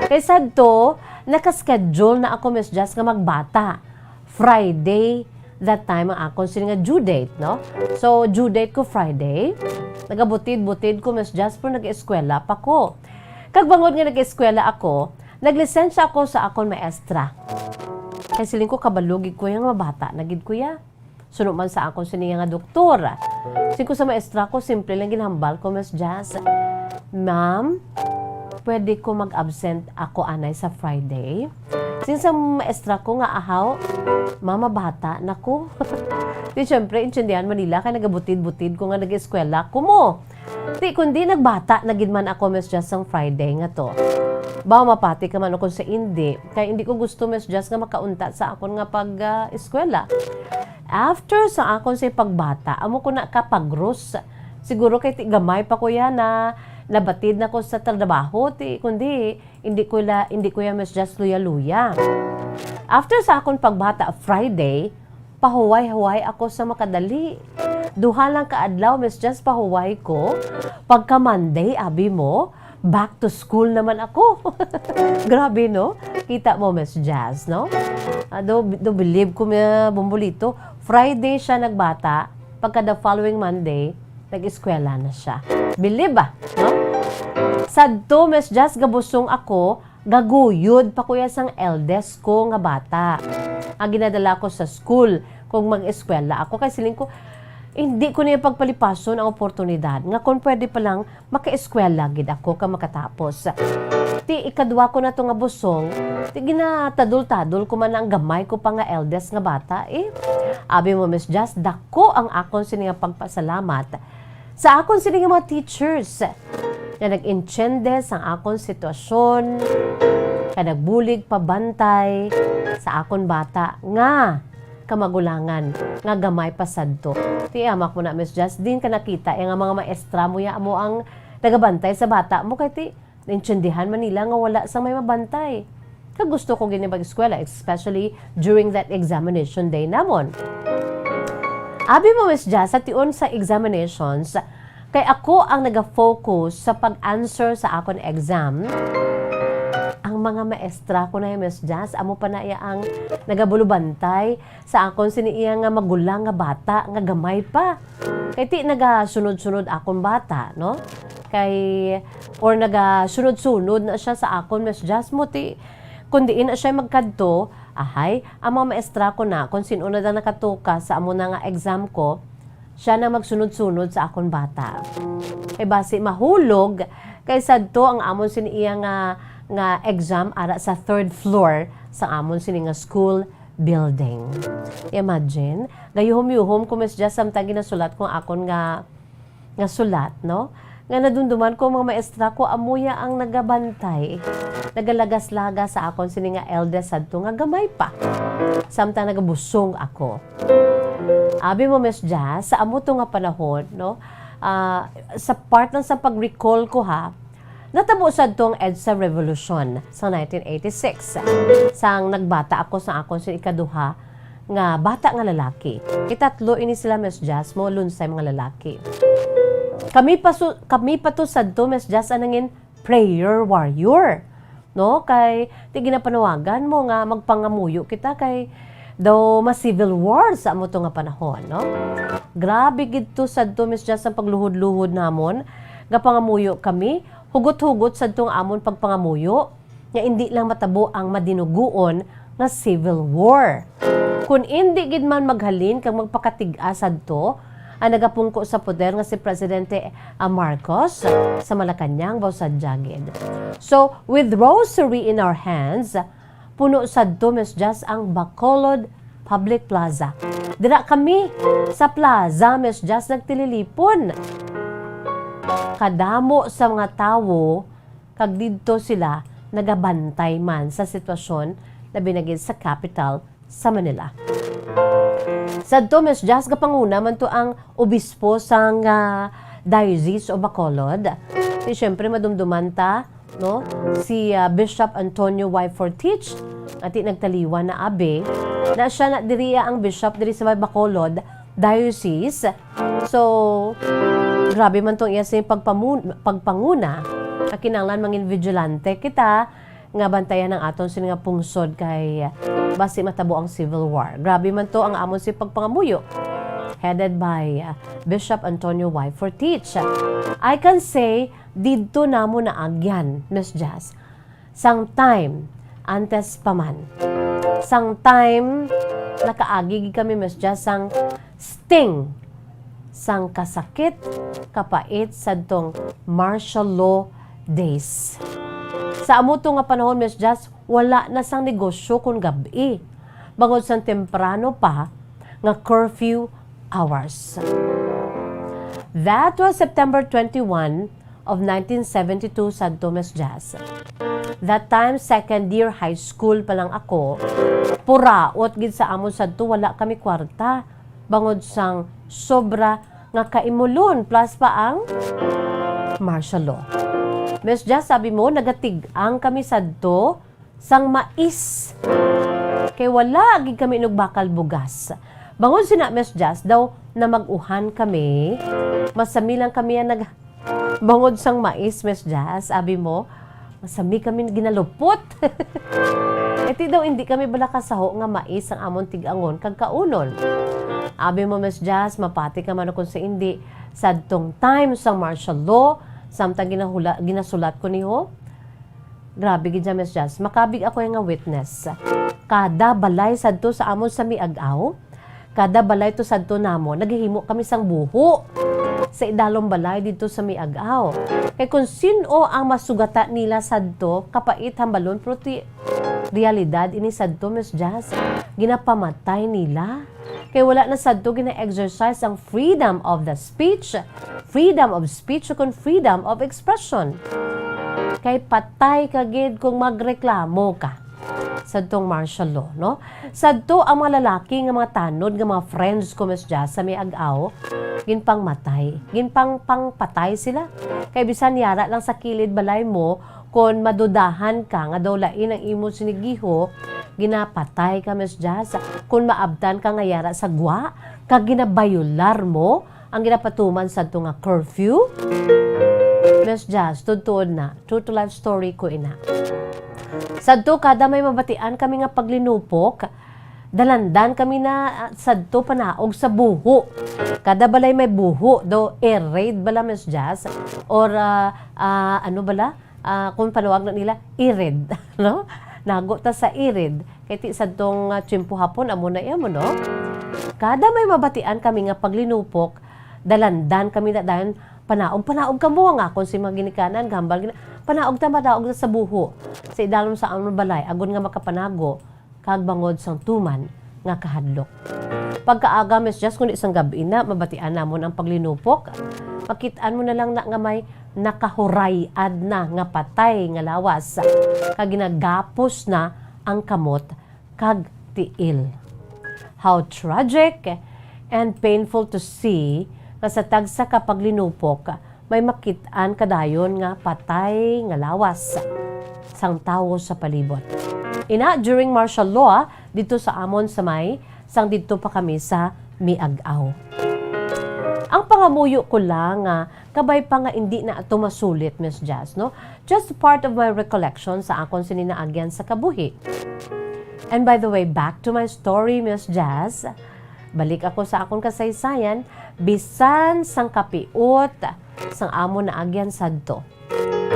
Kay sadto, naka-schedule na ako, Miss Jazz, nga magbata. Friday, that time ang akon sini nga due date, no? So, due date ko Friday. Nagabutid-butid ko, Miss Jazz, pero nag-eskwela pa ko. Kag bangod nga nag-eskwela ako, naglisensya ako sa akon maestra. Kay siling ko, kabalo gid ko ya nga mabata na gid ko ya. Suno man sa akon sini nga doktor. Siling ko sa maestra ko, simple lang ginhambal ko, Miss Jazz. "Ma'am, pwede ko mag-absent ako anay sa Friday?" Siling sa maestra ko nga, "Ahaw, mama, bata na ko." Di, syempre, intindihan man nila kay nagabutid-butid ko nga nag-eskwela ko mo. Ti, kundi nagbata na gid man ako, Miss Jazz, sang Friday nga to. Baw mapati ka man ako sa indi, kay hindi ko gusto, Miss Jazz, nga makauntat sa akon nga pag, ah, eskwela. After sa akon sa pagbata, amo ko na kapagros. Siguro kay ti gamay pa ko ya na nabatid na ko sa trabaho, ti, kundi hindi ko la, hindi ko ya, Miss Jazz, luya-luya. After sa akon pagbata, Friday, pahuway-huway ako sa makadali. Duha lang ka adlaw, Miss Jazz, pahuway ko. Pagka Monday, abi mo, back to school naman ako. Grabe, no? Kita mo, Miss Jazz, no? Ah, do, do believe ko, mi-, Bombolito. Friday siya nagbata, pagka the following Monday, nag-eskwela na siya. Believe ba? No? Sadto, Miss Jazz, gabusong ako, gaguyod pa ko ya sang eldest ko nga bata. Ang ginadala ko sa school kung mag-eskwela ako, kay siling ko, hindi ko niya pagpalipason ang oportunidad nga kung pwede pa lang makaeskwela gid ako ka makatapos. Ti ikadwa ko na to nga busong, ti ginatadol-tadol ko man ang gamay ko pa nga eldest nga bata, eh. Abi mo, Miss Jazz, dako ang akon sini nga pagpasalamat sa akon sini nga mga teachers nga nag-intiende sang akon sitwasyon, nga nagbulig pabantay sa akon bata nga kamagulangan nga gamay pa sadto. Ti, amak mo na, Miss Jazz, din ka nakita, eh, nga mga maestra mo ya amo ang nagabantay sa bata mo, kay ti, naintindihan man nila nga wala sang may mabantay. Kag gusto ko gid ni mag-eskwela, especially during that examination day namon. Abi mo, Miss Jazz, sa tion sa examinations, kay ako ang naga-focus sa pag-answer sa akon exam. Ang mga maestra ko na, Miss Jazz, amo pa na iya ang nagabulubantay sa akon sini iya nga magulang nga bata nga gamay pa. Kay ti nagasunod-sunod akon bata, no? Kay, or nagasunod-sunod na siya sa akon, Miss Jazz, mo ti, kung diin na siya magkadto, ahay, ang mga maestra ko na, kung sino na daw nakatuka sa amo na nga exam ko, siya na magsunod-sunod sa akon bata. Kay basi mahulog, kay sadto ang amon sini iya nga, nga exam ara sa third floor sa amon sini nga school building. Imagine, gayuhom-yuhom ko, Miss Jazz, samtang ginasulat ko ang akon nga, nga sulat, no? Nga nadumduman ko, mga maestra ko, amo ya ang nagabantay, nagalagas-lagas sa akon sini nga eldest sadto nga gamay pa. Samtang nagabusong ako. Abi mo, Miss Jazz, sa amo to nga panahon, no? Ah, sa part lang sa pag-recall ko, ha, natabo sadto ang EDSA Revolution sa nineteen eighty-six. Sang nagbata ako sa akon sa ikaduha nga bata nga lalaki. Itatlo ini sila, Miss Jazz, mo lunsay mga lalaki. Kami pa su-, kami pa to sadto, Miss Jazz, ang nangin prayer warrior. no? Kay di ginapanawagan mo nga magpangamuyo kita kay daw ma-civil war sa amo to nga panahon, no? Grabe gid to sadto, Miss Jazz, ang pagluhod-luhod namon nga pangamuyo kami, hugot-hugot sadto nga amon pagpangamuyo nga indi lang matabo ang madinuguon nga civil war. Kun indi gid man maghalin kag magpakatig-a sadto ang nagapungko sa poder nga si Presidente, ah, Marcos sa Malacañang, baw sadya gid. So, with rosary in our hands, puno sadto, Miss Jazz, ang Bacolod Public Plaza. Dira kami sa plaza, Miss Jazz, nagtililipon. Kadamo sa mga tawo, kag didto sila nagabantay man sa sitwasyon, labi na gid sa capital sa Manila. Sadto, Miss Jazz, gapanguna man to ang obispo sang, ah, Diocese of Bacolod. Di, syempre, madumduman ta, no? Si, ah, Bishop Antonio Y. Fortich, ati nagtaliwan na abi, na siya na diri ang bishop diri sa may Bacolod Diocese. So, grabe man tong iya sing pagpamu-, pagpanguna. Nga kinahanglan mangin vigilante kita nga bantayan ang aton sini nga pungsod kay basi matabo ang civil war. Grabe man to ang amon si pagpangamuyo. Headed by, uh, Bishop Antonio Y. Fortich. I can say, didto namo naagyan, Miss Jazz, sang time antes pa man. Sang time nakaagi gid kami, Miss Jazz, sang sting sang kasakit, kapait sadtong martial law days. Sa amo to nga panahon, Miss Jazz, wala na sang negosyo kon gab-i, bangod sang temprano pa nga curfew hours. That was September twenty-one of nineteen seventy-two, sadto, Miss Jazz. That time, second year high school pa lang ako. Puraot gid sa amon sadto, wala kami kwarta bangod sang sobra nga kaimulon, plus pa ang martial law. Miss Jazz, sabi mo, nagatig-ang kami sadto sang mais. Kay wala gid kami inugbakal bugas. Bangod sina, Miss Jazz, daw namag-uhan kami, masami lang kami ang nag-, bangod sang mais, Miss Jazz, abi mo, masami kami ginalupot. Iti daw, hindi kami bala kasaho nga mais ang amon tig-angon kag kaunon. Abi mo, Miss Jazz, mapati ka man kon sa indi, sadtong time sang martial law, samtang ginahula-, ginasulat ko niho, grabe gid siya, Miss Jazz. Makabig ako nga witness. Kada balay sadto sa amon sa Miag-aw, kada balay to sadto namo, naghihimo kami sang buho sa idalom balay didto sa Miag-aw. Kay kon sin-o ang masugata nila sadto, kapait hambalon, pero ti realidad ini sadto, Miss Jazz. Ginapamatay nila. Kay wala na sadto gina-exercise ang freedom of the speech, freedom of speech, ukon freedom of expression. Kay patay ka gid kung magreklamo ka sadtong martial law, no? Sadto ang mga lalaki nga mga tanod nga mga friends ko, Miss Jazz, sa Miag-aw, ginpangmatay, ginpang-, pangpatay sila. Kay bisan yara lang sa kilid balay mo, kon madudahan ka nga daw lain ang imo sinigiho, ginapatay ka, Miss Jazz. Kon maabtan ka nga yara sa gwa, kag ginabayular mo ang ginapatuman sadto nga curfew, Miss Jazz, tudtuod na, true to life story ko ina. Sadto, kada may mabatian kami nga paglinupok, dalandan kami na, ah, sadto panaog sa buho. Kada balay may buho, daw air raid bala, Miss Jazz, or, ah, ah, ano bala? Ah, kung panawag na nila, irid, no? Nago ta sa irid. Kay ti sadtong, ah, tiyempo hapon, amo na iya mo, no? Kada may mabatian kami nga paglinupok, dalandan kami na dayon, "Panaog, panaog kamo," nga akon si mga ginikanan, gambal gina-, "Panaog ta, panaog ta sa buho, sa idalom sa amon balay, agon nga makapanago kag bangod sang tuman nga kahadlok." Pagkaaga, Miss Jazz, kundi sang gab-i na, mabatian namon ang paglinupok. Makit-an mo na lang na nga may nakahuray-ad na nga patay nga lawas, kag ginagapos na ang kamot kag tiil. How tragic and painful to see nga sa tagsa ka paglinupok, may makit-an ka dayon nga patay nga lawas sang tawo sa palibot. Ina, during martial law, didto sa amon sa may, sang didto pa kami sa Miag-aw. Ang Kamuyo ko lang nga kabay pa nga indi na ato masulit, Miss Jazz, no? Just part of my recollection sa akon sini naagyan sa kabuhi. And by the way, back to my story, Miss Jazz. Balik ako sa akon kasaysayan, bisan sang kapiot sang amon naagyan sadto.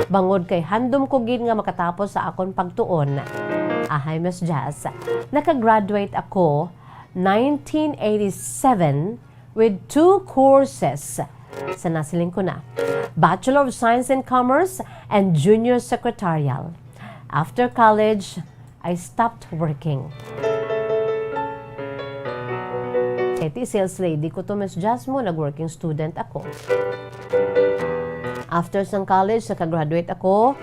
Bangod kay handom ko gid nga makatapos sa akon pagtuon. Ahay, Miss Jazz, nakagraduate ako nineteen eighty-seven with two courses. Sa nasiling ko na, Bachelor of Science in Commerce and Junior Secretarial. After college, I stopped working. Kay ti sales lady ko to, Miss Jazz, mo, nag-working student ako. After sang college, nakagraduate ako,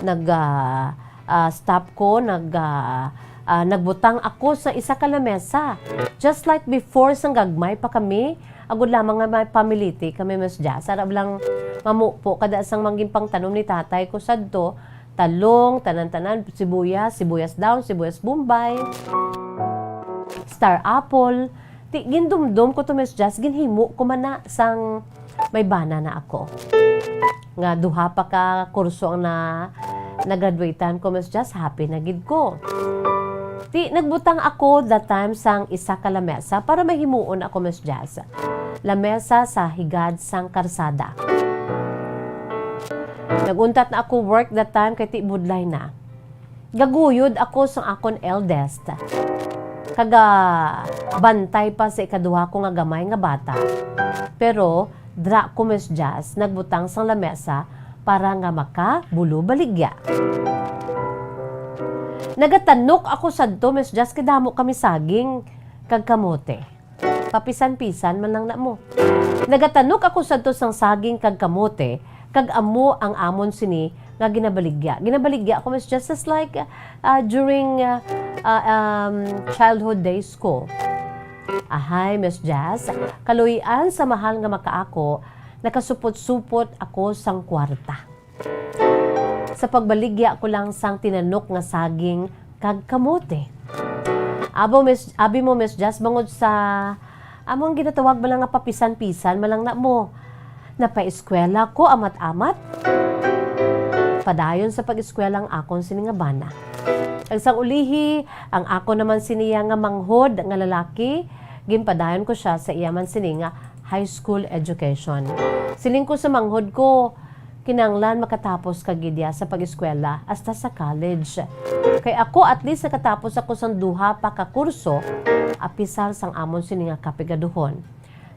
nag, ah, ah, stop ko, nag, ah, ah, nagbutang ako sa isa ka lamesa. Just like before, sang gagmay pa kami, agod lamang nga may pamiliti kami, Miss Jazz. Sarap lang mamupo, kada sang manggin pangtanom ni tatay ko sadto, talong, tanan-tanan, sibuyas, sibuyas daon, sibuyas Bombay, star apple. Ti, gindumdom ko to, Miss Jazz, ginhimo ko man na sang may bana na ako. Nga duha pa ka kurso ang na, nagraduatean ko, Miss Jazz, happy na gid ko. Ti, nagbutang ako that time sang isa ka lamesa para mahimuon ako, Miss Jazz. Lamesa sa higad sang karsada. Naguntat na ako work that time kay ti budlay na. Gaguyod ako sang akon eldest. Kag, ah, bantay pa sa ikaduha ko nga gamay nga bata. Pero dra ko, Miss Jazz, nagbutang sang lamesa para nga makabulo-baligya. Nagatanok ako sadto, Miss Jazz, kay damo kami saging kag kamote. Papisan-pisan man lang na mo. Nagatanok ako sadto sang saging kag kamote, kag amo ang amon sini nga ginabaligya. Ginabaligya ako, Miss Jazz, just like, uh, during, uh, uh, um, childhood days ko. Ahay, Miss Jazz, kaluy-an sa mahal nga makaako, nakasupot-supot ako sang kwarta sa pagbaligya ko lang sang tinanok nga saging kag kamote. Abo, Miss, abi mo, Miss Jazz, bangod sa among ginatawag man lang nga papisan-pisan man lang na mo. Napaeskwela ko amat-amat. Padayon sa pag-eskwela ang akon sini nga bana. Kag sang ulihi, ang akon naman siniya nga manghod nga lalaki, ginpadayon ko siya sa iya man sini nga high school education. Siling ko sa manghod ko, kinahanglan makatapos ka gid ya sa pag-eskwela hasta sa college. Kay ako, at least nakatapos ako sang duha pa ka kurso, apisar sang amon sini nga kapigaduhon.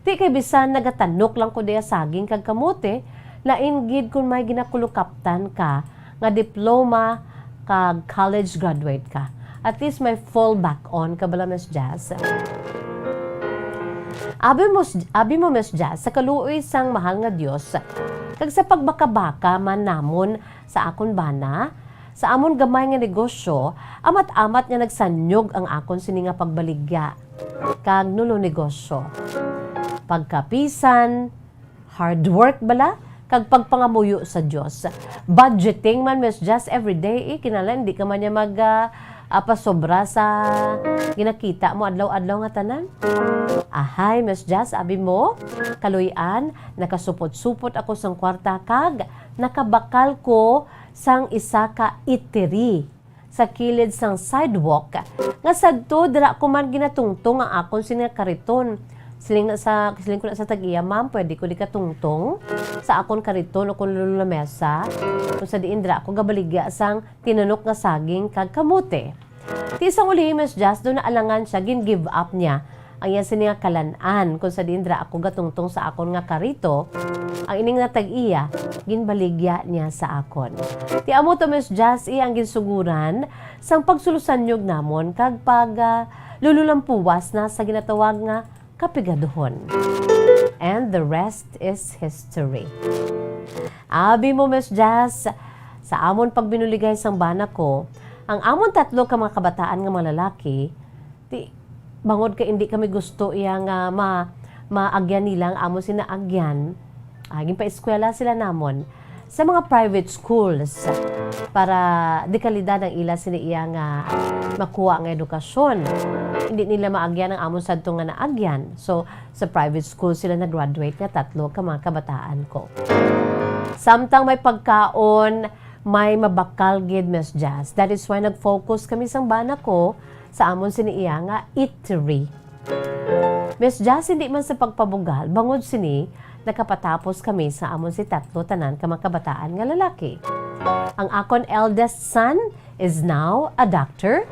Ti kay bisan nagatanok lang ko diya saging kag kamote, lain gid kon may ginakulukaptan ka nga diploma kag college graduate ka. At least may fall back on ka bala, Miss Jazz. Abi mo, abi mo, Miss Jazz, sa kaluoy sang mahal nga Dios, kag sa pagbakabaka man namon sa akon bana, sa amon gamay nga negosyo, amat-amat nga nagsanyog ang akon sini nga pagbaligya kag nulo negosyo. Pagkapisan, hard work bala, kag pagpangamuyo sa Dios. Budgeting man, Miss Jazz, every day, eh, kinahanglan, hindi ka man niya mag, ah, ah, pasobra sa ginakita mo adlaw-adlaw nga tanan. Ahay, Miss Jazz, abi mo, kaluy-an, nakasupot-supot ako sang kwarta kag nakabakal ko sang isa ka eatery sa kilid sang sidewalk, nga sadto dira ko man ginatungtong ang akon sini nga kariton. Siling na sa, siling ko na sa tag-iya, "Ma'am, pwede ko di katungtong sa akon kariton o kon lulamesa, kung sa diin dira ako gabaligya sang tinanok nga saging kag kamote?" Ti sang ulihi, Miss Jazz, do naalangan siya, gin-give up niya ang iya sini nga kalan-an, kung sa diin dira ako gatungtong sa akon nga karito, ang ini nga tag-iya, ginbaligya niya sa akon. Ti amo to, Miss Jazz, iya ang ginsuguran sang pagsulusanyog namon kag pag, ah, lululampuwas na sa ginatawag nga kapigaduhon. And the rest is history. Abi mo, Miss Jazz, sa amon pagbinuligay sang bana ko, ang amon tatlo ka mga kabataan nga mga lalaki, ti, bangod kay indi kami gusto iya nga ma-, maagyan nila ang amon sina agyan, ah, ginpaeskwela sila namon sa mga private schools para dekalidad ang ila sini iya nga makuha nga edukasyon. Hindi nila maagyan ang amon sadto nga naagyan. So, sa private school sila nag-graduate nga tatlo ka mga kabataan ko. Samtang may pagkaon, may mabakal gid, Miss Jazz. That is why nag-focus kami sang bana ko sa amon sini iya nga eatery. Miss Jazz, hindi man sa pagpabugal, bangod sini, nakapatapos kami sa amon si tatlo tanan ka mga kabataan nga lalaki. Ang akon eldest son is now a doctor,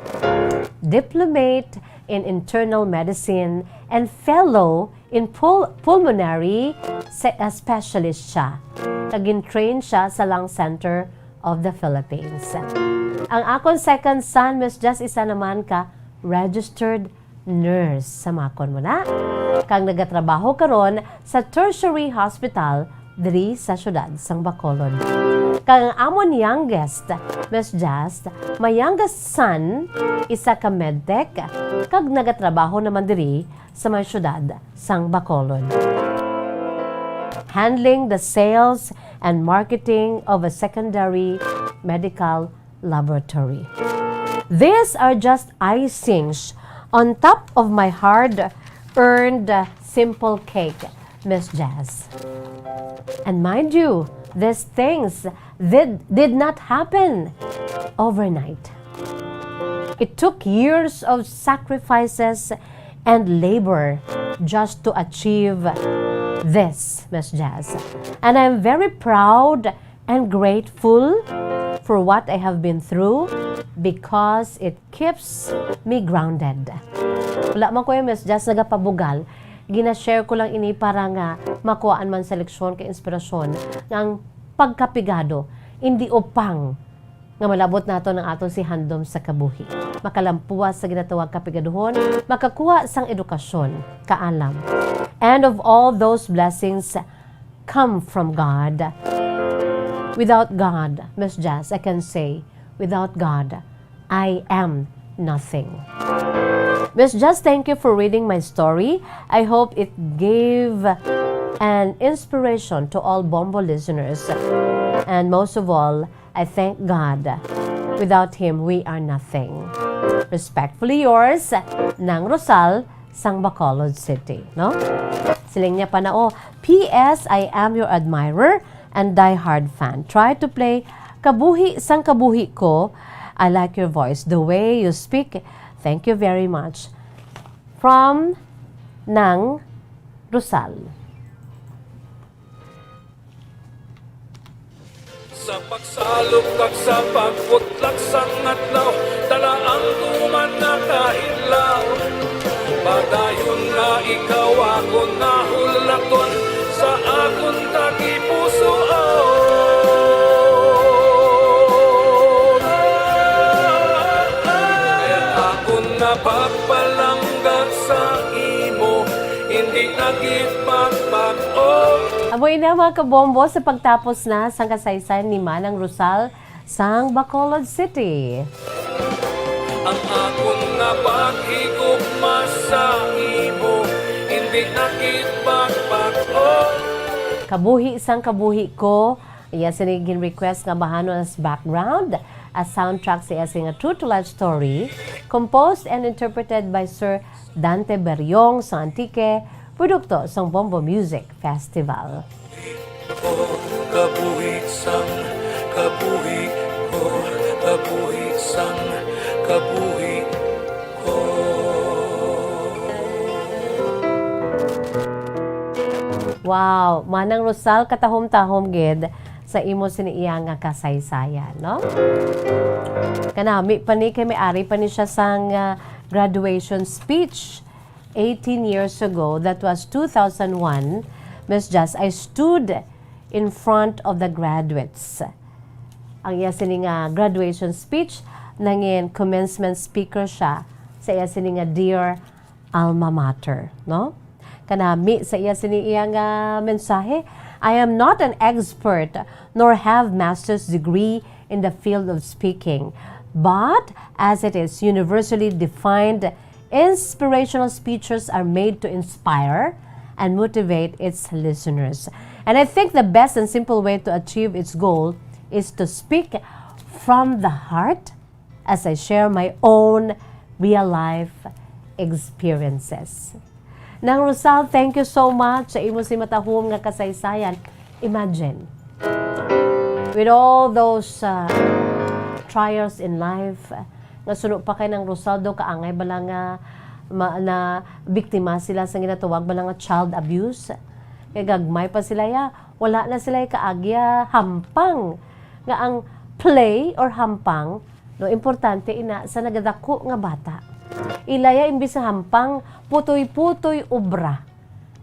diplomate in internal medicine, and fellow in pul-, pulmonary se-, uh, specialist siya. Naging train siya sa Lung Center of the Philippines. Ang akon second son, Miss Jazz, isa naman ka registered nurse, samakon mo na, kag nagatrabaho karon sa tertiary hospital diri sa siyudad sang Bacolod. Kag ang amon youngest, Miss Jazz, my youngest son, isa ka medtech, kag nagatrabaho naman diri sa may siyudad sang Bacolod, handling the sales and marketing of a secondary medical laboratory. These are just icings on top of my hard-earned, uh, simple cake, Miss Jazz. And mind you, these things did, did not happen overnight. It took years of sacrifices and labor just to achieve this, Miss Jazz. And I'm very proud and grateful for what I have been through because it keeps me grounded. Wala man ko, Miss Jazz, nagapabugal. Gina-share ko lang ini para nga makuhaan man sa leksyon kay inspirasyon nga ang pagkapigado, hindi upang nga malabot naton ang aton si handom sa kabuhi. Makalampuas sa ginatawag kapigaduhon, makakuha sang edukasyon, kaalam. And of all those blessings come from God. Without God, Miss Jazz, I can say, without God, I am nothing. Miss Jazz, thank you for reading my story. I hope it gave an inspiration to all Bombo listeners. And most of all, I thank God. Without Him, we are nothing. Respectfully yours, Nang Rosal, sang Bacolod City, no? Siling niya pa na, oh, "P S, I am your admirer and diehard fan. Try to play Kabuhi sang Kabuhi Ko. I like your voice, the way you speak. Thank you very much." From Nang Rosal. Sa pagsalok kag sa pagbutlak sang adlaw, dala ang tuman nga kahilaw. Padayon nga ikaw akon nahulaton sa akon tagipusoon. Akon nga pagpalangga sa imo, hindi na gid magbag-o. Amo ina, mga kabombo, sa pagtapos na sang kasaysayan ni Manang Rosal sang Bacolod City. Ang akon nga paghigugma sa imo, hindi na gid magbag-o. Kabuhi sang Kabuhi Ko, iya sini gin-request nga bahanon as background, as soundtrack sa iya sini nga true to life story, composed and interpreted by Sir Dante Beriong sang Antique, produkto sang Bombo Music Festival. Ko, kabuhi sang kabuhi ko, kabuhi sang kabuhi ko. Wow, Manang Rosal, katahom-tahom gid sa imo sini iya nga kasaysayan, no? Kanami pa ni, kay may ari pa ni siya sang, ah, graduation speech. Eighteen years ago, that was two thousand one, Miss Jazz, I stood in front of the graduates. Ang iya sini nga graduation speech, nangin commencement speaker siya sa iya sini nga dear alma mater, no? Kanami sa iya sini iya nga mensahe, "I am not an expert nor have master's degree in the field of speaking, but as it is universally defined, inspirational speeches are made to inspire and motivate its listeners. And I think the best and simple way to achieve its goal is to speak from the heart as I share my own real life experiences. Nang Rosal, thank you so much sa imo sing matahom nga kasaysayan. Imagine, with all those, uh, trials in life, nga suno pa kay Nang Rosal, daw kaangay bala nga ma-, na biktima sila sa ginatawag bala nga child abuse. Kay gagmay pa sila ya, wala na sila kaagya hampang nga ang play or hampang, no, importante ina sa nagadako nga bata. Ilaya imbis nga hampang, putoy-putoy obra,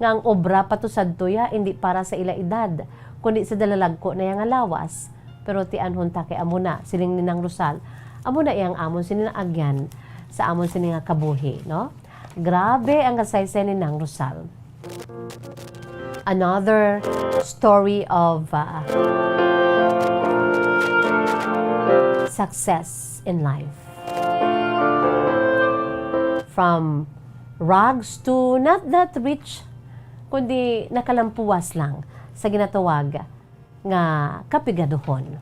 nga ang obra pa to sadto ya indi para sa ila edad, kundi sa dalalagko na ya nga lawas. Pero tianhon ta kay amo na, siling ni Nang Rosal, amo na iyang amon sini naagyan sa amon sini nga kabuhi, no? Grabe ang kasaysay ni Nang Rosal. Another story of, uh, success in life. From rags to not that rich, kundi nakalampuwas lang sa ginatawag nga kapigaduhon.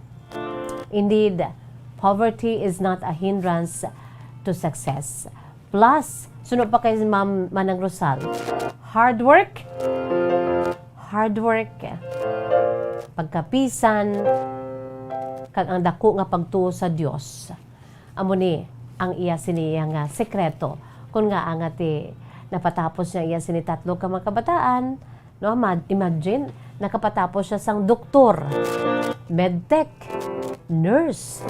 Indeed, poverty is not a hindrance to success. Plus, suno pa kay Ma'am Manang Rosal, hard work, hard work, pagkapisan, kag ang dako nga pagtuo sa Dios. Amo ni ang iya sini nga sekreto. Kun nga ang ati napatapos niya iya sini tatlo ka mga kabataan, no, ma-, imagine, nakapatapos siya sang doktor, medtech, nurse.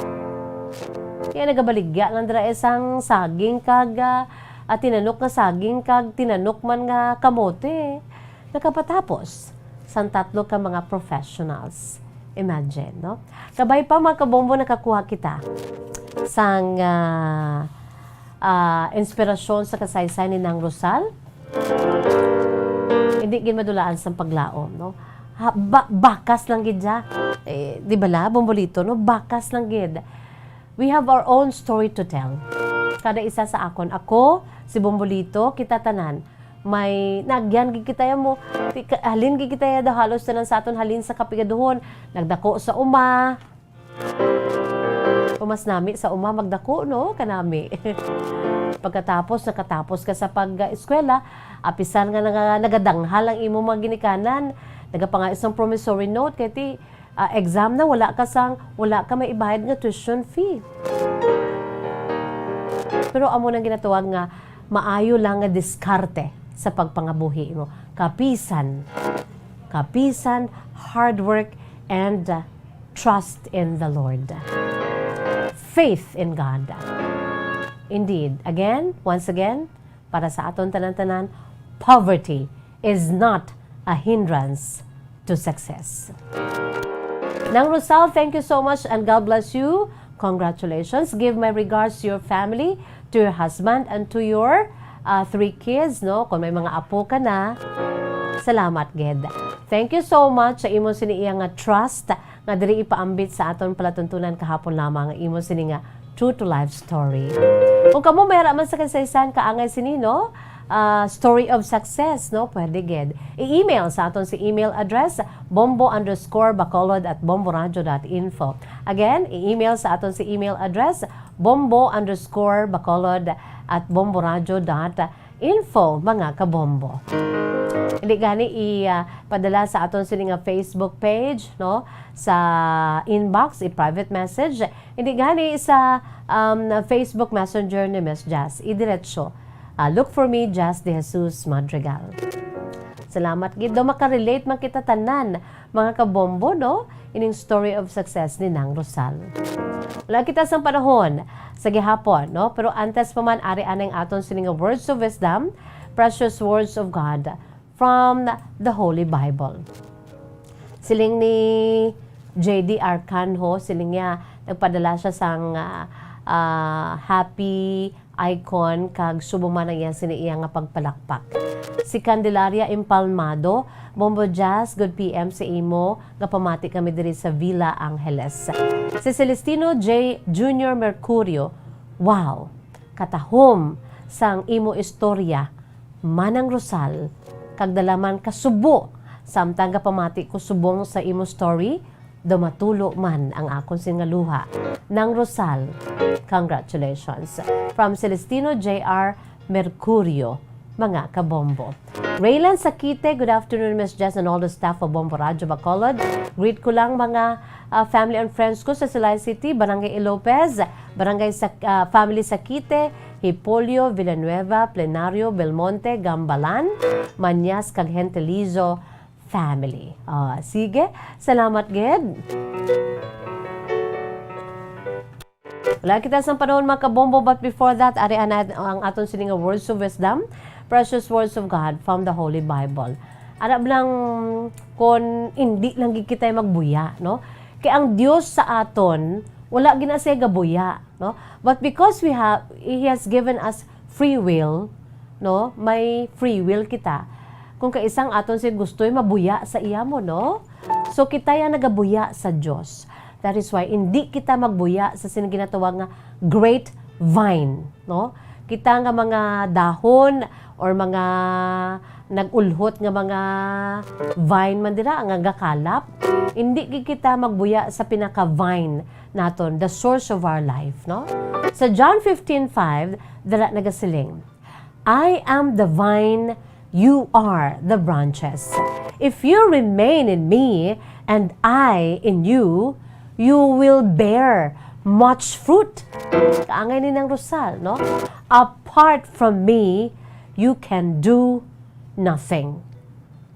Kaya nagabaligya lang dira isang saging kag, ah, ah, tinanok nga saging kag tinanok man nga kamote. Nakapatapos sang tatlo ka mga professionals. Imagine, no? Kabay pa, mga kabombo, nakakuha kita sang, ah, ah, inspirasyon sa kasaysay ni Nang Rosal. Hindi gid madulaan sang paglaom, no? Ha, ba-, bakas lang gid siya. Eh, di bala, Bombolito, no? Bakas lang gid. We have our own story to tell. Kada isa sa akon, ako, si Bombolito, kita tanan, may naagyan gid kita ya mo. Ti-, ka-, halin gid kita ya daw halos tanan sa aton halin sa kapigaduhon. Nagdako sa uma. O mas nami sa uma magdako, no? Kanami. Pagkatapos, nakatapos ka sa pag-eskwela, apisan nga naga-, nagadanghal ang imo mga ginikanan, nagapangayo sang promissory note, kay ti, ah, exam na, wala ka sang, wala ka maibayad nga tuition fee. Pero amo nang ginatawag nga maayo lang nga diskarte sa pagpangabuhi mo. Kapisan, kapisan, hard work, and, uh, trust in the Lord. Faith in God. Indeed, again, once again, para sa aton tanan-tanan, poverty is not a hindrance to success. Nang Rosal, thank you so much and God bless you. Congratulations. Give my regards to your family, to your husband, and to your, uh, three kids, no? Kung may mga apo ka na, salamat gid. Thank you so much sa imo sini iya nga trust nga diri ipaambit sa aton palatuntunan kahapon lamang, imo sini nga true to life story. Kung kamo may ara man sa kasaysayan kaangay sini, no? Ah, story of success, no? Pwede gid. I-email sa aton si email address, bombo underscore bacolod at bomboradio dot info. Again, i-email sa aton si email address, bombo underscore bacolod at bomboradio dot info, mga kabombo. Hindi gani i, ah, padala sa aton sini nga Facebook page, no? Sa inbox, i-private message. Hindi gani sa, um, Facebook Messenger ni Miss Jazz. Idiretso. Ah, look for me, Jazz De Jesus Madrigal. Salamat gid. Daw makarelate man kita tanan, mga kabombo, no? Ining story of success ni Nang Rosal. Wala kita sang panahon sa gihapon, no? Pero antes pa man, ari anay ang aton sini nga words of wisdom, precious words of God from the Holy Bible. Siling ni J D Arcanjo, siling niya, nagpadala siya sang, ah, ah, happy icon kag subo man ang iya sini iya nga pagpalakpak. Si Candelaria Impalmado, Bombo Jazz, good P M sa imo, nga pamati kami diri sa Villa Angeles. Si Celestino J Junior Mercurio, wow, katahom sang imo istorya, Manang Rosal, kag dala man ka subo, samtang gapamati ko subong sa imo story, daw matulo man ang akon sini nga luha. Nang Rosal, congratulations. From Celestino J R Mercurio, mga kabombo. Raylan Sakite, good afternoon, Miss Jess and all the staff of Bombo Radyo Bacolod. Greet ko lang mga, ah, family and friends ko sa Silay City, Barangay Lopez, Barangay Sak-, ah, Family Sakite, Hipolio, Villanueva, Plenario, Belmonte, Gambalan, Manyas, kag Gentilizo family. Ah, sige, salamat gid. Wala kita sang panahon, mga kabombo, but before that, ari ana ang aton sini nga words of wisdom, precious words of God from the Holy Bible. Ara lang, kon hindi lang gid kita magbuya, no? Kay ang Dios sa aton, wala gina siya gabuya, no? But because we have, He has given us free will, no? May free will kita. Kung kaisa ang aton siya gusto'y mabuya sa iya mo, no? So, kita ya nagabuya sa Dios. That is why, hindi kita magbuya sa sini ginatawag nga grape vine, no? Kita nga mga dahon or mga nag-ulhot nga mga vine man dira nga gakalap, hindi gid kita magbuya sa pinaka-vine naton, the source of our life, no? Sa John fifteen five, dira nagasiling, "I am the vine, you are the branches. If you remain in me and I in you, you will bear much fruit." Kaangay ni Nang Rosal, no? "Apart from me, you can do nothing."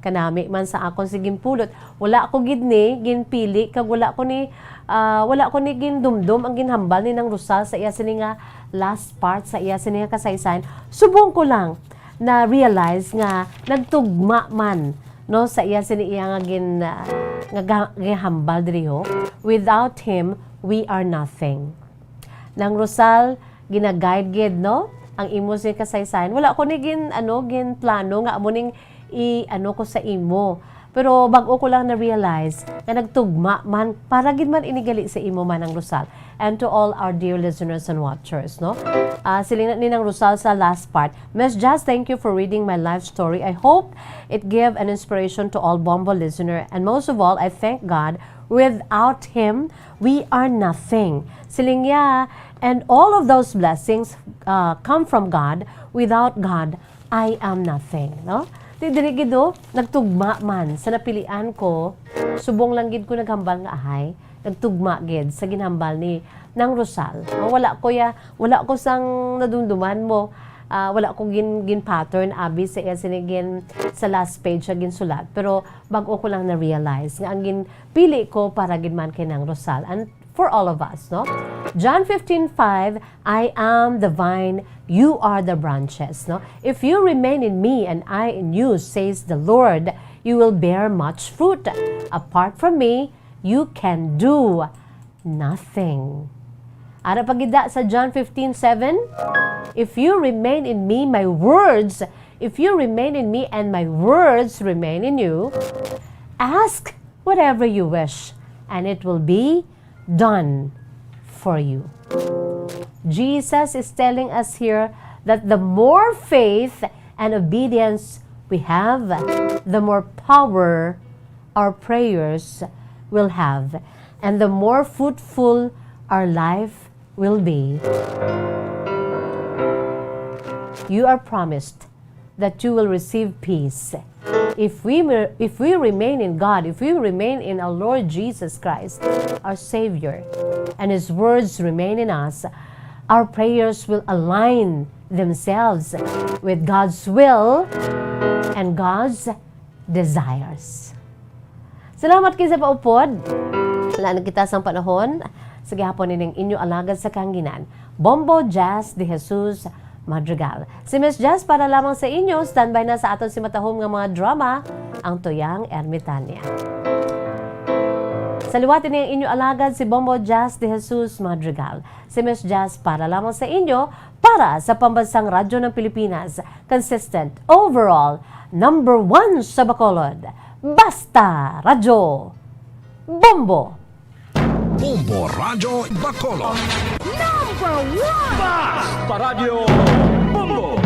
Kanami man sa akon si ginpulot, wala ko gid ni ginpili, kag wala ko ni, ah, wala ko ni gindumdom ang ginhambal ni Nang Rosal sa iya sini nga last part sa iya sini nga kasaysayan. Subong ko lang na-realize nga nagtugma man, no, sa iya sini iya nga gin-, ah, nga ga-, gihambal diri, ho. "Without him, we are nothing." Nang Rosal, gina-guide gid, no? Ang imo sa kasaysayan. Wala ko ni gin, ano, gin plano nga amo ning i-, ano ko sa imo. Pero bag-o ko lang na-realize nga nagtugma man, para gid man ini gali sa imo, Manang Rosal. And to all our dear listeners and watchers, no? Ah, siling ni Nang Rosal sa last part, "Miss Jazz, thank you for reading my life story. I hope it give an inspiration to all Bombo listener. And most of all, I thank God. Without him, we are nothing." Siling niya, "And all of those blessings, uh, come from God. Without God, I am nothing." No? Ti diri gid, oh, nagtugma man sa napilian ko, subong lang gid ko naghambal nga ahay, nagtugma gid sa ginhambal ni Nang Rosal. No? Wala ko ya, wala ko sang nadumduman mo, ah, wala ko gin, gin pattern abi sa iya sini gin sa last page sa ginsulat. Pero bag-o ko lang na-realize nga ang ginpili ko para gid man kay Nang Rosal and for all of us, no? John fifteen five, "I am the vine, you are the branches," no? "If you remain in me and I in you, says the Lord, you will bear much fruit. Apart from me, you can do nothing." Ara pa gid sa John fifteen seven, "If you remain in me, my words, if you remain in me and my words remain in you, ask whatever you wish, and it will be done for you." Jesus is telling us here that the more faith and obedience we have, the more power our prayers will have, and the more fruitful our life will be. You are promised that you will receive peace. If we mer-, if we remain in God, if we remain in our Lord Jesus Christ, our Savior, and His words remain in us, our prayers will align themselves with God's will and God's desires. Salamat kay sa paupod. Wala na kita sang panahon. Sa gihapon ining inyo alagad sa kahanginan, Bombo Jazz de Jesus Madrigal. Si Miss Jazz para lamang sa inyo, standby na sa aton si matahom nga mga drama, ang Tuyang Ermitania. Sa liwat ini ang inyo alagad si Bombo Jazz de Jesus Madrigal. Si Miss Jazz para lamang sa inyo, para sa Pambansang Radyo ng Pilipinas, consistent, overall, number one sa Bacolod. Basta Radyo Bombo! Bombo Radyo Bacolod. Number one! Basta Radyo Bombo!